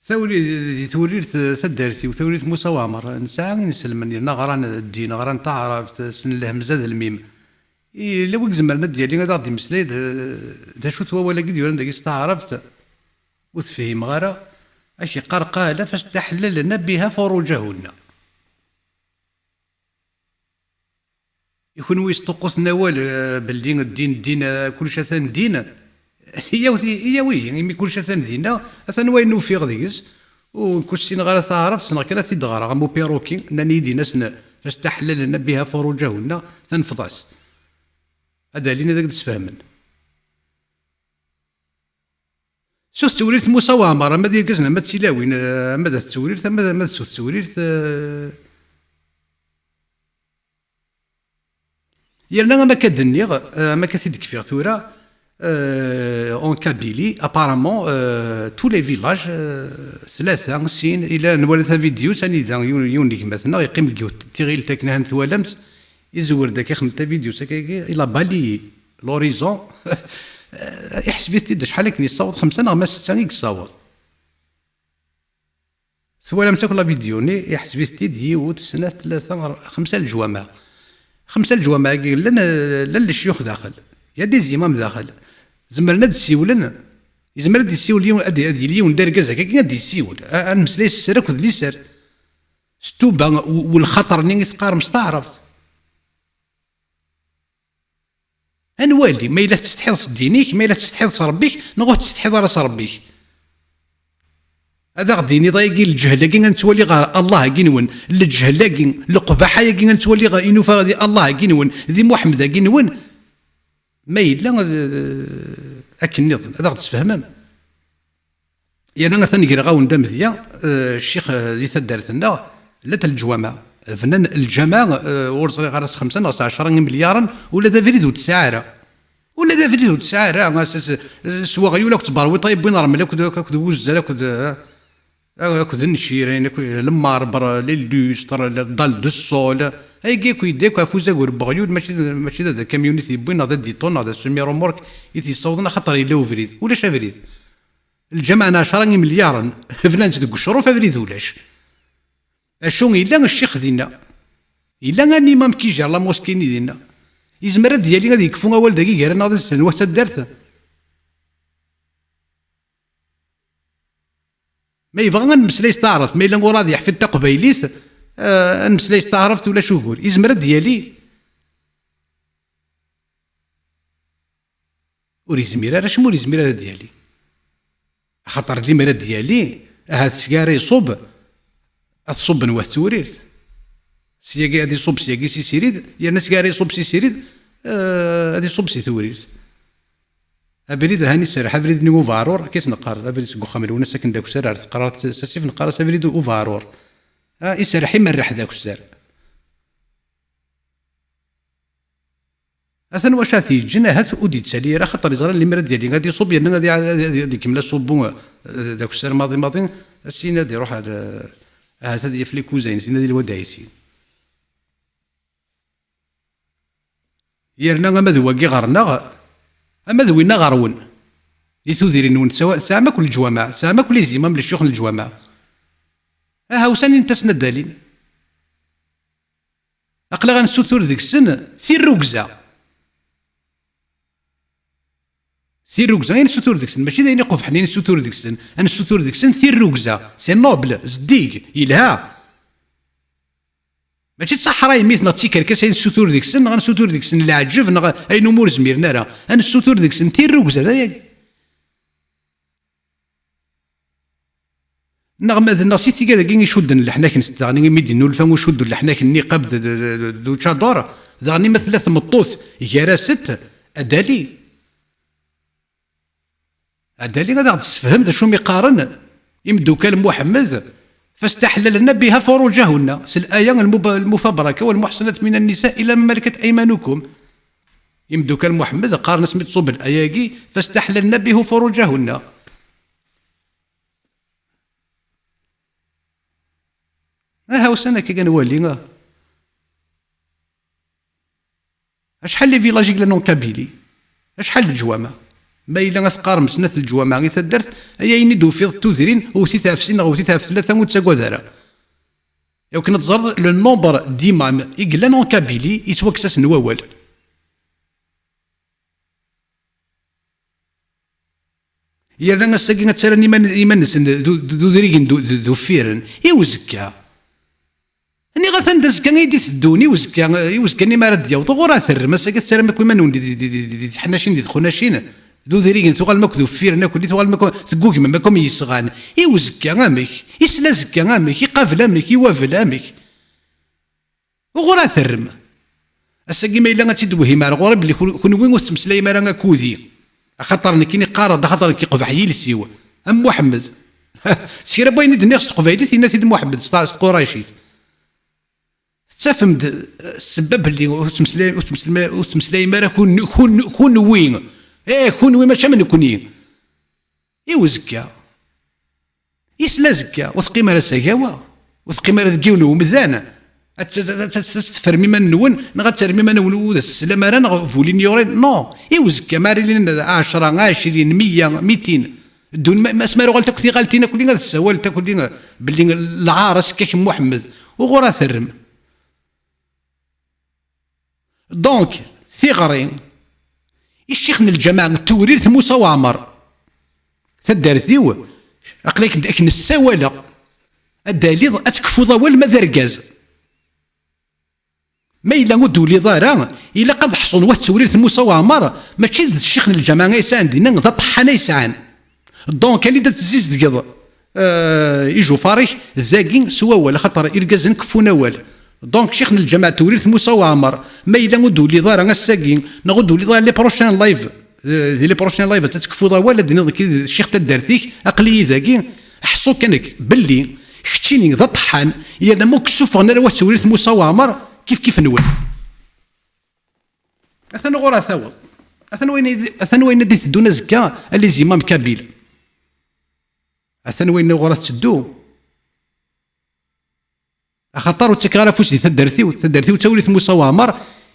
Tawri-, di tewrirt taddart-iw, tawrirt Musa Waɛmer, nesɛa inselmen yerna ɣran ddin, ɣran taɛrabt, ssnen lhemza d lmim. Yella wi izemren ad d-yali ad aɣ-d-imeslay d, d acu-t wawal-agi d-yuran dagi s taɛrabt, ur t-fhimeɣ ara. Ak yeqqar: قال فاستحللن بها فروجهن. I kunwi yesṭuqquten awal, eh, belli ddin, ddin, eh, kullec atan din, iyyaw ti-, iyyaw ihi, imi kullec atan dinna, atan wayen ufiɣ deg-s, u nekk ur ssineɣ ara taɛrabt, ssneɣ kan ad t-id-ɣreɣ, am upiruki, nnan-iyi-d in-asen: فاستحللن بها فروجهن, tanfeḍ-as. Ad alin ad ak-d-sfehmen. Sut tewrirt Musa Waɛmer, ama d irgazen, ama d tilawin, eh, ama d at tewrirt, ama d, ama d sut tewrirt, eh. Yerna ama akka d-nniɣ, eh, ama akka t-id-kfiɣ tura, eh, en Kabylie, apparemment, eh, tous les villages, eh, tlata, sin, ila nwala tavidyut, anida yiwen, yiwen n gma-tneɣ yeqqim deg yiwet tiɣilt akken ahan twalam-tt, izewwer-d akka, ixdem tavidyut akkagi, il a balayé l'horizon. Iḥseb-it-id acḥal akken yessaweḍ, xemsa neɣ ma setta i yessaweḍ. Twalam-tt akk la vidéo-nni, iḥseb-it-id yiwet, snat, tlata, xemsa leǧwameɛ. Xemsa leǧwameɛ-agi llan, llan lecyux daxel. Il y a des imams daxel. Zemren ad d-ssiwlen. Yezmer ad d-yessiwel yiwen, ad, ad yili yiwen d argaz akkagi ad d-yessiwel. A, ad nemmeslay s sser akked liser. S tuba u, u lxaṭer-nni i teqqarem s taɛrabt. Ad nwali, ma yella tettsetḥiḍ s ddin-ik, ma yella tettsetḥiḍ s Ṛebbi-k, neɣ ur tettsetḥiḍ ara s Ṛebbi-k. Ad aɣ-d-tiniḍ ayagi, lǧehl-agi ad nettwali ɣer Allah-agi-nwen, lǧehl-agi, leqbaḥa-agi ad nettwali ɣer, i nufa di Allah-agi-nwen, di Muḥemmed-agi-nwen, ma yella, eh, akken nniḍen, ad aɣ-d-tesfehmem. Yerna atan greɣ-awen-d amedya, eh, ccix, eh, di taddart-nneɣ, llant leǧwameɛ. Bnan lǧameɛ, eh, ur ẓriɣ ara s xemsa neɣ s ɛecra imelyaren, ula d abrid ur tesɛi ara. Ula d abrid ur tesɛi ara, s, s, s weɣyul akked tberwiṭa yewwin ṛṛmel akked, akked wuzzal akked, eh, akked nnecirayen, akked lemmarber, les lustres, les dalles de sol. Ayagi akk yedda akk ɣef uzagur n weɣyul, mačči d, mačči d akamyun i t-yewwin, neɣ d adiṭun, neɣ d asemi-remorque i t-yessawḍen, axaṭer yella ubrid. Ulac abrid. Lǧameɛ n ɛecra imelyaren, bnan-tt deg ucruf, abrid ulac. Acu yella ccix dinna? Yella un imam qui gère la mosquée-nni dinna. Yezmer ad d-yali ad yekfu awal dagi gar-aneɣ d taddart? Ma yebɣa ad nemmeslay s taɛrabt, ma yella ur ad yeḥfid taqbaylit, eh, ad nemmeslay s taɛrabt, ulac ugur. Yezmer ad d-yali? Ur yezmir ara. Acimi ur yezmir ara ad d-yali? Axaṭer limer ad d-yali, ahat seg ara iṣub, ad t-ṣubben wat Tewrirt. Syagi ad iṣub syagi si Sirid, yerna seg ara iṣub si Sirid, eh, ad iṣub si Tewrirt. Abrid, han iserreḥ abrid-nni ubeɛrur, akka i s-neqqar, abrid seg uxxam n Lwennas akken d akessar ar teqrart s asif, neqqar-as abrid ubeɛrur. Ah, iserreḥ imerreḥ d akessar. Atan wacu ad t-yeǧǧen, ahat ur d-yettali ara, xaṭer yeẓra lemmer ad d-yali ad iṣub, yerna ad, ad, ad ikemmel aṣubbu, eh, d akessar maḍi maḍi, syin ad iruḥ ar, eh, ahat ad yaf likuzayen, syin ad yili wad ɛisi. Yerna ama d wagi ɣer-neɣ, ama d winna ɣer-wen. Di tudrin-nwen tesɛa-, tesɛam akk leǧwameɛ, tesɛam akk les imams, lecyux n leǧwameɛ. Aha, usan init-asen ad d-alin. Aql-aɣ ad nessutur deg-sen tirrugza. Tirrugza i nessutur deg-sen, mačči d ayen iqubḥen i nessutur deg-sen, ad nessutur deg-sen tirrugza. C'est noble, zeddig, yelha. Mačči d taḥraymi neɣ d tikerkas ay nessutur deg-sen, neɣ ad nessutur deg-sen leɛǧeb, neɣ ayen umi ur zmiren ara. Ad nessutur deg-sen tirrugza, d ayagi. Neɣ ma d, neɣ si tigad-agi icudden leḥnak-nsent, daɣen imi d-innulfa ucuddu n leḥnak n Niqab d, d, d, d Ucadur, daɣen ma tella tmeṭṭut gar-asent, ad d-ali. Ad d-ali ad aɣ-d-tessefhem d acu mi qqaren imeddukal Muḥemmed, فاستحللن بها فروجهن, s laya lmuba-, المفبركة, والمحصنات من النساء إلا ما ملكت أيمانكم. Imeddukal Muḥemmed qqaren asmi d-tṣub laya-agi, فاستحللن بها فروجهن. Aha, usan akka kan wali, ah. Acḥal les villages i yellan en Kabylie? Acḥal leǧwameɛ? Ma yella ad teqqarem snat leǧwameɛ i taddart, ay ayen i d-tufiḍ d tudrin, wwet-it ɣef sin neɣ wwet-it ɣef tlata, ur ttagad ara. Akken ad teẓreḍ le nombre d'imams i yellan en Kabylie, yettwakkes-asen wawal. Yerna ass-agi ad ttarran iman-, iman-nsen d, d, d udrigen d, d, d uffiren. I uzekka? Nniɣ atan d azekka ay d-iteddun, i uzekka, i uzekka-nni mi ara d-yaweḍ, ɣur-a terrem, ass-agi ad ttarram akk iman-nwen di, di, di, di, di teḥnacin, di texnacin, d udrigen, tuɣalem akk d uffiren akk, tuɣalem akk, teggugmem akk am yesɣan. I uzekka amek? I slazekka amek? I qabel amek? I wabel amek? Uɣur ara terrem? Ass-agi ma yella ad tt-id-twehhim ar ɣur-i belli kun-, kunwi ur tettmeslayem ara akkudi. Axaṭer nekkini qqareɣ-d, axaṭer nekk iqbeḥ yiles-iw. Am Muḥemmed. S kra n wayen i d-nniɣ s teqbaylit, yenna-t-id Muḥemmed s ta-, s tquraycit. Tettafem-d, eh, ssebba belli ur tettmeslay-, ur tettmeslay-, ur tettmeslayem ara kun-, kun-, kunwi. Eh, kunwi mačči am nekni. I uzekka? I slazekka? Ur teqqim ara s agawa, ur teqqim ara deg yiwen n umdan. Ad t-, ad t-, ad t-, ad teffrem iman-nwen, neɣ ad terrem iman-nwen ur d as-teslam ara, neɣ vous l'ignorez? Non. I uzekka, ma ara ilin ɛecra, ɛecrin, meyya, mitin, ddun, ma, ma, asmi ara uɣalent akk tiɣaltin akk-nni ad ssawalent akk-nni belli lɛar asekkak n Muḥemmed, uɣur ara terrem? Donc, tiɣri i ccix n lǧameɛ n Tewrirt Musa Waɛmer. Taddart-iw, aql-ak d-, ak nessawaleɣ. Ad d-taliḍ, ad tekfuḍ awal ma d argaz. Ma yella ur d-tuliḍ ara, ilaq ad ḥṣun wat Tewrirt Musa Waɛmer, mačči d ccix n lǧameɛ ay sɛan dinna, d aṭeḥḥan ay sɛan. Donc, ali-d ad tezzizedgeḍ, euh, ijufaṛ-ik dagi s wawal, axaṭer irgazen keffun awal. Donc, ccix n lǧameɛ Tewrirt Musa Waɛmer, ma yella ur d-tuliḍ ara ass-agi, neɣ ur d-tuliḍ ara les prochains lives, euh, di les prochains lives, ad tekfuḍ awal, ad d-tiniḍ nekk d ccix taddart-ik, aql-iyi dagi, ḥṣu kan nekk belli keččini d aṭeḥḥan, yerna ma ur k-ssufɣen ara wat Tewrirt Musa Waɛmer, kif kif nwen. Atan ɣur-a taweḍ. Atan wayen i d-, atan wayen i d-iteddun azekka, a les imams kabyles. Atan wayen ɣur-a tetteddu. Axaṭer ur ttakeɣ ara afus di taddart-iw. Taddart-iw d Tewrirt Musa Waɛmer.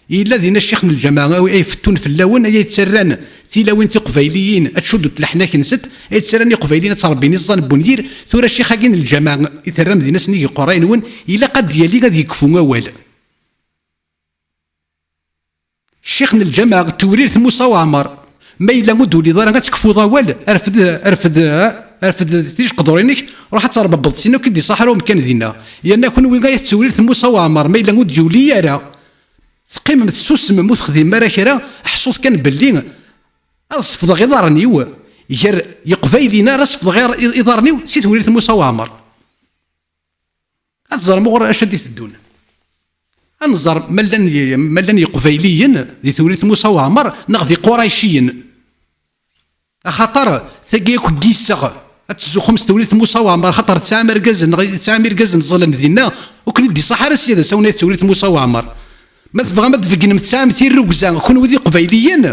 Yella dinna ccix n lǧameɛ, ay, ay fettun fell-awen, ay, ay yettarran tilawin tiqbayliyin, ad tcuddunt leḥnak-nsent, ay yettarran iqbayliyen ad ttṛebbin iẓẓan n wenyir. Tura ccix-agi n lǧameɛ i terram dinna s nnig iqerray-nwen, ilaq ad d-yali ad yekfu awal. Ccix n lǧameɛ, Tewrirt Musa Waɛmer, ma yella ur d-tuliḍ ara ad tekfuḍ awal, rfed, rfed, rfed ticqeḍurin-ik, ruḥ ad terbebbed sin, ur k-id-iṣaḥ ara umkan dinna. Yerna kunwi ay Tewrirt Musa Waɛmer, ma yella ur d-yuli ara, teqqimem tessusmem, ur texdimem ara kra, ḥṣut kan belli ad sefḍeɣ iḍarren-iw gar Yeqbayliyen, ara sefḍeɣ iḍ-, iḍarren-iw si Tewrirt Musa Waɛmer. Ad teẓrem uɣur acu ad d-iteddun. Ad nẓer ma llan y-, ma llan Yeqbayliyen di Tewrirt Musa Waɛmer neɣ d Iqurayciyen. Axaṭer tagi akk n yiseɣ ad tzuxxum s Tewrirt Musa Waɛmer, axaṭer tesɛam irgazen, neɣ tesɛam irgazen ẓẓlen dinna, ur ken-id-iṣaḥ ara sya d asawen ay Tewrirt Musa Waɛmer. Ma tebɣam ad tbeggnem tesɛam tirrugza, kunwi d Iqbayliyen,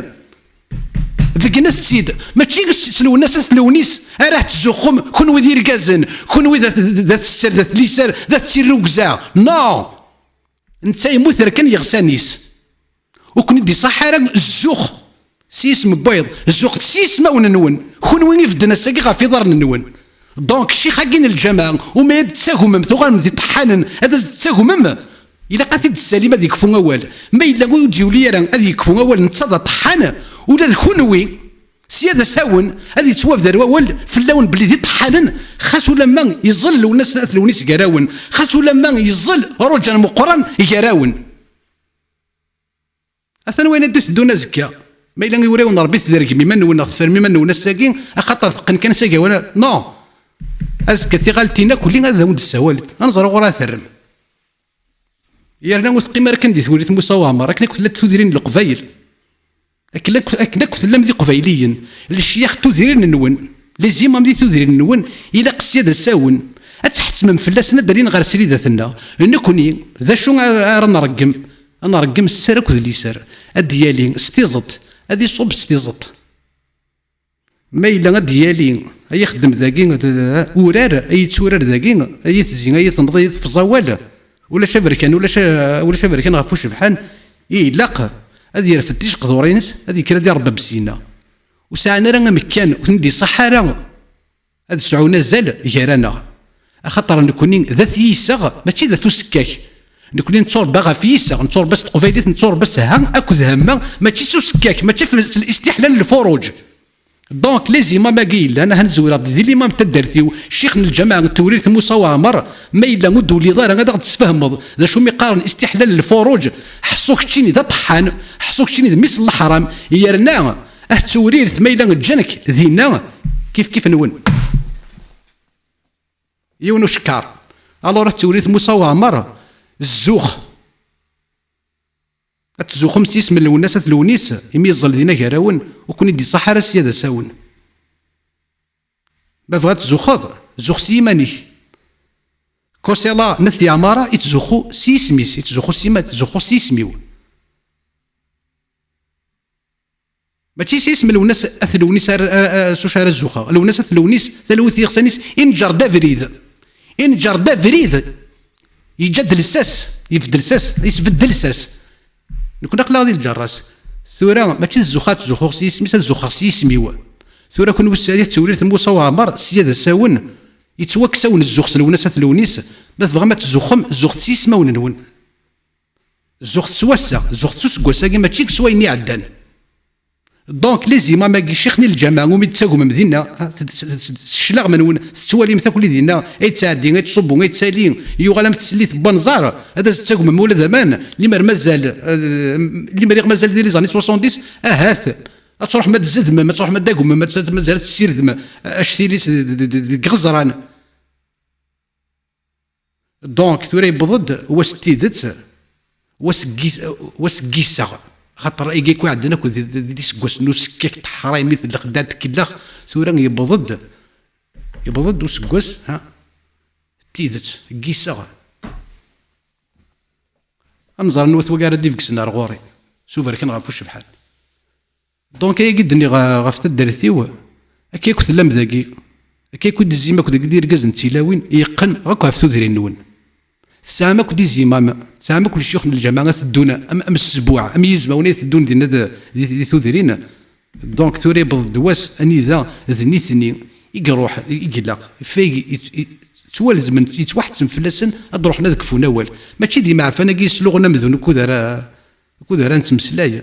beggnet-tt-id. Mačči s, s Lwennas At Lewnis ara tettzuxxum, kunwi d irgazen, kunwi d at, d at sser, d at liser, d at tirrugza. Non! Netta yemmuter kan iɣsan-is. Ur ken-id-iṣaḥ ara zzux s yisem n wayeḍ, zzux s yismawen-nwen, kunwi ibedden ass-agi ɣef iḍarren-nwen. Donc, ccix-agi n lǧameɛ, umi ad d-tettagmem, tuɣalem d iṭeḥḥanen, ad as-d-tettagmem, ilaq ad t-id-tessalim ad yekfu awal. Ma yella ur d-yuli ara ad yekfu awal, netta d aṭeḥḥan, ula d kunwi, sya d asawen, ad yettwabder wawal fell-awen belli d iṭeḥḥanen, xas ulamma yeẓẓel Lwennas At Lewnis gar-awen, xas ulamma yeẓẓel Ruǧan Meqqran gar-awen. Atan wayen ad d-iteddun azekka. Ma yella iwrawen n Ṛebbi, tdergem iman-nwen neɣ tferrem iman-nwen ass-agi, axaṭer teqqen kan s agawan, non. Azekka tiɣaltin akk-lli ad awen-d-ssawalent. Ad nẓer uɣur ara terrem. Yerna ur teqqim ara kan di Tewrirt Musa Waɛmer, akken akk tella tudrin n Leqbayel. Akken akk, akken akk tellam d Iqbayliyen. Lecyax tudrin-nwen, les imams di tudrin-nwen, ilaq sya d asawen. Ad tḥettmem fell-asen ad d-alin ɣer sridat-nneɣ. Nekni, d acu ara, ara nṛeggem? Ad nṛeggem sser akked liser. Ad d-yali s tiẓeṭ, ad iṣubb s tiẓeṭ. Ma yella ad d-yali, ay ixeddem dagi, d, urar, ay yetturar dagi, ay itezzi, ay itemḍi, ay iteffeẓ awal, ulac aberkan, ulac a-, ulac aberkan ɣef ucebḥan, i ilaq ad yerfed ticeqḍurin-is, ad yekker ad iṛebbeb syenna. Ur sɛan ara amekkan, ur ten-id-iṣaḥ ara ad sɛun azal gar-aneɣ. Axaṭer nekni d at yiseɣ, mačči d at usekkak. Nekni netturebba ɣef yiseɣ, netturebba s teqbaylit, netturebba s ha akked hamma, mačči s usekkak, mačči f-, s listiḥlal n lfuruǧ. Donc, les imams-agi yellan, aha nezwir-aɣ-d di limam n taddart-iw, ccix n lǧameɛ n Tewrirt Musa Waɛmer, ma yella ur d-tuliḍ ara ad aɣ-d-tesfehmeḍ d acu mi qqaren istiḥlal n lfuruǧ, ḥṣu keččini d aṭeḥḥan, ḥṣu keččini d mmi-s n leḥram, yerna at Tewrirt ma yella ǧǧan-k dinna, kif kif-nwen. Yiwen ucekkar. Alors, at Tewrirt Musa Waɛmer, zzux. Ad tzuxxum s yisem n Lwennas At Lewnis, imi yeẓẓel dinna gar-awen, ur ken-id-iṣaḥ ara sya d asawen. Ma tebɣiḍ ad tzuxxeḍ, zux s yiman-ik. Kosela n At Yeɛmara ittzuxxu s yisem-is, ittzuxxu s yima-, ittzuxxu s yisem-iw. Mačči s yisem n Lwennas At Lewnis ara, ara, ara, s wacu ara zuxxeɣ. Lwennas At Lewnis, talwit iɣsan-is, inǧer-d abrid. Inǧer-d abrid. Yeǧǧa-d lsas, yebdel lsas, yesbeddel lsas. Nekni aql-aɣ di lǧerra-s. Tura, mačči d zzux ad zuxxuɣ s yisem-is, ad zuxxeɣ s yisem-iw. Tura kunwi s-, at Tewrirt Musa Waɛmer, sya d asawen, yettwakkes-awen zzux s Lwennas At Lewnis, ma tebɣam ad tzuxxem, zuxet s yismawen-nwen. Zuxet s wass-a, zuxet s useggas-agi, mačči s wayen iɛeddan. Donc, les imams-agi, ccix-nni n lǧameɛ, umi d-tettagmem dinna, ha, s, s, s, s cclaɣem-nwen, tettwalim takli dinna, ay yettɛeddi, ay yettṣubbu, ay yettali, yuɣal am tsellit n wanẓar, ad as-d-tettagmem ula d aman, limer mazal, eh, limer iɣ mazal di les années soixante-dix, ahat, ad truḥem ad tzedmem, ad truḥem ad d-tagmem, ad, ad mazal ad tessirdem, eh, actil-is d, d, d, d, deg iɣeẓran. Donc, tura yewweḍ-d wass n tidet, wass n yis-, wass n yiseɣ. Xaṭer igi akk iɛeddan akk d, d, d, d iseggasen n usekkak, teḥraymi, d lexdeɛ, d tkellax, tura yewweḍ-d, yewweḍ-d useggas, ha, n tidet, n yiseɣ. Amẓar n wat wagi ara d-ibegsen ar ɣur-i, s uberkan ɣef ucebḥan. Donc, ayagi d-nniɣ, ɣ-, ɣef taddart-iw, akka akk tellam dagi, akka akk i d-tezzim akk dagi d irgazen d tilawin, yeqqen akk ɣef tudrin-nwen. Tesɛam akk d izimam, tesɛam akk lecyux n lǧamaɛ ad teddun am, am ssbuɛ, am yizmawen ay teddun dinna d, di, di tudrin. Donc, tura yewweḍ-d wass anida d nitni i iruḥ, i, i ilaq, fay, i, i, ttwalezmen, yettwaḥettem fell-asen ad ruḥen ad kfun awal. Mačči d imeɛfan-agi yesluɣen amdun ukud ara, ukud ara nettmeslay.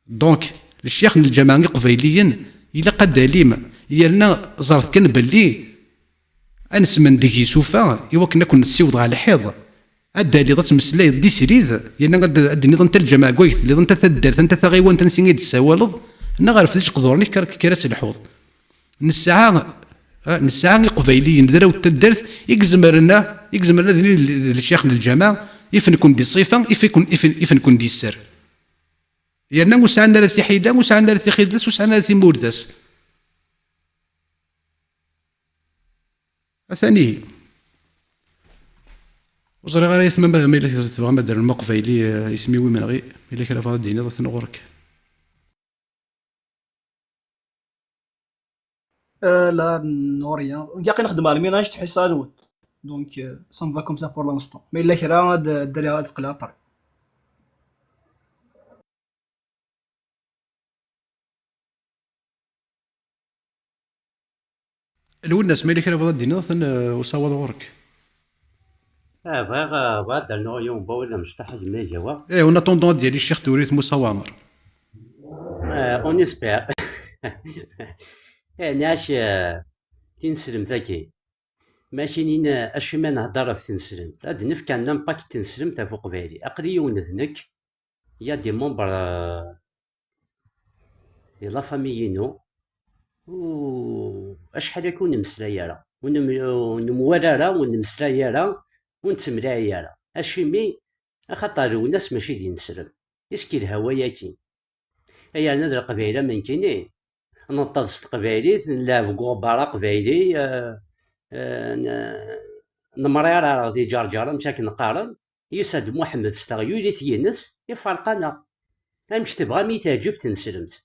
Donc, lecyax n lǧameɛ iqbayliyen, ilaq ad d-alim, yerna ẓret kan belli ad nesmendeg isufa i wakken ad ken-nessiweḍ ɣer lḥiḍ. Ad d-taliḍ ad tmeslayeḍ di srid, yerna ad d-, ad d-tiniḍ anta lǧameɛ deg wayeg telliḍ, anta taddart, anta taɣiwant, ansi i d-tessawaleḍ, neɣ rfed ijeqduren-ik, kker, kker ad telḥuḍ. Nesɛa, ah, nesɛa iqbayliyen d arraw n taddart i izemren, i izemren ad nini d, d lecyax n lǧameɛ, ifen-ken di ṣṣifa, ifen-ken, ifen-, ifen-ken di sser. Yerna ur sɛan ara tiḥila, ur sɛan ara tixidas, ur sɛan ara timurdas. Atan ihi. Ur ẓriɣ ara ayetma ma, ma yella tebɣam ad d-terrem aqbayli, eh, isem-iw imenɣi, ma yella kra bɣa ad d-tiniḍ, atan ɣur-k. Euh, là, non, rien. Ilaq ad nexdem ɣer le ménage, tḥisa alwet. Donc, euh, ça me va comme ça pour l'instant. Mais yella kra, ad, ad d-aliɣ, ad qqleɣ après. Lwennas, ma yella kra bɣa ad d-tiniḍ, atan, euh, usawaḍ ɣur-k. Ah, bɣiɣ, ah, bɣiɣ ad d-rnuɣ yiwen n wawal amecṭuḥ a gma Igawa. Eh, en attendant ad d-yali ccix Tewrirt Musa Waɛmer. Eh, on espère. Eh, nɛac, eh, tineslemt-agi. Mačči nin, eh, acimi nehder ɣef tineslemt. Ad d-nefk un impact tineslemt ɣef uqbayli. Aql-i yiwen d nekk, il y a des membres, euh, di la famille-inu, u acḥal akka ur nemmeslay ara, ur nem-, ur nemwala ara, ur nemmeslay ara, ur nettemlay ara. Acimi? Axaṭer Lwennas mačči d ineslem. Iskil hawa-yaki. Ay yerna d Leqbayel am nekkini, neṭṭeḍ s teqbaylit, nleɛb deg uɣebbar aqbayli, eh, eh, n-, nemrirar di Ǧerǧer, amek akken qqaren, yusa-d Muḥemmed s teɣyulit-ines, iferq-aneɣ. Amek tebɣam i teɛǧeb tneslemt?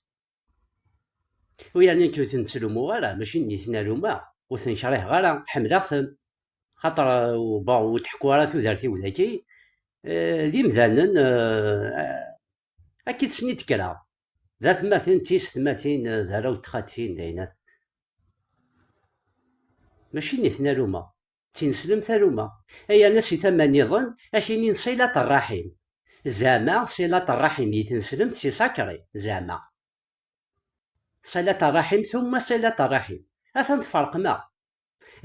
U yerna nekk ur ten-ttlumuɣ ara, mačči d nitni ara lumeɣ, ur ten-kriheɣ ara, ḥemmleɣ-ten. Xaṭer, eh, bon, ur d-ḥekku ara tudert-iw dagi, eh, d imdanen, eh, akka i d-sen-id-kkreɣ. D atmaten, d tiyessetmatin, d arraw n txatin, d ayen at-, mačči nitni ara lumeɣ, d tineslemt ara lumeɣ. Ay yerna si tama nniḍen, ad k-inin ṣilat rraḥim. Zeɛma ṣilat rraḥim di tineslemt, c'est sacré, zeɛma. Ṣilat rraḥim, thumma ṣilat rraḥim. Atan tferqem-aɣ.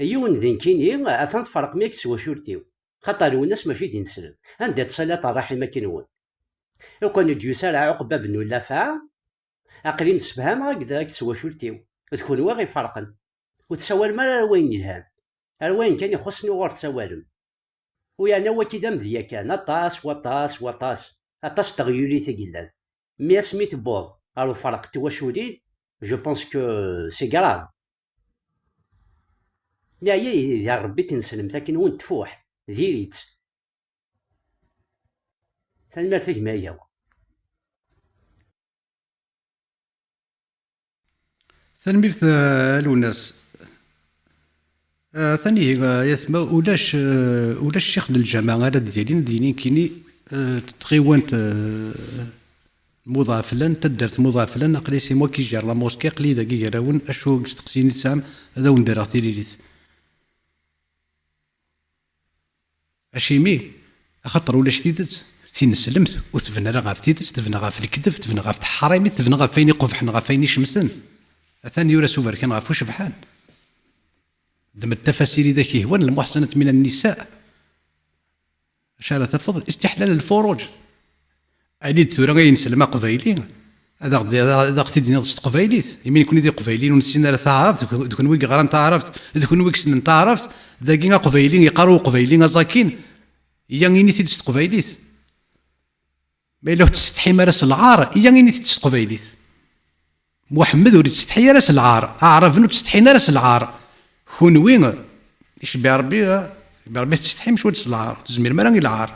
Yiwen d nekkini, atan tferqem-iyi s twacult-iw. Xaṭer Lwennas mačči d ineslem. Anda-tt ṣilat rraḥim akken-nwen? Lukan ur d-yusi ara Ɛuqba ben Ulafaɛ, aql-i msefhameɣ akked, akked twacult-iw. D kunwi i ɣ-iferqen. Ur tessawalem ara ar wayen yelhan. Ar wayen kan ixuṣṣen uɣur tessawalem. U yerna wagi d amedya kan, aṭas, waṭas, waṭas, aṭas n teɣyulit i yellan. Mi asmi tewweḍ ɣer uferq n twaculin, je pense que c'est grave. Neɛya di Rebbi tineslemt akken ur ntfuḥ, diri-tt. Tanemmirt a gma Agawa. Tanemmirt, eh, a Lwennas. Eh, tanihi, eh, yatma, ulac, eh, ulac ccix n lǧameɛ ara d-yalin, d yini kini, eh, tɣiwant, eh, Muḍɛaflan, taddart Muḍɛaflan, aql-i c'est moi qui gère la mosquée, aql-i dagi gar-awen, acu n yesteqsiyen i tesɛam, ad awen-d-rreɣ tiririt. Acimi? Axaṭer ulac tidet, tineslemt, ur tebna ara ɣef tidet, tebna ɣef lekdeb, tebna ɣef teḥṛimit, tebna ɣef wayen iqebḥen, ɣef wayen icemten. Atan yura s uberkan ɣef ucebḥan. Ddmet tafasirit i ak-ihwan, lmuḥsanat mina nnisaɛ. Acu ara tafeḍ? Istiḥlal lfuruǧ. Ani-d tura ay ineslem aqbayli, ad aɣ-d-, ad aɣ-t-id-tiniḍ s teqbaylit. Imi nekni d iqbayliyen ur nessin ara taɛrabt, d kun-, d kunwi i yeɣran taɛrabt, d kunwi i yessnen taɛrabt, dagi aqbayli yeqqar i uqbayli aẓakin, iya ini-t-id s teqbaylit. Ma yella ur tettsetḥim ara s lɛar, iya ini-t-id s teqbaylit. Muḥemmed ur yettsetḥi ara s lɛar, aɛraben ur ttsetḥin ara s lɛar. Kunwi, icebbi Rebbi, icebbi Rebbi tettsetḥim cwiṭ s lɛar, ur tezmirem ara i lɛar.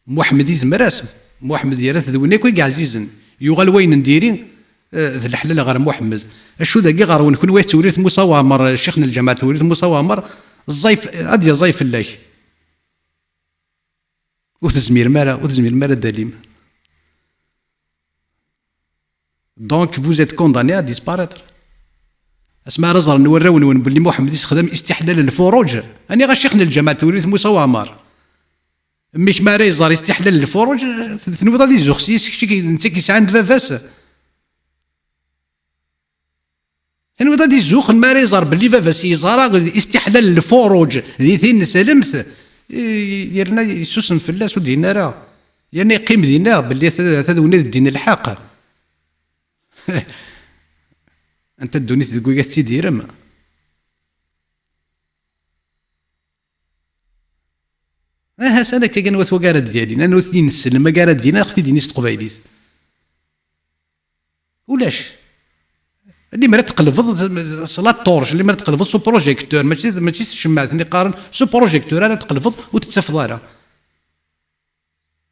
Muḥemmed izmer-as, Muḥemmed yerra-t d win akk i yeɛzizen, yuɣal wayen n diri, eh, d leḥlal ɣer Muḥemmed. Acu dagi ɣer-wen kunwi ay Tewrirt Musa Waɛmer, ccix n lǧameɛ Tewrirt Musa Waɛmer, ẓẓay f-, ad yaẓay fell-ak. Ur tezmirem ara, ur tezmirem ara ad d-talim. Donc, vous êtes condamné à disparaître. Asmi ara ẓren warraw-nwen belli Muḥemmed issexdam istiḥlal lfuruǧ, aniɣ a ccix n lǧameɛ Tewrirt Musa Waɛmer? Mmi-k mi ara iẓer istiḥlal lfuruǧ, tenwiḍ ad izuxx s yis-k, kečč i, netta i yesɛan d baba-s? Tenwiḍ ad izuxen mi ara iẓer belli baba-s yeẓra istiḥlal lfuruǧ di tin n slemt, i-, yerna yessusem fell-as, ur d-yenni ara. Yerna yeqqim dinna belli ata, ata d win i d ddin lḥeqq. Anta ddunit deg wiga tettidirem? Aha, s-, ala akka kan wat wagi ara d-yalin, anwa t-ineslem agi ara d-yalin, ad ɣ-t-id-yini s teqbaylit. Ulac. Limer ad tqelbeḍ s la torche, limer ad tqelbeḍ s uprojecteur, mačči, mačči s tcemmaɛt-nni qqaren, s uprojecteur ara tqelbeḍ ur t-tettafeḍ ara.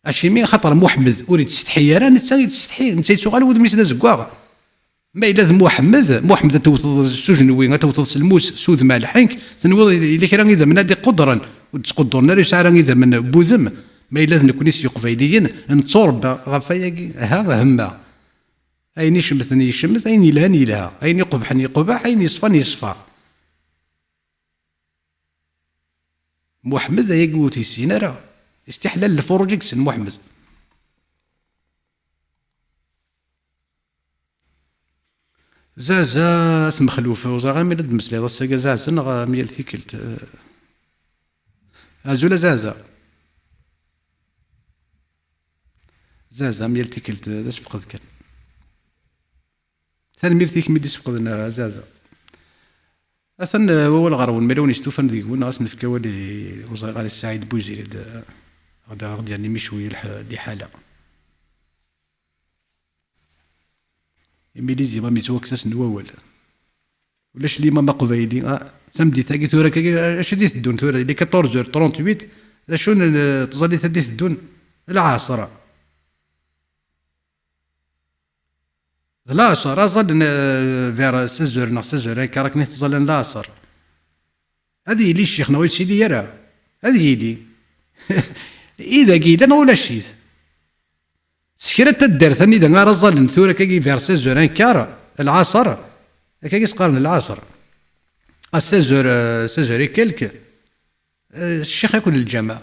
Acimi? Axaṭer Muḥemmed ur yettsetḥi ara, netta yettsetḥi, netta yettuɣal wudem-is d azeggaɣ. Ma yella d Muḥemmed, Muḥemmed ad tewteḍ s ujenwi, ad tewteḍ s lmus, s udem ar lḥenk, tenwiḍ yella kra idammen ad d-iqudren, ur d-ttqudren ara, yesɛa ara idammen n wudem. Ma yella d nekni s Iqbayliyen, netturebba ɣef wayagi, ha, hemma. Ayen icemten yecmet, ayen yelhan yelha, ayen iqebḥen yeqbeḥ, ayen yeṣfan yeṣfa. Muḥemmed ayagi ur t-yessin ara. Istiḥlal lfuruǧ i yessen Muḥemmed. Zaza At Mexluf, ur ẓriɣ armi la d-tmeslayeḍ ass-agi a Zaza neɣ am yal tikkelt. Azul a Zaza. Zaza am yal tikkelt d asefqed kan. Tanemmirt i kemm i d-isefqden a Zaza. Atan, eh, wawal ɣer-wen, ma yella win istufan deg-wen, ɣas nefk awal i, ur ẓriɣ ara, i Saɛid Buzid, eh, ad aɣ-d-yerr imi cwi lḥ-, liḥala. Imi d izimer mi yettwaksasen wawal. Ulac limam aqbayli, ah, tameddit-agi tura akka, acu i d-iteddun tura? Il est quatorze heures trente-huit, d acu n, n tẓallit i d-iteddun? Lɛaṣer. D laɛṣer, aẓal n, vers seize heures neɣ seize heures, akka akken i tettẓallan laɛṣer. Ad yili ccix neɣ ur yettili ara? Ad yili. I dagi yellan ulac-it. S kra n taddart anida ara ẓallen tura akkagi vers seize heures un quart, lɛaṣer, akkagi s-qqaren lɛaṣer. À seize heures, euh, seize heures et quelques, euh, ccix akk d lǧameɛ.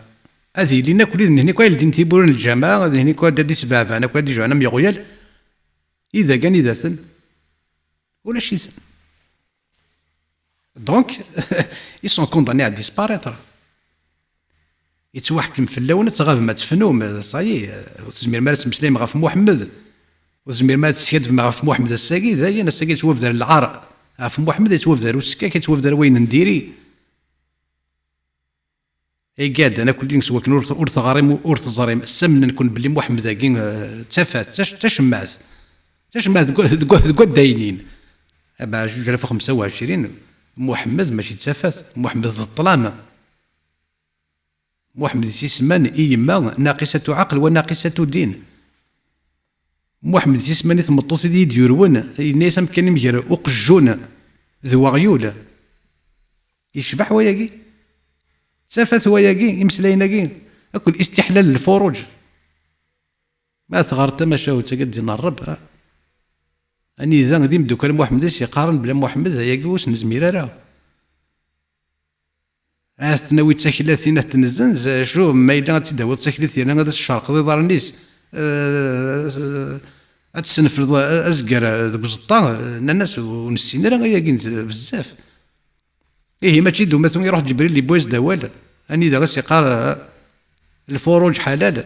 Ad ilin akk d nehni akk ay ldin tiwwura n lǧameɛ, d nehni akk ad d-isbeɛbeɛen akk ad d-ijuɛen am yeɣyal. Idagan idaten. Ulac-iten. Donc, ils sont condamnés à disparaître. Yettwaḥkem fell-awen ad tɣabem, ad tefnum, ça y est, ur tezmirem ara ad temmeslayem ɣef Muḥemmed, ur tezmirem ara ad teskaddbem ɣef Muḥemmed ass-agi, dayen ass-agi yettwabder lɛar ɣef Muḥemmed, yettwabder uskak, yettwabder wayen n diri. Ay iɛeddan akk s wakken ur, ur teɣrim, ur teẓrim, ssamnen-ken belli Muḥemmed-agi, eh, d tafat, d tac-, d tacemmaɛt. D tacemmaɛt deg wa-, deg wa-, deg waddaynin. Aba ɛjuj alef u xemsa u ɛecrin, Muḥemmed mačči d tafat, Muḥemmed d ṭṭlam. Muḥemmed i s-isemman i yemma naqisatu ɛaqel wa naqisatu din. Muḥemmed i s-isemman i tmeṭṭut i d-yurwen, yenna-yas amkan imger uqejjun d weɣyul. Yecbeḥ wayagi. D tafat wayagi, imeslayen-agi, akked istiḥlal n lfuruǧ. Ma teɣreḍ tamacahut-agi ad d-inin Ṛṛeb, ha? Anida d imeddukal n Muḥemmed i s-yeqqaren bla Muḥemmed, ayagi ur s-nezmir ara. Ad t-nawi d taklat-in, ad t-nezzenz, acu ma yella ad tt-id-tawiḍ d taklit yerna ad as-tcerqeḍ iḍarren-is, eh, ad tessenfleḍ azger deg uẓeṭṭa, nnan-as ur nessin ara ayagi bezzaf. Ihi mačči d umatu, iruḥ Ǧebril yewwi-as-d awal, anida i s-yeqqar, eh, lfuruǧ ḥalal.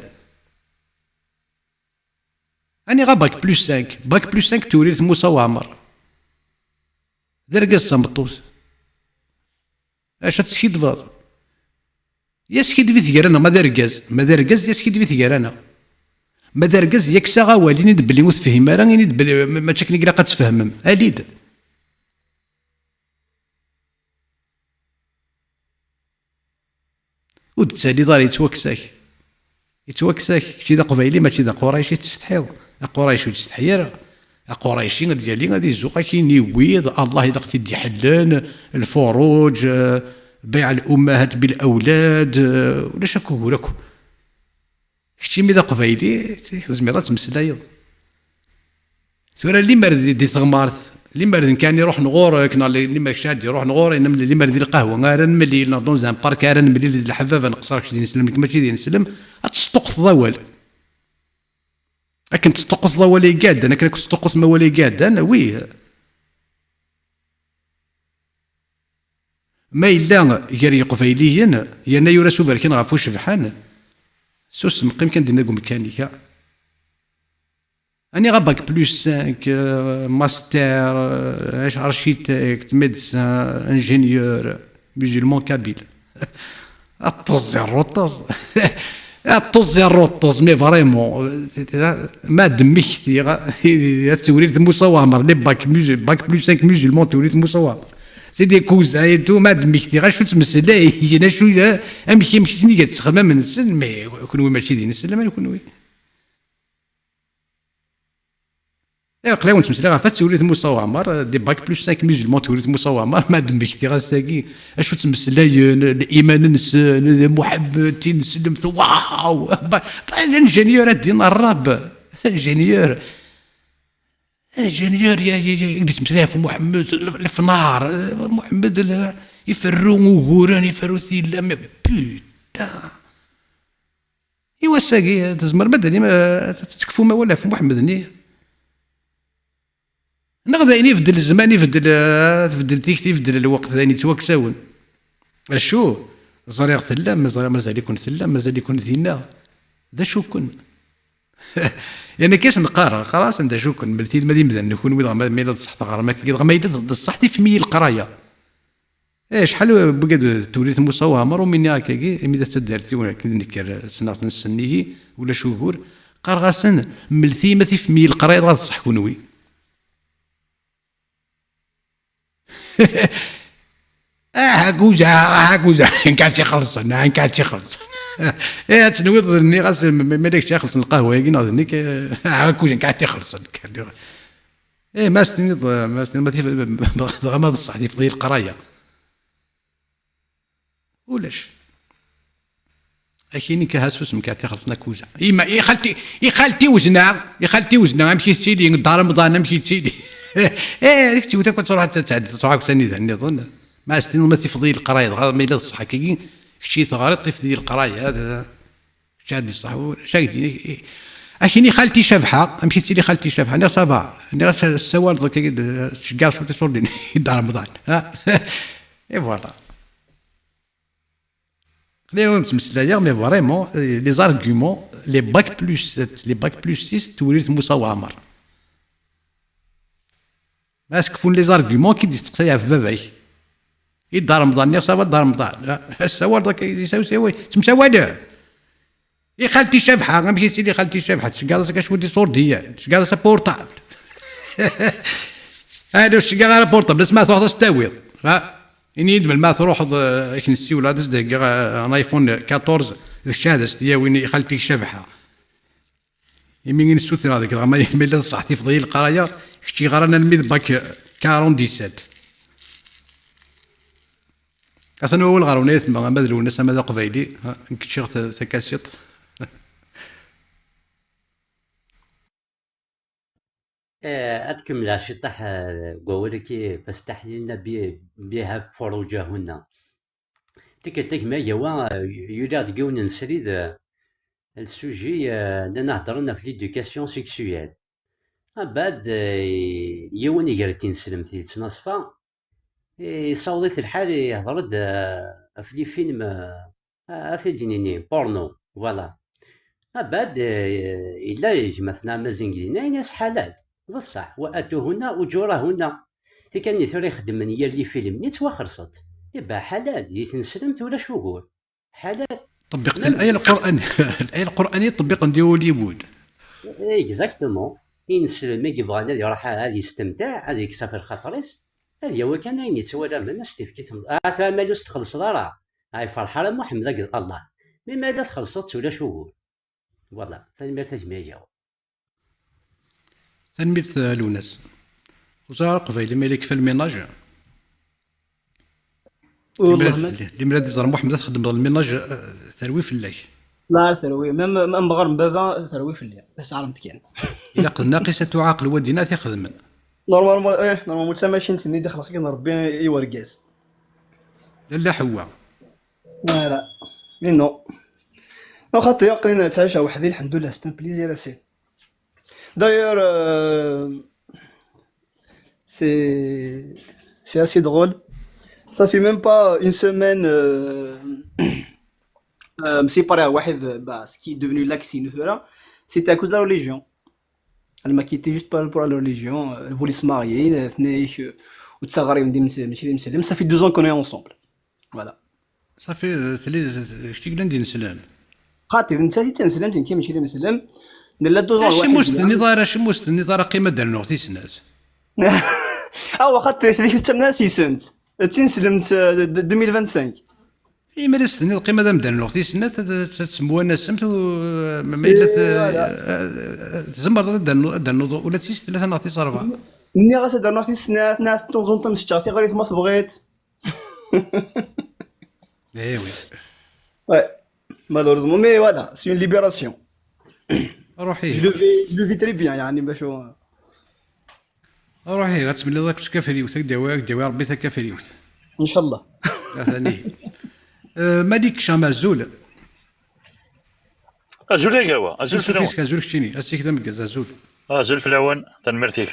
Aniɣ a bac plus cinq? Bac plus cinq turirt Musa Waɛmer. D argaz d tameṭṭut. Acu ad teskiddbeḍ? Ya skiddbit gar-aneɣ, ma d argaz, ma d argaz, ya skiddbit gar-aneɣ. Ma d argaz, ya kkes-aɣ awal, ini-d belli ur tefhim ara, ini-d belli ma-, mačči akken i ilaq ad tfehmem. Ali-d. Ur d-ttaliḍ ara, yettwakkes-ak. Yettwakkes-ak. Kečči d aqbayli, mačči d aqurayci, tettsetḥiḍ. Aqurayci ur yettsetḥi ara. Aqurayci ad yali, ad izuq akin iwwiḍ, Allah i d aɣ-t-id-iḥellen, lfuruǧ, eh, bayɛ al-ummahat bil awlad, eh, ulac akk ugur akk. Keččimi d aqbayli, tezmireḍ ad tmeslayeḍ. Tura limer di, di teɣmert, limer d nekk ara iruḥen ɣur-k, neɣ li-, limer kečč ad d-iruḥen ɣur-i, nem-, limer di lqahwa ara nemlil, neɣ dans un parc ara nemlil d leḥbab, ad nqeṣṣer kečč d ineslem, nekk mačči d ineslem, ad tesṭuqteḍ awal. Akken tesṭuqteḍ awal i iɛeddan, akken akk tesṭuqteḍ awal i iɛeddan, wi. Ma yella gar Yeqbayliyen, yerna yura s uberkan ɣef ucebḥan, susem, qqim kan dinna deg umkan-ik, ha. Aniɣ a bac plus cinq, euh, master, euh, architecte, médecin, ingénieur, musulman kabyle. Aṭṭeẓ i ṛṛuṭṭeẓ. Aṭṭeẓ i ṛṛuṭṭeẓ, mais vraiment, ma d-mmektiɣ, ad tewrirt Musa Waɛmer, les bac mus-, bac plus cinq musulman tewrirt Musa Waɛmer. C'est des cousins et tout, ma d-mmektiɣ, acu ttmeslayen, acu, amek, amek i ttxemmimen-nsen, mais kunwi mačči d ineslemen, kunwi. Aql-awen ttmeslayeɣ ɣef ad tewrit Musa Waɛmer, des bac plus cinq musulman tewrit Musa Waɛmer, ma d-mmektiɣ ass-agi, acu ttmeslayen, liman-nsen, d Muḥemmed, tineslemt, waw! Ba-, ba-, l'ingénieur ad d-ineṛṛab, ingénieur, ingénieur, ya, ya, ya, i d-yettmeslay ɣef Muḥemmed, l-, lefnar, Muḥemmed, l-, iferru uguren, iferru tilla, mais putain! I wass-agi, tzemrem ad d-tanim, eh, tekfum awal ɣef Muḥemmed-nni? Neɣ d ayen ibeddel zzman, ibeddel, eh, tbeddel tikti, ibeddel lweqt, d ayen yettwaksawen? Acu? Ẓriɣ tellam, ẓriɣ mazal-iken tellam, mazal-iken dinna. D acu-ken? Yerna akka i sen-qqareɣ, qqareɣ-asen d acu-ken, mlet-iyi-d ma d imdanen, kunwi dɣa ma, ma yella d ṣṣeḥ teɣrem akkagi, dɣa ma yella d, d ṣṣeḥ tifem-iyi leqraya. Eh, acḥal n wigad tewrit Musa Waɛmer, umi nniɣ akkagi, imi d taddart-iw akken d nekker ssneɣ-ten, ssnen-iyi, ulac ugur. Qqareɣ-asen, mlet-iyi ma tifem-iyi leqraya dɣa d ṣṣeḥ kunwi. Ah, Hakuza, ah, Hakuza, nekk ad tt-ixellṣen, ah, nekk ad tt-ixellṣen. Eh, ad tenwiḍ, nniɣ-as, ma, ma d kečč ixellṣen lqahwa-agi neɣ d nekk, eh, ah, Hakuza, nekk ad tt-ixellṣen, nekk ad tt-ixellṣen. Eh, ma as-tiniḍ, ma as-tiniḍ, ma tif-, dɣa ma d ṣṣeḥ, tifeḍ-iyi leqraya. Ulac. Akini ka ha susem ka tixelṣ n akuza. Ima, i xalti, i xalti wezna, i xalti wezna, amek i tettili, Dda Remḍan, amek i tettili? Eh, kečč wet akk ad truḥ ad tɛeddi, truḥ akk tanida nniḍen. Ma as-tiniḍ ma tifeḍ-iyi leqraya, dɣa ma yella d ṣṣeḥ akkagi, kečč i teɣriḍ, tifeḍ-iyi leqraya, ad, kečč ad d-iṣṣeḥ, ulac, ak-d-, akini xalti Cabḥa, amek i tettili xalti Cabḥa? Nniɣ ça va, nniɣ as-, ssawaleḍ akkagi, d-, tceggeɛ cwiṭ iṣurdiyen i Dda Remḍan, ha? Et voilà. Xliɣ ur ttmeslayeɣ, mais vraiment, euh, les arguments, les bac plus sept, les bac plus six, tewrirt Musa Waɛmer. Ma as-kfun les arguments, ki d-isteqsay ɣef baba-k. I Dda Remḍan, nniɣ ça va Dda Remḍan. Ass-a war dak, yesawsaway, ttemsawalen. I xalti Cabḥa, amek i tettili xalti Cabḥa? Tceggeḍ-as akka cwiṭ iṣurdiyen, tceggeḍ-as aportable. Ala, ur tceggeḍ ara aportable, asma truḥeḍ ad s-tawiḍ. Ha? Ini-yi-d melmi ara truḥeḍ, eh, ad k-nessiwel, ad as-d-heggiɣ, eh, un iPhone quatorze, d kečč ad as-t-yawin i xalti-k Cabḥa. Imi i nessutreɣ deg-, dɣa ma, ma yella d ṣṣeḥ tifeḍ-iyi leqraya, kečč yeɣran almi d bac quarante-dix-sept. Atan wawal ɣer unayat ma ama d Lwennas ama d Aqbayli, ha, nekk ččiɣ ta-, takasiṭ. Eh, ad kemmleɣ ciṭaḥ, eh, deg wawal-agi, فاستحللن ب-، بها فروجهن. Tikkelt a gma Gawa, eh, yuli-aɣ-d deg yiwen n srid, eh, le sujet, eh, llan heddren ɣef l'éducation sexuelle. Abad, eh, yiwen iger-d ineslem tidet n aṣfa, eh, yessaweḍ-it lḥal ihder-d, eh, ɣef les films, eh, a t-id-nini, porno, voilà. Abad, eh, yella gma-tneɣ Amazing dinna, ini-as ḥalal, d ṣṣeḥ, وآتوهن أجورهن. Tikan-nni tura ixeddmen yir les films-nni ttwaxelṣent. Iba ḥalal, di tneslemt ulac ugur. Ḥalal. Ṭebbiqet الآية القرآن-، الآية القرآنية ṭebbiqen di Hollywood. Exactement. Ineslem i yebɣan ad iruḥ ad yestemteɛ, ad yekkes ɣef lxaṭer-is, ad yawi kan ayen yettwalamen, ad s-t-ifk i tmeṭ-, ah, tura ma ur s-txellṣeḍ ara, ah, iferḥ ara Muḥemmed akked Allah. Mi ma yella txellṣeḍ-tt ulac ugur. Voilà, tanemmirt a gma Gawa. Tanemmirt a Lwennas. Ur ẓriɣ ara Aqbayli ma yella yekfa lminaj. Ur Limer ad, limer ad iẓer Muḥemmed ad txeddmeḍ lminaj, eh, terwi fell-ak. Ma ara terwi, ma, ma, ma mbeɣer n baba, terwi fell-i. Tesɛermt kan. Ilaq d naqis ad tuɛaqel wadina ad t-ixedmen. Normalement, eh, normalement, d tamacint-nni d-ixleq-iken Rebbi i wergaz. Lalla Ḥewwa. Ara. Mais non. Axaṭi, aql-i nettɛic weḥd-i, lḥemdullah, c'est un plaisir, a sidi. D'ailleurs, euh, c'est, c'est assez drôle. Ça fait même pas une semaine, euh, euh, مسيباري واحد, bah, ce qui est devenu l'axe inu tura, c'était à cause de la religion. Elle m'a quitté juste par, pour la religion. Euh, elle voulait se marier, euh, تنايك, euh, وتسغري ودي مس-, ماشي دي مسلم. Ça fait deux ans qu'on est ensemble. Voilà. صافي, آه, تلي, آه, كشتي قلنا ندير نسلم. خاطر انت تي تنسلم, تنكي ماشي دي مسلم. نلا deux ans اش واحد موست نيضا, اش موست نيضا, قيمه دار نوغ تيسنات. اه, واخا تي تمنا سيسنت. تنسلمت, آه, deux mille vingt-cinq. اي, ما تستني القيمه دام دار نوغ تيسنات, تسمو انا سمت, ما الا تزمر دار نوض ولا تيس ثلاثه ناغ تيس اربعه. ني غاس دار نوغ تيسنات, ناس تنظن تمسجع تيغريث ما تبغيت. ايوي. Ouais, malheureusement, mais voilà, c'est une libération. روحي. Je le vis, je le vis très bien, يعني, باش هو. روحي, غتملي ذاك الكافريوت, هاك داوي, هاك داوي ربي ثا كافريوت. ان شاء الله. ثاني. آه, مليك شام, ازول. Azul a Gawa, azul fell-awen. Azul keččini, asik d ameggaz, azul. Azul fell-awen, tanemmirt-ik.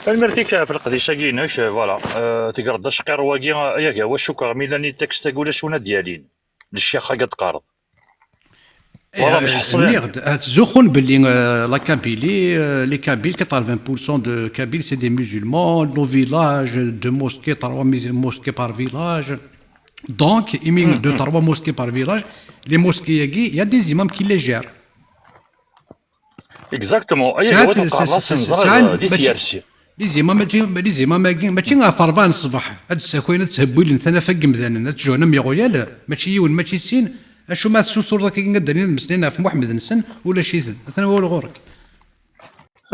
Tanemmirt-ik ɣef leqdic-agi-inek, voilà. Euh, tegreḍ-d acqirrew-agi, a Gawa, cukkeɣ mi llan itekst-agi ulac win ad d-yalin. D ccix-agi ad d-teqqareḍ. Voilà, mḥeṣṣlen. Nniɣ-d, ttzuxxun belli, euh, la Kabylie, euh, les Kabyles, quatre-vingts pour cent de Kabyles, c'est des musulmans. Nos villages, deux mosquées, trois mus-, mosquées par village. Donc, imi deux, trois mosquées par village, les mosquées-agi, il y a des imams qui les gèrent. Exactement. Aya, sɛant, d ayen qqareɣ, ad tenẓer di tyersi. Lizima mačči, lizima-agi mačči ɣef ṛebɛa n ṣṣbeḥ ad d-ssakayen, ad tthewwilen tanafa n yimdanen, ad ttjuhun am iɣuyal, mačči yiwen, mačči sin, acu ma tessutreḍ akka ad d-alin ad mmeslayen ɣef Muḥemmed-nsen, ulac-iten. Atan wawal ɣur-k.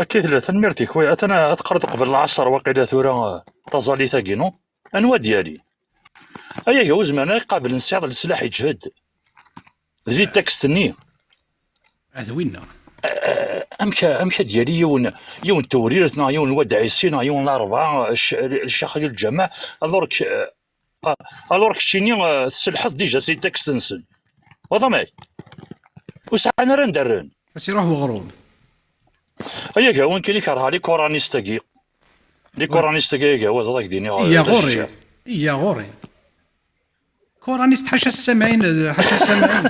Akka i tella, tanemmirt-ik. Wi, atan ad teqqreḍ qbel lɛaṣer waqila tura, taẓallit-agi, no? Anwa ad d-yali? Ay aga, ur zmiren ara iqablen sɛiḍ leslaḥ iǧhed. D les textes-nni. Ah, d winna. Amek, amek ad d-yali yiwen, yiwen n tewrirt neɣ yiwen n wadɛisi neɣ yiwen n larebɛa, cc-, ccix-agi n lǧameɛ, alors que, ah, alors keččini, ah, tselḥeḍ déjà s les textes-nsen. Waḍ amek? Ur sɛan ara anda rren. Ad s-iruḥ weɣrum. Ay agawa, nekkini kerheɣ les coranistes-agi. Les coranistes-agi, ay agawa, ẓriɣ ak-d-iniɣ, Iyya ɣur-i, iyya ɣur-i. Coraniste ḥaca ssamɛin, ḥaca ssamɛin.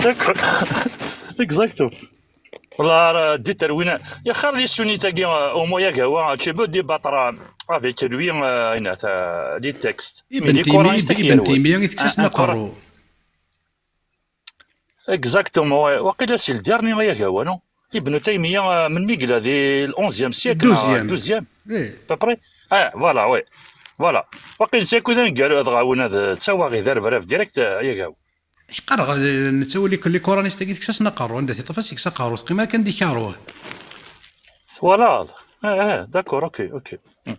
D'accord. Exactement. Wallah, ara ddit ar wina. Yaxer les sunnites-agi, euh, au moins, ay agawa, tu peux débattre, euh, avec lui, euh, les textes. Mais les coranistes, Ibn Taymiya i tekkes-asen aqerru. Exactement, ouais. Waqila c'est le dernier, ay agawa, non? Ibn Taymiya, euh, melmi yella, di l'onzième siècle, neɣ douzième. Douzième, eh, à peu près. Ah, voilà, ouais. Voilà. Waqil netta akk d aneggaru, ad ɣawen ad ttawaɣ iderbraf direct, euh, ay agawa. Qqareɣ, eh, netta wali les coranistes-agi tekkes-asen aqerru, anda t-iṭṭef ad s-yekkes aqerru, teqqim akken d ikaruh. Twalaḍ? Ah, ah, d'accord, ok, ok. Hmm.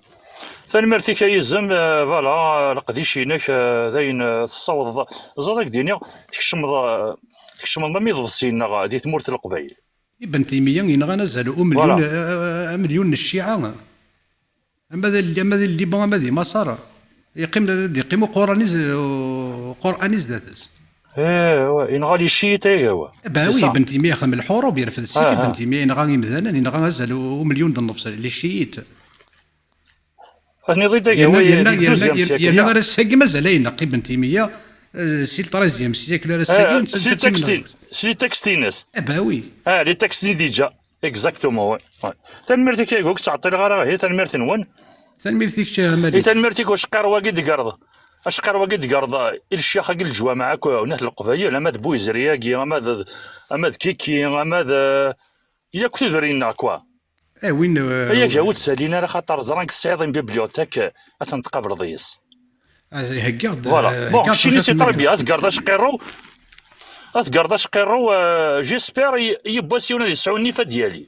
Tanemmirt-ik a yizem, euh, voilà, leqdic-inek, euh, d ayen, euh, tessawḍeḍ. Ẓriɣ ad k-d-iniɣ, tkecmeḍ, euh, tkecmeḍ ma mi iḍebsiyen neɣ di tmurt n Leqbayel. Ibn Taymiya yenɣan azal umelyun, voilà, euh, amelyun n cciɛa. Ama d, ama di Liban, ama di Maṣer, yeqqim, ad d-yeqqim uqurani, uqurani zdat-s. Eh, ouais, yenɣa les chiites, ay agawa. Bah oui, Ibn Taymiya ixdem lḥurub, yerfed ssif, Ibn Taymiya yenɣa imdanen, yenɣa azal u-, umelyun d nnefs, les chiites. Ad tniḍ-id, ay agawa, yerna, yerna, yerna, yerna ar ass-agi mazal ay ineqq Ibn Taymiya, eh, si le treizième siècle ar ass-agi, eh, netta, si les textes, si les textes-ines. Eh bah oui. Ah, les textes-nni déjà. Exactement, ouais, ouais. Tanemmirt-ik, ay agawa, ur k-ttɛeṭṭileɣ ara, ihi, tanemmirt-nwen. Tanemmirt-ik, a Malik. Tanemmirt-ik, acqirrew-agi d-tegreḍ. Acqirrew-agi d-tegreḍ, i lecyax-agi n leǧwameɛ akk, n At Leqbayel, ama d Buyezri-agi, ama d, ama d Kiki, ama d, yakk tudrin-nneɣ, quoi. Eh, win, eh, ay agawa, ur d-ttalin ara, xaṭer ẓran tesɛiḍ une bibliothèque, ad ten-tqableḍ yis. Ah, heggaɣ-d, voilà. Eh, bon, keččini c'est très bien, ad tgerḍ acqirrew, ad tgerḍ acqirrew, euh, j'espère y-, yiwwas yiwen ad yesɛu nnif ad d-yali.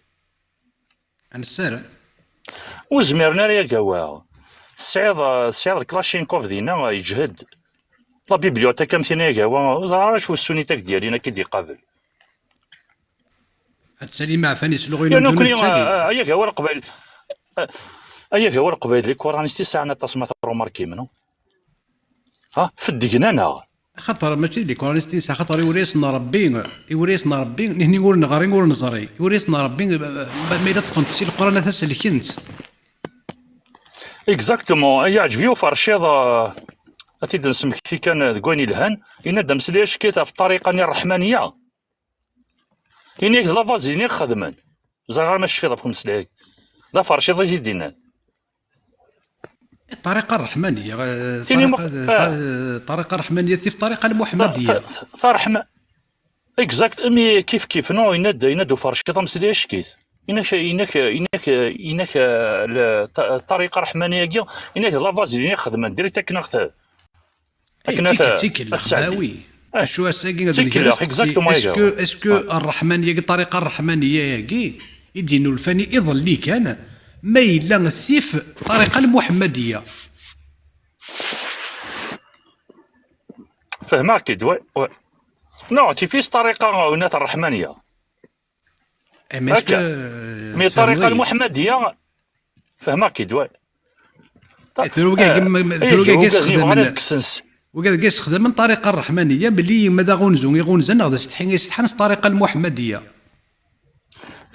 Ad nessaram. Ur zmiren ara, ay agawa. Tesɛiḍ, tesɛiḍ Kalachnikov dinna, yeǧhed. La bibliothèque am tin, ay agawa, ur ẓriɣ ara acu ssunit ak-d-yalin ad k-id-iqabel. Ad tali meɛfan isluɣen. Yerna nekkni, ay agawa Leqbayel, ay agawa Leqbayel, les coranistes sɛan aṭas ma trumarkim, non? Ha, feddgen-aneɣ. Axaṭer mačči d les coranistes, axaṭer iwala-yasen Ṛebbi, iwala-yasen Ṛebbi, nitni ur neɣri, ur neẓri. Iwala-yasen Ṛebbi, ma, ma yella ṭṭfen-t si Leqran, ad t-sellken. Exactement. Yeɛǧeb-iyi uferciḍ, euh, Ad t-id-nesmekti kan deg wayen yelhan. Yenna-d ameslay acki ɣef ṭṭariqa-nni ṛṛeḥmaniya. Ini-ak d la vaseline i xedmen. Ẓriɣ arma tecfiḍ ɣef umeslay-agi. D aferciḍ i t-id-yennan. Ṭariqa ṛṛeḥmaniya, eh, Tini ṭariqa, mu- eh, ṭariqa ṛṛeḥmaniya tif ṭariqa lmuḥemmadiya. Tarḥma. Exact, imi kif kif, non, yenna-d, yenna-d uferciḍ ameslay acki-t. Inak, inak, inak, inak, eh, le- ta- ṭariqa ṛṛeḥmaniya-agi, inak d la vaseline i xedmen direct akken aɣ-t akken Tik ad tik ad sɛeddi. Lexbawi. Acu ass-agi ad Tik nger lexbawi, exactement, est-ce que aywa. Est-ce que ṛṛeḥmaniya-agi, ṭariqa ṛṛeḥmaniya-agi i d-yennulfan iḍelli kan, ma yella tif ṭariqa lmuḥemmadiya? Fehmeɣ-k-id, ouais, ouais. Non, tif-is ṭariqa, winat ṛṛeḥmaniya. Eh, mais est-ce Akka. que, Mais ṭariqa lmuḥemmadiya, fehmeɣ-k-id, ouais. Eh, tura wigi, Eh, ma- ma- eh, tura wigi urgaz-nni bɣan ad yessexdamen, kksen s- wigi ad yessexdamen ṭariqa ṛṛeḥmaniya, belli ma d aɣunzu i ɣunzen neɣ d asetḥi i setḥan s ṭariqa lmuḥemmadiya.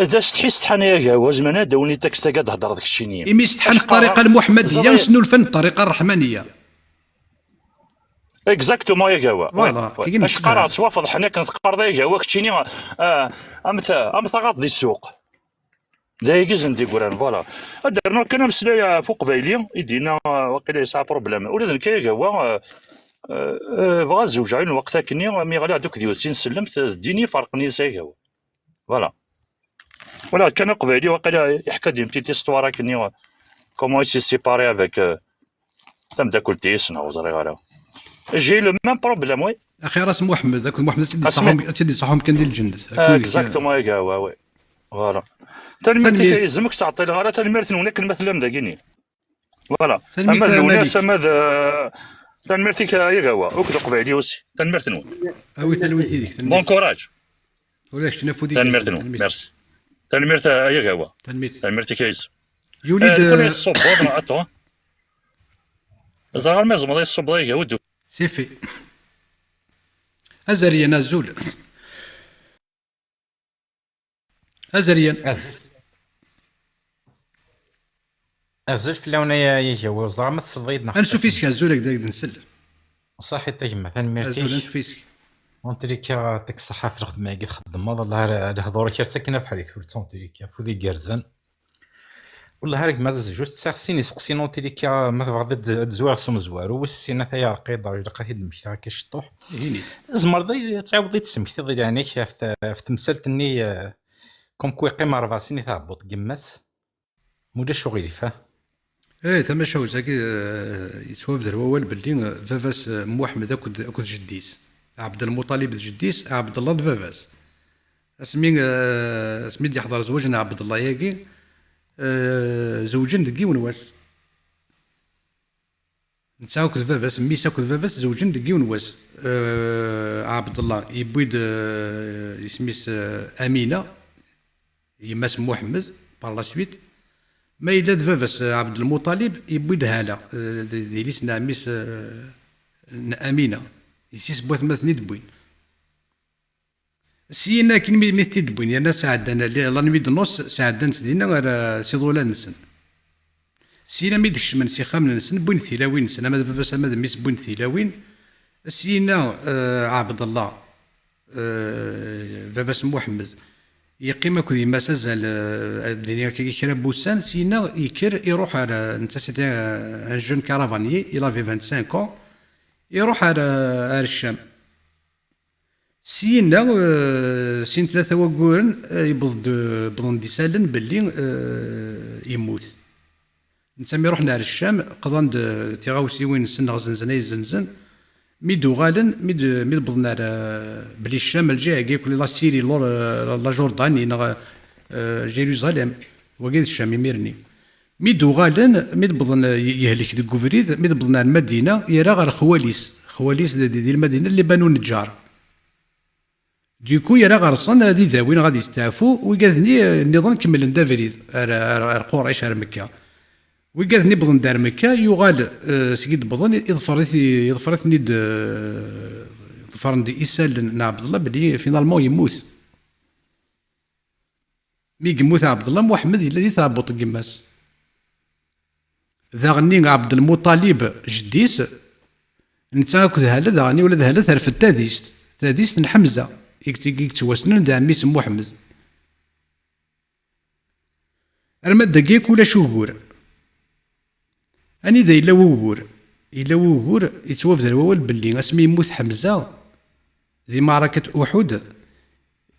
D asetḥi setḥan ay agawa, zemren ad d-awen itakst-agi ad d-hedreḍ keččini. Imi setḥan s ṭariqa lmuḥemmadiya, ur snulfan ṭariqa ṛṛeḥmaniya. Exactement, ay agawa. Voilà, Ouais, kiki ouais. Acqar mecna. Ad twafḍeḥ akken teqqareḍ ay agawa keččini, ah, am ta- am taɣaḍt di ssuq. D ayagi i sen-d-yeggran, voilà. Ad d-rnuɣ kan ameslay ɣef uqbayli i d-yenna, ah, waqila yesɛa problème. Ula d nekk ay agawa, ah, ah, ah, bɣiɣ ad zewǧeɣ i lweqt akkenni, mi ɣliɣ-d akked yiwet si nsellemt, d ddin i ferqen yis ay agawa. Voilà. Voilà, kan aqbayli waqila yeḥka-d une petite histoire akkenni, comment il s'est séparé avec, euh, tameddakelt-is, neɣ ur ẓriɣ ara. J'ai le même problème, oui. Axir as Muḥemmed, akked Muḥemmed ad tt-id-iṣaḥum, ad tt-id-iṣaḥum kan di lǧennet. Exactement, ay agawa, oui. Voilà. Tanemmirt-ik a Izem, ur k-ttɛeṭṭileɣ ara, tanemmirt-nwen akken ma tellam dagini. Voilà. Ama d Lwennas, ama d, euh, tanemmirt-ik ay agawa, akked uqbayli aussi. Tanemmirt-nwen. Awi talwit yid-k. Bon courage. Ulac, nafud. Tanemmirt-nwen. Merci. Tanemmirt ay agawa. Tanemmirt-ik a Izem. Yuli-d, euh, nekkni yessubbeḍ, attends. Ẓer arma tzemreḍ yessubbeḍ ay agawa. C'est fait. Azeryan, azul. Azeryan. Azul. Azul fell-awen ay agawa, ur ẓriɣ ma tesleḍ-iyi-d neɣ. Ansuf yes-k, azul, ak-d, ak-d nsell. Ṣaḥit a gma, tanemmirt-ik. Azul, ansuf yes-k. En tout cas, yeɛṭik ṣṣeḥḥa ɣef lxedma-agi txeddmeḍ, Allah ara lehdur-ik ar sakin abeḥri turta, en tout cas, afud igerrzen. Wallah, ar gma, juste sɛiɣ sin iseqsiyen, en tout cas, ma tebɣiḍ ad d-, ad d-zwireɣ s umezwaru, wis sin ata yerqi-d, ilaq ad t-id-mmektiɣ akka ciṭuḥ. Tzemreḍ ad tɛiwdeḍ ad d-tesmektiḍ i leɛnaya-k ɣef t-, ɣef temsalt-nni, eh, comme quoi yeqqim rebɛa sin i tɛebbuḍt n yemma-s? Ma ulac uɣilif, ah. Eh, tamacahut-agi, eh, yettwabder wawal belli, eh, baba-s, eh, Muḥemmed akked, akked jeddi-s. Ɛebdelmuṭalib d jeddi-s, Ɛebdellah d baba-s. Asmi, eh, asmi d-yeḥḍer zzwaǧ n Ɛebdellah-agi, eh, zewǧen deg yiwen wass. Netta akked baba-s, mmi-s akked baba-s zewǧen deg yiwen wass. Eh, Ɛebdellah yewwi-d, eh, isem-is, eh, Amina, yemma-s n Muḥemmed, par la suite. Ma yella d baba-s, eh, Ɛebdelmuṭalib, yewwi-d Hala, eh, d, d yelli-s n ɛemmi-s, eh, n Amina. Yessi-s n watmaten i d-wwin. Syin akin mi, mi t-id-wwin, yerna sɛeddan li-, la nuit de noces, sɛeddan-tt dinna ar, eh, s iḍulan-nsen. Syin mi d-kecmen s ixxamen-nsen, wwin-d tilawin-nsen, ama d baba-s ama d mmi-s, wwin-d tilawin. Syin, eh, Ɛebdellah, eh, baba-s n Muḥemmed, yeqqim akked yemma-s azal, eh, ad d-nini akka kra n wussan, syin yekker, iruḥ ar, eh, netta c'était un, un jeune caravanier, il avait vingt-cinq ans, iruḥ ar, eh, ar Ccam. Syin, eh, sin tlata wagguren, eh, yewweḍ-d, eh, wwḍen-d isallen belli, eh, yemmut. Netta mi ruḥen ar Ccam, qḍan-d, eh, tiɣawsiwin-nsen neɣ zenzen ay zenzen. Mi d-uɣalen, mi d-, mi d-wwḍen ar, eh, belli Ccam, lǧiha-agi akk, la Syrie, lor, eh, la Jordanie, neɣ, eh, Jérusalem, wagi d Ccam imir-nni. Mi d-uɣalen, mi d-wwḍen, eh, yehlek deg ubrid, mi d-wwḍen ar Lmadina, yerra ɣer xwali-s. Xwali-s di, di, di Lmadina, Liban Unǧar. Du coup, yerra ɣer-sen ad idawin, ad isteɛfu, wigad-nni, eh, nniḍen kemmlen-d abrid ar, ar, ar Qurayc, ar Mekka. Wigad-nni wwḍen-d ar Mekka, yuɣal, eh, seg i d-wwḍen, iḍfer-it-, iḍfer-iten-id, eh, ḍefren-d isallen n Ɛebdellah belli finalement yemmut. Mi yemmut Ɛebdellah, Muḥemmed yella di tɛebbuḍt n yemma-s. Daɣenni Ɛebdelmuṭalib, jeddi-s, Netta akked Hala daɣen, ula d Hala terfed tadist, tadist n Ḥemza, i yet-, i yettwassnen d ɛemmi-s n Muḥemmed. Arma d dagi yak ulac ugur. Anida yella wugur? Yella wugur, yettwabder wawal belli asmi yemmut Ḥemza di maɛrakat Uḥud,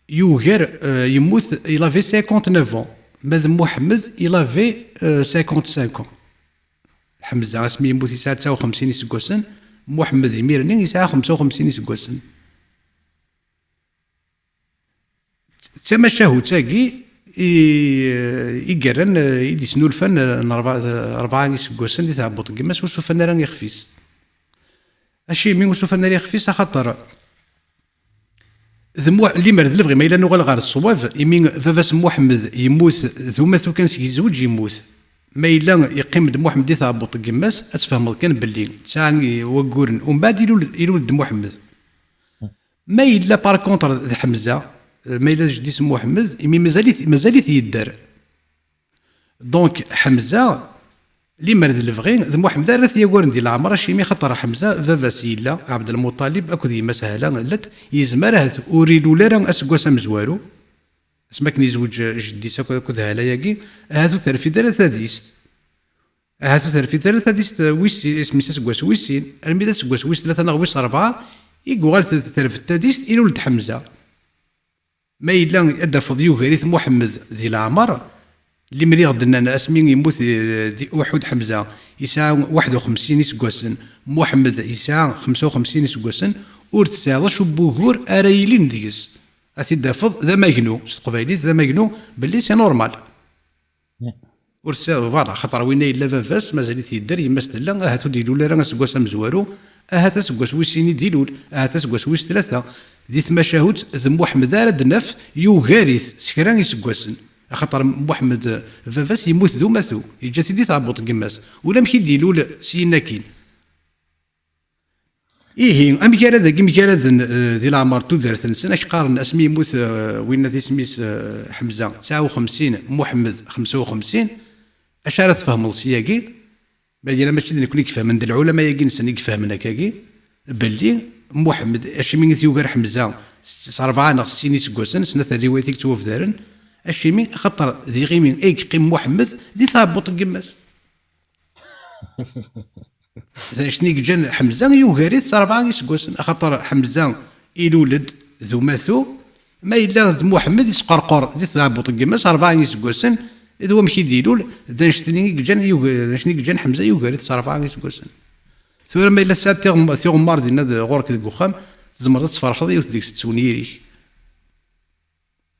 yugar, eh, yemmut, il avait cinquante-neuf ans, ma d Muḥemmed, il avait, eh, cinquante-cinq ans. Ḥemza asmi yemmut yesɛa tesɛa u xemsin iseggasen, Muḥemmed imir-nni yesɛa xemsa u xemsin iseggasen. D tamacahut-agi i, i yerran, i d-isnulfan n rebɛa, rebɛa iseggasen di tɛebbuḍt n yemma-s, ur sufan ara ixef-is. Acimi ur sufan ara ixef-is? Axaṭer d Mu-, limer d lebɣi, ma yella nuɣal ɣer ṣṣwab, imi baba-s n Muḥemmed yemmut, d umatu kan seg yezweǧ yemmut. Ma yella yeqqim-d Muḥemmed di tɛebbuḍt n yemma-s, ad tfehmeḍ kan belli tesɛa wagguren. Umbeɛd ilul, ilul-d Muḥemmed. Ma yella, par contre, d Ḥemza, ma yella d jeddi-s n Muḥemmed, imi mazal-it, mazal-it yedder. Donc, Ḥemza, limer d lebɣi, d Muḥemmed ara t-yagaren di leɛmer, acimi? Xaṭer Ḥemza, baba-s yella, Ɛebdelmuṭalib, akked yemma-s Hala, llant, yezmer ahat ur ilul ara aseggas amezwaru, asmi akken yezweǧ jeddi-s akked, akked Hala-agi, ahat ur terfid ara tadist. Ahat ur terfid ara tadist wis, isem-is aseggas wis sin, armi d aseggas wis tlata neɣ wis rebɛa, i yuɣal t-, terfed tadist, ilul-d Ḥemza. Ma yella ad d-tafeḍ yugar-it Muḥemmed di leɛmer, limer i ɣ-d-nnan asmi yemmut di, di Uḥud Ḥemza, yesɛa waḥed u xemsin iseggasen, Muḥemmed yesɛa xemsa u xemsin iseggasen, ur tesɛiḍ acu n wugur ara yilin deg-s. Ad t-id-tafeḍ d amagnu, s teqbaylit d amagnu, belli c'est normal. Ur s-, voilà, xaṭer winna yella baba-s, mazal-it yedder, yemma-s tella, ahat ur d-ilul ara aseggas amezwaru, ahat aseggas wis sin i d-ilul, ahat aseggas wis tlata. Di tmacahut d Muḥemmed ara d-naf yugar-it s kra iseggasen. Axaṭer Muḥemmed, eh, baba-s yemmut d umatu, yeǧǧa-t-id di tɛebbuḍt n yemma-s. Ulamek i d-ilul syin akkin. Ihi, amek ara dagi mgaraden, eh, di leɛmer n tudert-nsen, ad k-qqaren asmi yemmut, eh, winna d isem-is, eh, Ḥemza, tesɛa u xemsin, Muḥemmed, xemsa u xemsin, acu ara tfehmeḍ syagi? Ma yella mačči d nekni i ifehmen, d lɛulama-yagi-nsen i ifehmen akkagi, belli Muḥemmed, acimi i t-yugar Ḥemza s, s rebɛa neɣ s sin iseggasen, snat n rriwayat i yettwabdaren, acimi? Axaṭer d iɣimi i yeqqim Muḥemmed di tɛebbuḍt n yemma-s. D anect-nni i yeǧǧan Ḥemza yugar-it s rebɛa iseggasen, axaṭer Ḥemza ilul-d d umatu, ma yella d Muḥemmed isqerqer di tɛebbuḍt n yemma-s rebɛa iseggasen, d wamek i d-ilul, d anect-nni i yeǧǧan yug-, d anect-nni i yeǧǧan Ḥemza yugar-it s rebɛa iseggasen. Tura ma yella tesɛiḍ tiɣem-, tiɣemmar dinna d-, ɣur-k deg uxxam, tzemreḍ ad tferḥeḍ yiwet deg-s tettwen yiri-k.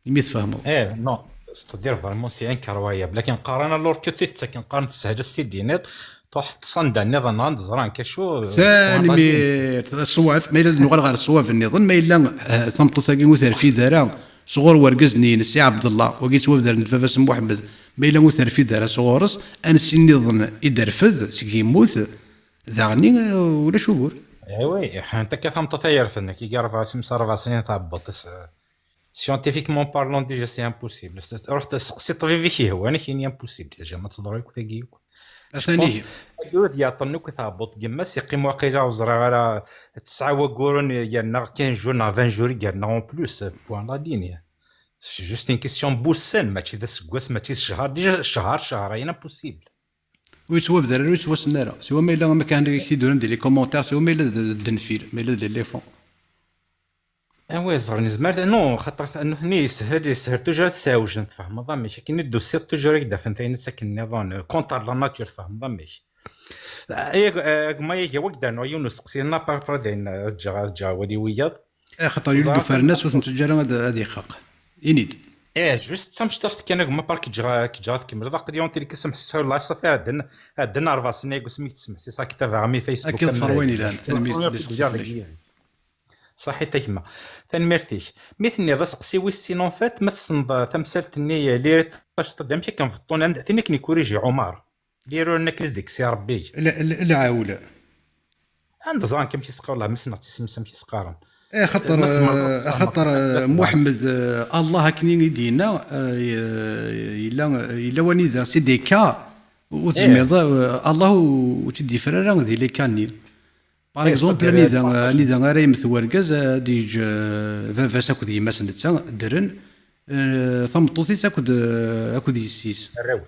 Imi tfehmeḍ. Eh, non, c'est-à-dire vraiment c'est incroyable. Akken qqaren alors que tidet, akken qqaren teshel s tidinit, truḥ ṭṭsan da nniḍen ɣand ẓran kacu, eh, Tanemmirt, ṣṣwab, ma yella ad nuɣal ɣer ṣṣwab nniḍen, ma yella, eh, tameṭṭut-agi ur terfid ara sɣur wergaz-nni-ines, Si Ɛebdellah, wagi yettwabdaren d baba-s n Muḥemmed, ma yella ur terfid ara sɣur-s, ansi nniḍen i d-terfed seg yemmut, daɣen, eh, ulac ugur. Eh oui, ḥant akka tameṭṭut ay yerfen, akka i rebɛa, xemsa rebɛa snin tɛebbuḍt-is, eh, Scientifiquement parlant, déjà, c'est impossible. S-, s-, ruḥ testeqsi ṭṭbib i k-yehwan, ad k-yini impossible. Déjà, ma teḍra akk tagi akk. Atan ihi. Ayyur d yaṭen akk tɛebbuḍt n yemma-s, yeqqim waqila ur ẓriɣ ara tesɛa wagguren yerna quinze jours neɣ vingt jours i yerna en plus, point la ligne. C'est juste une question n wussan, mačči d aseggas, mačči d cchar. Déjà, cchar, cchar, c'est impossible. Ur yettwabdar ara, ur yettwassen ara. Siwa ma yella am akken i k-t-id-uran di les commentaires, siwa ma yella d, d, d nnfil, ma yella d l'éléphant. Awi ẓer, nezmer, non, xaṭer ta-, nutni yeshel, yeshel toujours ad sɛewjen, tfehmeḍ amek, akken i d-tusiḍ toujours ad k-d-afen tayen akken nniḍen, contre la nature, tfehmeḍ amek. Ay, ag-, agma iga, wak d-rnuɣ yiwen usteqsi, na par rapport dayen, ad ǧǧeɣ, ad ǧǧeɣ awal i wiyaḍ. Axaṭer yul-d ufernas ur t-nettaǧǧa ara ad, ad ixaq. Ini-d. Eh, juste d tamecṭuḥt kan, agma par k-ǧǧeɣ, k-ǧǧeɣ ad tkemmleḍ, aql-i on tilki semḥsiseɣ, la, ça fait ad d-, ad d-nerba snin deg usmi k-tesmeḥsiseɣ, k-tabaɣ mi Facebook. Akka d am-, ferwayen ilan, tanemmirt, d asteqsi fell-ak. Ṣaḥit a gma. Tanemmirt-ik. Mi tenniḍ aseqsi wis sin, en fait, ma tessneḍ, uh, tamsalt-nni, uh, liri taceṭṭiḍ, amek akken beṭṭun, anda, tin akken ikuriji Ɛumar. Liri ur nekk is deg-s i Rebbi. L-, l-, lɛawl. Anda ẓran amek i s-qqaren, la, ma ssneɣ isem-is amek i s-qqaren. Eh, xaṭer, ma tzemreḍ ad, eh, xaṭer, eh, Muḥemmed, eh, Allah akken i d-yenna, eh, yella, yella wanida, c'est des cas, ur tezmireḍ, eh, Allah ur, ur tt-id-yeffer ara di les cas-nni. Par exemple, anida, anida ara yemmet wergaz, ad yeǧǧ, eh, baba-s akked yemma-s netta, ddren, eh, tameṭṭut-is akked, eh, akked yessi-s. Arraw.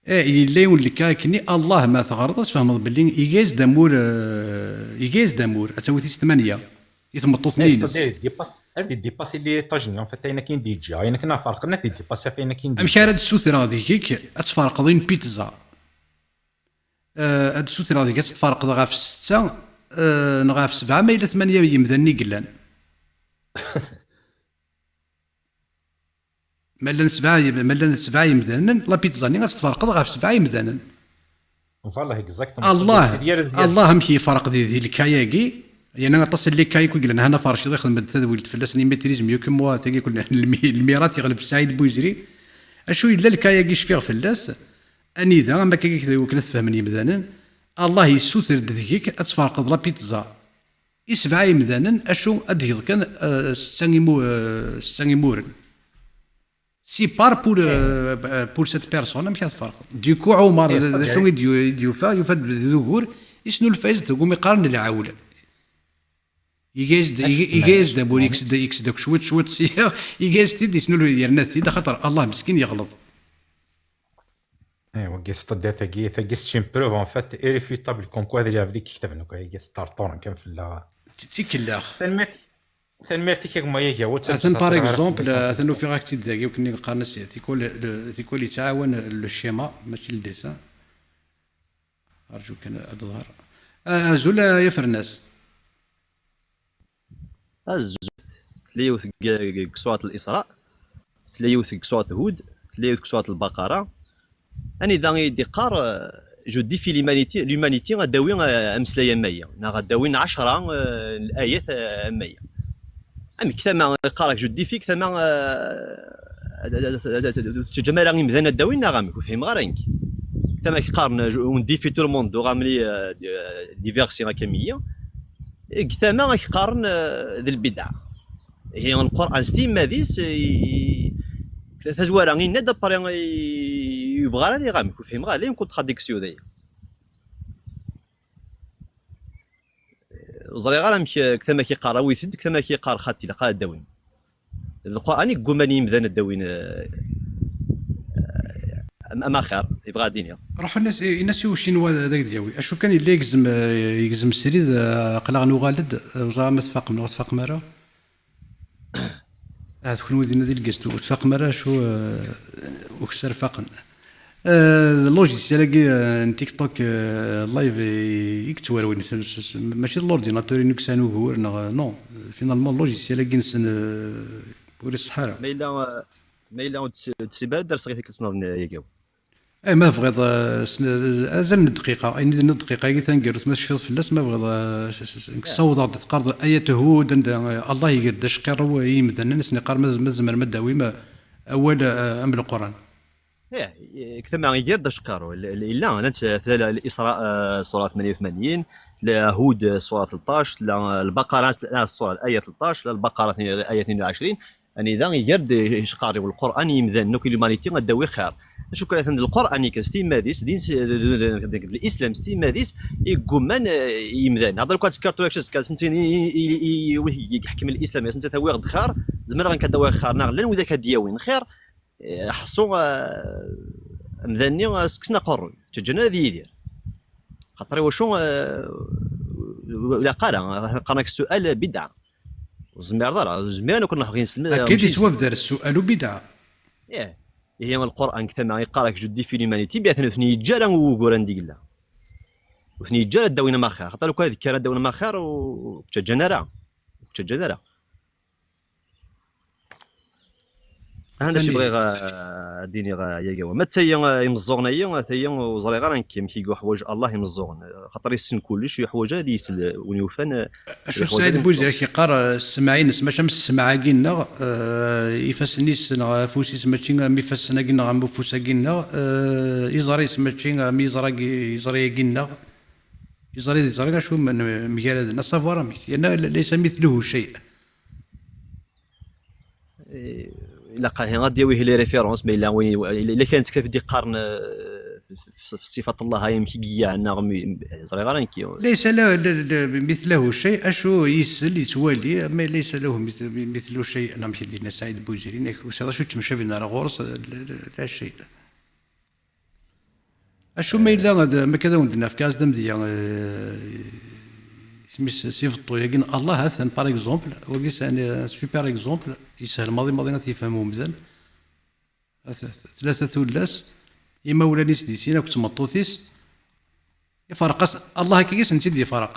Eh, yella yiwen lka akkenni, Allah ma teɣreḍ, ad tfehmeḍ belli iga-yas-d amur, eh, iga-yas-d amur, ad tawi tis tmanya, i tmeṭṭut-nni-ines. C'est-à-dire, il dépasse, ad dépasse les étages-nni, en fait, ayen akken d-yeǧǧa, ayen akken ad ferqen, ad dépasse ɣef ayen akken d-yeǧǧa. Amek ara d-ssutreɣ deg-k ad tferqeḍ une pizza? Eh, ad d-ssutreɣ deg-k ad tt-tferqeḍ ɣef setta, eh, neɣ ɣef sebɛa, ma yella tmanya yemdanen i yellan. Ma llan sebɛa, ma llan sebɛa yemdanen, la pizza-nni ad tt-tferqeḍ ɣef sebɛa yemdanen. Voilà, exactement. Allah, c'est-à-dire, Allah amek yefreq di, di lkay-agi, yerna aṭas n lkay i yellan, Hana Ferciḍ ixdem-d tadwilt fell-asen, il maîtrise mieux que moi, tagi kul lmi-, lmirat yeɣleb Saɛid Buzri. Acu yella lkay-agi cfiɣ fell-as, anida, am akka i wakken ad t-fehmen yemdanen, Allah yessuter-d deg-k ad tferqeḍ la pizza. I sebɛa yemdanen, acu ad d-geḍ kan, eh, setta imu-, eh, setta imuren. Si par pour, eh, eh, pour cette personne, amek ad tferqeḍ? Du coup, Ɛumar, eh, d, d acu i d-yu-, i d-yufa? Yufa-d d ugur, isnulfa-yas-d deg umi qqaren lɛewla. Iga-yas-d, iga-, iga-yas-d amur, yekkes-d, yekkes-d akk cwiṭ, cwiṭ sya, iga-yas-t-id, isnul-, yerna-t-id, axaṭer Allah meskin yeɣleḍ. Eh, wagi, c'est-à-dire, tagi, tagi, c'est une preuve, en fait, irréfutable, comme quoi, déjà, avec des kitaben, quoi, tagi, c'est tartor, kan fell-aɣ. D, d tikellax. Tanemmirt, tanemmirt-ik, a gma Yagawa. Atan, par exemple, atan ufiɣ-ak-tt-id dagi, akken i qqaren-as, tikwal, le, tikwal yettɛawan le schéma, mačči le dessin. Arju kan ad ḍher. Ah, azul, a Fernas. Azul. Tella yiwet deg, deg surat Isra, tella yiwet deg surat Hud, tella yiwet deg surat Lbaqara. Anida i d-iqqar, euh, je défie l'humanité, l'humanité ad d-tawi, euh, ameslay am waya, neɣ ad d-awin ɛecra, euh, n ayat, euh, am waya. Amek tama iqqar-ak je défie, tama, euh, ad, ad, ad, ad, ad, ur teǧǧam ara imdanen ad d-awin, neɣ amek? Ur fhimeɣ ara nekk. Tama iqqaren, euh, on défie tout le monde, ur ɣamli, euh, di, euh, di versi akka am waya. Deg tama i qqaren, eh, d lbidɛa. Ihi Lqur'an s timmad-is, i, i, tazwara yenna-d, après i, i yebɣa ara ad iɣamek, ur fhimeɣ ara, la une contradiction daya. Ur ẓriɣ ara amek, deg tama i qqar awit-d, deg tama i qqar xaṭi, ilaq ad d-awin. D Lqur'an i yegguman i yimdanen ad d-awin, eh, eh, am-, amaxir, yebɣa ad d-iniɣ. Ruḥ in-as, in-as i ucinwa ad ak-d-yawi. Acu kan yella yegzem, eh, yegzem srid, eh, aql-aɣ nuɣal-d, eh, ur ẓriɣ ma tfaqem neɣ ur tfaqem ara. Ahat kenwi dinna di lgest ur tfaqem ara acu, eh, ukessar faqen. Eh, logiciel-agi, eh, n TikTok, eh, live, eh, i yettwarwin, s-, s-, s-, mačči d l'ordinateur i yesɛan ugur, neɣ, eh, non. Finalement, logiciel-agi-nsen, eh, ur iṣeḥḥa ara. Ma yella, eh, ma yella ur tt-, ur tesɛim ara, ad d-rseɣ i tikkelt-nniḍen, eh, yagi. Eh, ma tebɣiḍ, eh, sn-, eh, azal n dqiqa, ayen i d-tenniḍ dqiqa-agi taneggarut, ma tecfiḍ fell-as, ma tebɣiḍ, eh, s-, s-, s-, nekk ssawḍeɣ-d, teqqareḍ ayat Hud, anda, eh, Allah iger-d acqirrew i yimdanen, asen-iqqar ma, ma tzemrem ad d-tawim, eh, awal, eh, am Leqran. Ih, ktama iger-d acqirrew. L-, l-, illa, llant, eh, tla-, Isra, eh, ṣṣura tmanya u tmanyin, Hud, eh, ṣṣura tleṭṭac, la, eh, Lbaqara, eh, ṣṣura, aya tleṭṭac, la Lbaqara, aya tnin u ɛecrin, anida iger-d, eh, icqarriw Lqur'an i yimdanen akk, i l'humanité, ad d-tawi xir. Acu kan, atan d Lqur'an kan s timmad-is, din s-, d, d, d, d, d Lislam s timmad-is, i yeggumman, eh, i yimdanen. Hada lkan tekkar tura kečč azekka, s netta i, i, i, i, i, i iḥekmen Lislam, s netta tawiɣ-d xir, zemreɣ nekk ad d-awiɣ xir, neɣ llan widak ad d-yawin xir, Eh, ḥṣu, eh, amdan-nni, eh, sseksen aqerruy, ur ttaǧǧan ara ad yidir. Xaṭer iwacu, eh, ur ilaq ara, qqaren-ak ssual bidɛa. Ur tezmireḍ ara, ur zmiren akk neḥwa inselmen. Akka i d-yettwabder ssual u bidɛa. Ih. Ihi Lqur'an deg tama iqqar-ak je défie l'humanité, biɛten ur ten-yeǧǧa ara wugur anda i yella. Ur ten-yeǧǧa ara ad d-awin amaxir. Xaṭer lukan ad kkren ad d-awin amaxir, ur, ur ttaǧǧan ara. Ur ttaǧǧan ara. Anda acu bɣiɣ, eh, ad d-iniɣ, eh, yagi. Ma d tayi, eh, imeẓẓuɣen-ayi, eh, tayi ur ẓriɣ ara nekk amek i yuḥwaǧ Allah imeẓẓuɣen. Eh, xaṭer yessen kullec, yuḥwaǧ ad yesel win yufan, eh, acu yuḥwaǧ Saɛid Buzir ak-yeqqar, eh, ssmaɛ-ines, mačči am ssmaɛ-agi-nneɣ, eh, ifassen-is neɣ afus-is mačči am ifassen-agi neɣ am ufus-agi-nneɣ, eh, iẓri-s mačči am iẓri-agi, iẓri-agi-nneɣ. Iẓri d iẓri, acu m-, mgaraden, à savoir amek. Yerna laysa mithluhu shay. Eh, ilaq ahi ad d-yawi les références, ma yella win, yella kra n tektabt i d-iqqaren, eh, f-, f-, ṣṣifat Allah amek i iga, neɣ mi, ẓriɣ ara nekki. ليس له، ل-، ل-، مثله شيء، acu isel, yettwali, mais ليس له مث-، مثله شيء, amek i d-yenna Saɛid Buziri, nek ur sɛiɣ acu yettemcabin ara ɣur-s, لا، لا، لا شيء. Acu ma yella, ad, ma akka ad awen-d-nefk, as-d amedya, eh, isem-is, si beṭṭu-yagi n Allah, atan, par exemple, wagi c'est un, euh, super exemple, yeshel maḍi maḍi ad t-yefhem umdan. At-, at-, tlata tullas, imawlan-is di sin akked tmeṭṭut-is, iferq-as, Allah akka i sen-tt-id-yefreq.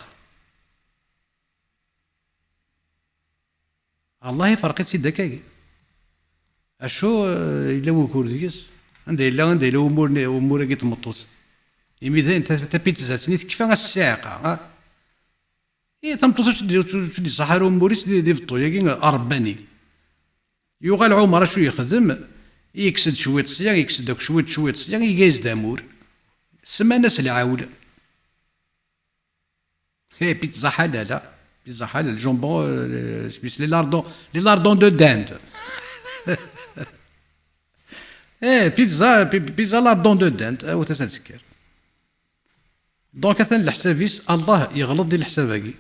Allah iferq-itt-id akkagi. Acu, eh, yella wugur deg-s? Anda yella, anda yella umur-nni, umur-agi n tmeṭṭut? Imi dayen ta-, tapizzat-nni tekfa a ssiɛqa, ha? I tameṭṭut ur tt-id-, ur tt-id-iṣaḥ ara umur-is di, di beṭṭu-yagi aṛebbani. Yuɣal Ɛumer acu yexdem? Yekkes-d cwiṭ sya, yekkes-d akk cwiṭ, cwiṭ sya, iga-yas-d amur. Semman-as lɛawl. He, pizza halal, ha? Pizza halal, jambon, euh, les, les lardons, les lardons de dinde. Eh, pizza, pi-, pizza lardon de dinde, ah, ur tekker. Donc, atan leḥsab-is, Allah yeɣleḍ di leḥsab-agi.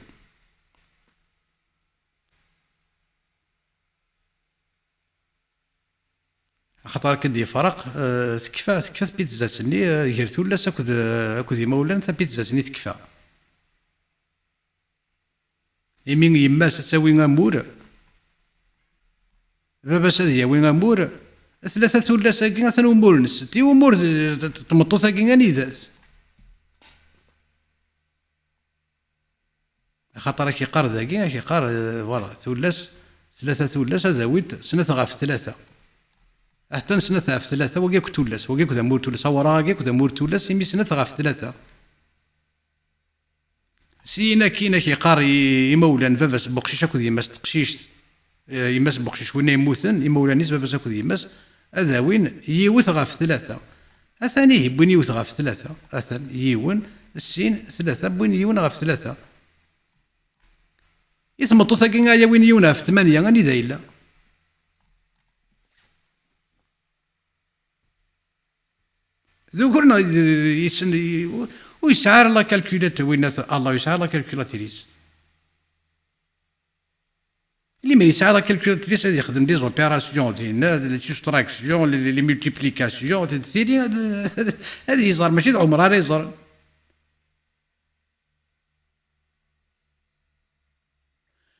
Axaṭer akken d-yefreq, eh, tekfa, tekfa tpizzat-nni, eh, gar tullas akked, eh, akked imawlan, tapizzat-nni tekfa. Imi yemma-s ad tawi amur, baba-s ad yawi amur, tlata tullas-agi atan umur-nsent, i umur d, d, d tmeṭṭut-agi anida-t? Axaṭer ak-iqqar dagi, ak-iqqar, eh, voilà, tullas, tlata tullas ad awint snat ɣef tlata. Aḥettan snat ɣef tlata, wagi akk tullas, wagi akk d amur tullas, awraɣ-agi akk d amur tullas, imi snat ɣef tlata. Syin akkin ak-iqqar i imawlan, baba-s n uqcic akked yemma-s n teqcict, eh, yemma-s n uqcic winna yemmuten, imawlan-is, baba-s akked yemma-s, ad awin yiwet ɣef tlata. Atan ihi, wwin yiwet ɣef tlata. Atan yiwen, sin, tlata, wwin yiwen ɣef tlata. I tmeṭṭut-agi ay awin yiwen ɣef tmanya, anida yella? D ugur neɣ d, d, yessen, ur yesɛi ara la calculette, winna t-, Allah ur yesɛi ara la calculatrice. Limer yesɛa la calculatrice ad yexdem des opérations, dinna, d les soustractions, les, les, les multiplications, d, tili ad, ad, ad yeẓer, mačči d Ɛumer ara yeẓren.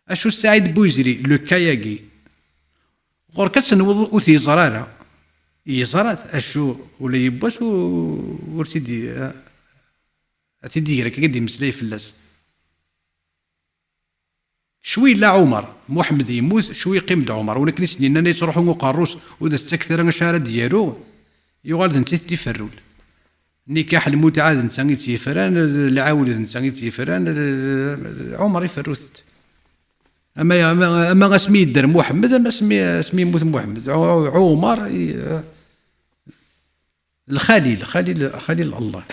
Acu Saɛid Buzri, le cas-agi? Ɣur-k ad tenweḍ ur t-yeẓra ara. Yeẓra-t, acu ula yiwwas u-, ur t-id-, ad t-id-iger akka, ad d-imeslay fell-as. Cwi yella Ɛumer, Muḥemmed yemmut, cwi yeqqim-d Ɛumer. Win akken i sen-yennan ad yettruḥu uqerru-s, ur d as-ttakket ara acu ara d-yaru, yuɣal d netta i t-id-iferrun. Nikaḥ lmutɛa d netta i tt-yefran, lɛawd d netta i tt-yefran, Ɛumer iferru-tent. Ama, ama, ama asmi yedder Muḥemmed, ama asmi, asmi yemmut Muḥemmed. Ɛu-, Ɛumer, i, lxalil, xalil, xalil Allah.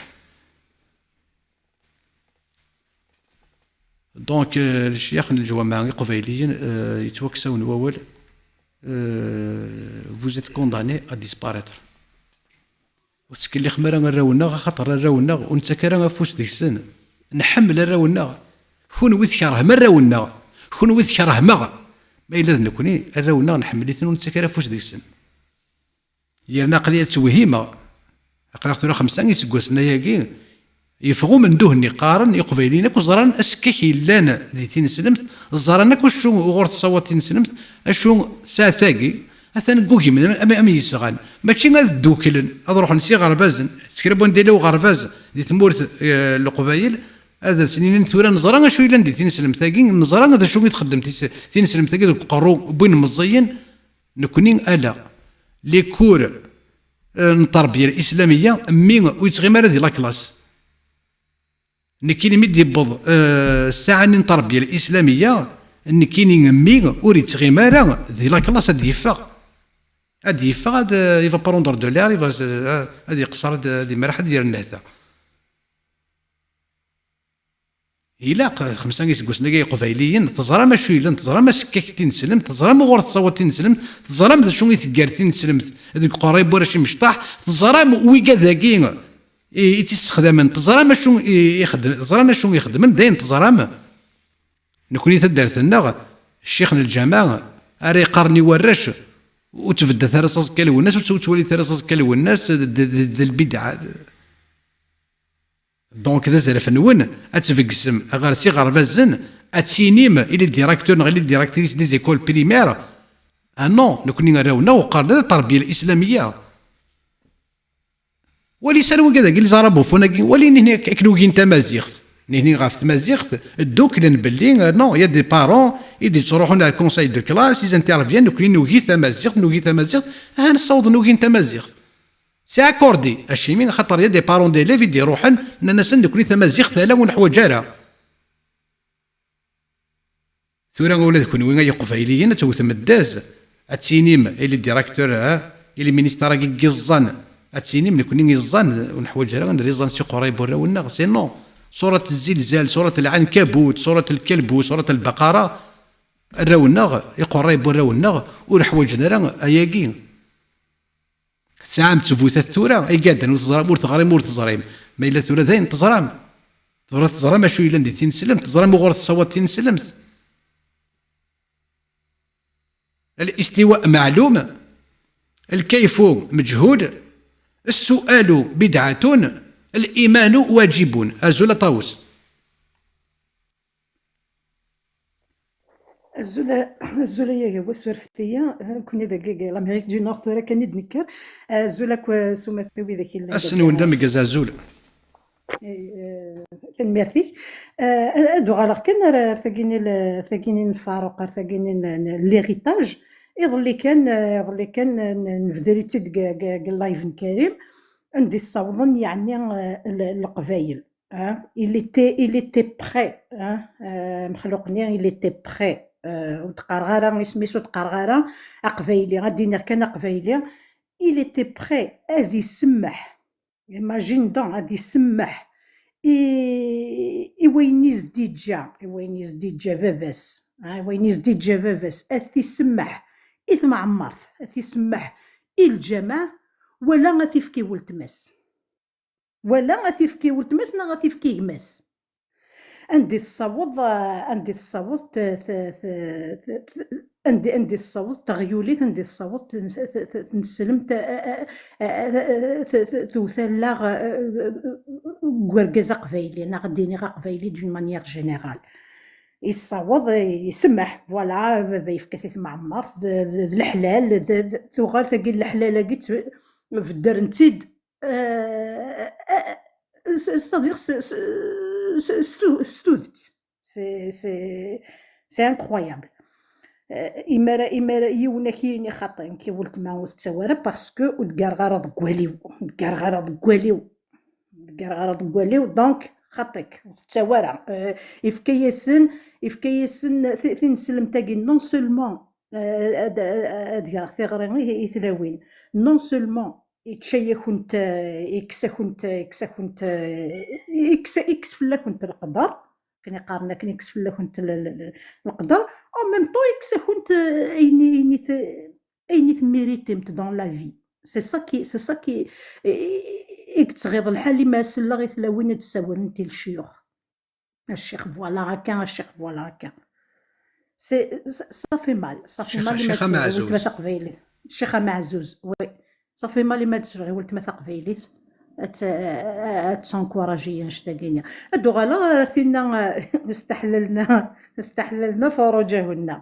Donc, euh, lecyax n leǧwameɛ iqbayliyen, euh, yettwakkes-awen wawal, euh, vous êtes condamnés à disparaître. Ur tettkellixem ara arraw-nneɣ, axaṭer arraw-nneɣ ur nettak ara afus deg-sen. Nḥemmel arraw-nneɣ. Kunwi tkerhem arraw-nneɣ. Kunwi tkerhem-aɣ. Ma yella d nekkni, arraw-nneɣ nḥemmel-iten, ur nettak ara afus deg-sen. Yerna aql-i ad ttwehhimeɣ. Aql-aɣ tura xemsa iseggasen ayagi, yeffeɣ umenduh-nni, qqaren Iqbayliyen akk ẓran asekkak yellan di tineslemt, ẓran akk acu uɣur tessawaḍ tineslemt, acu saɛet-agi, atan ggugmen am, am, am yesɣan. Mačči ad dduklen, ad ruḥen s iɣerbazen, s kra n wanda yella uɣerbaz di tmurt, eh, n Leqbayel, ad sen-inin tura neẓra acu yellan di tineslemt-agi, neẓra d acu i txeddem tis-, tineslemt-agi deg uqerru n win meẓẓiyen, Nekni, ala. Les cours, euh, n tterbiya lislamiyya, mmi ur yettɣimi ara di la classe. Nekkini mi d-yewweḍ, euh, ssaɛa-nni n tterbiya lislamiyya, nekkini mmi ur yettɣimi ara di la classe, ad yeffeɣ. Ad yeffeɣ, ad, euh, il va prendre de l'air, il va, euh, ad yeqṣer, ad, ad imerreḥ, ad yerr nnehta. Ilaq, xemsa iseggasen-agi iqbayliyen, teẓram acu yellan, teẓram asekkak n tineslemt, teẓram uɣur tessawaḍ tineslemt, teẓram d acu i teggar tineslemt deg uqerray n warrac imecṭaḥ, teẓram wigad-agi, i, i tt-issexdamen. Teẓram acu i, i xedm-, teẓram acu i xedmen, dayen teẓram. Nekni taddart-nneɣ, ccix n lǧameɛ, ara yeqqaren i warrac, ur ttbeddat ara s aẓekka Lwennas, ur tt-, ur ttwalit ara s aẓekka Lwennas, d, d, d, d lbidɛa. Donc, d azref-nwen ad tbeggem ɣer s iɣerbazen, ad tinim i les directeurs neɣ i les directrices des écoles primaires: ah non, nekni arraw-nneɣ ur qqaren ara tterbiya lislamiyya. Wali sal wigad-agi, les arabophones-agi, wali nihni ak-, akken ugin tamaziɣt. Nihni ɣef tmaziɣt, dduklen belli, euh, non, il y a des parents i d-yettruḥun ar conseil de classe, ils interviennent, nekni nugi tamaziɣt, nugi tamaziɣt, aha nessaweḍ nugin tamaziɣt. C'est accordé. Acimi? Xaṭer il y a des parents d'élèves i d-iruḥen, nnan-asen: nekni tamaziɣt ala, ur neḥwaǧ ara. Tura ula d kenwi ay iqbayliyen ad tewtem ddaz, ad tinim i les directeurs, ha, i les ministres-agi yeẓẓan, ad tinim: nekni yeẓẓan, ur neḥwaǧ ara ad nerr iẓẓan s iqerray n warraw-nneɣ. C'est non. Surat Zilzal, Surat Lɛankabut, Surat Lkalbu, Surat Lbaqara, arraw-nneɣ, iqerray n warraw-nneɣ ur ḥwaǧen ara ayagi. Tesɛam ttbutat tura, ay iɛeddan ur teẓram, ur teɣrim, ur teẓrim. Ma yella tura dayen teẓram. Tura teẓram acu yellan di tineslemt, teẓram uɣur tessawaḍ tineslemt. الاستواء معلوم، الكيف مجهول، السؤال بدعة، الإيمان واجب. Azul a Ṭawes. Azul a, azul a Yagawa, surfet-iyi, nekkni dagi deg l'Amérique du Nord tura kan i d-nekker. Azul akk s umata widak yellan dagi. Ass-nwen d ameggaz, azul. Eh, eh, tanemmirt-ik. Eh, ad uɣaleɣ kan ar, ar tagini l-, tagini n Faruq, ar tagini n, n l'héritage. Iḍelli kan, eh, iḍelli kan, eh, n-, nebder-itt-id deg, deg, deg live n Karim, anda i ssawḍen, yeɛni, eh, l-, Leqbayel. Hein? Il était, il était prêt, hein? Euh, mexluq-nni, il était prêt. Euh, ur d-qqareɣ ara isem-is, ur d-qqareɣ ara aqbayli, ad d-iniɣ kan aqbayli. Il était prêt ad isemmeḥ. Imagine donc, ad isemmeḥ i, i wayen i s-d-iǧǧa, i wayen i s-d-iǧǧa baba-s. Hein? I wayen i s-d-iǧǧa baba-s, ad t-isemmeḥ i tmeɛmert, ad t-isemmeḥ i lǧameɛ, wala ad t-ifk i weltma-s. Wala ad t-ifk i weltma-s neɣ ad t-ifk i gma-s. Anda i tessaweḍ, eh, anda i tessaweḍ t-, t-, t-, t-, anda, anda i tessaweḍ teɣyulit, anda i tessaweḍ tens-, t-, t-, tneslemt, eh, eh, eh, eh, t-, t-, tewt allaɣ, eh, eh, deg urgaz aqbayli, neɣ ad d-iniɣ aqbayli d'une manière générale. Yessaweḍ, eh, isemmeḥ, voilà, baba yefka-t i tmeɛmert, d, d, d leḥlal, d, d, tuɣal tagi n leḥlal-agi tt-, beddren-tt-id, euh, euh, c'est-à-dire, c'est, c'est, c'est, c'est tout, c'est tout. C'est, c'est, c'est incroyable. Euh, imara, imara, yiwen ak yini xaṭi, nekk i weltma ur tettawi ara, parce que ur d-ggareɣ ara deg waliw, ur d-ggareɣ ara deg waliw, ur d-ggareɣ ara deg waliw, donc xaṭi-k, ur tettawi ara. Euh, ifka-yasen, ifka-yasen ti-, tineslemt-agi, non seulement, euh, ad, ad, ad greɣ tiɣri i, i tlawin, non seulement, Yečča-yakent, eh, yekkes-akent, yekkes-akent, eh, yekkes, yekkes fell-akent leqder. Akken i qqaren, akken yekkes fell-akent le-, le-, le-, leqder. En même temps, yekkes-akent, eh, ayen, ayen i t-, ayen i temméritemt dans la vie. C'est ça qui, c'est ça qui, i, i, i yettɣiḍ lḥal imi selleɣ i tlawin ad d-ssawalent i lecyux. A ccix, voilà akka, a ccix, voilà akka. C'est, ça, ça fait mal, ça fait mal imi ad tesbeɣ i weltma taqbaylit. Ccix Ameɛzuz, oui. Ça fait mal imi ad tesbeɣ i weltma taqbaylit. Ad t-, ad tessencourager annect-agi-nni. Ad uɣaleɣ ar tinna, eh, استحللنا, استحللنا فروجهن.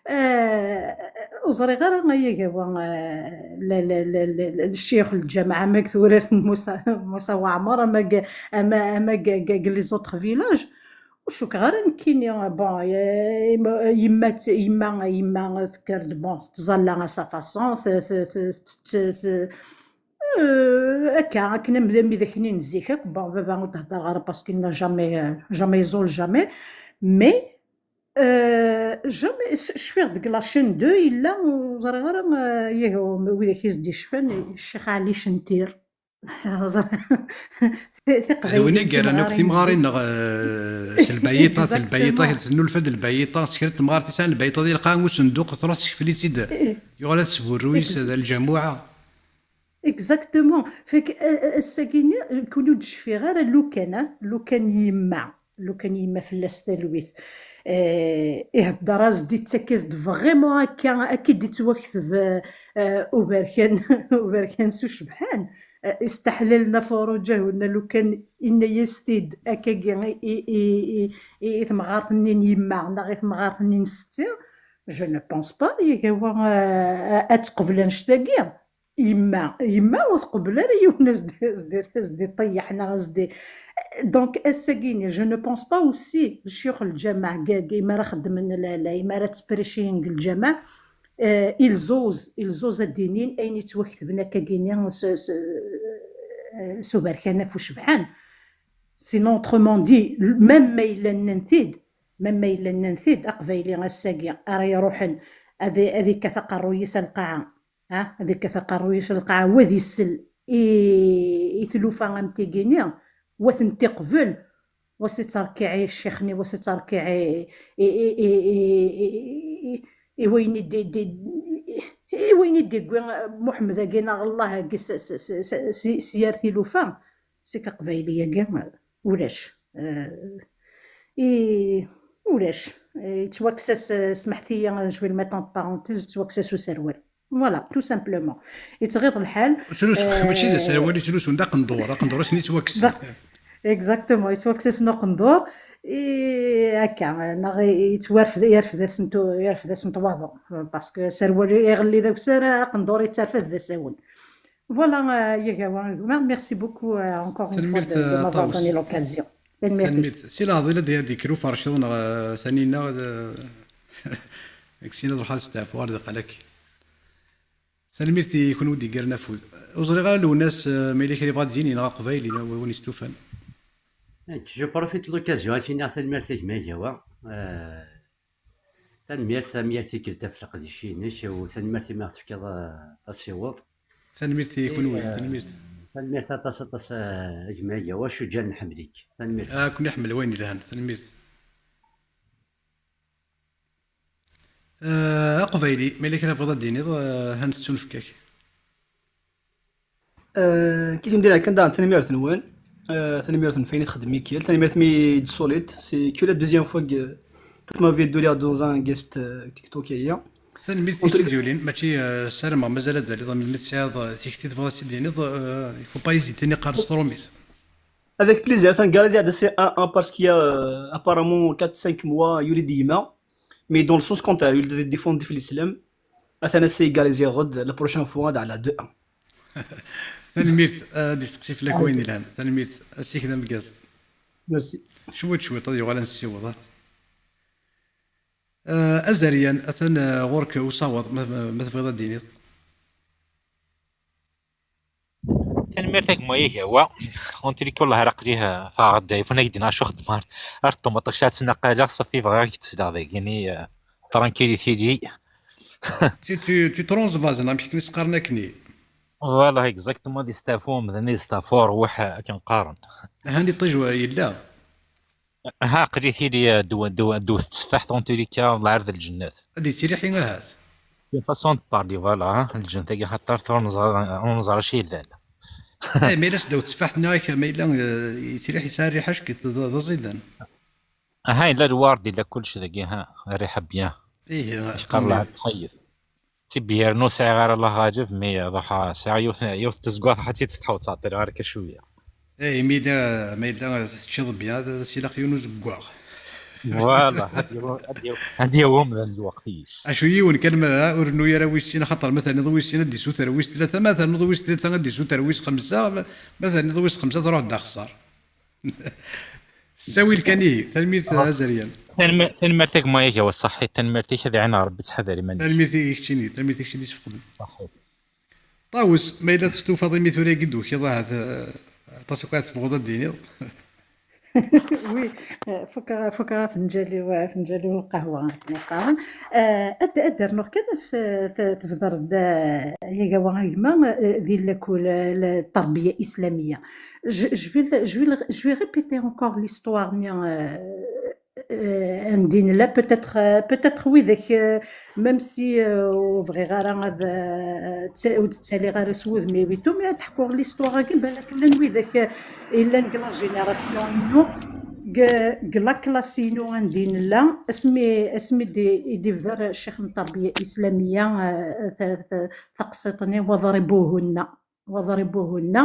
Eh, ur ẓriɣ ara, ay agawa, eh, la, la, la, la, la, ccix n lǧameɛ, ama deg tewrirt n Musa, Musa Waɛmer, ama deg, ama, ama deg, deg, deg les autres villages. Ur cukkeɣ ara nekkini, bon, eh, yemma, yemma, yemma tekker-d, bon, tettẓalla à sa façon, te-, te-, te-, te-, te-, eh, akka, akken am, am widak-nni n zik akk, bon, baba ur d-heddreɣ ara parce qu'il n'a jamais, euh, jamais يزول jamais, mais, euh, jamais, c-, cfiɣ deg la chaîne deux yella, ur ẓriɣ ara, euh, yag-, widak i s-d-icfan, Ccix Ɛli Centir. D win i yerran akk timɣarin-nneɣ, eh, s lbayiṭa, s lbayiṭa, tennulfa-d lbayiṭa, s kra n temɣart i sɛan lbayiṭa di lqaɛa n usenduq, truḥ tessekfel-itt-id. Yuɣal ad tesburruy s, d lǧamuɛa. Exactement. Fek, euh, euh, ass-agi-nni, kuni ur d-cfiɣ ara lukan, ah, lukan yemma, lukan yemma fell-as talwit. Eh, ihedder-as-d, ittak-as-d vraiment akka, akka i d-ittwakteb, eh, eh, uberkan, uberkan s ucebḥan. Eh, isteḥlal Nna Furuǧa, huna lukan inna-yas-t-id akkagi i, i, i, i, i temɣart-nni n yemma neɣ i temɣart-nni n setti, je ne pense pas, yagawa, eh, ad teqbel annect-agi. Yemma, yemma ur tqebbel ara yiwen as-d-, as-d-, as-d-iṭeyyeḥ neɣ as-d-, donc ass-agi-nni, je ne pense pas aussi ccix lǧameɛ, ga-, ga-, imi ara xeddmen la, la, imi ara ttpricin deg lǧameɛ, eh, ils osent, ils osent ad d-inin ayen yettwaketben akkagini s, s, s uberkan af ucebḥan. Sinon, autrement dit, même ma yella nnan-t-id, même ma yella nnan-t-id, aqbayli ass-agi ara iruḥen ad, ad ikkat aqerruy-is ar lqaɛa, ha, ad ikkat aqerruy-is ar lqaɛa, wa ad isel i, i tlufa am tigini, wa ad tent-iqbel, wa as-itterkiɛ i ccix-nni, wa as-itterkiɛ i, i, i, i, i, i, i wayen i d-, d-, i wayen i d-iwwi Muḥemmed-agi neɣ Allah-agi s, s, s, s, s, s yir tilufa. C'est que aqbayli-agi ulac. Euh, i, ulac. Yettwakkes-as, euh, smeḥt-iyi, je vais le mettre en parenthèse, yettwakkes-as userwal. Voilà, tout simplement. Yettɣiḍ lḥal. Ttlusu, euh, mačči d aserwal i ttlusun, d aqendur, aqendur asen yettwakksen. Exactement, yettwakkes-asen uqendur. I akka, neɣ yettwarfed, yerfed-asen tu-, yerfed-asen waḍu. Parce que aserwal iɣelli d awessar, aqendur yettarfed d asawen. Voilà, euh, yagawa, gma, merci beaucoup, euh, encore une fois de, de m'avoir donné l'occasion. Tanemmirt. Tanemmirt. Si leɛḍil ad d-, ad d-yekker uferciḍ neɣ, euh, Tanina, euh, deg sin ad ruḥeɣ ad steɛfuɣ ar daqalak. Tanemmirt i kunwi d-yeggaren afud. Ur ẓriɣ ara Lwennas, euh, ma yella kra yebɣa ad d-yini neɣ aqbayli, neɣ win istufan. Je profite de l'occasion ad s-iniɣ tanemmirt a gma Yagawa. Euh, Tanemmirt, a mi ara tikkelt ɣef leqdic-inek, u tanemmirt imi ɣ-tefkiḍ, eh, asiweḍ. Tanemmirt i kunwi, eh, tanemmirt. Tanemmirt aṭas, aṭas, eh, a gma Yagawa, acuǧǧa nḥemmel-ik. Tanemmirt. Ah, ad ken-iḥemmel wayen yelhan, tanemmirt. Eh, aqbayli, ma yella kra tebɣiḍ ad d-tiniḍ, eh, han tettunefk-ak. Euh, kif n dira kan daɣen, tanemmirt-nwen. Euh, tanemmirt-nwen ɣef wayen i txeddmem i tikkelt. Tanemmirt mi d-solid. C'est que la deuxième fois que toute ma vie de lire dans un guest, euh, TikTok-agi. Tanemmirt i tikkelt yulin, mačči, euh, ssarameɣ mazal ad d-taliḍ, melmi tesɛiḍ, euh, tikti tebɣiḍ ad tt-id-tiniḍ, euh, il faut pas hésiter, qqar s tṛumit. Avec plaisir, atan Galaxy c'est un un parce qu'il y a, euh, apparemment quatre cinq mois, yuli-d yemma. Mais dans le sens contraire, yuli-d défendre l'islam. Atan ass-a Galaxy, la prochaine fois, dans la deux un. Tanemmirt, ad isteqsi fell-ak wayen yelhan. Tanemmirt, ass-ik d ameggaz. Merci. Cwiṭ, cwiṭ, ad yuɣal ad nessiweḍ, ha? Eh, Azaryan, atan, eh, ɣur-k usawaḍ, ma, ma, ma tebɣiḍ ad d-tiniḍ. Tanemmirt a gma Yagawa. En tout cas, Allah ara aql-i, eh, faɣeɣ-d iPhone, ad k-d-iniɣ acu xeddmeɣ. Ar ṭṭumaṭic ad ttnaqaleɣ, ṣafi bɣiɣ ad k-ttleɣ dagini, eh, tranquille tili. Tu, tu, tu transvases, amek akken i s-qqaren akkenni. Voilà, exactement, ad isteɛfu umdan, ad isteɛfu ṛṛwaḥ, akken qqaren. Ahan iṭij wa-, yella. Ha, aql-i tili, ddu-, ddu-, ddut tteffaḥt, en tout cas, lɛar d lǧennet. Ad yettiriḥi ahat. Une façon de parler, voilà, hein, lǧennet-agi, xaṭer tura ur neẓra, ur neẓra acu yellan. Eh, ma yella s ddaw tteffaḥt-nni akka, ma yella, eh, yettriḥ, yesɛa rriḥa ack-it, d, d aẓidan. Aha, yella lward, yella kullec dagi, ha, rriḥa bien. Ihi, ixeqqer lɛad tḥeyyet. Tibbi yernu sɛiɣ ara la ɣaǧeb, mi ruḥeɣ sɛiɣ yiwet, yiwet tezgwa, ḥatit tḥawet ttɛeṭṭileɣ ara kan cwiya. Eh, imi la, ma yella teččiḍ bien, ad, ad s-ilaq yiwen uzeggaɣ. Voilà, ad yawi, ad yawi, ad yawi umdan lweqt-is. Acu yiwen kan, ma ur rennu ara wis sin, axaṭer ma terniḍ wis sin ad d-isuter wis tlata, ma terniḍ wis tlata ad d-isuter wis xemsa, ma, ma terniḍ wis xemsa truḥ-d axeṣṣar. S ttawil kan ihi, tanemmirt a Azaryan. Tanem-, tanemmirt a gma Yagawa, ṣaḥit, tanemmirt-ik, ad iɛin Rebbi, ttḥadar iman-ik. Tanemmirt i keččini, tanemmirt i keččini isfeqden. Ṣaḥit. Ṭawes, ma yella testufaḍ imi tura i d-tukiḍ ahat, eh, aṭas akk ara tebɣuḍ ad d-tiniḍ. Oui, eh, fukeɣ, fukeɣ afenǧal-iw, afenǧal-iw n lqahwa, akken i qqaren. Eh, ad, ad d-rnuɣ kan ɣef, eh, t-, tebder-d, eh, Yagawa a gma, eh, di lakul, eh, la tterbiya islamiya. Je, je vais le, je vais le, je vais répéter encore l'histoire-nni, euh, Euh, anda i nella, peut-être, euh, peut-être widak, euh, même si, euh, ur bɣiɣ ara ad, euh, tta-, ur d-ttaliɣ ara s wudem-iw et tout, mais ad ḥkuɣ l'histoire-agi, balak llan widak, euh, yellan deg la génération-inu, deg, deg la classe-inu anda i nella, asmi, asmi d-, i d-ibder ccix n terbiya islamiya, euh, ta-, ta-, taqsiṭ-nni, وضربوهن. وضربوهن.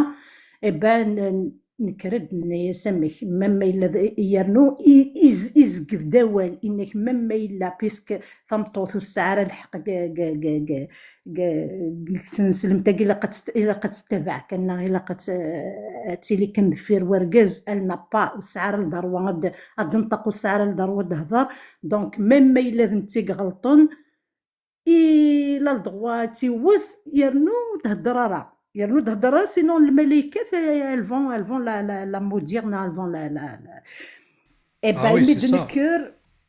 Eh ben, n-, nekker-d, nenna-yas amek, même ma yella d-, yernu i-, iz-, izged-d awal, inna-k même ma yella, puisque tameṭṭut ur tesɛi ara lḥeqq g-, g-, g-, g-, g-, g-, tneslemt-agi, ilaq ad tt-, ilaq ad tettabaɛ kan, neɣ ilaq ad tt-, ad tili kan deffir wergaz, elle n'a pas, ur tesɛi ara lderwa ad, ad d-tenṭeq, ur tesɛi ara lderwa ad d-tehder. Donc, même ma yella d netta i iɣelṭen, il a le droit ad tt-iwwet, yernu ur thedder ara. Yernu ur thedder ara, sinon lmalaykat, elles vont, elles vont la, la, la maudire, neɣ elles vont la, la, la. Eh ben, imi d-nekker,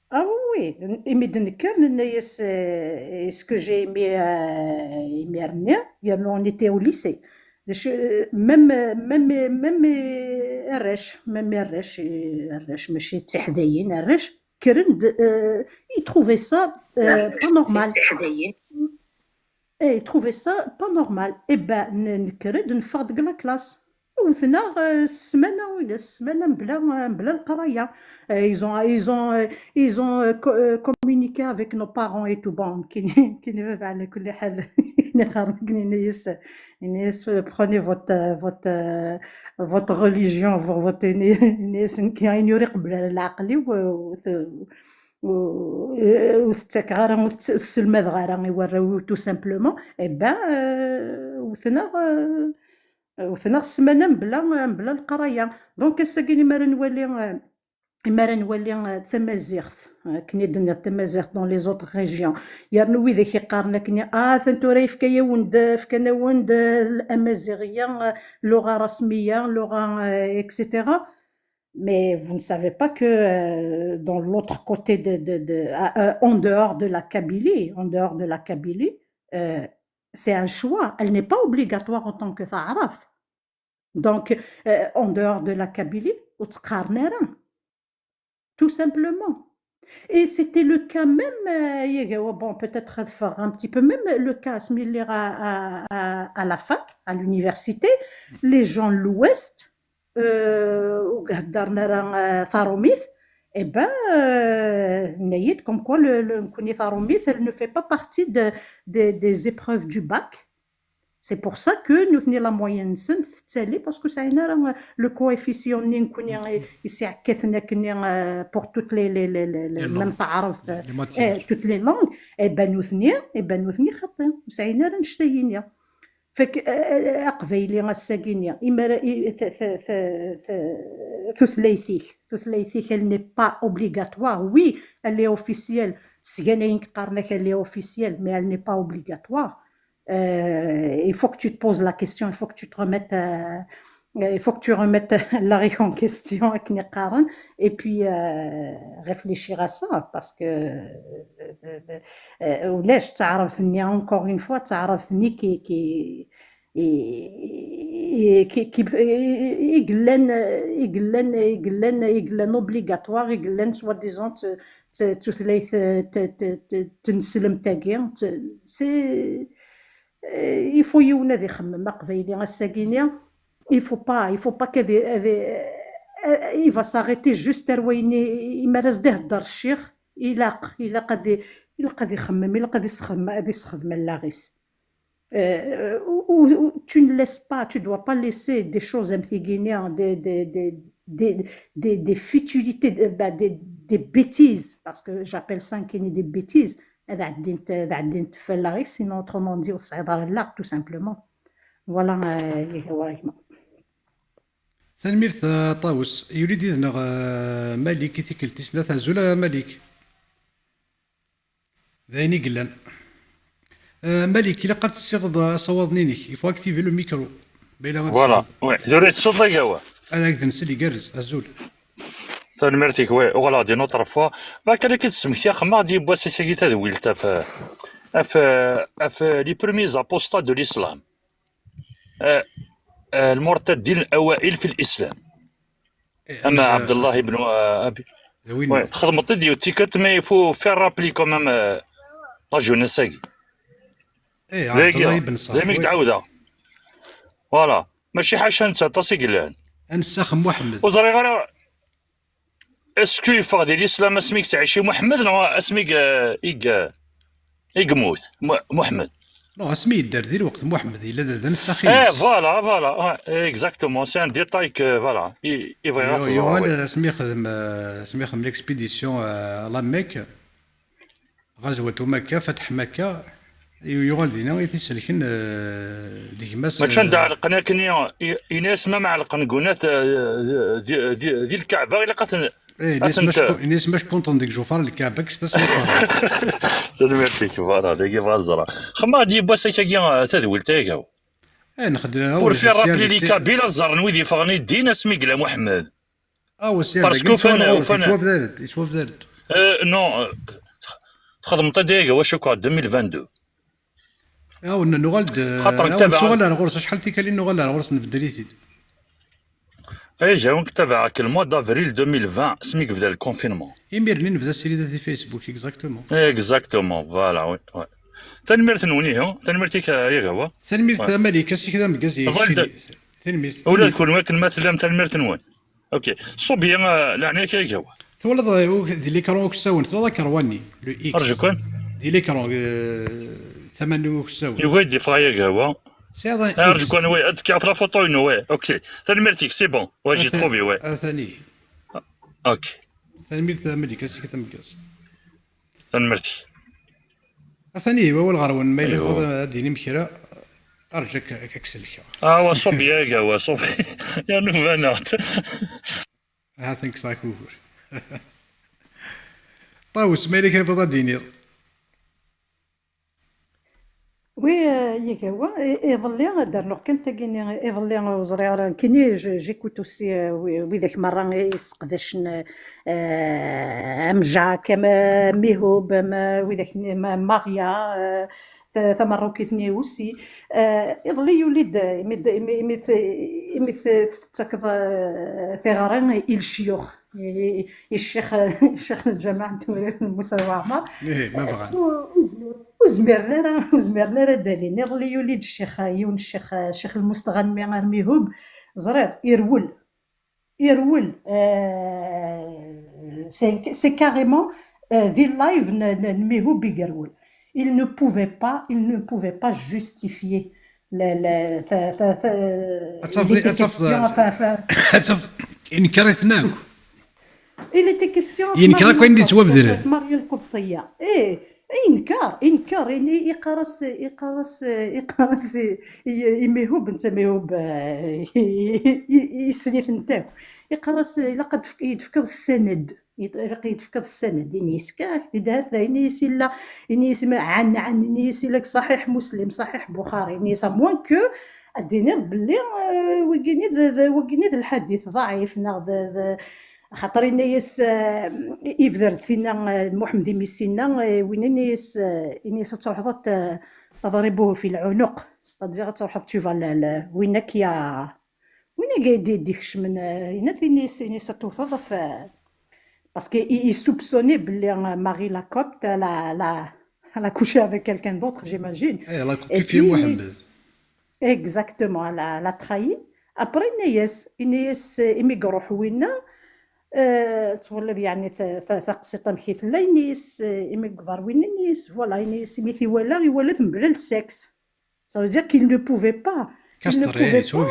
ah oui, oui, imi d-nekker, nenna-yas, euh, ce que j'ai aimé, euh, imir-nni, yernu on était au lycée. D acu, euh, même, euh, même, euh, même, euh, arrac, même arrac, euh, arrac, mačči d tiḥdayin, arrac, kkren-d, euh, ils trouvaient ça, euh, pas normal. Eh, ils trouvaient ça pas normal. Eh ben, n-, nekker-d, neffeɣ-d deg la classe. Wten-aɣ, euh, ssmana, ssmana mebla, mebla leqraya. Euh, ils ont, ils ont, euh, ils ont, euh, co-, euh, communiqué avec nos parents et tout. Bon, كاين، كاين باب على كل حال. كاين قرن، كاين ناس، ناس، prenez votre, euh, votre, euh, votre religion, vo-, votre, ناس كاين يوري قبل العقل و-، و-، و-، ur tettakeɣ ara, ur tess-, ur sselmadeɣ ara i warraw-iw, tout simplement. Eh ben, euh, wten-aɣ, euh, wten-aɣ ssmana mebla, mebla leqraya. Donc, ass-agi, imi ara nwali, euh, imi ara nwali, euh, tamaziɣt, euh, akken i d-tenniḍ tamaziɣt dans les autres régions, yernu widak iqqaren akken, ah, atan tura yefka-yawen-d, fkan-awen-d, euh, amaziɣ-ya, euh, luɣa rasmiya, luɣa, euh, et cetera. Mais vous ne savez pas que, euh, dans l'autre côté de, de, de, euh, euh, en dehors de la Kabylie, en dehors de la Kabylie, euh, c'est un choix. Elle n'est pas obligatoire en tant que taɛrabt. Donc, euh, en dehors de la Kabylie, ur tt-qqaren ara. Tout simplement. Et c'était le cas même, euh, bon, peut-être un petit peu même le cas, asmi lliɣ à, à, à, à la fac, à l'université, les gens de l'Ouest, euh, ur heddren ara, euh, taṛumit, eh ben, euh, nna-yi-d comme quoi le, le, nekkni taṛumit, elle ne fait pas partie de, de, des épreuves du bac. C'est pour ça que nutni la moyenne-nsen tettali, parce que sɛin ara, euh, le coefficient-nni nekkni, euh, i s-iɛekkaten akken, euh, pour toutes les, les, les, les, les même langues. Taɛrabt, les, les matières. Eh, toutes les langues. Eh ben, nutni, eh ben, nutni xaṭi, ur sɛin ara annect-agi-nni. Fek, eh, eh, aqbayli ass-agi-nni, imara, i, t-, t-, t-, t-, tutlayt-ik, tutlayt-ik, elle n'est pas obligatoire. Oui, elle est officielle. Sgan ayen qqaren-ak, elle est officielle, mais elle n'est pas obligatoire. Euh, il faut que tu te poses la question, il faut que tu te remettes, euh, il faut que tu remettes la règle en question, akken i qqaren, et puis, euh, réfléchir à ça, parce que, euh, euh, euh, ulac, d taɛrabt-nni, encore une fois, d taɛrabt-nni qui, qui, i, i, ki, ki, i, i yellan, i yellan, i yellan, i yellan obligatoire, i yellan soi-disant d, d, d tutlayt, eh, t-, t-, t-, tneslemt-agi. T-, c'est, eh, il faut yiwen ad ixemmem aqbayli ass-agi-nni. Il faut pas, il faut pas que des, des, eh, il va s'arrêter juste ar wayen i, i mi ara s-d-ihedder ccix. Ilaq, ilaq ad i-, ilaq ad ixemmem, ilaq ad isxedm-, ad isxedm allaɣ-is. Euh, ou, ou, ou tu ne laisses pas, tu dois pas laisser des choses, am tigi-nni, des, des, des, des, des, des futilités, des, bah, des, des bêtises, parce que j'appelle ça nekkini des bêtises. Ad ɛeddint, ad ɛeddint fell-aɣ-is, sinon, autrement dit, ur tesɛiḍ ara allaɣ, tout simplement. Voilà, euh, ihi wa gma. Tanemmirt, a Ṭawes. Yuli-d yid-neɣ, euh, Malik i tikkelt tis tlata. Azul a Malik. D ayen i yellan. Euh, Malik, ilaq ad tessiɣeḍ asawaḍ-nni-inek. Il faut activer le micro. Ma yella ad... Voilà, tessiɣeḍ. Oui. Tura yettṣeḍag awal. Ad ak-d-nsel igerrez. Azul. Tanemmirt-ik, oui, uɣaleɣ-d une autre fois. Ma kan akka d-smektiɣ, xemmeɣ-d yiwwas akagi tadwilt af, af, af les premiers apostats de l'islam. آه، آه، المرتدين الأوائل في الإسلام. إيه، أما أنا عبد الله بن، آه، أبي، d winna. Txedmeḍ-d yiwet tikkelt, mais il faut faire rappeler quand même, euh, la jeunesse-agi. Eh, d agi, d imi i k-d-ɛawdeɣ. Voilà. Mačči ḥaca netta, aṭas i yellan. Ad nessaxem Muḥemmed. Ur ẓriɣ ara, est-ce que yeffeɣ di l'islam asmi i yettɛici Muḥemmed neɣ asmi i, i, i yemmut Mu-, Muḥemmed? Non, asmi yedder di lweqt Muḥemmed, yella d, d anessaxi-ines. Eh, voilà, voilà, ouais, exactement, c'est un détail que, voilà, i, i bɣiɣ ad teẓreḍ. Yuɣal asmi yexdem, euh, asmi yexdem l'expédition, euh, à la Mecque, ɣazwat Makka, fatḥ Makka, yuɣal dinna i t-iselken, euh, d gma-s. Mačči anda ɛelqen akken, i, ini-as ma ɛelqen deg unat, euh, di, di, di lkaɛba, ilaq ad ten-, eh, ini-as mac-, ini-as mac konṭen deg jufar n lkaɛba, kkes-as. Tanemmirt-ik, voilà, dagi bɣa ẓra. Xemma ad yiwwas akkagi, euh, tadwilt-agi. Eh, nexdem, pour faire rappeler les Kabyles, ad ẓren wid yeffɣen i ddin asmi yella Muḥemmed. Ah, parce que ufan, ufan. Yettwabdal, yettwabdal. Euh, non, euh, txedmeḍ-d aya wacu akka, deux mille vingt-deux. Ah, wen-, nuɣal-d, xaṭer ah, ntabaɛ. Nuɣal ar ɣur-s, acḥal tikkal i nuɣal ar ɣur-s, nbeddel-it-id. Ay, j'ai un tabaɛ le mois d'avril deux mille vingt, asmi yebda le confinement. Imir-nni nebda srid di Facebook, exactement. Exactement, voilà, oui, oui. Tanemmirt-nwen, ihi, tanemmirt-ik, a Yagawa. Tanemmirt a Malika, sik d ameggaz. Tanemmirt. Ula d kunwi akken ma tellam, tanemmirt-nwen. Ok. Ṣubb-iyi, ah, leɛnaya-k, a Yagawa. Twalaḍ, eh, uk-, di l'écran ukessawen, twalaḍ akerwa-nni, le X. Arju kan. Di l'écran, eh, tama n ukessawen. Yugi ad d-yeffeɣ, a Yagawa. Sɛiḍ un X. Arju kan, oui, ad d-kkiɣ ɣef la photo-inu, oui. Ok. Tanemmirt-ik, c'est bon. Ouais, j'ai trouvé, ouais. Atan ihi. Ok. Tanemmirt a Malika, sik d ameggaz. Tanemmirt-ik. Atan ihi wawal ɣer-wen, ma yella tebɣiḍ ad d-tinim kra, arǧu ad k-, ad k-sellkeɣ. Ah, wa ṣubb-iyi, a Yagawa, ṣubb-iyi. Yernu banaɣ-d. Ah, thanks, a kukur. Ṭawes, ma yella kra tebɣiḍ ad d-tiniḍ. Oui, euh, a Yagawa, i-, iḍelli, ad d-rnuɣ kan tagini, iḍelli, ur ẓriɣ ara, nekkini, j-, j'écoute aussi, euh, wi-, widak merra i yesseqdacen, euh, am Jacques, am, euh, Mihub, am, euh, widak-nni, am, am Maria, euh, ta-, tamerrukit-nni aussi. Euh, iḍelli yuli-d, imi d-, imi, imi t-, imi t-, tettakeḍ, euh, tiɣri i lecyux. I, i, i ccix, ccix n lǧameɛ n Tewrirt n Musa Waɛmer. Ih, ma bɣan. U-, ur zmiren, ur zmiren ara, ur zmiren ara ad d-alin. Iḍelli yuli-d ccix, yiwen ccix, ccix Lmustɣanmi ar Mihub. Ẓriɣ, irwel. Irwel. Euh, c'est, c'est carrément, euh, di live n, n, n Mihub i yerwel. Il ne pouvait pas, il ne pouvait pas justifier le, le, th-, th-, th-, il était question, enfin, enfin, ad tafeḍ, inker-iten akk. Il était question, yenker akk ayen d-yettwabedren. Maria Lqebṭiya. Eh, yenker, yenker, i-, iqqar-as, iqqar-as, iqqar-as i, i, i Mihub, netta Mihub, eh, i, i, i, yeslen-it akk. Iqqar-as, ilaq ad d-tefk-, ad d-tefkeḍ ssaned. Ilaq ad d-tefkeḍ ssaned, ini-as, fkiɣ-ak-t-id, ha-t-a, ini-as illa, ini-as ma ɛan, ɛan, ini-as illa deg Ṣaḥiḥ Muslim, Ṣaḥiḥ Buxari, ini-as, à moins que ad d-tiniḍ belli, euh, wigini d, d, wigini d lḥadit ḍɛif, neɣ d, d, axaṭer ini-as, euh, ibder tinna, euh, Muḥemmed imi s-inna, euh, win ini-as, euh, ini-as ad truḥeḍ ad t-, تضربه في العنق, c'est-à-dire ad truḥeḍ, tu vas, le, le, win akka, win akka i d-, i d-ikecmen, euh, yenna-t, ini-as, ini-as ad tewteḍ ɣef, euh, parce que i, i soupçonné belli, euh, Marie Lacobte, la, la, elle a couché avec quelqu'un d'autre, j'imagine. Eh, elle a coupé. Et puis, Mohamed. Exactement, elle a, elle a trahi. Après, yenna-as, yenna-as, euh, imi iruḥ winna, euh, twalaḍ, yeɛni, ta-, ta-, taqsiṭ amek i tella, yenna-as, euh, imi iḍer winna, yenna-as, voilà, yenna-as, imi t-iwala, iwala-t mebla le sexe. Ça veut dire qu'il ne pouvait pas. Il ne pouvait pas.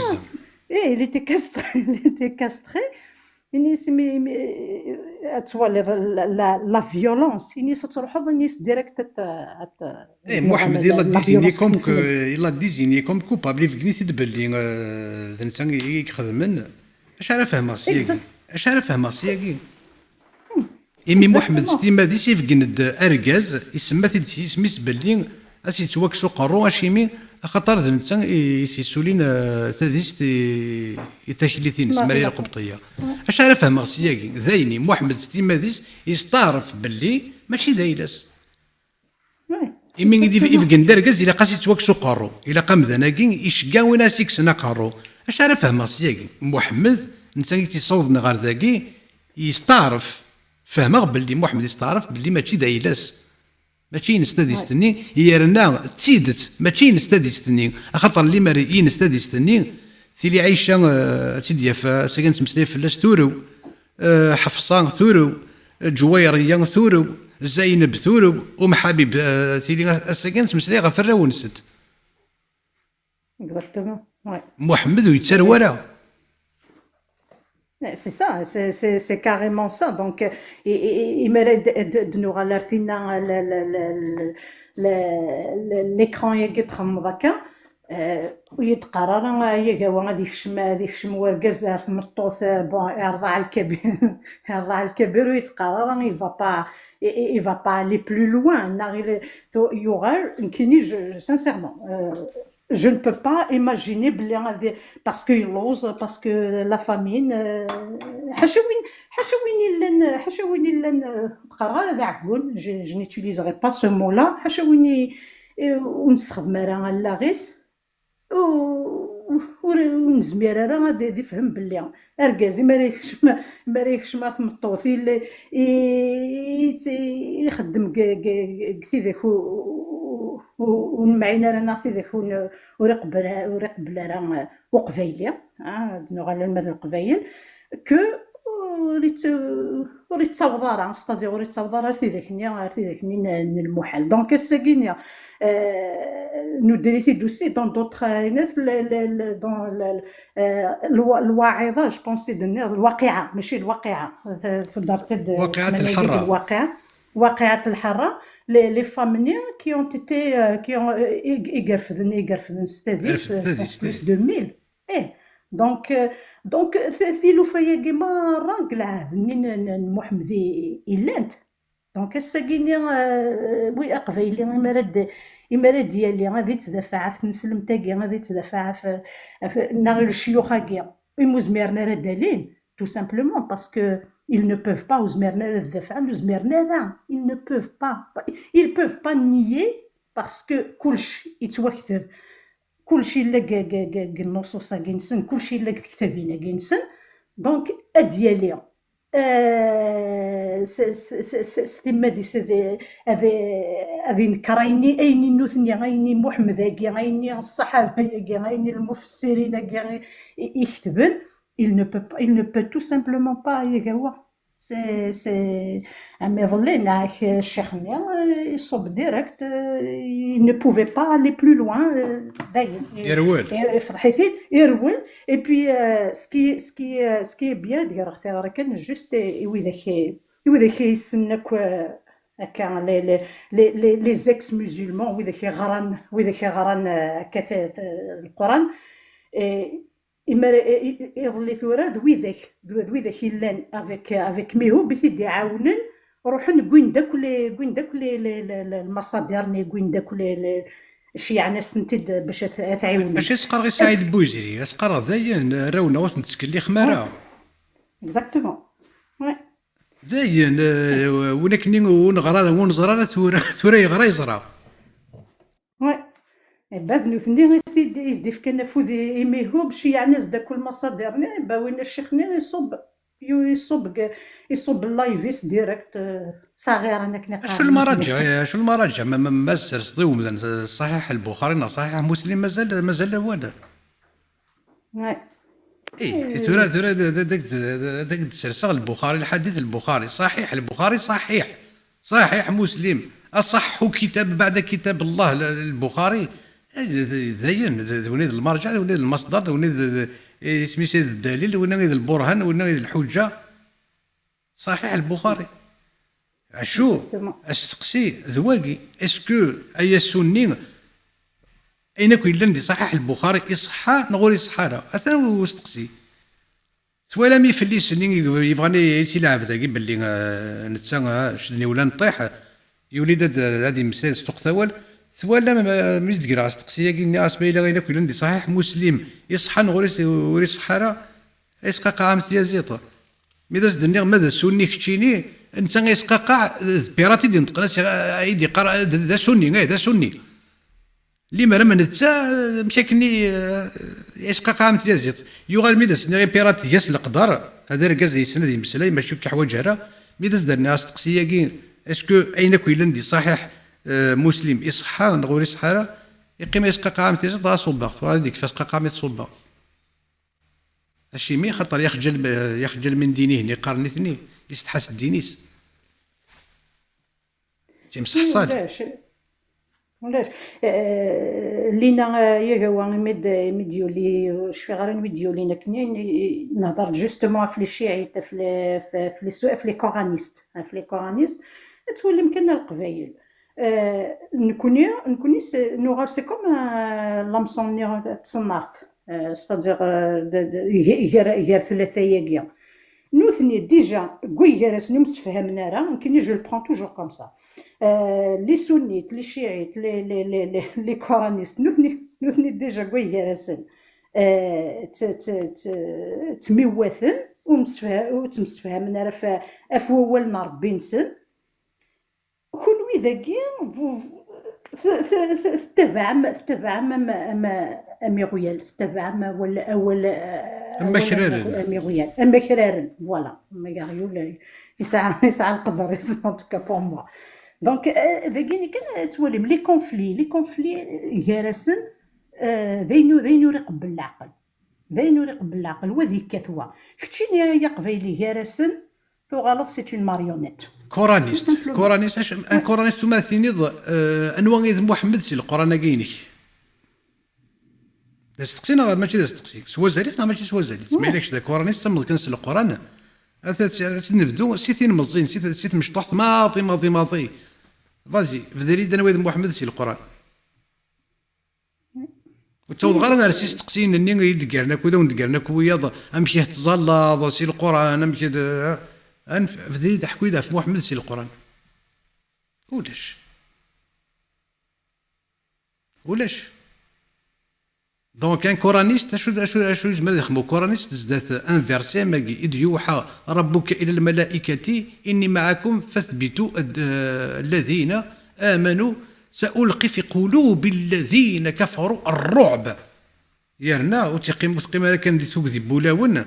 Eh, il était castré, il était castré. Ini-as, mi, mi, ad twaliḍ la, la, la violence. Ini-as ad truḥeḍ, ini-as direct ad t-, ad t-, eh, Muḥemmed, il l'a désigné comme que, il l'a désigné comme coupable. Ibeggen-it-id belli, euh, d netta i, i ixedmen. Acu ara fehmeɣ s yagi? Acu ara fehmeɣ s yagi? Imi Muḥemmed s timmad-is ibeggen-d argaz, isemma-t-id s yisem-is belli ad s-yettwakkes uqerru, acimi? Axaṭer d netta i, i s-yessulin, eh, tadist i, i taklit-ines, Maria Lqebṭiya. Acu ara fehmeɣ s yagi? D ayen i Muḥemmed s timmad-is yesteɛref belli mačči d ayla-s. Imi i d-ibeggen d argaz, ilaq ad s-yettwakkes uqerru. Ilaq amdan-agi iceggeɛ win ara s-ikksen aqerru. Acu ara fehmeɣ s yagi? Muḥemmed, netta i t-yessawḍen ɣer dagi, yesteɛref. Fehmeɣ belli Muḥemmed isteɛref belli mačči d ayla-s. Mačči ines tadist-nni, yerna d tidet, mačči ines tadist-nni. Axaṭer limer ines tadist-nni, tili Ɛica, eh, ad tt-id-yaf, eh, ass-agi ad nettmeslay fell-as, turew. Eh, Ḥefṣa, turew. Eh, Ǧwayriya, turew. Zayneb, turew. Um Ḥabib, eh, tili ass-agi ad nettmeslay ɣef warraw-nsent. Exactement. Ouais. Muḥemmed ur yettarew ara. C'est ça, c'est, c'est, c'est carrément ça. Donc, euh, et, et, et, imir ad, ad, ad nuɣal ar tinna, le, le, le, le, le, l'écran-agi txemmeḍ akka, euh, ur yi-d-qqar ara, ay agawa, ad ikcem, ad ikcem wergaz ar tmeṭṭut, euh, bon, iɛreḍ-aɣ lkabir, iɛreḍ-aɣ lkabir, ur yi-d-qqar ara, il va pas, il, il va pas aller plus loin, neɣ il, tu-, yuɣal, nekkini, je, sincèrement, euh, je ne peux pas imaginer belli ad, parce que yelluẓ, parce que la famine, euh, ḥaca win, ḥaca win illan, ḥaca win illan, euh, qqareɣ ara d aɛeggun, je, je n'utiliserai pas ce mot-là, ḥaca win i, i, ur nessexdem ara allaɣ-is, u-, ur, ur nezmir ara ad, ad ifhem belli argaz, mi ara yekcem, mi ara yekcem ar tmeṭṭut, il-, i-, i-, ixeddem deg, deg, deg tidak u-, u-, ur nemɛin ara, neɣ tidak ur n-, ur iqebbel, ur iqebbel ara, eh, uqbayli, ah, ad nuɣal alma d leqbayel, que ur yett-, ur yettaweḍ ara, c'est-à-dire ur yettaweḍ ara ar tidak-nni, ar tidak-nni n, n lmuḥal. Donc, ass-agi-nni, euh, nudri-t-id aussi dans d'autres, euh, le, le, le, dans le, euh, lwa-, lwaɛiḍa, je pense, i d-tenniḍ, lwaqiɛa, mačči lwaqiɛa. T-, tudert-d, Waqiɛat ssmana-agi lḥerra. Lwaqiɛa, waqiɛat lḥerra, les, les femmes qui ont été, euh, qui ont, euh, i, i yerfden, i yerfden s tadist, Yerfed tadist, plus de mille. Eh, donc, euh, donc, t-, tilufa-agi merra deg lɛehd-nni n, n, n Muḥemmed i, i llant. Donc, ass-agi-nni, euh, wi aqbayli, imi ara d-, imi ara d-yali, ad ittdafaɛ ɣef tneslemt-agi, ad ittdafaɛ ɣef, ɣef, neɣ lecyux-agi, imi ur zmiren ara ad d-alin, tout simplement, parce que ils ne peuvent pas, ur zmiren ara ad dafɛen, ur zmiren ara, ils ne peuvent pas, ils peuvent pas nier, parce que kullec yettwakteb, kullec yella deg, deg, deg, deg nnuṣuṣ-agi-nsen, kullec yella deg tektabin-agi-nsen, donc, ad d-yali. Euh, s, s, s, s, s timmad-is ad, ad, ad inker ayen i, ayen i nutni, ayen i Muḥemmed-agi, ayen i ṣṣaḥaba-agi, ayen i lmufessirin-agi i, i, i ketben, il ne peut pas, il ne peut tout simplement pas y avoir. C'est, c'est, am iḍelli, neɣ ccix-nni, euh, iṣubb direct, euh, il ne pouvait pas aller plus loin, euh, dayen. Yerwel. Ifḍeḥ-it-id, irwel. Et puis, euh, ce qui, ce qui, euh, ce qui est bien, d-greɣ tiɣri kan, juste, euh, i widak, euh, i widak i yessen akk, euh, akka, les, les, les, les, les ex-musulmans, widak i ɣran, widak i ɣran, euh, akka t-, t-, Leqran. Et imar-, i, i, iḍelli tura, d widak, d, d widak yellan avec, avec Mihub i t-id-iɛawnen, ruḥen, wwin-d akk les, wwin-d akk les, les, les, les, lmaṣadir-nni, wwin-d akk les, les, ceyɛen-as-tent-id bac ad, ad t-ɛiwnen. Acu as-qqareɣ i Saɛid Buzri? As-qqareɣ dayen, arraw-nneɣ ur ten-ttkellixem ara. Exactement. Ouais. Dayen, euh, win akken ur neɣra ara, ur neẓra ara, tura, tura yeɣra, yeẓra. Ouais. Eh ben, d nutni i t-id-, i s-d-ifkan afud i, i Mihub, ceyɛen-as-d akk lmaṣadir-nni, eh ben, win ccix-nni iṣubb, yu-, iṣubb deg, iṣubb live-is direct, euh, s aɣiran akken i qqaren. Acu lmaraǧa, acu lmaraǧa, ma, ma, ma tesserseḍ i umdan, eh, Ṣaḥiḥ Lbuxari neɣ Ṣaḥiḥ Muslim, mazal, mazal awal. Ouais. Eh, tura, tura, d, d, d, d, d, d, d-serseɣ Lbuxari, lḥadit Lbuxari, Ṣaḥiḥ Lbuxari, ṣaḥiḥ. Ṣaḥiḥ Muslim. Aṣaḥḥu kitab baɛda kitab Allah, l-, l-, Lbuxari. Eh, d, d, dayen, d, d win i d lmarǧa, d win i d lmasdar, d win i d, d, isem-is i d ddalil, d win i d lburhan, d win i d lḥuǧǧa. Ṣaḥiḥ Lbuxari. Acu? Exactement. Asteqsi d wagi. Est-ce que aya sunni, ayen akk yellan di Ṣaḥiḥ Lbuxari, iṣeḥḥa neɣ ur iṣeḥḥa ara? Atan usteqsi. Twalam ifellisen-nni yebɣan i, i tt-ilɛeb dagi belli, eh, netta, eh, cedni ula nṭiḥ, yuli-d ad, ad immeslay s tuqt awal. Twalam, eh, mi s-d-greɣ asteqsi-agi-nni, as ma yella ayen akk yellan di Ṣaḥiḥ Muslim, iṣeḥḥa neɣ ur is-, ur iṣeḥḥa ara? Isqaqaɛ am tyaziḍt. Mi d as-d-nniɣ ma d asunni keččini, netta isqaqaɛ, d pirate i d-ineṭqen, as-, i d-iqqar d, d asunni, eh, d asunni. Limer am netta, amek akken i, eh, isqaqaɛ am tyaziḍt. Yuɣal mi d as-nniɣ i pirate, tga-s leqder, ad argaz yessen ad yemmeslay, mačči ur k-iḥwaǧ ara. Mi d as-d-rniɣ asteqsi-agi, est-ce que ayen akk yellan di Ṣaḥiḥ, euh, Muslim iṣeḥḥa neɣ ur iṣeḥḥa ara? Iqqim yesqaqaɛ am tiẓeṭ, dɣa ṣubbeɣ-t, tura ad ikfa asqaqaɛ mi t-ṣubbeɣ. Acimi? Xaṭer yaxǧel, yaxǧel min dinihin, iqqaren nitni, isetḥa s ddin-is. Timseḥṣal. Ulac, ulac. Eh, Lina, eh, Yagawa, imi d-, imi d-yuli, ur cfiɣ ara anwa i d-yulin akken, i, i, nehder justement ɣef les chiites, ɣef les, ɣef, ɣef les su-, ɣef les coranistes, ɣef les coranistes, ad twalim kan ar Leqbayel. Eh, nekni, nekni s-, nuɣal c'est comme, eh, l'hameçon-nni n tṣennart. Euh, c'est-à-dire, euh, de, de, gar, gar tlata-agi. Nutni, déjà, deg waygar-asen ur msefhamen ara, nekkini, je le prends toujours comme ça. Euh, les sunnites, les chiites, les, les, les, les, les coranistes, nutni, nutni, déjà, deg waygar-asen, euh, t-, t-, t-, ttmiwaten, ur msefha-, ur ttemsefhamen ara f-, ɣef wawal n Ṛebbi-nsen. Kunwi dagi, vous, t-, t-, t-, tettabaɛem, tettabaɛem am, am, am iɣyal, tettabaɛem awal, awal, eh, am awal am akraren. Iɣ-, am iɣyal, am akraren, voilà. Am aɣyul, eh, yesɛa, yesɛa lqedr-is, en tout cas pour moi. Donc, eh, dagi kan, eh, twalim les conflits, les conflits, eh, gar-asen, eh, d ayen ur, d ayen ur iqebbel leɛqel. D ayen ur iqebbel leɛqel, wa ad yekkat wa. Keččini, ay aqbayli, gar-asen, tuɣaleḍ c'est une marionnette. Koranist. Tout simplement. Koranist, acu, un koranist, tumar tiniḍ, euh, anwa i d Muḥemmed si Leqran-agi-inek? D asteqsi neɣ mačči d asteqsi? S wazal-is neɣ mačči s wazal-is? Ma yella kečč d akoranist, tamneḍ kan s Leqran, ad t-, ad t-nebdu si tin meẓẓin, si t-, si tmecṭuḥt, maḍi, maḍi, maḍi. Vas-y, bder-iyi-d anwa i d Muḥemmed si Leqran. Ur ttawḍeɣ ara ar s isteqsiyen-nni i d-ggaren akk, i d awen-d-ggaren akk wiyaḍ, amek i tettẓallaḍ si Leqran, amek i d-, anef, bder-iyi-d, ḥku-yi-d ɣef Muḥemmed si Leqran. Ulac. Ulac. Donc, un koraniste, acu, acu, acu yezmer ad yexdem ukoranist zdat un verset am wagi i d-yuḥa ربك إلى الملائكة إني معكم فاثبتوا الذين آمنوا سألقي في قلوب الذين كفروا الرعب. Yerna ur teqqim, ur teqqim ara kan di tugdi n wulawen,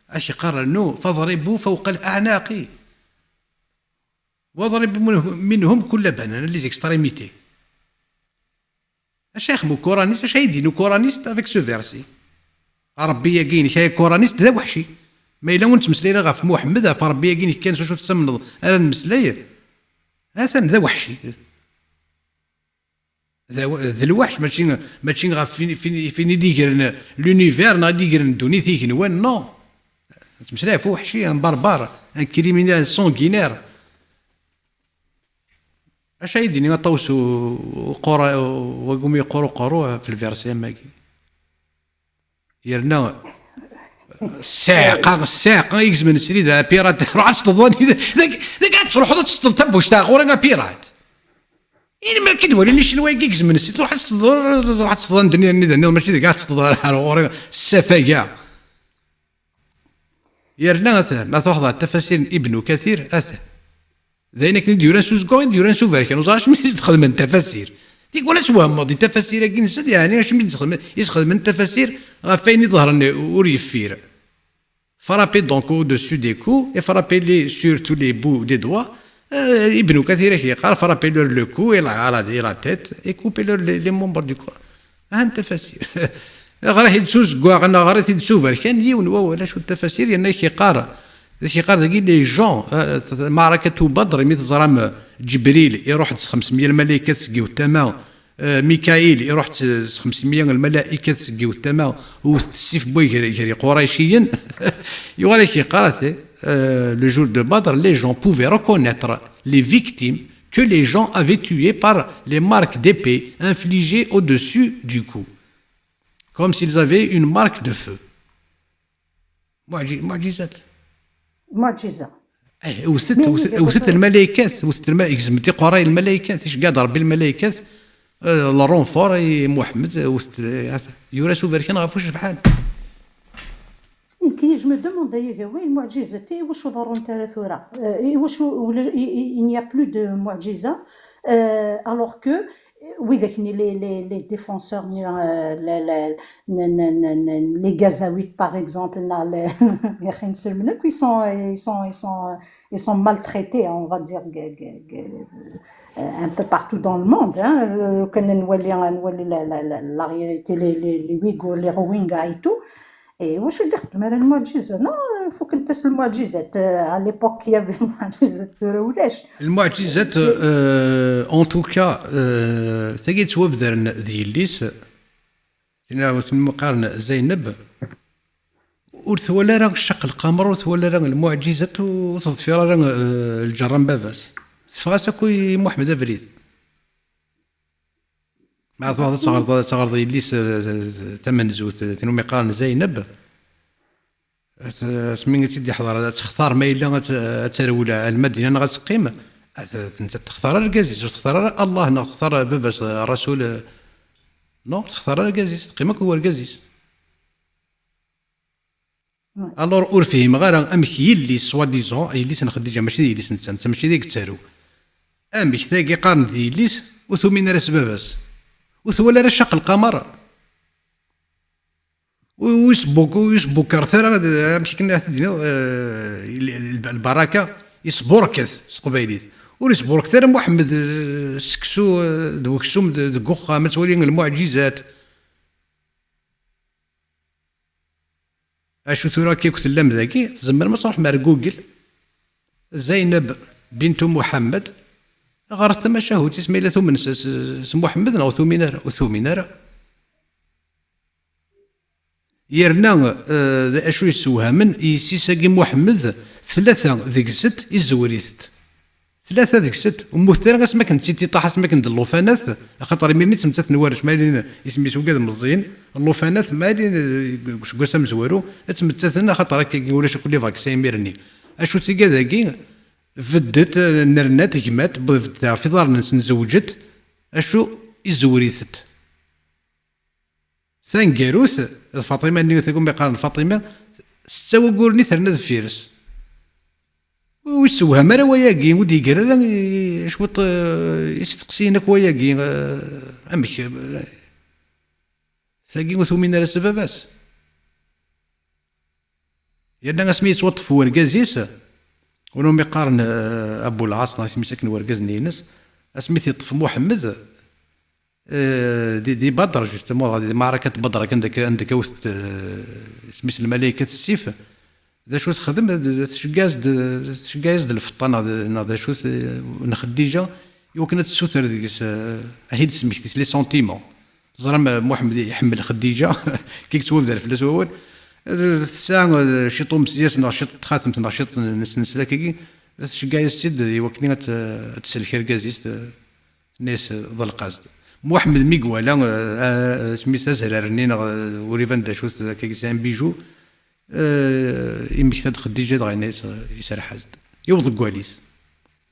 ad k-iqqar rnu فاضربوا فوق الأعناق. واضربوا منهم كل بنان, les extrémités. Acu ixdem ukoranist, acu ay d-yenna ukoranist avec ce verset? Ṛebbi-agi-inek ay akoranist d aweḥci. Ma yella ur nettmeslay ara ɣef Muḥemmed, ɣef Ṛebbi-agi-inek kan s wacu tettamneḍ ara nemmeslay, atan d aweḥci. D aw-, d lweḥc, mačči, mačči ɣef fin, fin, fin i d-igren l'univers, neɣ i d-igren ddunit igenwan, non. Nettmeslay ɣef uweḥci, un barbare, un criminel sanguinaire. Acu ay d-yenna Ṭawes u-, uqura-, wagumi yeqqur uqerru ɣef lversi am wagi? Yerna ssiɛqa, ssiɛqa igezmen srid, a pirate, ruḥ ad teṭṭeḍ, dagi, dagi ad truḥeḍ ad teṭṭeḍ tabbuct-a ɣur-i a pirate. Ini mi ara k-id-walin icenwa-agi igezmen srid, ruḥ ad teṭṭeḍ, ruḥ ad teṭṭeḍ anda nniḍen, mačči dagi ad teṭṭeḍ ar ɣur-i, ssafaga. Yerna ata, ma truḥeḍ ɣer tafasir n Ibnu Kathir, ata. D ayen akken i d-yuran s uzeggaɣ i d-yuran s uberkan. Ur ẓriɣ acimi i s-d-xedmen tafasir. Tikwal ad twehmeḍ di tafasir-agi-nsen, yeɛni acimi i d-xedmen, i s-xedmen tafasir ɣef wayen i ḍehren ur yeffir. Frappez donc au-dessus des coups et frappez-les sur tous les bouts des doigts. Euh, Ibn Kathir ak-yeqqar, frappez-leur le cou et la, la, et la tête et coupez-leur les, les membres du corps. Ha n tafasir. Ɣer-it-id s uzeggaɣ neɣ ɣer-it-id s uberkan, yiwen wawal, acu n tafasir, yerna ak-yeqqar, ak-yeqqar dagi les gens, euh, Maɛrakatu Badr, imi teẓram, euh, Ǧebril iruḥ-d s xemsemya lmalaykat seg yiwet tama, euh, Mikail iruḥ-d s, s xemsemya lmalaykat seg yiwet tama, wwet-d ssif n way gar, gar Iqurayciyen, yuɣal ak-yeqqar, ati, euh, le jour de Badr, les gens pouvaient reconnaître les victimes que les gens avaient tuées par les marques d'épée infligées au-dessus du cou, comme s'ils avaient une marque de feu. Muɛji-, muɛjizat. Muɛjiza. Eh, wtet, mais wtet, wtet lmalaykat, wtet lma-, gezment iqerray lmalaykat, iceggeɛ-d Rebbi lmalaykat, eh, le renfort i Muḥemmed, wtet, eh, yura s uberkan ɣef ucebḥan. Nekk, je me demande, ay agawa, lmuɛǧizat, i wacu ḍerrunt ara tura? Euh, i wacu ula-, i, i, il n'y a plus de muɛǧiza, euh, alors que Widak-nni les, les, les défenseurs, euh, les, les, n- n- n- n- les Gazaouites, par exemple, neɣ les, ils sont, ils sont, ils sont, ils sont maltraités, on va dire, g- g- g- euh, un peu partout dans le monde, hein. Euh, كنا نولي نولي la, la, la, la réalité, les, les, les Ouïghours, les Rohingyas et tout. Et واش اللي خدم على المعجزة؟ Non, il faut que نتس المعجزات. Euh, à l'époque, il y avait المعجزات ولا ولاش. المعجزات, euh, en tout cas, euh, tagi yettwabdaren d yelli-s, tin umi qqaren Zeyneb, ur twala ara ccaq lqamer, ur twala ara lmuɛǧizat, ur teḍfir ara, eh, lǧerra n baba-s. Teffeɣ-as akk i Muḥemmed abrid. Ma tebɣiḍ ad teɣreḍ, ad teɣreḍ yelli-s, eh, tamenzut, tin umi qqaren Zeyneb, at-, asmi i tt-id-iḥḍer, ad textar ma yella ad t-, ad terwel ar Lmadina neɣ ad teqqim, at-, t-, ur textar ara argaz-is, ur textar ara Allah neɣ textar baba-s, Rasul, eh, non, ur textar ara argaz-is, teqqim akk i urgaz-is. Ouais. Alors, ur fhimeɣ ara amek yelli-s, soi-disant, yelli-s n Xeddiǧa, mačči d yelli-s netta, netta mačči d ay yettaru. Amek tagi qqaren d yelli-s, ur tumin ara s baba-s? Ur twala ara ccaq lqamer? Ur, ur yesbuk-, ur yesbukkert ara, d-, amek akken ad t-id-tiniḍ, eh, l-, l-, lbaraka, yesburket s teqbaylit. Ur yesburket ara Muḥemmed, eh, seksu, eh, d weksum d-, deg uxxam, ad twali lmuɛǧizat. Acu tura akka akk tellam dagi, tzemrem ad tṛuḥem ar Google, Zeyneb bintu Muḥemmed, ɣret tamacahut-is ma yella tumen s, s, s Muḥemmed neɣ ur tumin ara, ur tumin ara. Yerna, eh, d acu yessewhamen, yessi-s-agi Muḥemmed, tlata deg-sent izewwer-itent. Tlata deg-sent, ur mmutent ara asmi akken d titiṭaḥ, asmi akken d llufanat, axaṭer imir-nni ttmettaten warrac, ma yelin isem-is ugad meẓẓiyen, llufanat, ma yelin, eh, deg useggas amezwaru, ad ttmettaten, axaṭer akkagi ulac akk les vaccins imir-nni. Acu tigad dagi? Beddet, eh, nernat, gmat, beddet ɣef iḍarren-nsen, zewǧet, acu izewwer-itent? Taneggarut, d Faṭima-nni, tagumi qqaren Faṭima, setta wagguren i terna deffir-s. Ur yessewham ara wayagi, ur d-yeggar ara i, i cwiṭ, eh, isteqsiyen akk wayagi, eh, amek, eh, tagi ur tumin ara s baba-s? Yerna asmi yettwaṭṭef wergaz-is, win umi qqaren, eh, Abu Lɛaṣ, neɣ isem-is akken wergaz-nni-ines, asmi t-yeṭṭef Muḥemmed, eh, di, di Badr, justement, di Maɛrakat Badr, akken anda k-, anda kawet, eh, isem-is lmalaykat s ssif, d acu texdem? D, d, tceggeɛ-as-d, tceggeɛ-as-d lfeṭṭa neɣ d, neɣ d acu-t, eh, n Xeddiǧa, i wakken ad tessuter deg-s, eh, ahi d-smektis, les sentiments. Teẓram, eh, Muḥemmed iḥemmel Xeddiǧa, kik yettwabder fell-as wawal. Eh, tesɛa, eh, ciṭ umesyas neɣ ciṭ n txatemt neɣ ciṭ n snesla, kiki, tceggeɛ-as-tt-id i wakken ad t-, ad tsellek argaz-is, eh, tenna-yas, eh, d lqasd. Muḥemmed mi iwala, eh, eh, isem-is azrar-nni neɣ, eh, ur iban d acu-t, akkagi c'est un bijou, eh, immekta-d Xeddiǧa dɣa yenna-yas, eh, iserreḥ-as-d. Yewweḍ deg wawal-is.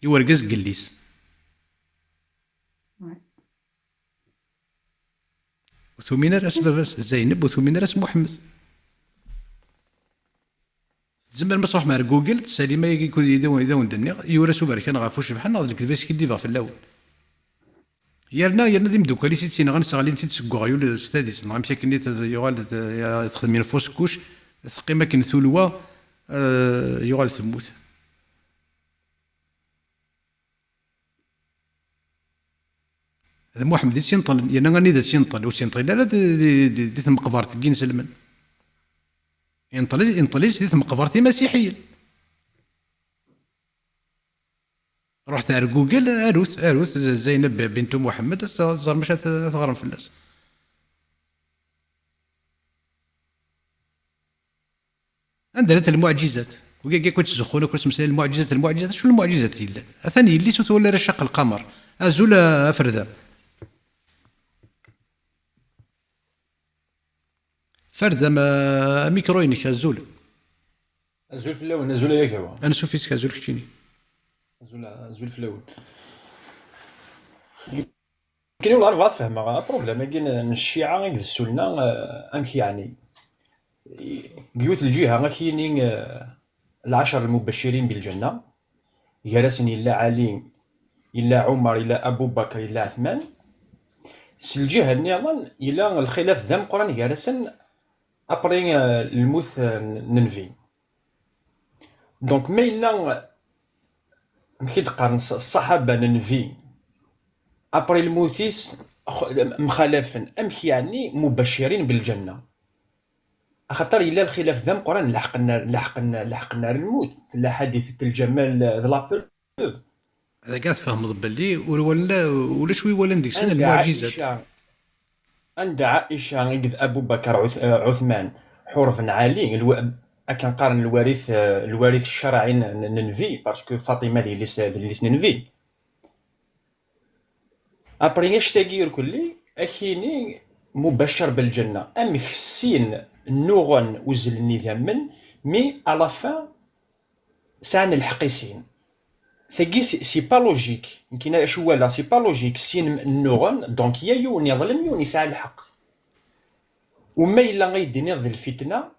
I urgaz n yelli-s. Ouais. Ur tumin ara s baba-s Zeyneb, ur tumin ara s Muḥemmed. Tzemrem ad tṛuḥem ar Google, tessalim ayagi kud i d-, i d awen-d-nniɣ, yura s uberkan ɣef ucebḥan, neɣ d lekdeb i skiddibeɣ fell-awen. Yerna, yerna d imeddukal-is i tt-yenɣan, sseɣlin-t-id seg uɣyul s tadist, neɣ amek akken i t-, yuɣal, eh, texdem une fausse couche, teqqim akken tulwa, eh, yuɣal temmut. D Muḥemmed i tt-inṭlen, yerna anida tt-inṭel, ur tt-inṭel ara di, di, di, di tmeqbert n yinselmen. Inṭel, inṭel-itt di tmeqbert imasiḥiyen. Ruḥet ar Google, arut, arut Zeyneb bintu Muḥemmed, ad teẓrem acu ad teɣrem fell-as. Anda llant lmuɛǧizat? Wigi akk yettzuxxun akk, ttmeslayen lmuɛǧizat, lmuɛǧizat. Acu n lmuɛǧizat yellan? Atan yelli-s ur twala ara ccaq lqamer. Azul a, a Ferda. Ferda, ma, amikru-inek, azul. Azul fell-awen, azul ay agawa. Ansuf yes-k, azul keččini. Azul, azul fell-awen. Nekkini ur bɣiɣ ad fehmeɣ apṛublem-agi n, n cciɛa akked ssunna, eh, amek yeɛni? Deg yiwet lǧiha, ad k-yini, eh, lɛacer lmubaccirin bilǧenna, gar-asen yella Ɛli, yella Ɛumer, yella Abu Bakr, yella Ɛetman, Si lǧiha nniḍen, yella lxilaf d ameqqran gar-asen après, euh, lmut, euh, n Nnbi. Donc, ma yella, amek i d-qqaren ṣ-, ṣṣaḥaba n Nnbi, après lmut-is, x-, mxalafen, amek yeɛni mubaccirin belǧenna? Axaṭer yella lxilaf d ameqqran, leḥqen ar, leḥqen, leḥqen ar lmut. Tella ḥadit n Lǧamal d la preuve. Dagi tfehmeḍ belli ur walan la, ulac wi walan deg-sen lmuɛǧizat. Anda Ɛica akked Abu Bakr, Ɛut-, eh, Ɛutman, ḥurben Ɛli, lwa-, akken qqaren lwarit, eh, lwarit ccerɛi n, n, n Nnbi, parce que Faṭima d yelli-s, d yelli-s n Nnbi. Après, annect-agi irkelli, ad k-yini mubaccer belǧenna. Amek sin nnuɣen uzzlen idammen, mi à la fin sɛan lḥeqq i sin. Tagi, c'est, c'est pas logique. Nekkini acu walaɣ, c'est pas logique. Sin nnuɣen, donc ya yiwen yeḍlem, yiwen yesɛa lḥeqq. U ma yella ay d-tiniḍ d lfitna,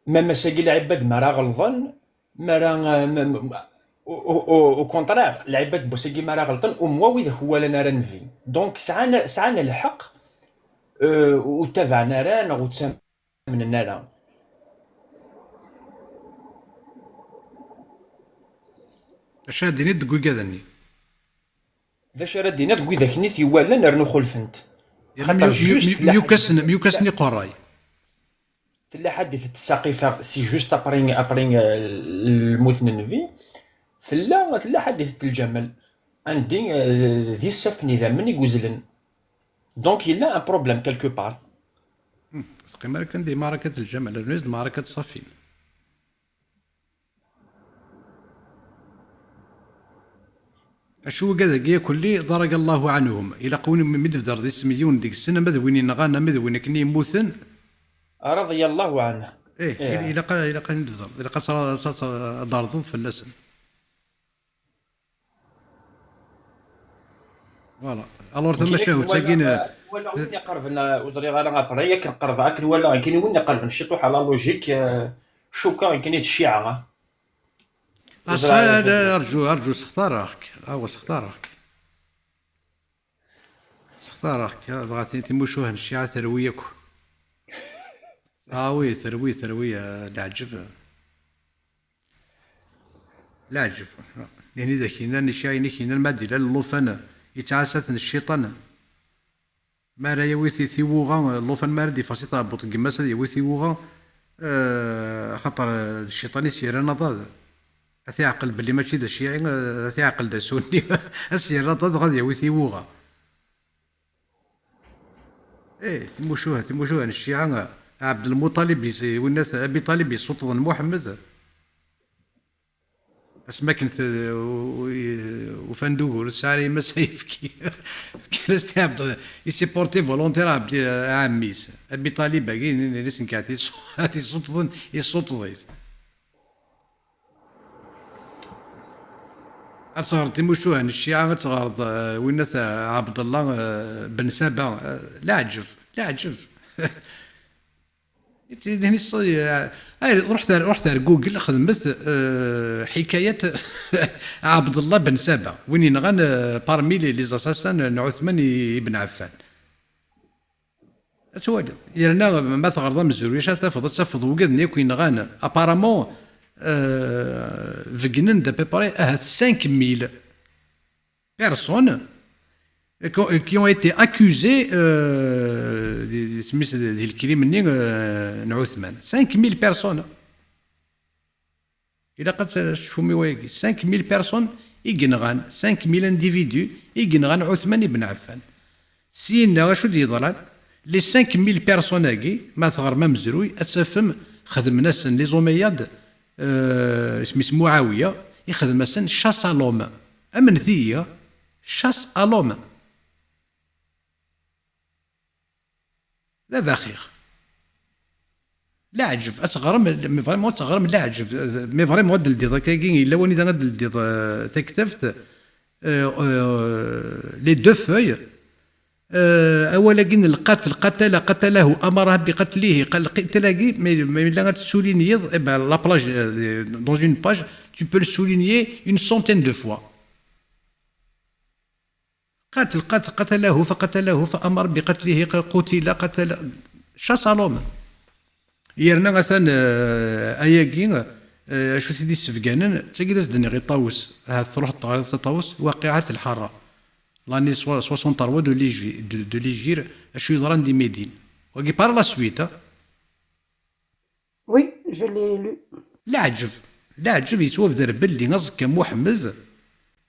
ma mass-agi lɛibad mi ara ɣelḍen, mi ara, ma, ma, au, au, au, au contraire, lɛibad n wass-agi mi ara ɣelṭen, au moins widak ur walan ara Nnbi. Donc, sɛan, sɛan lḥeqq, euh, ur ttabaɛen ara neɣ ur ttamnen ara. Acu ara d-tiniḍ deg wigad-nni? D acu ara d-tiniḍ deg widak-nni t-iwalan rnu xulfen-t? Yeɛni xaṭer myu-, myu-, just myu-, tella myukasen, myukasen iqerray. Tella ḥadit n Saqifa, c'est juste après, après, euh, lmut n Nnbi. Tella, tella ḥadit n Lǧamal. Andi, euh, d isaffen idammen i yuzlen. Donc, yella un problème quelque part. Hmm. Teqqim ara kan di Marakat Lǧamal, rnu d Marakat Ṣafin. Acu wigad-agi akk-lli, ḍaraga Allahu ɛanhum? Ilaq win mi d-tbedreḍ isem n yiwen deg-sen, ama d win inɣan, ama d win akken i yemmuten. Raḍiya Allahu ɛanhu. Ih, ih, il-, ilaq a, ilaq a ten-id-tbedreḍ, ilaq ad tra-, ad tra-, ad d-terḍeḍ fell-asen. Voilà. Alors, tamacahut-agi n-, walaɣ win iqerben, ur ẓriɣ ara après, akken qerbeɣ, akken walaɣ, akken win iqerben ciṭuḥ à la logique, euh, cukkeɣ akken i d Cciɛa, ah. Ur ẓriɣ ara. Ass-a, arǧu, arǧu, sextareɣ-k. Awa, sextareɣ-k. Sextareɣ-k, ah, dɣa ti-, timucuha n Cciɛa terwi akk. Ah oui, terwi, terwi, ah, leɛǧeb. Leɛǧeb. Nitni d ak-yennan, Cciɛa-inek yennan, ma d-ilal llufan, yettɛassa-ten cciṭan. Mi ara yawi ti-, tiwuɣa, llufan mi ara d-iffeɣ si tɛebbuḍt n yemma-s ad yawi tiwuɣa, eh, axaṭer, eh, d cciṭan i s-yerran aḍad. Ad t-iɛqel belli mačči d acciɛi, eh, ad t-iɛqel d asunni. Ad s-yerr aḍad, dɣa ad yawi tiwuɣa. Eh, timucuha, timucuha n Cciɛa, Ɛebdelmuṭalib, yes-, winna-t Abi Ṭalib yessuṭṭḍen Muḥemmed. Asmi akken t-, u-, u-, ufan d ugur, ur tesɛi ara yemma-s ayefki. Fkan-as-t i Ɛebd-, il s'est porté volontaire à Ɛebd-, à ɛemmi-s. Abi Ṭalib-agi, nnan-as nekk ad t-issu-, ad t-issuṭṭḍen, yessuṭṭeḍ-it. Ad teɣreḍ timucuha n Cciɛa, ad teɣreḍ, eh, winna-t, eh, Ɛebdellah, eh, ben Saba, eh, leɛǧeb, leɛǧeb. Ay, ruḥet ar, ruḥet ar Google, xedmet, eh, ḥikayat Ɛebdellah ben Saba, win yenɣan, eh, parmi les, les assassins n Ɛuthman i, Ibn Ɛeffan. Ad twaliḍ. Yerna ma teɣreḍ amezruy, acu ad tafeḍ? Ad tafeḍ wigad-nni akk yenɣan, apparemment, eh, beggnen-d à peu près ahat cinq mille personnes qui ont, qui ont été accusées, euh, di, di, di, di lkrim-nni, euh, n Ɛuthman. Cinq mille personnes. Ilaq ad tecfum i wayagi. Cinq mille personnes i yenɣan, cinq mille individus i yenɣan Ɛuthman ibn Ɛeffan. Syenna, acu d-yeḍran? Les cinq mille personnes-agi, ma teɣrem amezruy, ad tafem xedmen-asen les Omeyyades, euh, isem-is Muɛawiya, ixdem-asen chasse à l'homme. Amnet-iyi, chasse à l'homme. D abaxix. Leɛǧeb, ad teɣrem, mais vraiment ad teɣrem leɛǧeb, mais vraiment ad d-teldiḍ akkagi, yella wanida ad d-teldiḍ, euh, taktabt, euh, euh, les deux feuilles, euh, awal-agi n lqatl, qatala, qatalahu, amaraha bi qatlihi, qal-, qitl-agi, mais, mais yella ad t-souligniḍ, eh ben, la plage, euh, dans une page, tu peux le souligner une centaine de fois. قتل، قتل، قتله فقتله فأمر بقتله، ق-، قتل، قتل. Chasse à l'homme. Yerna atan, eh, ayagi, eh, acu t-id-issebganen, d tagi d as-d-nniɣ i Ṭawes, ahat truḥ teɣriḍ a Ṭawes, Waqiɛat Lḥara. L'année soi-, soixante-trois de l'Égi-, de, de l'Égir, acu yeḍran di Médine. Wagi par la suite, ah. Oui, je l'ai lu. Leɛǧeb, leɛǧeb yettwabder belli aẓekka Muḥemmed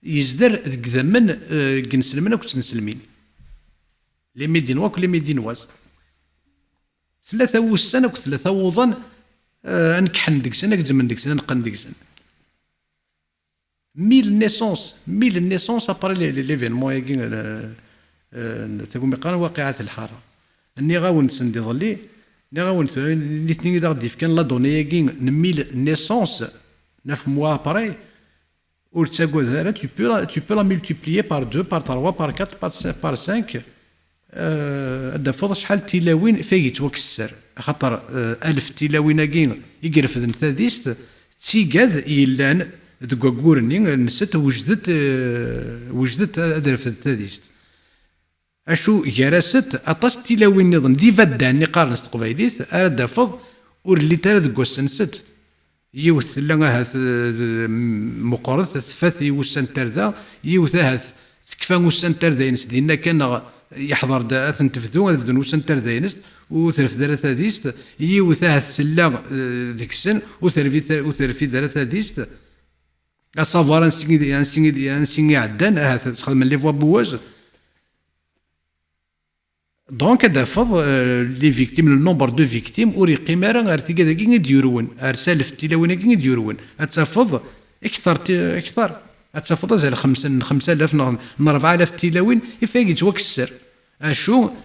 yezder deg idammen, eh, n yinselmen akked tnselmin. Les Médinois akked les Médinoises. Tlata wussan akked tlata wuḍan, eh, ad nekḥen deg-sen, ad gezzmen deg-sen, ad neqqen deg-sen. Mille naissances, mille naissances après le-, le-, l'événement-agi, euh, euh, tagumi qqaren Waqiɛat Lḥara. Nniɣ-awen-d send iḍelli, nniɣ-awen-d tura, nitni i d aɣ-d-yefkan la donnée-agi n mille naissances, neuf mois après, ur ttagad ara, tu peux la, tu peux la multiplier par deux, par trois, par quatre, par cin-, par cinq. Eh, ad d-tafeḍ acḥal n tilawin fag yettwakesser. Axaṭer, eh, alef n tilawin-agi i irefden tadist, d tigad yellan deg waggur-nni, nsent wejdet, eh, wejdet ad refdent tadist. Acu gar-asent aṭas n tilawin nniḍen d ibaddan i qqaren s teqbaylit, ara d-tafeḍ ur llint ara deg wass-nsent. Yiwet tella ahat, eh, d-, m-, meqqret, tfat i wussan n tarda, yiwet ahat tekfa ussan n tarda-ines dinna kan, neɣ yeḥḍer-d ad ten-tebdu, ad bdun ussan n tarda-ines, ur terfed ara tadist, yiwet ahat tella, eh, deg-sen, ur terfi ta-, ur terfid ara tadist. Asavar ansi i d-, ansi i d-, ansi i ɛeddan, ahat sxedmen les voies boueuses. Donc, ad d-tafeḍ, euh, les victimes, le nombre de victimes, ur yeqqim ara ar tigad-agi i d-yurwen, ar s alef n tilawin-agi i d-yurwen. Ad tafeḍ kter ti-, kter. Ad tafeḍ azal xems-, n xems alaf neɣ n rebɛa alaf n tilawin, ifag yettwakesser. Acu,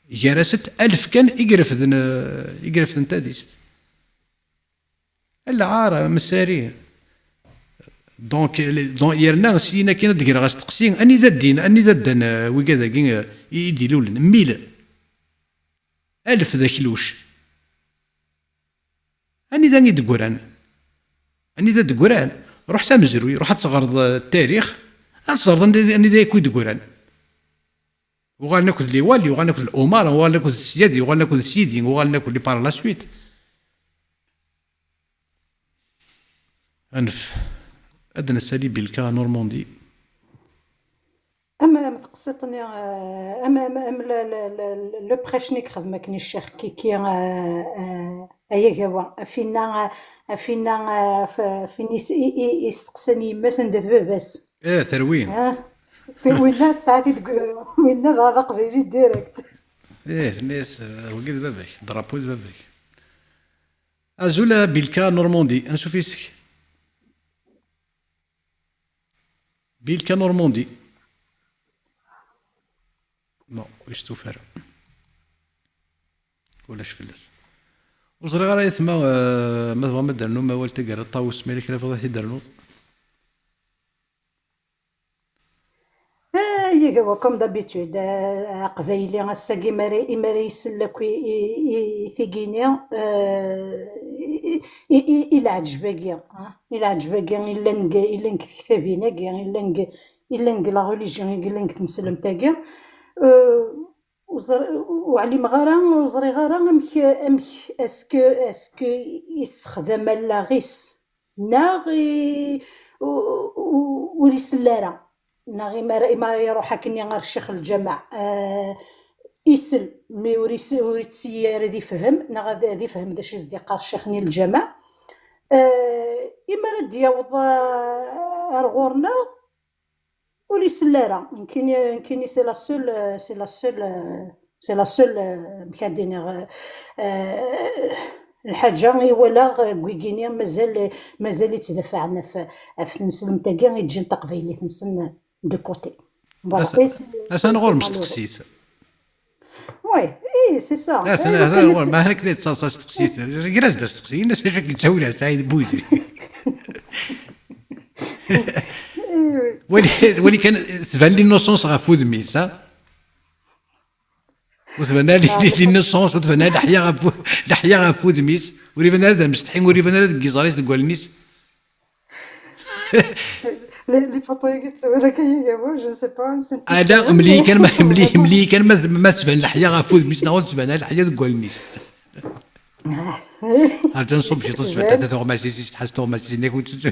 gar-asent alef kan i irefden, euh, i irefden tadist. Lɛar, a Messari. Donc, le-, donc, yerna syin akin ad d-greɣ asteqsi, anida ddin, anida ddan, euh, wigad-agi, euh, i, i d-ilulen? Mille. Alef d akluc. Anida i d-ggran? Anida d-ggran? Ruḥ s amezruy, ruḥ ad teɣreḍ, euh, tarix, ad teẓreḍ anida, anida akk i d-ggran. Uɣalen akked liwali, uɣalen akked l'umara, uɣalen akked syadi, uɣalen akked sidi, uɣalen akked li par la suite. Anef. Ad d-nessali Bilka Normandi. Am, am teqsiṭ-nni, eh, am, am, am le, le, le, le prêche-nni i yexdem akken i ccix Kiki, eh, eh, ay agawa, a finna, eh, a finna, eh, f-, fin is-, i, i, isteqsan yemma-s anda d baba-s. Eh, terwi. Ah, winna tesɛa-t-id deg, winna dɣa d aqbayli direct. Eh, tenna-yas, eh, wagi d baba-k, drapeau d baba-k. Azul a Bilka Normandi, ansuf yes-k. Bilka Normandi. Non, ur yestufa ara. Ulac fell-as. Ur ẓriɣ ara ayetma, eh, ma tebɣam ad d-ternum awal taggara n Ṭawes, ma yella kra tebɣiḍ ad t-id-ternuḍ. Ah, yyaw, comme d'habitude, ah, aqbayli ass-agi, mi ara, mi ara isell akk i, i, i, i tigi-nni, ah, i, i, i, i leɛǧeb-agi, ah, i leɛǧeb-agi i llan deg, i llan deg tektabin-agi, i llan deg, i llan deg la religion, i llan deg tneslemt-agi. Ah, ur ẓri-, ur ɛlimeɣ ara, ur ẓriɣ ara amek, amek, est-ce que, est-ce que issexdam allaɣ-is, neɣ i-, u-, u-, ur isell ara, neɣ imi ara, imi ara iruḥ akkenni ɣer ccix n lǧameɛ, eh, isell, mi ur is-, ur ittsi ara ad ifhem, neɣ ad, ad ifhem d acu i s-d-iqqar ccix-nni n lǧameɛ. Eh, imi ara d-yaweḍ, eh, ar ɣur-neɣ, ur isell ara. Nekkini, nekkini, c'est la seule, c'est la seule, c'est la seule, euh, amek ad d-iniɣ, euh, euh, lḥaǧa i walaɣ, euh, deg wigini mazal, mazal ittdafaɛen ɣef, ɣef tneslemt-agi i ǧǧan taqbaylit-nsen de côté. Voilà. Ata-, et c'est, atan c'est, ɣur-m c'est malheureux. Steqsit. Oui, eh, c'est ça. Atan, eh, atan atan ɣur-m, akken ad tettaḍsa steqsit. Ger-as-d asteqsi, ini-as acu k-yettawin ar Saɛid Bouydri. Eh, oui. Wali, wali kan, tban l'innocence ɣef wudem-is, ha? Ur tban ara l'innocence, ur tban ara leḥya ɣef wu-, leḥya ɣef wudem-is, ur iban ara d amsetḥi, ur iban ara deg yiẓri-s, deg wallen-is. Les, les photos-agi d-ttawad akka yagawa, je ne sais pas, c'est une ala question. Mli kan ma mli mli kan ma ma tban leḥya ɣef wudem-is neɣ ur tban ara leḥya deg wallen-is. Rǧan ṣub ciṭ, tban. Tban tuɣmas-is, tḥas tuɣmas-is, inak ur tt-,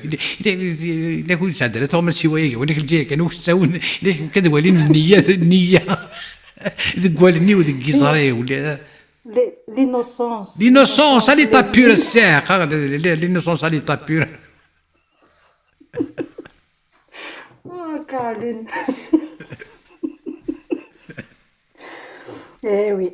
inak ur yesɛedda ara tuɣmas i waya, inak lǧiya kan ur tettawen, inak kan walin nniya, nniya deg wallen-iw, deg yiẓri-w. L'innocence. L'innocence à l'état pur, a ssiɛqa, l'innocence à l'état pur. Oh, Caroline. Eh oui.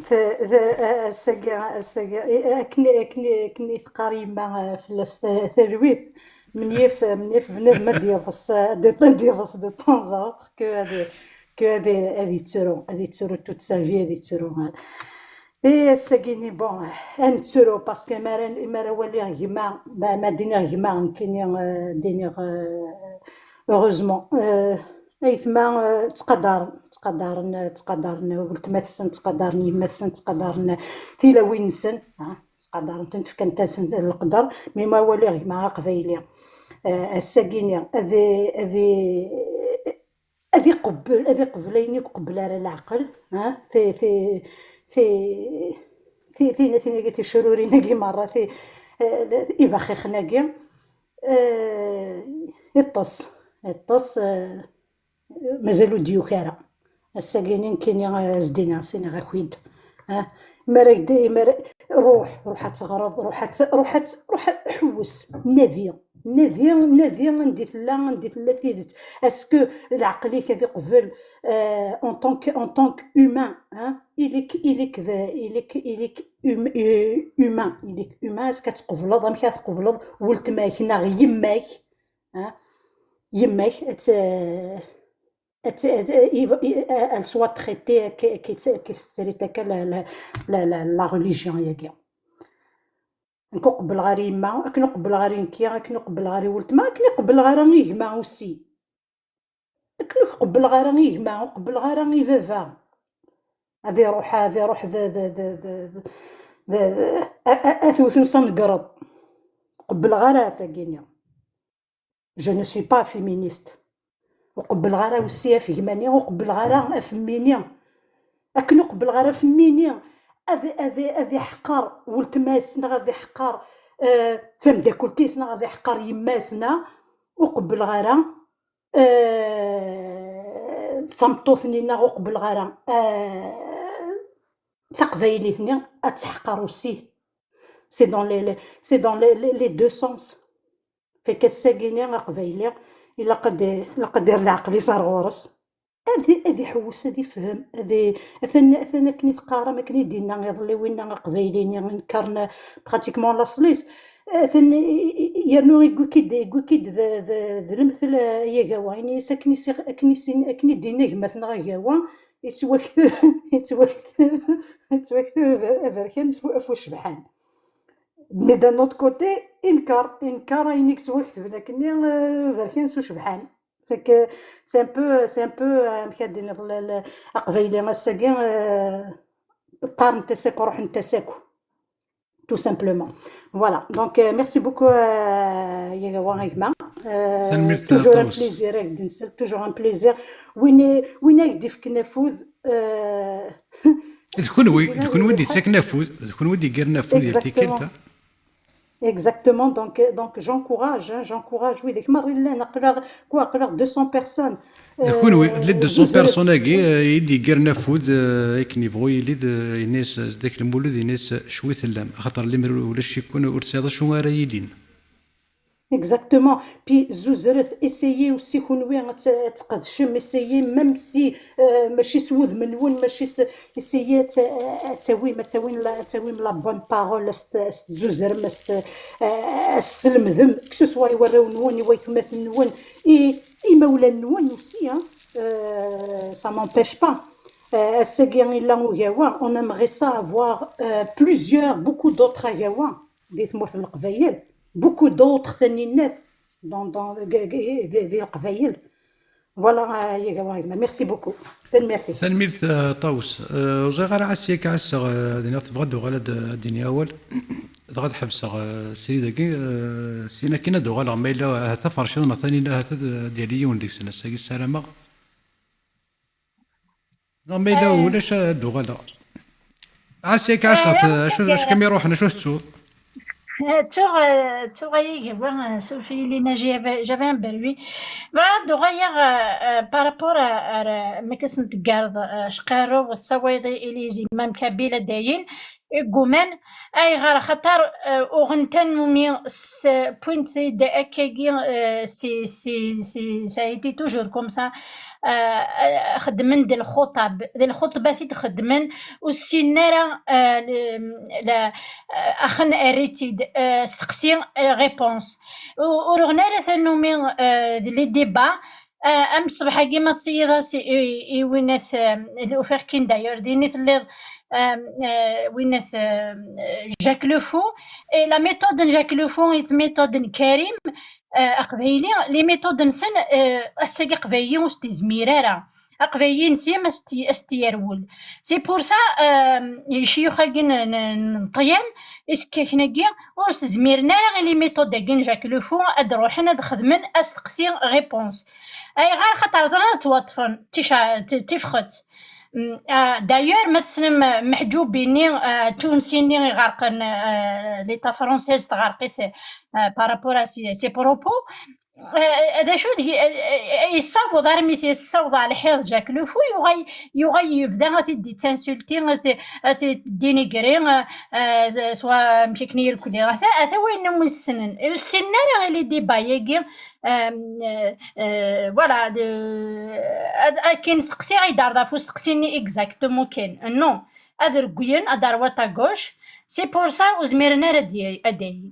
T-, t-, ass-agi, ass-agi, i-, akken, akken, akken i teqqar yemma, eh, fell-as ta-, talwit, menyif, menyif bnadem ad d-yeḍs, ad d-, ad d-yeḍs de temps à autre que ad, que ad, ad yettru, ad yettru toute sa vie, ad yettru, eh. Et ass-agi-ni, bon, ad nettru, parce que mi ara, mi ara waliɣ gma, ma, ma d-iniɣ gma, nekkini, euh, d-iniɣ, euh, heureusement, euh, aytma, euh, ttqadaren, ttqadaren, ttqadaren weltma-tsen, ttqadaren yemma-tsen, ttqadaren tilawin-nsen, ah, ttqadaren-tent, fkant-asen leqder, mais ma waliɣ gma aqbayli, euh, ass-agi-ni, ad, ad, ad iqebbel, ad iqbel ayen ur iqebbel ara leɛqel, ha? Ti, ti, ti, ti, tin, tin-agi, ticrurin-agi merra, ti, eh, ibaxixen-agi, eh, iṭṭes, iṭṭes, eh, mazal ur d-yuki ara. Ass-agi-ni nekkini, eh, zdina, siniɣ-ak-id. Ah, mi ara yeddi, mi ara, ruḥ, ruḥ ad teɣreḍ, ruḥ ad t-, ruḥ ad t-, ruḥ ad, ḥewwes, nadi, nadi, nadi anda i tella, anda i tella tidet. Est-ce que leɛqel-ik ad iqbel, euh, en tant que, en tant qu'humain, hein? Ili-k, ili-k d, ili-k, ili-k hum-, euh, humain, ili-k humain, est-ce que ad tqebleḍ, amek ad tqebleḍ weltma-k neɣ yemma-k, hein? Yemma-k, ad t-, ad t-, ad, i-, i-, elle soit traitée, que, que, que se traite que la, la, la, la, la religion, yagi. Nekk ur qebbleɣ ara i yemma, akken ur qebbleɣ ara i nekki, akken ur qebbleɣ ara i weltma, akken ur qebbleɣ ara i gma aussi. Akken ur qebbleɣ ara i gma, ur qebbleɣ ara i baba. Ad iruḥ, ad iruḥ d, d, d, a, a, ad t-wten s aneggreḍ. Ur qebbleɣ ara tagi-nni. Je ne suis pas féministe. Ur qebbleɣ ara aussi ɣef gma-nni, ur qebbleɣ ara ɣef mmi-nni. Akken ur qebbleɣ ara ɣef mmi-nni, ad, ad, ad iḥqer weltma-s, neɣ ad iḥqer, euh, tameddakelt-is, neɣ ad iḥqer yemma-s, neɣ ur qebbleɣ ara, euh, tameṭṭut-nni, neɣ ur qebbleɣ ara, euh, taqbaylit-nni ad teḥqer aussi. C'est dans les, les, c'est dans les, les, les deux sens. Fek ass-agi-ni aqbayli, ilaq ad, ilaq ad irr leɛqel-is ar ɣur-s. Ad, ad iḥewwes, ad ifhem, ad i-, atan, atan akken i teqqarem, akken i d-inna iḍelli winna aqbayli-ni, nekkren pratiquement laṣel-is. Atan i-, i-, i-, yernu yewwi-k-id, yewwi-k-id d, d, d lemtel, eh, ay agawa. Ini-as akken i s-, akken i s-, akken i d-inna gma-tneɣ agawa, yettwakteb, yettwakteb, yettwakteb aberkan ɣef ucebḥan. Mais d'un autre côté, inker, inker ayen i yettwaketben akkenni, euh, berkan s ucebḥan. Fait que c'est un peu, c'est un peu, euh, amek ad d-iniḍ, le, le, aqbayli ass-agi, euh, ṭṭaren-t-as akk, ruḥen-t-as akk. Tout simplement. Voilà. Donc, euh, merci beaucoup, euh, Yagawa a gma. Euh, tanemmirt, toujours un plaisir, toujours un plaisir. Win i, win i ak-d-ifken afud, euh, d kunwi, d kunwi d-yettaken afud, d kunwi d-yeggiren afud yal tikkelt. Exactement. Donc, euh, donc j'encourage, hein, j'encourage, oui, widak merra llan, aql-aɣ, quoi, aql-aɣ deux cents personnes. D kunwi, euh, d les deux cents personnes-agi, euh, i d-yeggiren afud, euh, akken yebɣu yili d, euh, ini-as, zdat Lmulud, ini-as, euh, cwi tellam. Axaṭer limer ulac-iken, ur tesɛiḍ acu ara yilin. Exactement. Puis, zuzret, essayez aussi, kunwi, ad t-, ad tqedcem, essayez, même si, euh, mačči s wudem-nwen, mačči s, essayez ad t-, ad tawim, ad tawim la, ad tawim la bonne parole, ad s-, ad s-tzuzrem, ad s-, ad s-teslemdem, que ce soit i warraw-nwen, i waytmaten-nwen, i imawlan-nwen aussi, hein. Euh, ça m'empêche pas. Euh, ass-agi illa ugawa, on aimerait ça avoir, euh, plusieurs, beaucoup d'autres agawa di tmurt n Leqbayel, beaucoup d'autres taninat dans, dans, di, di, di Leqbayel. Voilà, euh, Yagawa a gma. Merci beaucoup. Tanemmirt-ik. Tanemmirt, euh, Ṭawes. Euh, ur ẓriɣ ara ɛas yak ɛasseɣ, euh, ad iniɣ tebɣa ad d-uɣal ad, ad d-ini awal. Dɣa ad ḥebseɣ, eh, srid-agi, eh, sin akin ad uɣaleɣ ma yella ahat aferciḍ neɣ tanina ahat ad, ad yali yiwen deg-sen ass-agi ssarameɣ. Neɣ ma yella ulac ad uɣaleɣ. Ɛasik, ɛasik, acu, acu kem-iruḥen, acu tettuḍ? Tuɣ, tuɣ ay igiwa, sauf Lina, j'avais, j'avais un bruit. Bɣiɣ ad uɣaleɣ, euh, par rapport à, à, ma k-asen-teggareḍ, euh, cqarru, tessawayeḍ i, i les imams kabyle dayen, igguman, ayɣer? Axaṭer, euh, uɣen tanumi s point-id akkagi, euh, si, si, si, ça a été toujours comme ça. Euh, xeddmen d lxuṭab, d lxuṭbat i d-xeddmen, ur ssinen ara, euh, le, la, euh, axen err-itt-id, euh, steqsi, euh, réponse. U-, ur uɣen ara tanumi, euh, d les débats. Euh, am ṣṣbeḥ-agi ma tṣeyyiḍ-as i, i, i winat, euh, ufiɣ-k-in d'ailleurs, din i telliḍ, euh, euh, winat, euh, Jacques Le Fou. Et la méthode n Jacques Le Fou et méthode n Karim, euh, aqbayli, les méthodes-nsen, euh, ass-agi aqbayli ur s-t-izmir ara. Aqbayli-nsen a s-t-, a s-t-yerwel. C'est pour ça, euh, cciyux-agi n, n, n ṭṭyam, isekkaken-agi, ur s-zmiren ara i les méthodes-agi n Jacques Le Fou ad ruḥen ad xedmen asteqsi réponse. Ayɣer? Xaṭer ẓran ad ttwaṭṭfen, tica-, t-, tifxet. Mm, ah, d'ailleurs, ma tessnem, ah, Meḥǧubi-nni, ah, Tunsi-nni iɣerqen, ah, l'État français tɣerq-it, ah, par rapport à ses, ses propos, ah, d acu d, ah, ah, yessaweḍ armi t-, yessaweḍ ɣer lḥiḍ Jacques Le Fou, yuɣal, yuɣal yebda ad t-id-yettinsulti, ad t-, ad t-id-dénigrer, ah, ah, soit amek akken i irkul, ata, ata wayen umi ssnen. Ur ssinen ara les débats-agi, ah, ah, voilà, de, ad, akken steqsiɣ i d-ar ɣef usteqsi-nni exactement kan. Non, ad regglen, ad droite à gauche. C'est pour ça ur zmiren ara ad y-, ad d-ayin.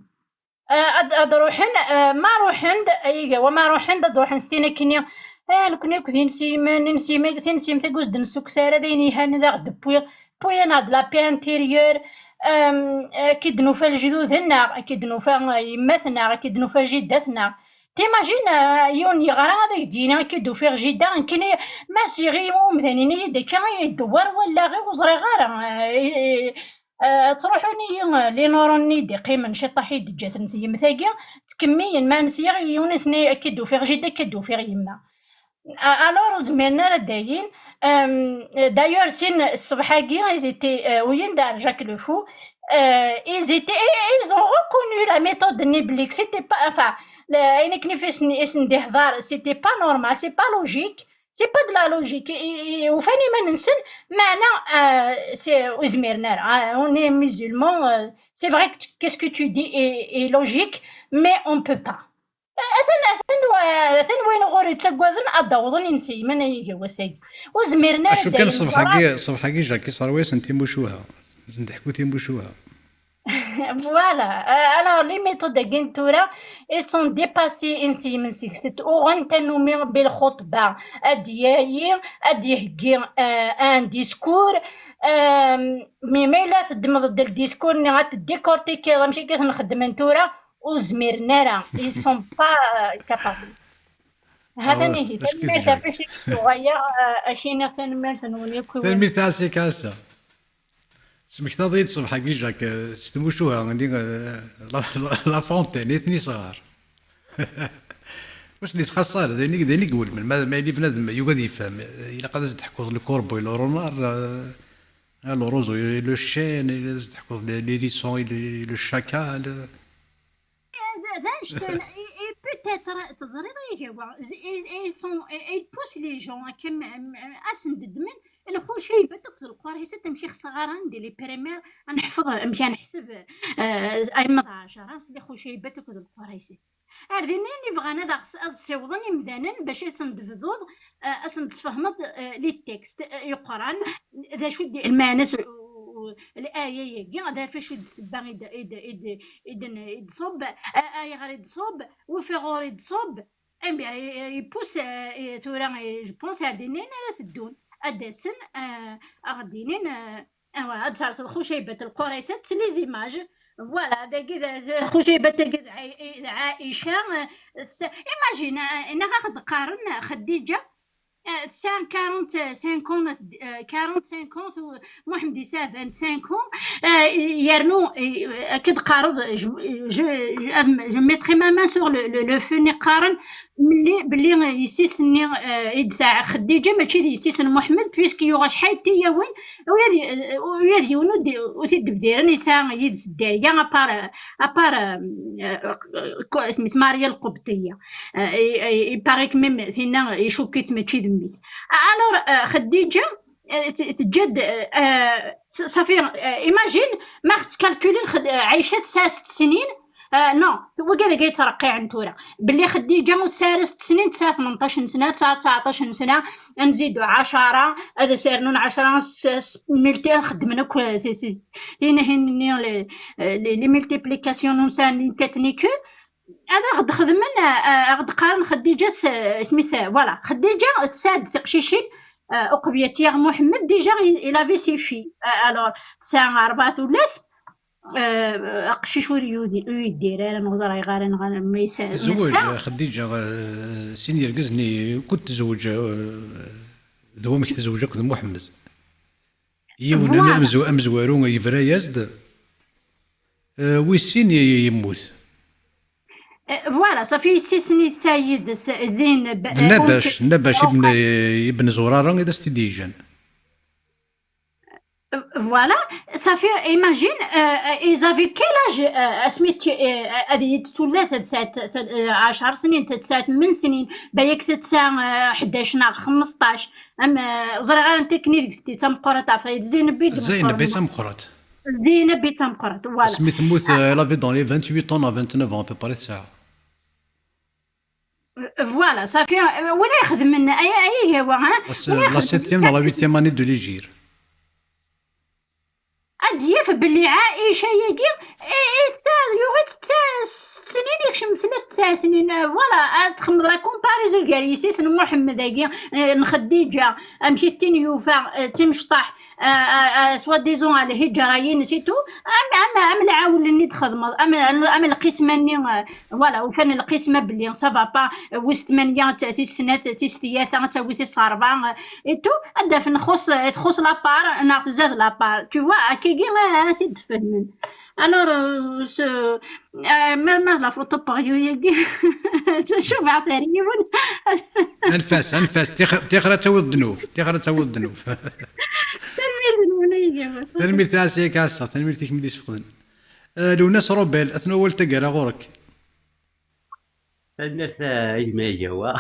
Ah, ad, ad ruḥen, ah, ma ruḥen-d, ay iga, wa ma ruḥen-d, ad ruḥen s tin akkenni, ah, nekni akk d insimen, insimen, tinsem tagi ur s-d-nessukkes ara, d ayen yelhan, ad aɣ-d-tewwi, tewwi-aneɣ-d la paix intérieure, ah, ad k-id-nufa lejdud-nneɣ, ad k-id-nufa, ah, yemma-tneɣ, ad k-id-nufa jiddat-nneɣ. T'imagines, ah, yiwen yeɣra ad ak-d-yini, ad k-id-ufiɣ jida, nekkini, ma s-iɣi umdan-ini-yi-d akka, idewwer wallaɣ-iw, ur ẓriɣ ara. Ah, i, i, ah, ttruḥun-iyi, ah, les neurones-nni i d-iqqimen, ciṭṭaḥ i d-ǧǧaten s yemma-tagi, ttkemmilen, ma nesliɣ i yiwen, ad k-id-ufiɣ jida, ad k-id-ufiɣ yemma. Ah, alors, ur zmiren ara ad d-ayin. Euh, d'ailleurs, sin ṣṣbeḥ-agi, ils étaient, euh, uyen d ar Jacques Le Fou, euh, ils étaient, et ils ont reconnu la méthode n Iblik, c'était pas, enfin, le, ayen akken i s-, i sen-d-ihḍer, c'était pas normal, c'est pas logique, c'est pas de la logique. I, i, ufan iman-nsen, meɛna, euh, c'est, ur zmiren ara, ah, on est musulmans, euh, c'est vrai que tu, qu'est-ce que tu dis est, est logique, mais on peut pas. Atan, atan, wa-, atan wayen ɣur yettaggaden ad d-awḍen inselmen ay iga wass-agi. Ur zmiren ara acu kan ad ṣṣbeḥ-agi, ṣṣbeḥ-agi Jacques iṣerwa-yasen timucuha. Sen-d-ḥku timucuha. Voilà. Euh, alors, les méthodes-agi n tura, ils sont dépassés, inselmen seg-s uɣen tanumi bi lxuṭba. Ad d-yayi, ad d-iheggi, euh, un discours. Euh, mais ma yella teddmeḍ-d le discours-nni, ad t-décortiquer amek akka ten-xeddmen tura, ur zmiren ara, ils sont pas, euh, capables. Hatan ihi, tanemmirt ɣef wacu i d-tuɣaleḍ, euh, ad k-iniɣ tanemmirt-nwen yakk. Tanemmirt a Ɛasik ass-a. Tesmektaḍ-iyi-d ṣṣbeḥ-agi, Jacques, euh, s tmucuha-nni, euh, la, la, La Fontaine, i ten-isɣar. Ur sen-yettxaṣṣa ara, d ayen i, d ayen i iwulmen. Ma, ma yella bnadem yugi ad yefhem, ilaq ad as-d-teḥkuḍ le corbeau et le renard, euh, ah, le roseau et le chêne, ad as-d-teḥkuḍ le, l'hérisson et le, le chacal. D, d annect-en, et, et peut-être, teẓriḍ ay iga wa, ils, ils sont, ils poussent les gens, akken, euh, ad sen-ddmen lxucaybat akked lqurayzat, amek i ɣseɣ ara andi les primaires, ad neḥfeḍ amek ad neḥseb, euh, ayen d ɛecṛa, s lxucaybat akked lqurayzat. Ar dinna i bɣan ad aɣ-, ad ssiwḍen imdanen bac ad sen-d-tebduḍ, euh, ad sen-d-tesfehmeḍ, euh, les textes, euh, yeqqran, d acu d lmeɛna-s, euh, euh, l'aya-agi, d ɣef acu d ssebba i d, i d, i d, i d, i d-tṣubb, a-, ayɣer i d-tṣubb, ufiɣ ɣur i d-tṣubb, eh bien, i, i, ipus, eh, i, tura, i, je pense, ar dinna ara teddun. Ad d-asen, eh, ad ɣ-d-inin, eh, eh, voilà, ad d-terseḍ Xucaybat Lquraysa, c'est les images. Voilà, dagi d, d, Xucaybat-agi d Ɛi-, d Ɛica, eh, tsa-, imagine, eh, neɣ ad ɣ-d-qqaren Xadiǧa, Tesɛa quarante-cinq ans, quarante-cinq ans, Muḥemmed yesɛa vingt-cinq ans. Yernu, akken d-qqareḍ, je mettrai ma main sur le feu, nni qqaren belli yessi-s-nni i d-tesɛa Xeddiǧa mačči d yessi-s n Muḥemmed, puisque yuɣ acḥal n tiyawen, ula d yiwen ur t-id-bdiren yesɛa yid-s dderya, apar apar isem-is Maria Lqubṭiya. Il paraît que même tinna icukk-itt mačči d mmi-s. Alors, Xeddiǧa teǧǧa-d, safi, imagine ma ɣ-ttkalkulen Ɛica tesɛa sett snin. Non, wigad-agi yettreqqiɛen tura belli Xeddiǧa ur tesɛi ara sett snin, tesɛa tmenṭac n sna, tesɛa tseɛṭac n sna, ad nzidu ɛecṛa, ad as-rnun ɛecṛa, s milti xeddmen akk tinahin-nni, les multiplications n unsa n technique. Ad aɣ-d-xedmen, aɣ-d-qqaren Xeddiǧa, isem-is, voilà, Xeddiǧa tesɛa-d tiqcicin. Uqbel ad tt-yaɣ Muḥemmed, déjà il avait ses filles. Alors, tesɛa rebɛa tullas. Aqcic ur yeddir ara, ur ẓriɣ ara ma yesɛa. Tezweǧ Xeddiǧa sin yergazen, kul tezweǧ d wamek tezweǧ akked Muḥemmed. Yiwen amezwaru yebra-yas-d, wis sin yemmut. Voilà, safi, yessi-s-nni tesɛa yid-s Zeyneb. D Nabac, Nabac ibn Zurara i d as-t-id-yeǧǧan. Voilà, safi, imagine, ils avaient quel âge, asmi ad iyi-d-tullas, ad tesɛa ɛecṛ snin, tesɛa tmen snin, balak tesɛa ḥdac neɣ xmesṭac. Am, ur ẓriɣ ara anta akken i deg-s d tameqqrant, ɣef Zeyneb i d-, Zeyneb i d tameqqrant. Zeyneb i d tameqqrant, voilà. Asmi temmut, elle avait dans les vingt-huit ans à vingt-neuf ans à peu près tesɛa. Voilà, safi, wala ixedmen aya, aya gawa, ha? La septième dans la huitième année de l'Hégire. Ad d-yaf belli Ɛica-agi, i, i tesɛa, yuɣ-itt d tasnin, yekcem fell-as tesɛa snin. Voilà, ad txemmeḍ la comparaison gar yessi-s n Muḥemmed-agi, n Xeddiǧa, amek i t-in-yufa d timecṭaḥ, soi-disant lhijra-ines et tout, am, am, am lɛawel-nni d-txedmeḍ, am, am lqisma-nni, voilà, ufan lqisma belli ça va pas, wis tmanya, tis snat, tis tlata, ad tawi tis ṛebɛa, et tout, ad d-afen txuṣ, txuṣ la part, neɣ tzad la part. Tu vois, akkagi ad t-id-fehmen. Alors, ma, ma la photo par yu-agi, cubaɣ tar yiwen. Anef-as, anef-as, tixer ad tawiḍ ddnub, tixer ad tawiḍ ddnub. Tanemmirt-nwen ay gma. Tanemmirt a Ɛisa, yak Ɛisa, tanemmirt i kemm d-isfeqden. Lewnas Robel, atan wawal taggara ɣur-k. Tanemmirt a gma Igawa.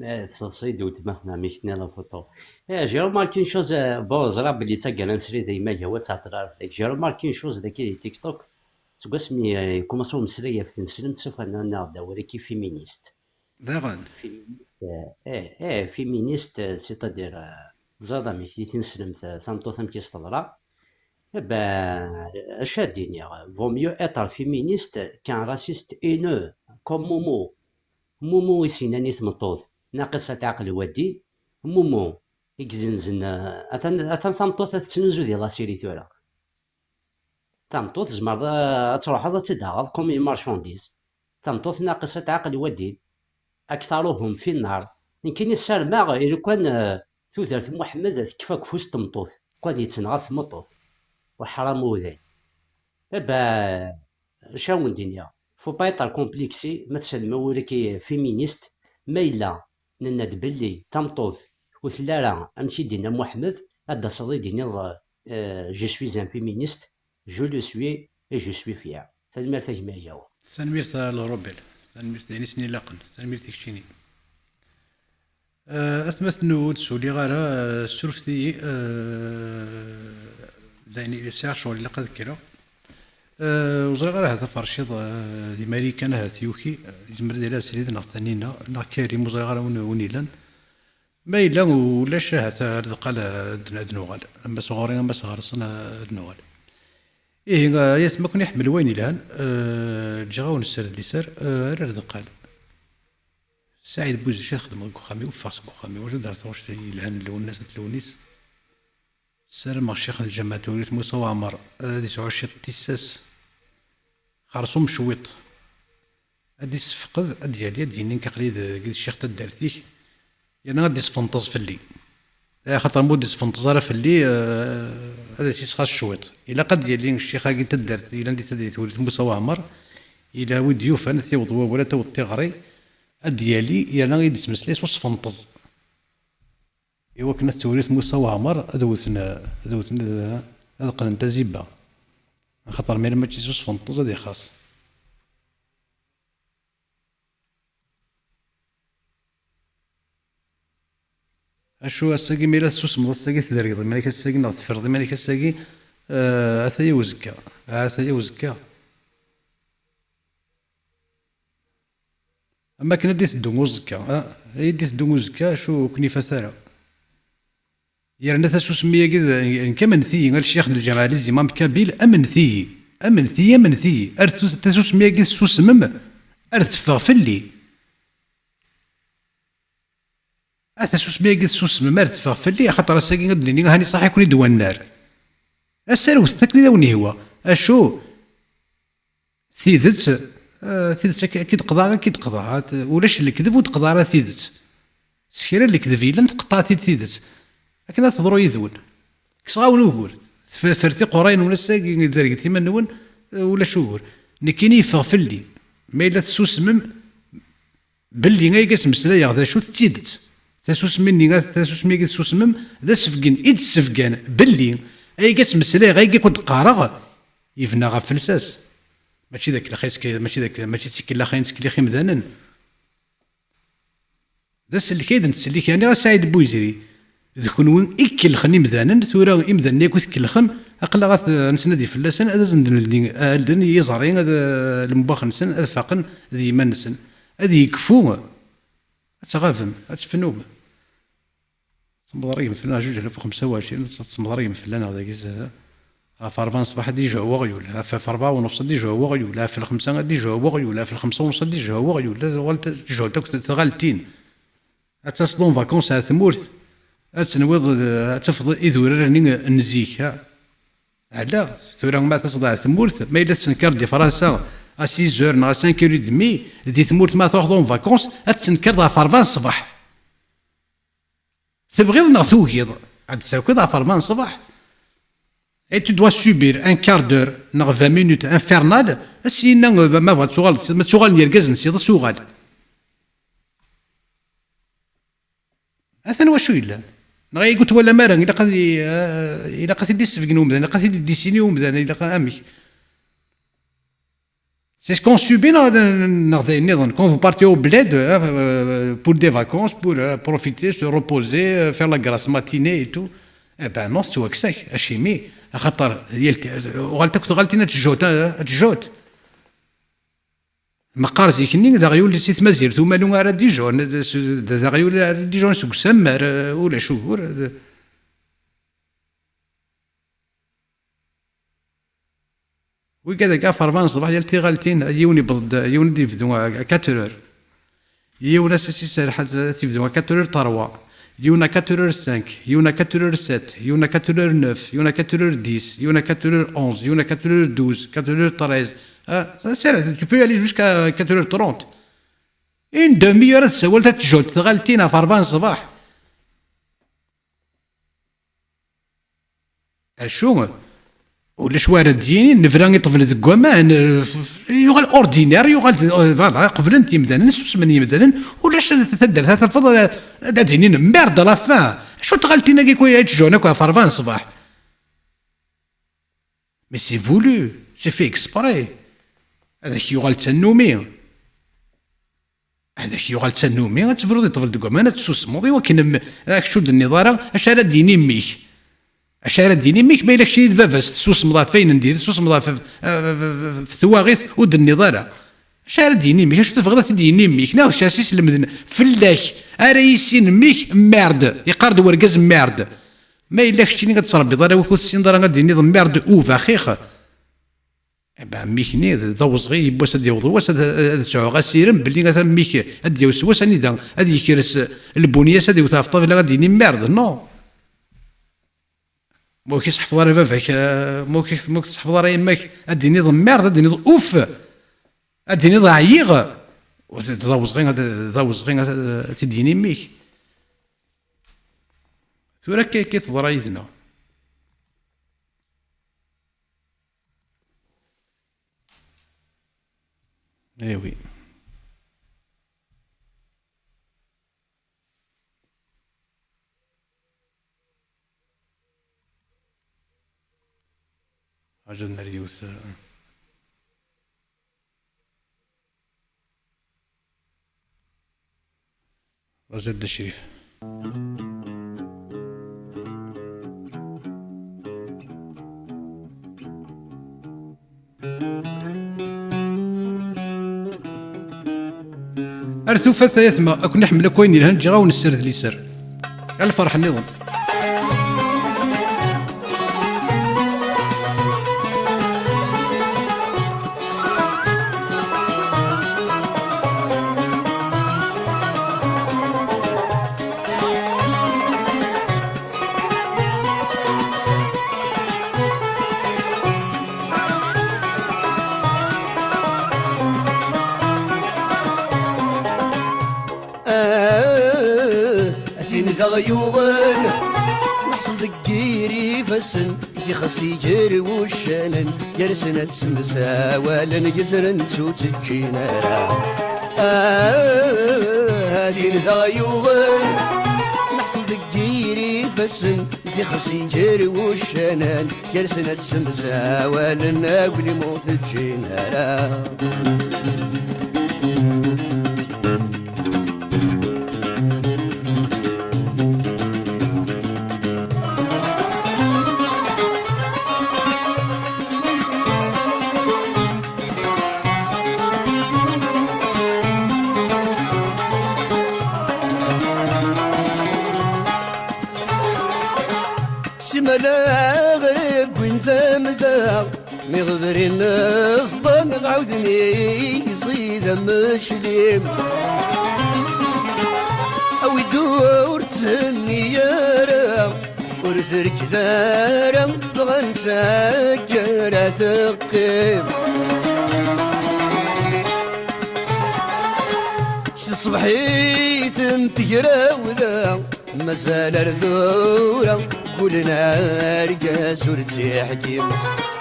Tseḍsi-d weltma-tneɣ mi k-tenniḍ la photo. Eh, j'ai remarqué une chose, eh, bon, ẓriɣ belli d taggara n srid a gma Igawa, ur ttɛeṭṭil ara fell-ak. J'ai remarqué une chose dagi di TikTok. Seg wasmi, eh, yekkumaṣa umeslay ɣef tneslemt, sufɣen-aneɣ-d awal-agi féministe. Daɣen. Féministe, eh, eh, eh, féministe, eh, c'est-à-dire, eh, teẓriḍ amek di tineslemt, eh, tameṭṭut amek i s-teḍra. Eh ben, acu ad d-iniɣ, vaut mieux être féministe qu'un raciste haineux, comme Momo. Momo i s-yennan i tmeṭṭut, naqis ad tɛaqel waddil. Momo i izenzen, eh, atan, atan tameṭṭut ad tettnuzu di la Syrie tura. Tameṭṭut tzemreḍ, eh, ad truḥeḍ ad tt-id-taɣeḍ comme une marchandise. Tameṭṭut naqis ad tɛaqel waddil. Aktaruhum fi nnar. Nekkini ssarmeɣ i lukan, eh, tudert n Muḥemmed tekfa deg ufus n tmeṭṭut, lukan yettnaɣ ɣef tmeṭṭut, uḥram uday. Eh ben, acu ad wen-d-iniɣ, faut pas être complexé ma tsellem awal-agi féministe, ma yella nenna-d belli tameṭṭut ur telli ara amek i d-yenna Muḥemmed, ad d-taseḍ i d-tiniḍ, euh, je suis un féministe, je le suis et je suis fier. Tanemmirt a gma Igawa. Tanemmirt a Lrubel. Tanemmirt d ayen i sen-ilaqen. Tanemmirt i keččini. Eh, atmaten, ur d-suliɣ ara, eh, ssurfet-iyi, eh, d ayen i sɛiɣ ccɣel, ilaq ad kkreɣ. Eh, ur ẓriɣ ara ahat aferciḍ, eh, di Marikan ahat yuki, eh, yezmer ad yili Srid neɣ Tanina neɣ Karim, ur ẓriɣ ara win, win ilan. Ma yella ulac, ahat ar deqqal ad, ad nuɣal. Ama s ɣur-i, ama s ɣer-sen, ad nuɣal. Ihi, eh, ay atma, ken iḥemmel wayen ilhan, eh, ǧǧiɣ-awen sser d liser, eh, ar, ar deqqal. Saɛid Buzec, ad xedmeɣ deg uxxam-iw, ffeɣ seg uxxam-iw, acu d-ar taɣect yelhan n Lwennas At Lewnis. Ssarameɣ ccix n lǧameɛ Tewrirt Musa Waɛmer ad yesɛu ciṭ tissas, xerṣum cwiṭ. Ad d-issefqed, ad d-yali, ad d-yini nekk aql-i deg, deg ccix taddart-ik. Yerna ad d-isfenṭeẓ fell-i. Eh, axaṭer ma ur d-isfenṭeẓ ara fell-i, eh, ad as-isxas cwiṭ. Ilaq ad d-yali ccix-agi n taddart yellan di taddart Wlid Musa Waɛmer, ila wi d-yufan ad t-yaweḍ wawal, ad taweḍ tiɣri, ad d-yali yerna ad d-ittmeslay s usfenṭeẓ. Iwakken ad tewrit Musa Waɛmer, ad wten, ad wten, ad qqnen tazibba. Axaṭer ma yella mačči s usfenṭeẓ ad ixaṣ. Acu ass-agi, ma yella tessusmeḍ ass-agi, tedriḍ iman-ik ass-agi, neɣ teffreḍ iman-ik ass-agi, eh, ataya uzekka, ataya uzekka. Am akken ad d-iteddu uzekka, ah, ad d-iteddu uzekka, acu ur ken-ifat ara. Yerna tasusmi-agi d, nekk amnet-iyi, a ccix n lǧameɛ, les imams kabyles, amnet-iyi, amnet-iyi, amnet-iyi. Ar tus-, tasusmi-agi tessusmem, ar teffeɣ fell-i. A tasusmi-agi tessusmem, ar teffeɣ fell-i, axaṭer ass-agi ad d-nini, hani ṣaḥ-iken-id wannar. Aserwet akken i d awen-ihwa. Acu? Tidet, eh, tidet akka, akka i d-qḍaɛ, akka i d-qḍaɛ. At-, ulac lekdeb ur d-qḍaɛ ara tidet. S kra n lekdeb yellan, tqeṭṭeɛ-t-id tidet. Akken ad teḍru yid-wen. Kkseɣ-awen ugur. Tf-, tfert iqerray-nwen ass-agi, derget iman-nwen, eh, ulac ugur. Nekkini yeffeɣ fell-i. Ma yella tessusmem, belli ay ttmeslayeɣ d acu d tidet. Tasusmi-nni, tasusmi-agi tessusmem, d asebgen i d-ssebgan belli ay ttmeslayeɣ, ay kent-qqareɣ, yebna ɣef lsas. Mačči d akellex i ttke-, mačči d ak-, mačči d tikellax ay nettkellix imdanen. D asellek ay d-nettsellek, yeɛni a Saɛid Buyzri. D kenwi i ikellxen imdanen, tura imdanen akk i tkellxem, aql-aɣ ad, ad nesnadi fell-asen, ad asen-d-neldi alden i yiẓri, ad, lemwax-nsen, ad faqen d yiman-nsen. Ad yekfu, ad tɣabem, ad tefnum. Semḍergem fell-aneɣ juj alaf u xemsa u ɛecrin, semḍergem fell-aneɣ dagi s-, ɣef rebɛa n ṣṣbeḥ ad d-ijhu weɣyul, ɣef, ɣef rebɛa u nefṣ ad d-ijhu weɣyul, ɣef lxemsa ad d-ijhu weɣyul, ɣef lxemsa u nefṣ ad d-ijhu weɣyul, ad uɣalent ad ttjuhut akk tɣaltin. Ad taseḍ en vacances ar tmurt, ad tenwiḍ d, ad tafeḍ idurar-nni n zik, ha? Ala, tura ma taseḍ ar tmurt, ma yella tettenkareḍ di Fransa à six heures neɣ à cinq heures et demie, di tmurt ma truḥeḍ en vacances, ad tettenkareḍ ɣef rebɛa n ṣṣbeḥ. Tebɣiḍ neɣ tugiḍ, ad d-terkiḍ ɣef rebɛa n ṣṣbeḥ. Et tu dois subir un quart d'heure neɣ vingt minutes infernales, as-yenna, euh, ma bɣa tuɣaleḍ, ma tuɣalen yergazen s iḍes, uɣal. Atan wacu yellan. Neɣ ay ur twalam ara, ilaq ad i-, eh, ilaq ad t-id-issebgen umdan, ilaq ad t-id-issini umdan, ilaq amek. C'est ce qu'on subit, neɣ, neɣ d ayen nniḍen. Quand vous partez au bled, euh, pour des vacances, pour, euh, profiter, se reposer, euh, faire la grasse matinée et tout. Eh ben non, tettwakkes-ak. Acimi? Axaṭer, yal t-, uɣalt akk tɣaltin ad tjut, ad tjut. Meqqar zik-nni, d aɣyul si tmazirt umalu ara d-ijun, d, d, d aɣyul ara d-ijun seg usammar, euh, ulac ugur. Wigad akka ɣef rebɛa n ṣṣbeḥ, yal tiɣaltin, yiwen yewweḍ-d, yiwen ad yebdu à quatre heures. Yiwen ass-is iserreḥ ad, ad t-yebdu à quatre heures trois. Yiwen à quatre heures cinq, yiwen à quatre heures sept, yiwen à quatre heures neuf, yiwen à quatre heures dix, yiwen à quatre heures onze, yiwen à quatre heures douze, quatre heures treize. Ah, ça, ça, tu peux aller jusqu'à quatre heures trente. Une demi-heure ad tsawal ad tjut tɣaltin ɣef rebɛa n ṣṣbeḥ. Acu? Ulac wa ara d-yinin, nebra i ṭṭbel deg waman, eh, yuɣal ordinaire, yuɣal d, eh, voilà, qeblen-t yimdanen, susmen yimdanen, ulac taddart ad tafeḍ, eh, ad, ad d-inin merde à la fin. Acu tɣaltin-agi akk ay ttjun akk ɣef rebɛa n ṣṣbeḥ? Mais c'est voulu, c'est fait exprès. Ad ak-yuɣal d tannumi. Ad ak-yuɣal d tannumi, ad tebruḍ i ṭṭbel deg waman, ad tessusmeḍ, i wakken m-, ad ak-ur d-tenniḍ ara acu ara d-yini mmi-k. Acu ara d-yini mmi-k, ma yella keččini d baba-s, tessusmeḍ ɣef wayen n diri, tessusmeḍ ɣef, ɣef, ɣef, ɣef twaɣit, ur d-tenniḍ ara. Acu ara d-yini mmi-k? Acu tebɣiḍ ad t-id-yini mmi-k? Neɣ d kra i s-islemden fell-ak ara yissin mmi-k, merde, yeqqar-d wergaz merde. Ma yella keččini ad tettrebbiḍ ara wi ur tessineḍ ara ad d-tiniḍ merde u baxix. Eh ben, mmi-k-nni d, d awezɣi, yiwwas ad yaweḍ wass ad, ad sɛuɣ asirem belli ata mmi-k ad d-yaweḍ s wass anida ad yekres lbunya-s, ad iwet ɣef ṭṭabla, ad d-yini merde, non. Ma ur k-iseḥfeḍ ara baba-k, eh, ma ur k-, ma ur k-tseḥfeḍ ara yemma-k, ad d-tiniḍ merde, ad d-tiniḍ ouf, ad d-tiniḍ ɛyiɣ. D, d awezɣi, d, d awezɣi ad, ad t-id-yini mmi-k. Tura akka, akka i teḍra yid-neɣ. Eh oui. Ḥaǧa n Rriyus. Rẓa Dda Crif. Ar tufat ay atma, ad ken-iḥemmel akk wayen yelhan, ǧǧiɣ-awen sser d liser. Ar lferḥ nniḍen. Ah, a tin daɣ yuɣen leḥṣel deg yir ifassen, tixsi gar wuccanen, gar-sen ad ttemsawalen, gezren ttuteččin ara. Ah, a tin daɣ yuɣen leḥṣel deg yir ifassen, tixsi gar wuccanen, gar-sen ad ttemsawalen, aglim ur t-ǧǧin ara. Simala ɣer wwin tamda, mi ɣebrin ẓḍan, ɛawden iẓid ameclim. Awi-d ur tthenni ara, ur terked ara, bɣan taggara teqqim. S tṣebḥit n tegrawla, mazal ar tura, gulen argaz ur tt-iḥkim.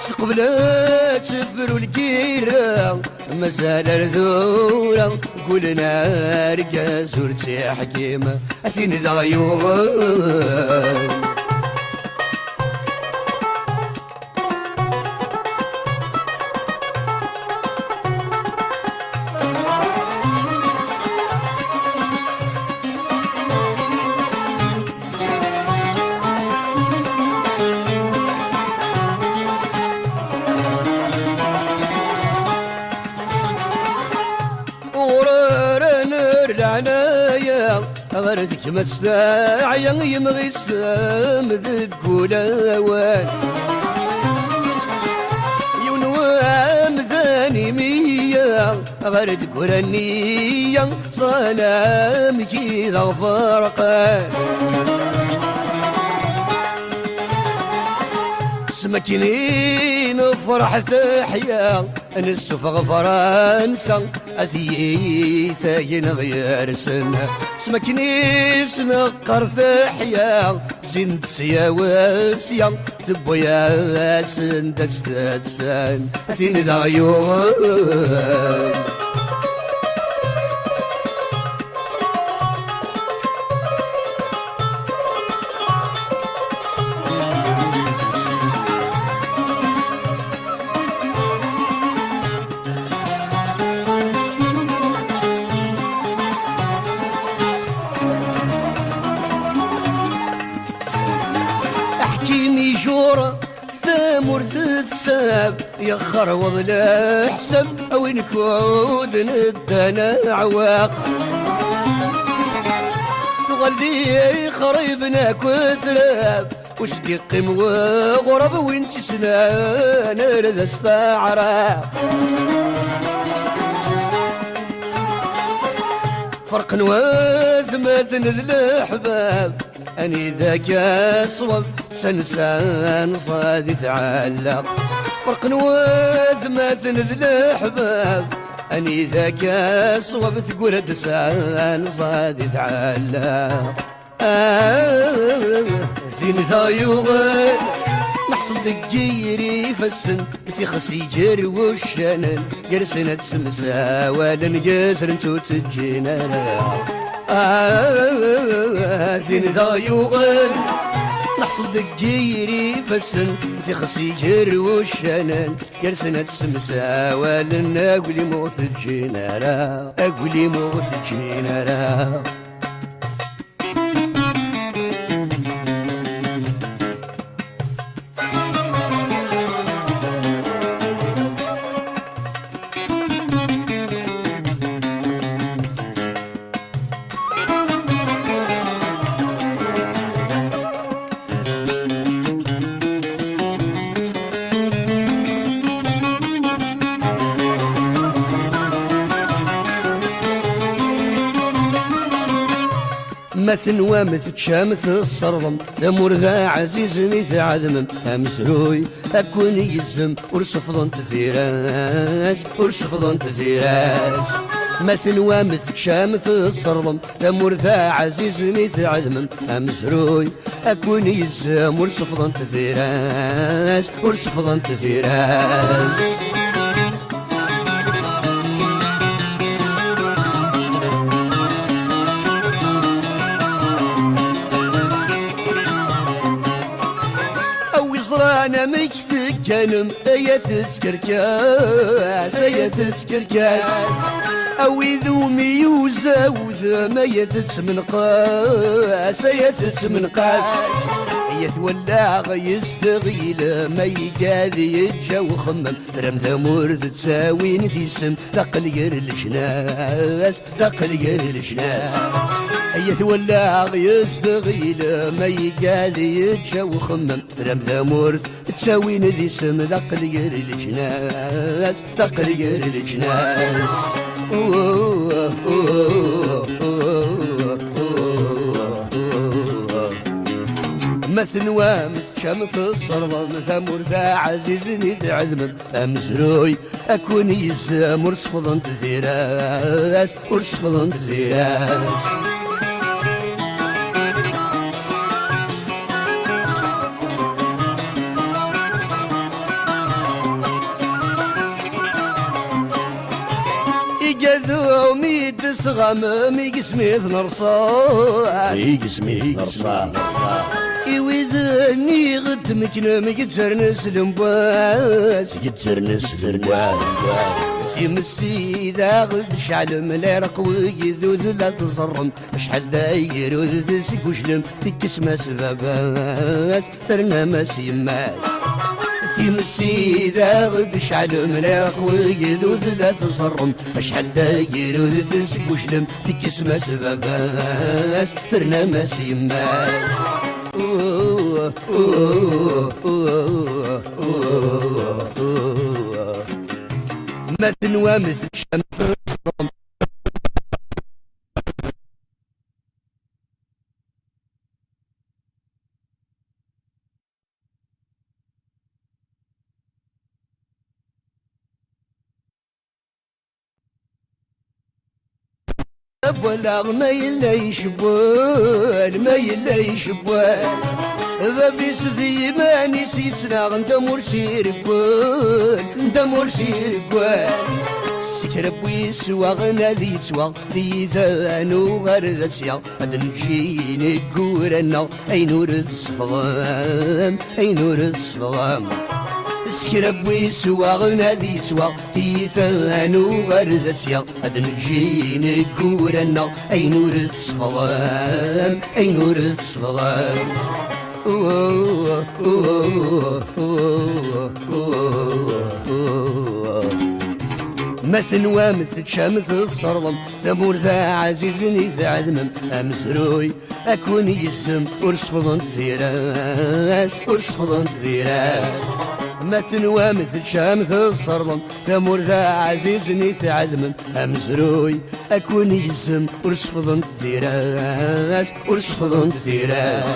S teqbel ad tefru lgirra, mazal ar tura, gulen argaz ur tt-iḥkim. A tin daɣ yuɣen. Uɣur ara nerr leɛnaya, ɣer tekmat teɛya yemɣisem deg ulawan. Yiwen wamdan imiya, ɣer deg uraniya, ẓran amek i d aɣ-ferqan. S makken i nefreḥ teḥya, nessufeɣ Fransa, a tiyita yenɣ yersen. S makken i s-neqqar teḥya, zin-d sya u sya, tewwi-asen-d ad tt-tetsen. A tin daɣ yuɣen. Aḥkim ijur tamurt tesɛa, yexrweḍ leḥsab, a win kud neddan aɛwaq. Tuɣal d ixriben akk trab, ur s-d-iqqim weɣrab, win tt-isnan ar d as-teɛraq. Ferqen watmaten d leḥbab, anida akka ṣṣwab, tansa nẓad i tɛellaq. Ferqen watmaten d leḥbab, anida akka ṣṣwab, teggra-d tansa nẓad i tɛellaq. Ah, tin da yuɣal, neḥṣel deg yir ifassen, tixsi gar wuccanen, gar-sen ad ttemsawalen, gezren-tt ur tt-ǧǧin ara. Ah, tin da yuɣal, neḥṣel deg yir ifassen, tixsi gar wuccanen, gar-sen ad ttemsawalen, aglim ur t-ǧǧin ara, aglim ur t-ǧǧin ara. Ma tenwam teččam tesserḍem, d amur d aɛzizen i tɛedmem, amezruy ad ken-yezzem, ur sefḍent tira-s, ur sefḍent tira-s. Ma tenwam teččam tesserḍem, d amur d aɛzizen i tɛedmem, amezruy ad ken-yezzem, ur sefḍent tira-s, ur sefḍent tira-s. A wi ẓran amek tegganem, ay at tkerkas, ay at tkerkas. A wid umi yuza udem, ay at tmenqas, ay at tmenqas. Ay at wallaɣ yezdeɣ yilem, ay igad yeǧǧa uxemmem, tram tamurt ttawin d isem, d aqel gar leǧnas, d aqel gar leǧnas. Ay at wallaɣ yezdeɣ yilem, ay igad yeǧǧa uxemmem, tram tamurt ttawin d isem, d aqel gar leǧnas, d aqel gar leǧnas. Ma tenwam teččam tesserḍem, tamurt d aɛzizen i tɛedmem, amezruy ad ken-yezzem, ur sefḍent tira-s, ur sefḍent tira-s. Igad umi d-tesɣamem, igesmi tnerṣa. Igesmi tnerṣa. I wid nniɣ d-tmeknem, gezzren s lemwas. Gezzren s lemwas. Times i daɣ d-ceɛlem, lɛirq wigdud la tẓerrem. Acḥal d agrud seg ujlem, tekkes-as baba-s, ternam-as yemma-s. Times i daɣ d-ceɛlem, lɛirq wigdud la tẓerrem. Acḥal d agrud seg ujlem, tekkes-as baba-s, ternam-as yemma-s. Ma tenwam teččam, walaɣ ma yella icewwel, ma yella icewwel. Bab-is d yiman-is yettnaɣen, d amur s ireggel, d amur s ireggel. S kra n wis waɣen ad yettwaɣ, tiyita n uɣar d asya. Ad neǧǧ ineggura-nneɣ, ayen ur tsefḍem, ayen ur tsefḍem. S kra n wis waɣen ad yettwaɣ, tiyita n uɣar d asya. Ad neǧǧ ineggura-nneɣ, ayen ur tsefḍem, ayen ur tsefḍem. Ma tenwam teččam tesserḍem, tamurt d aɛzizen i tɛedmem, amezruy ad ken-yezzem, ur sefḍent tira-s, ur sefḍent tira-s. Ma tenwam teččam tesserḍem, tamurt d aɛzizen i tɛedmem, amezruy ad ken-yezzem, ur sefḍent tira-s, ur sefḍent tira-s,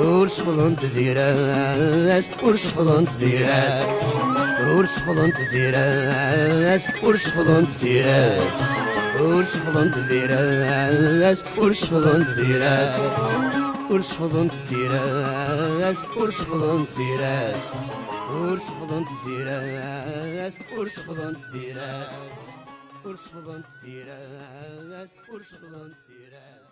ur sefḍent tira-s, ur sefḍent tira-s, ur sefḍent tira-s, ur sefḍent tira-s. Ur seffḍent tira-s, ur seffḍent tira-s, ur seffḍent tira-s, ur seffḍent tira-s, ur seffḍent tira-s, ur seffḍent tira-s, ur seffḍent tira-s, ur seffḍent tira-s.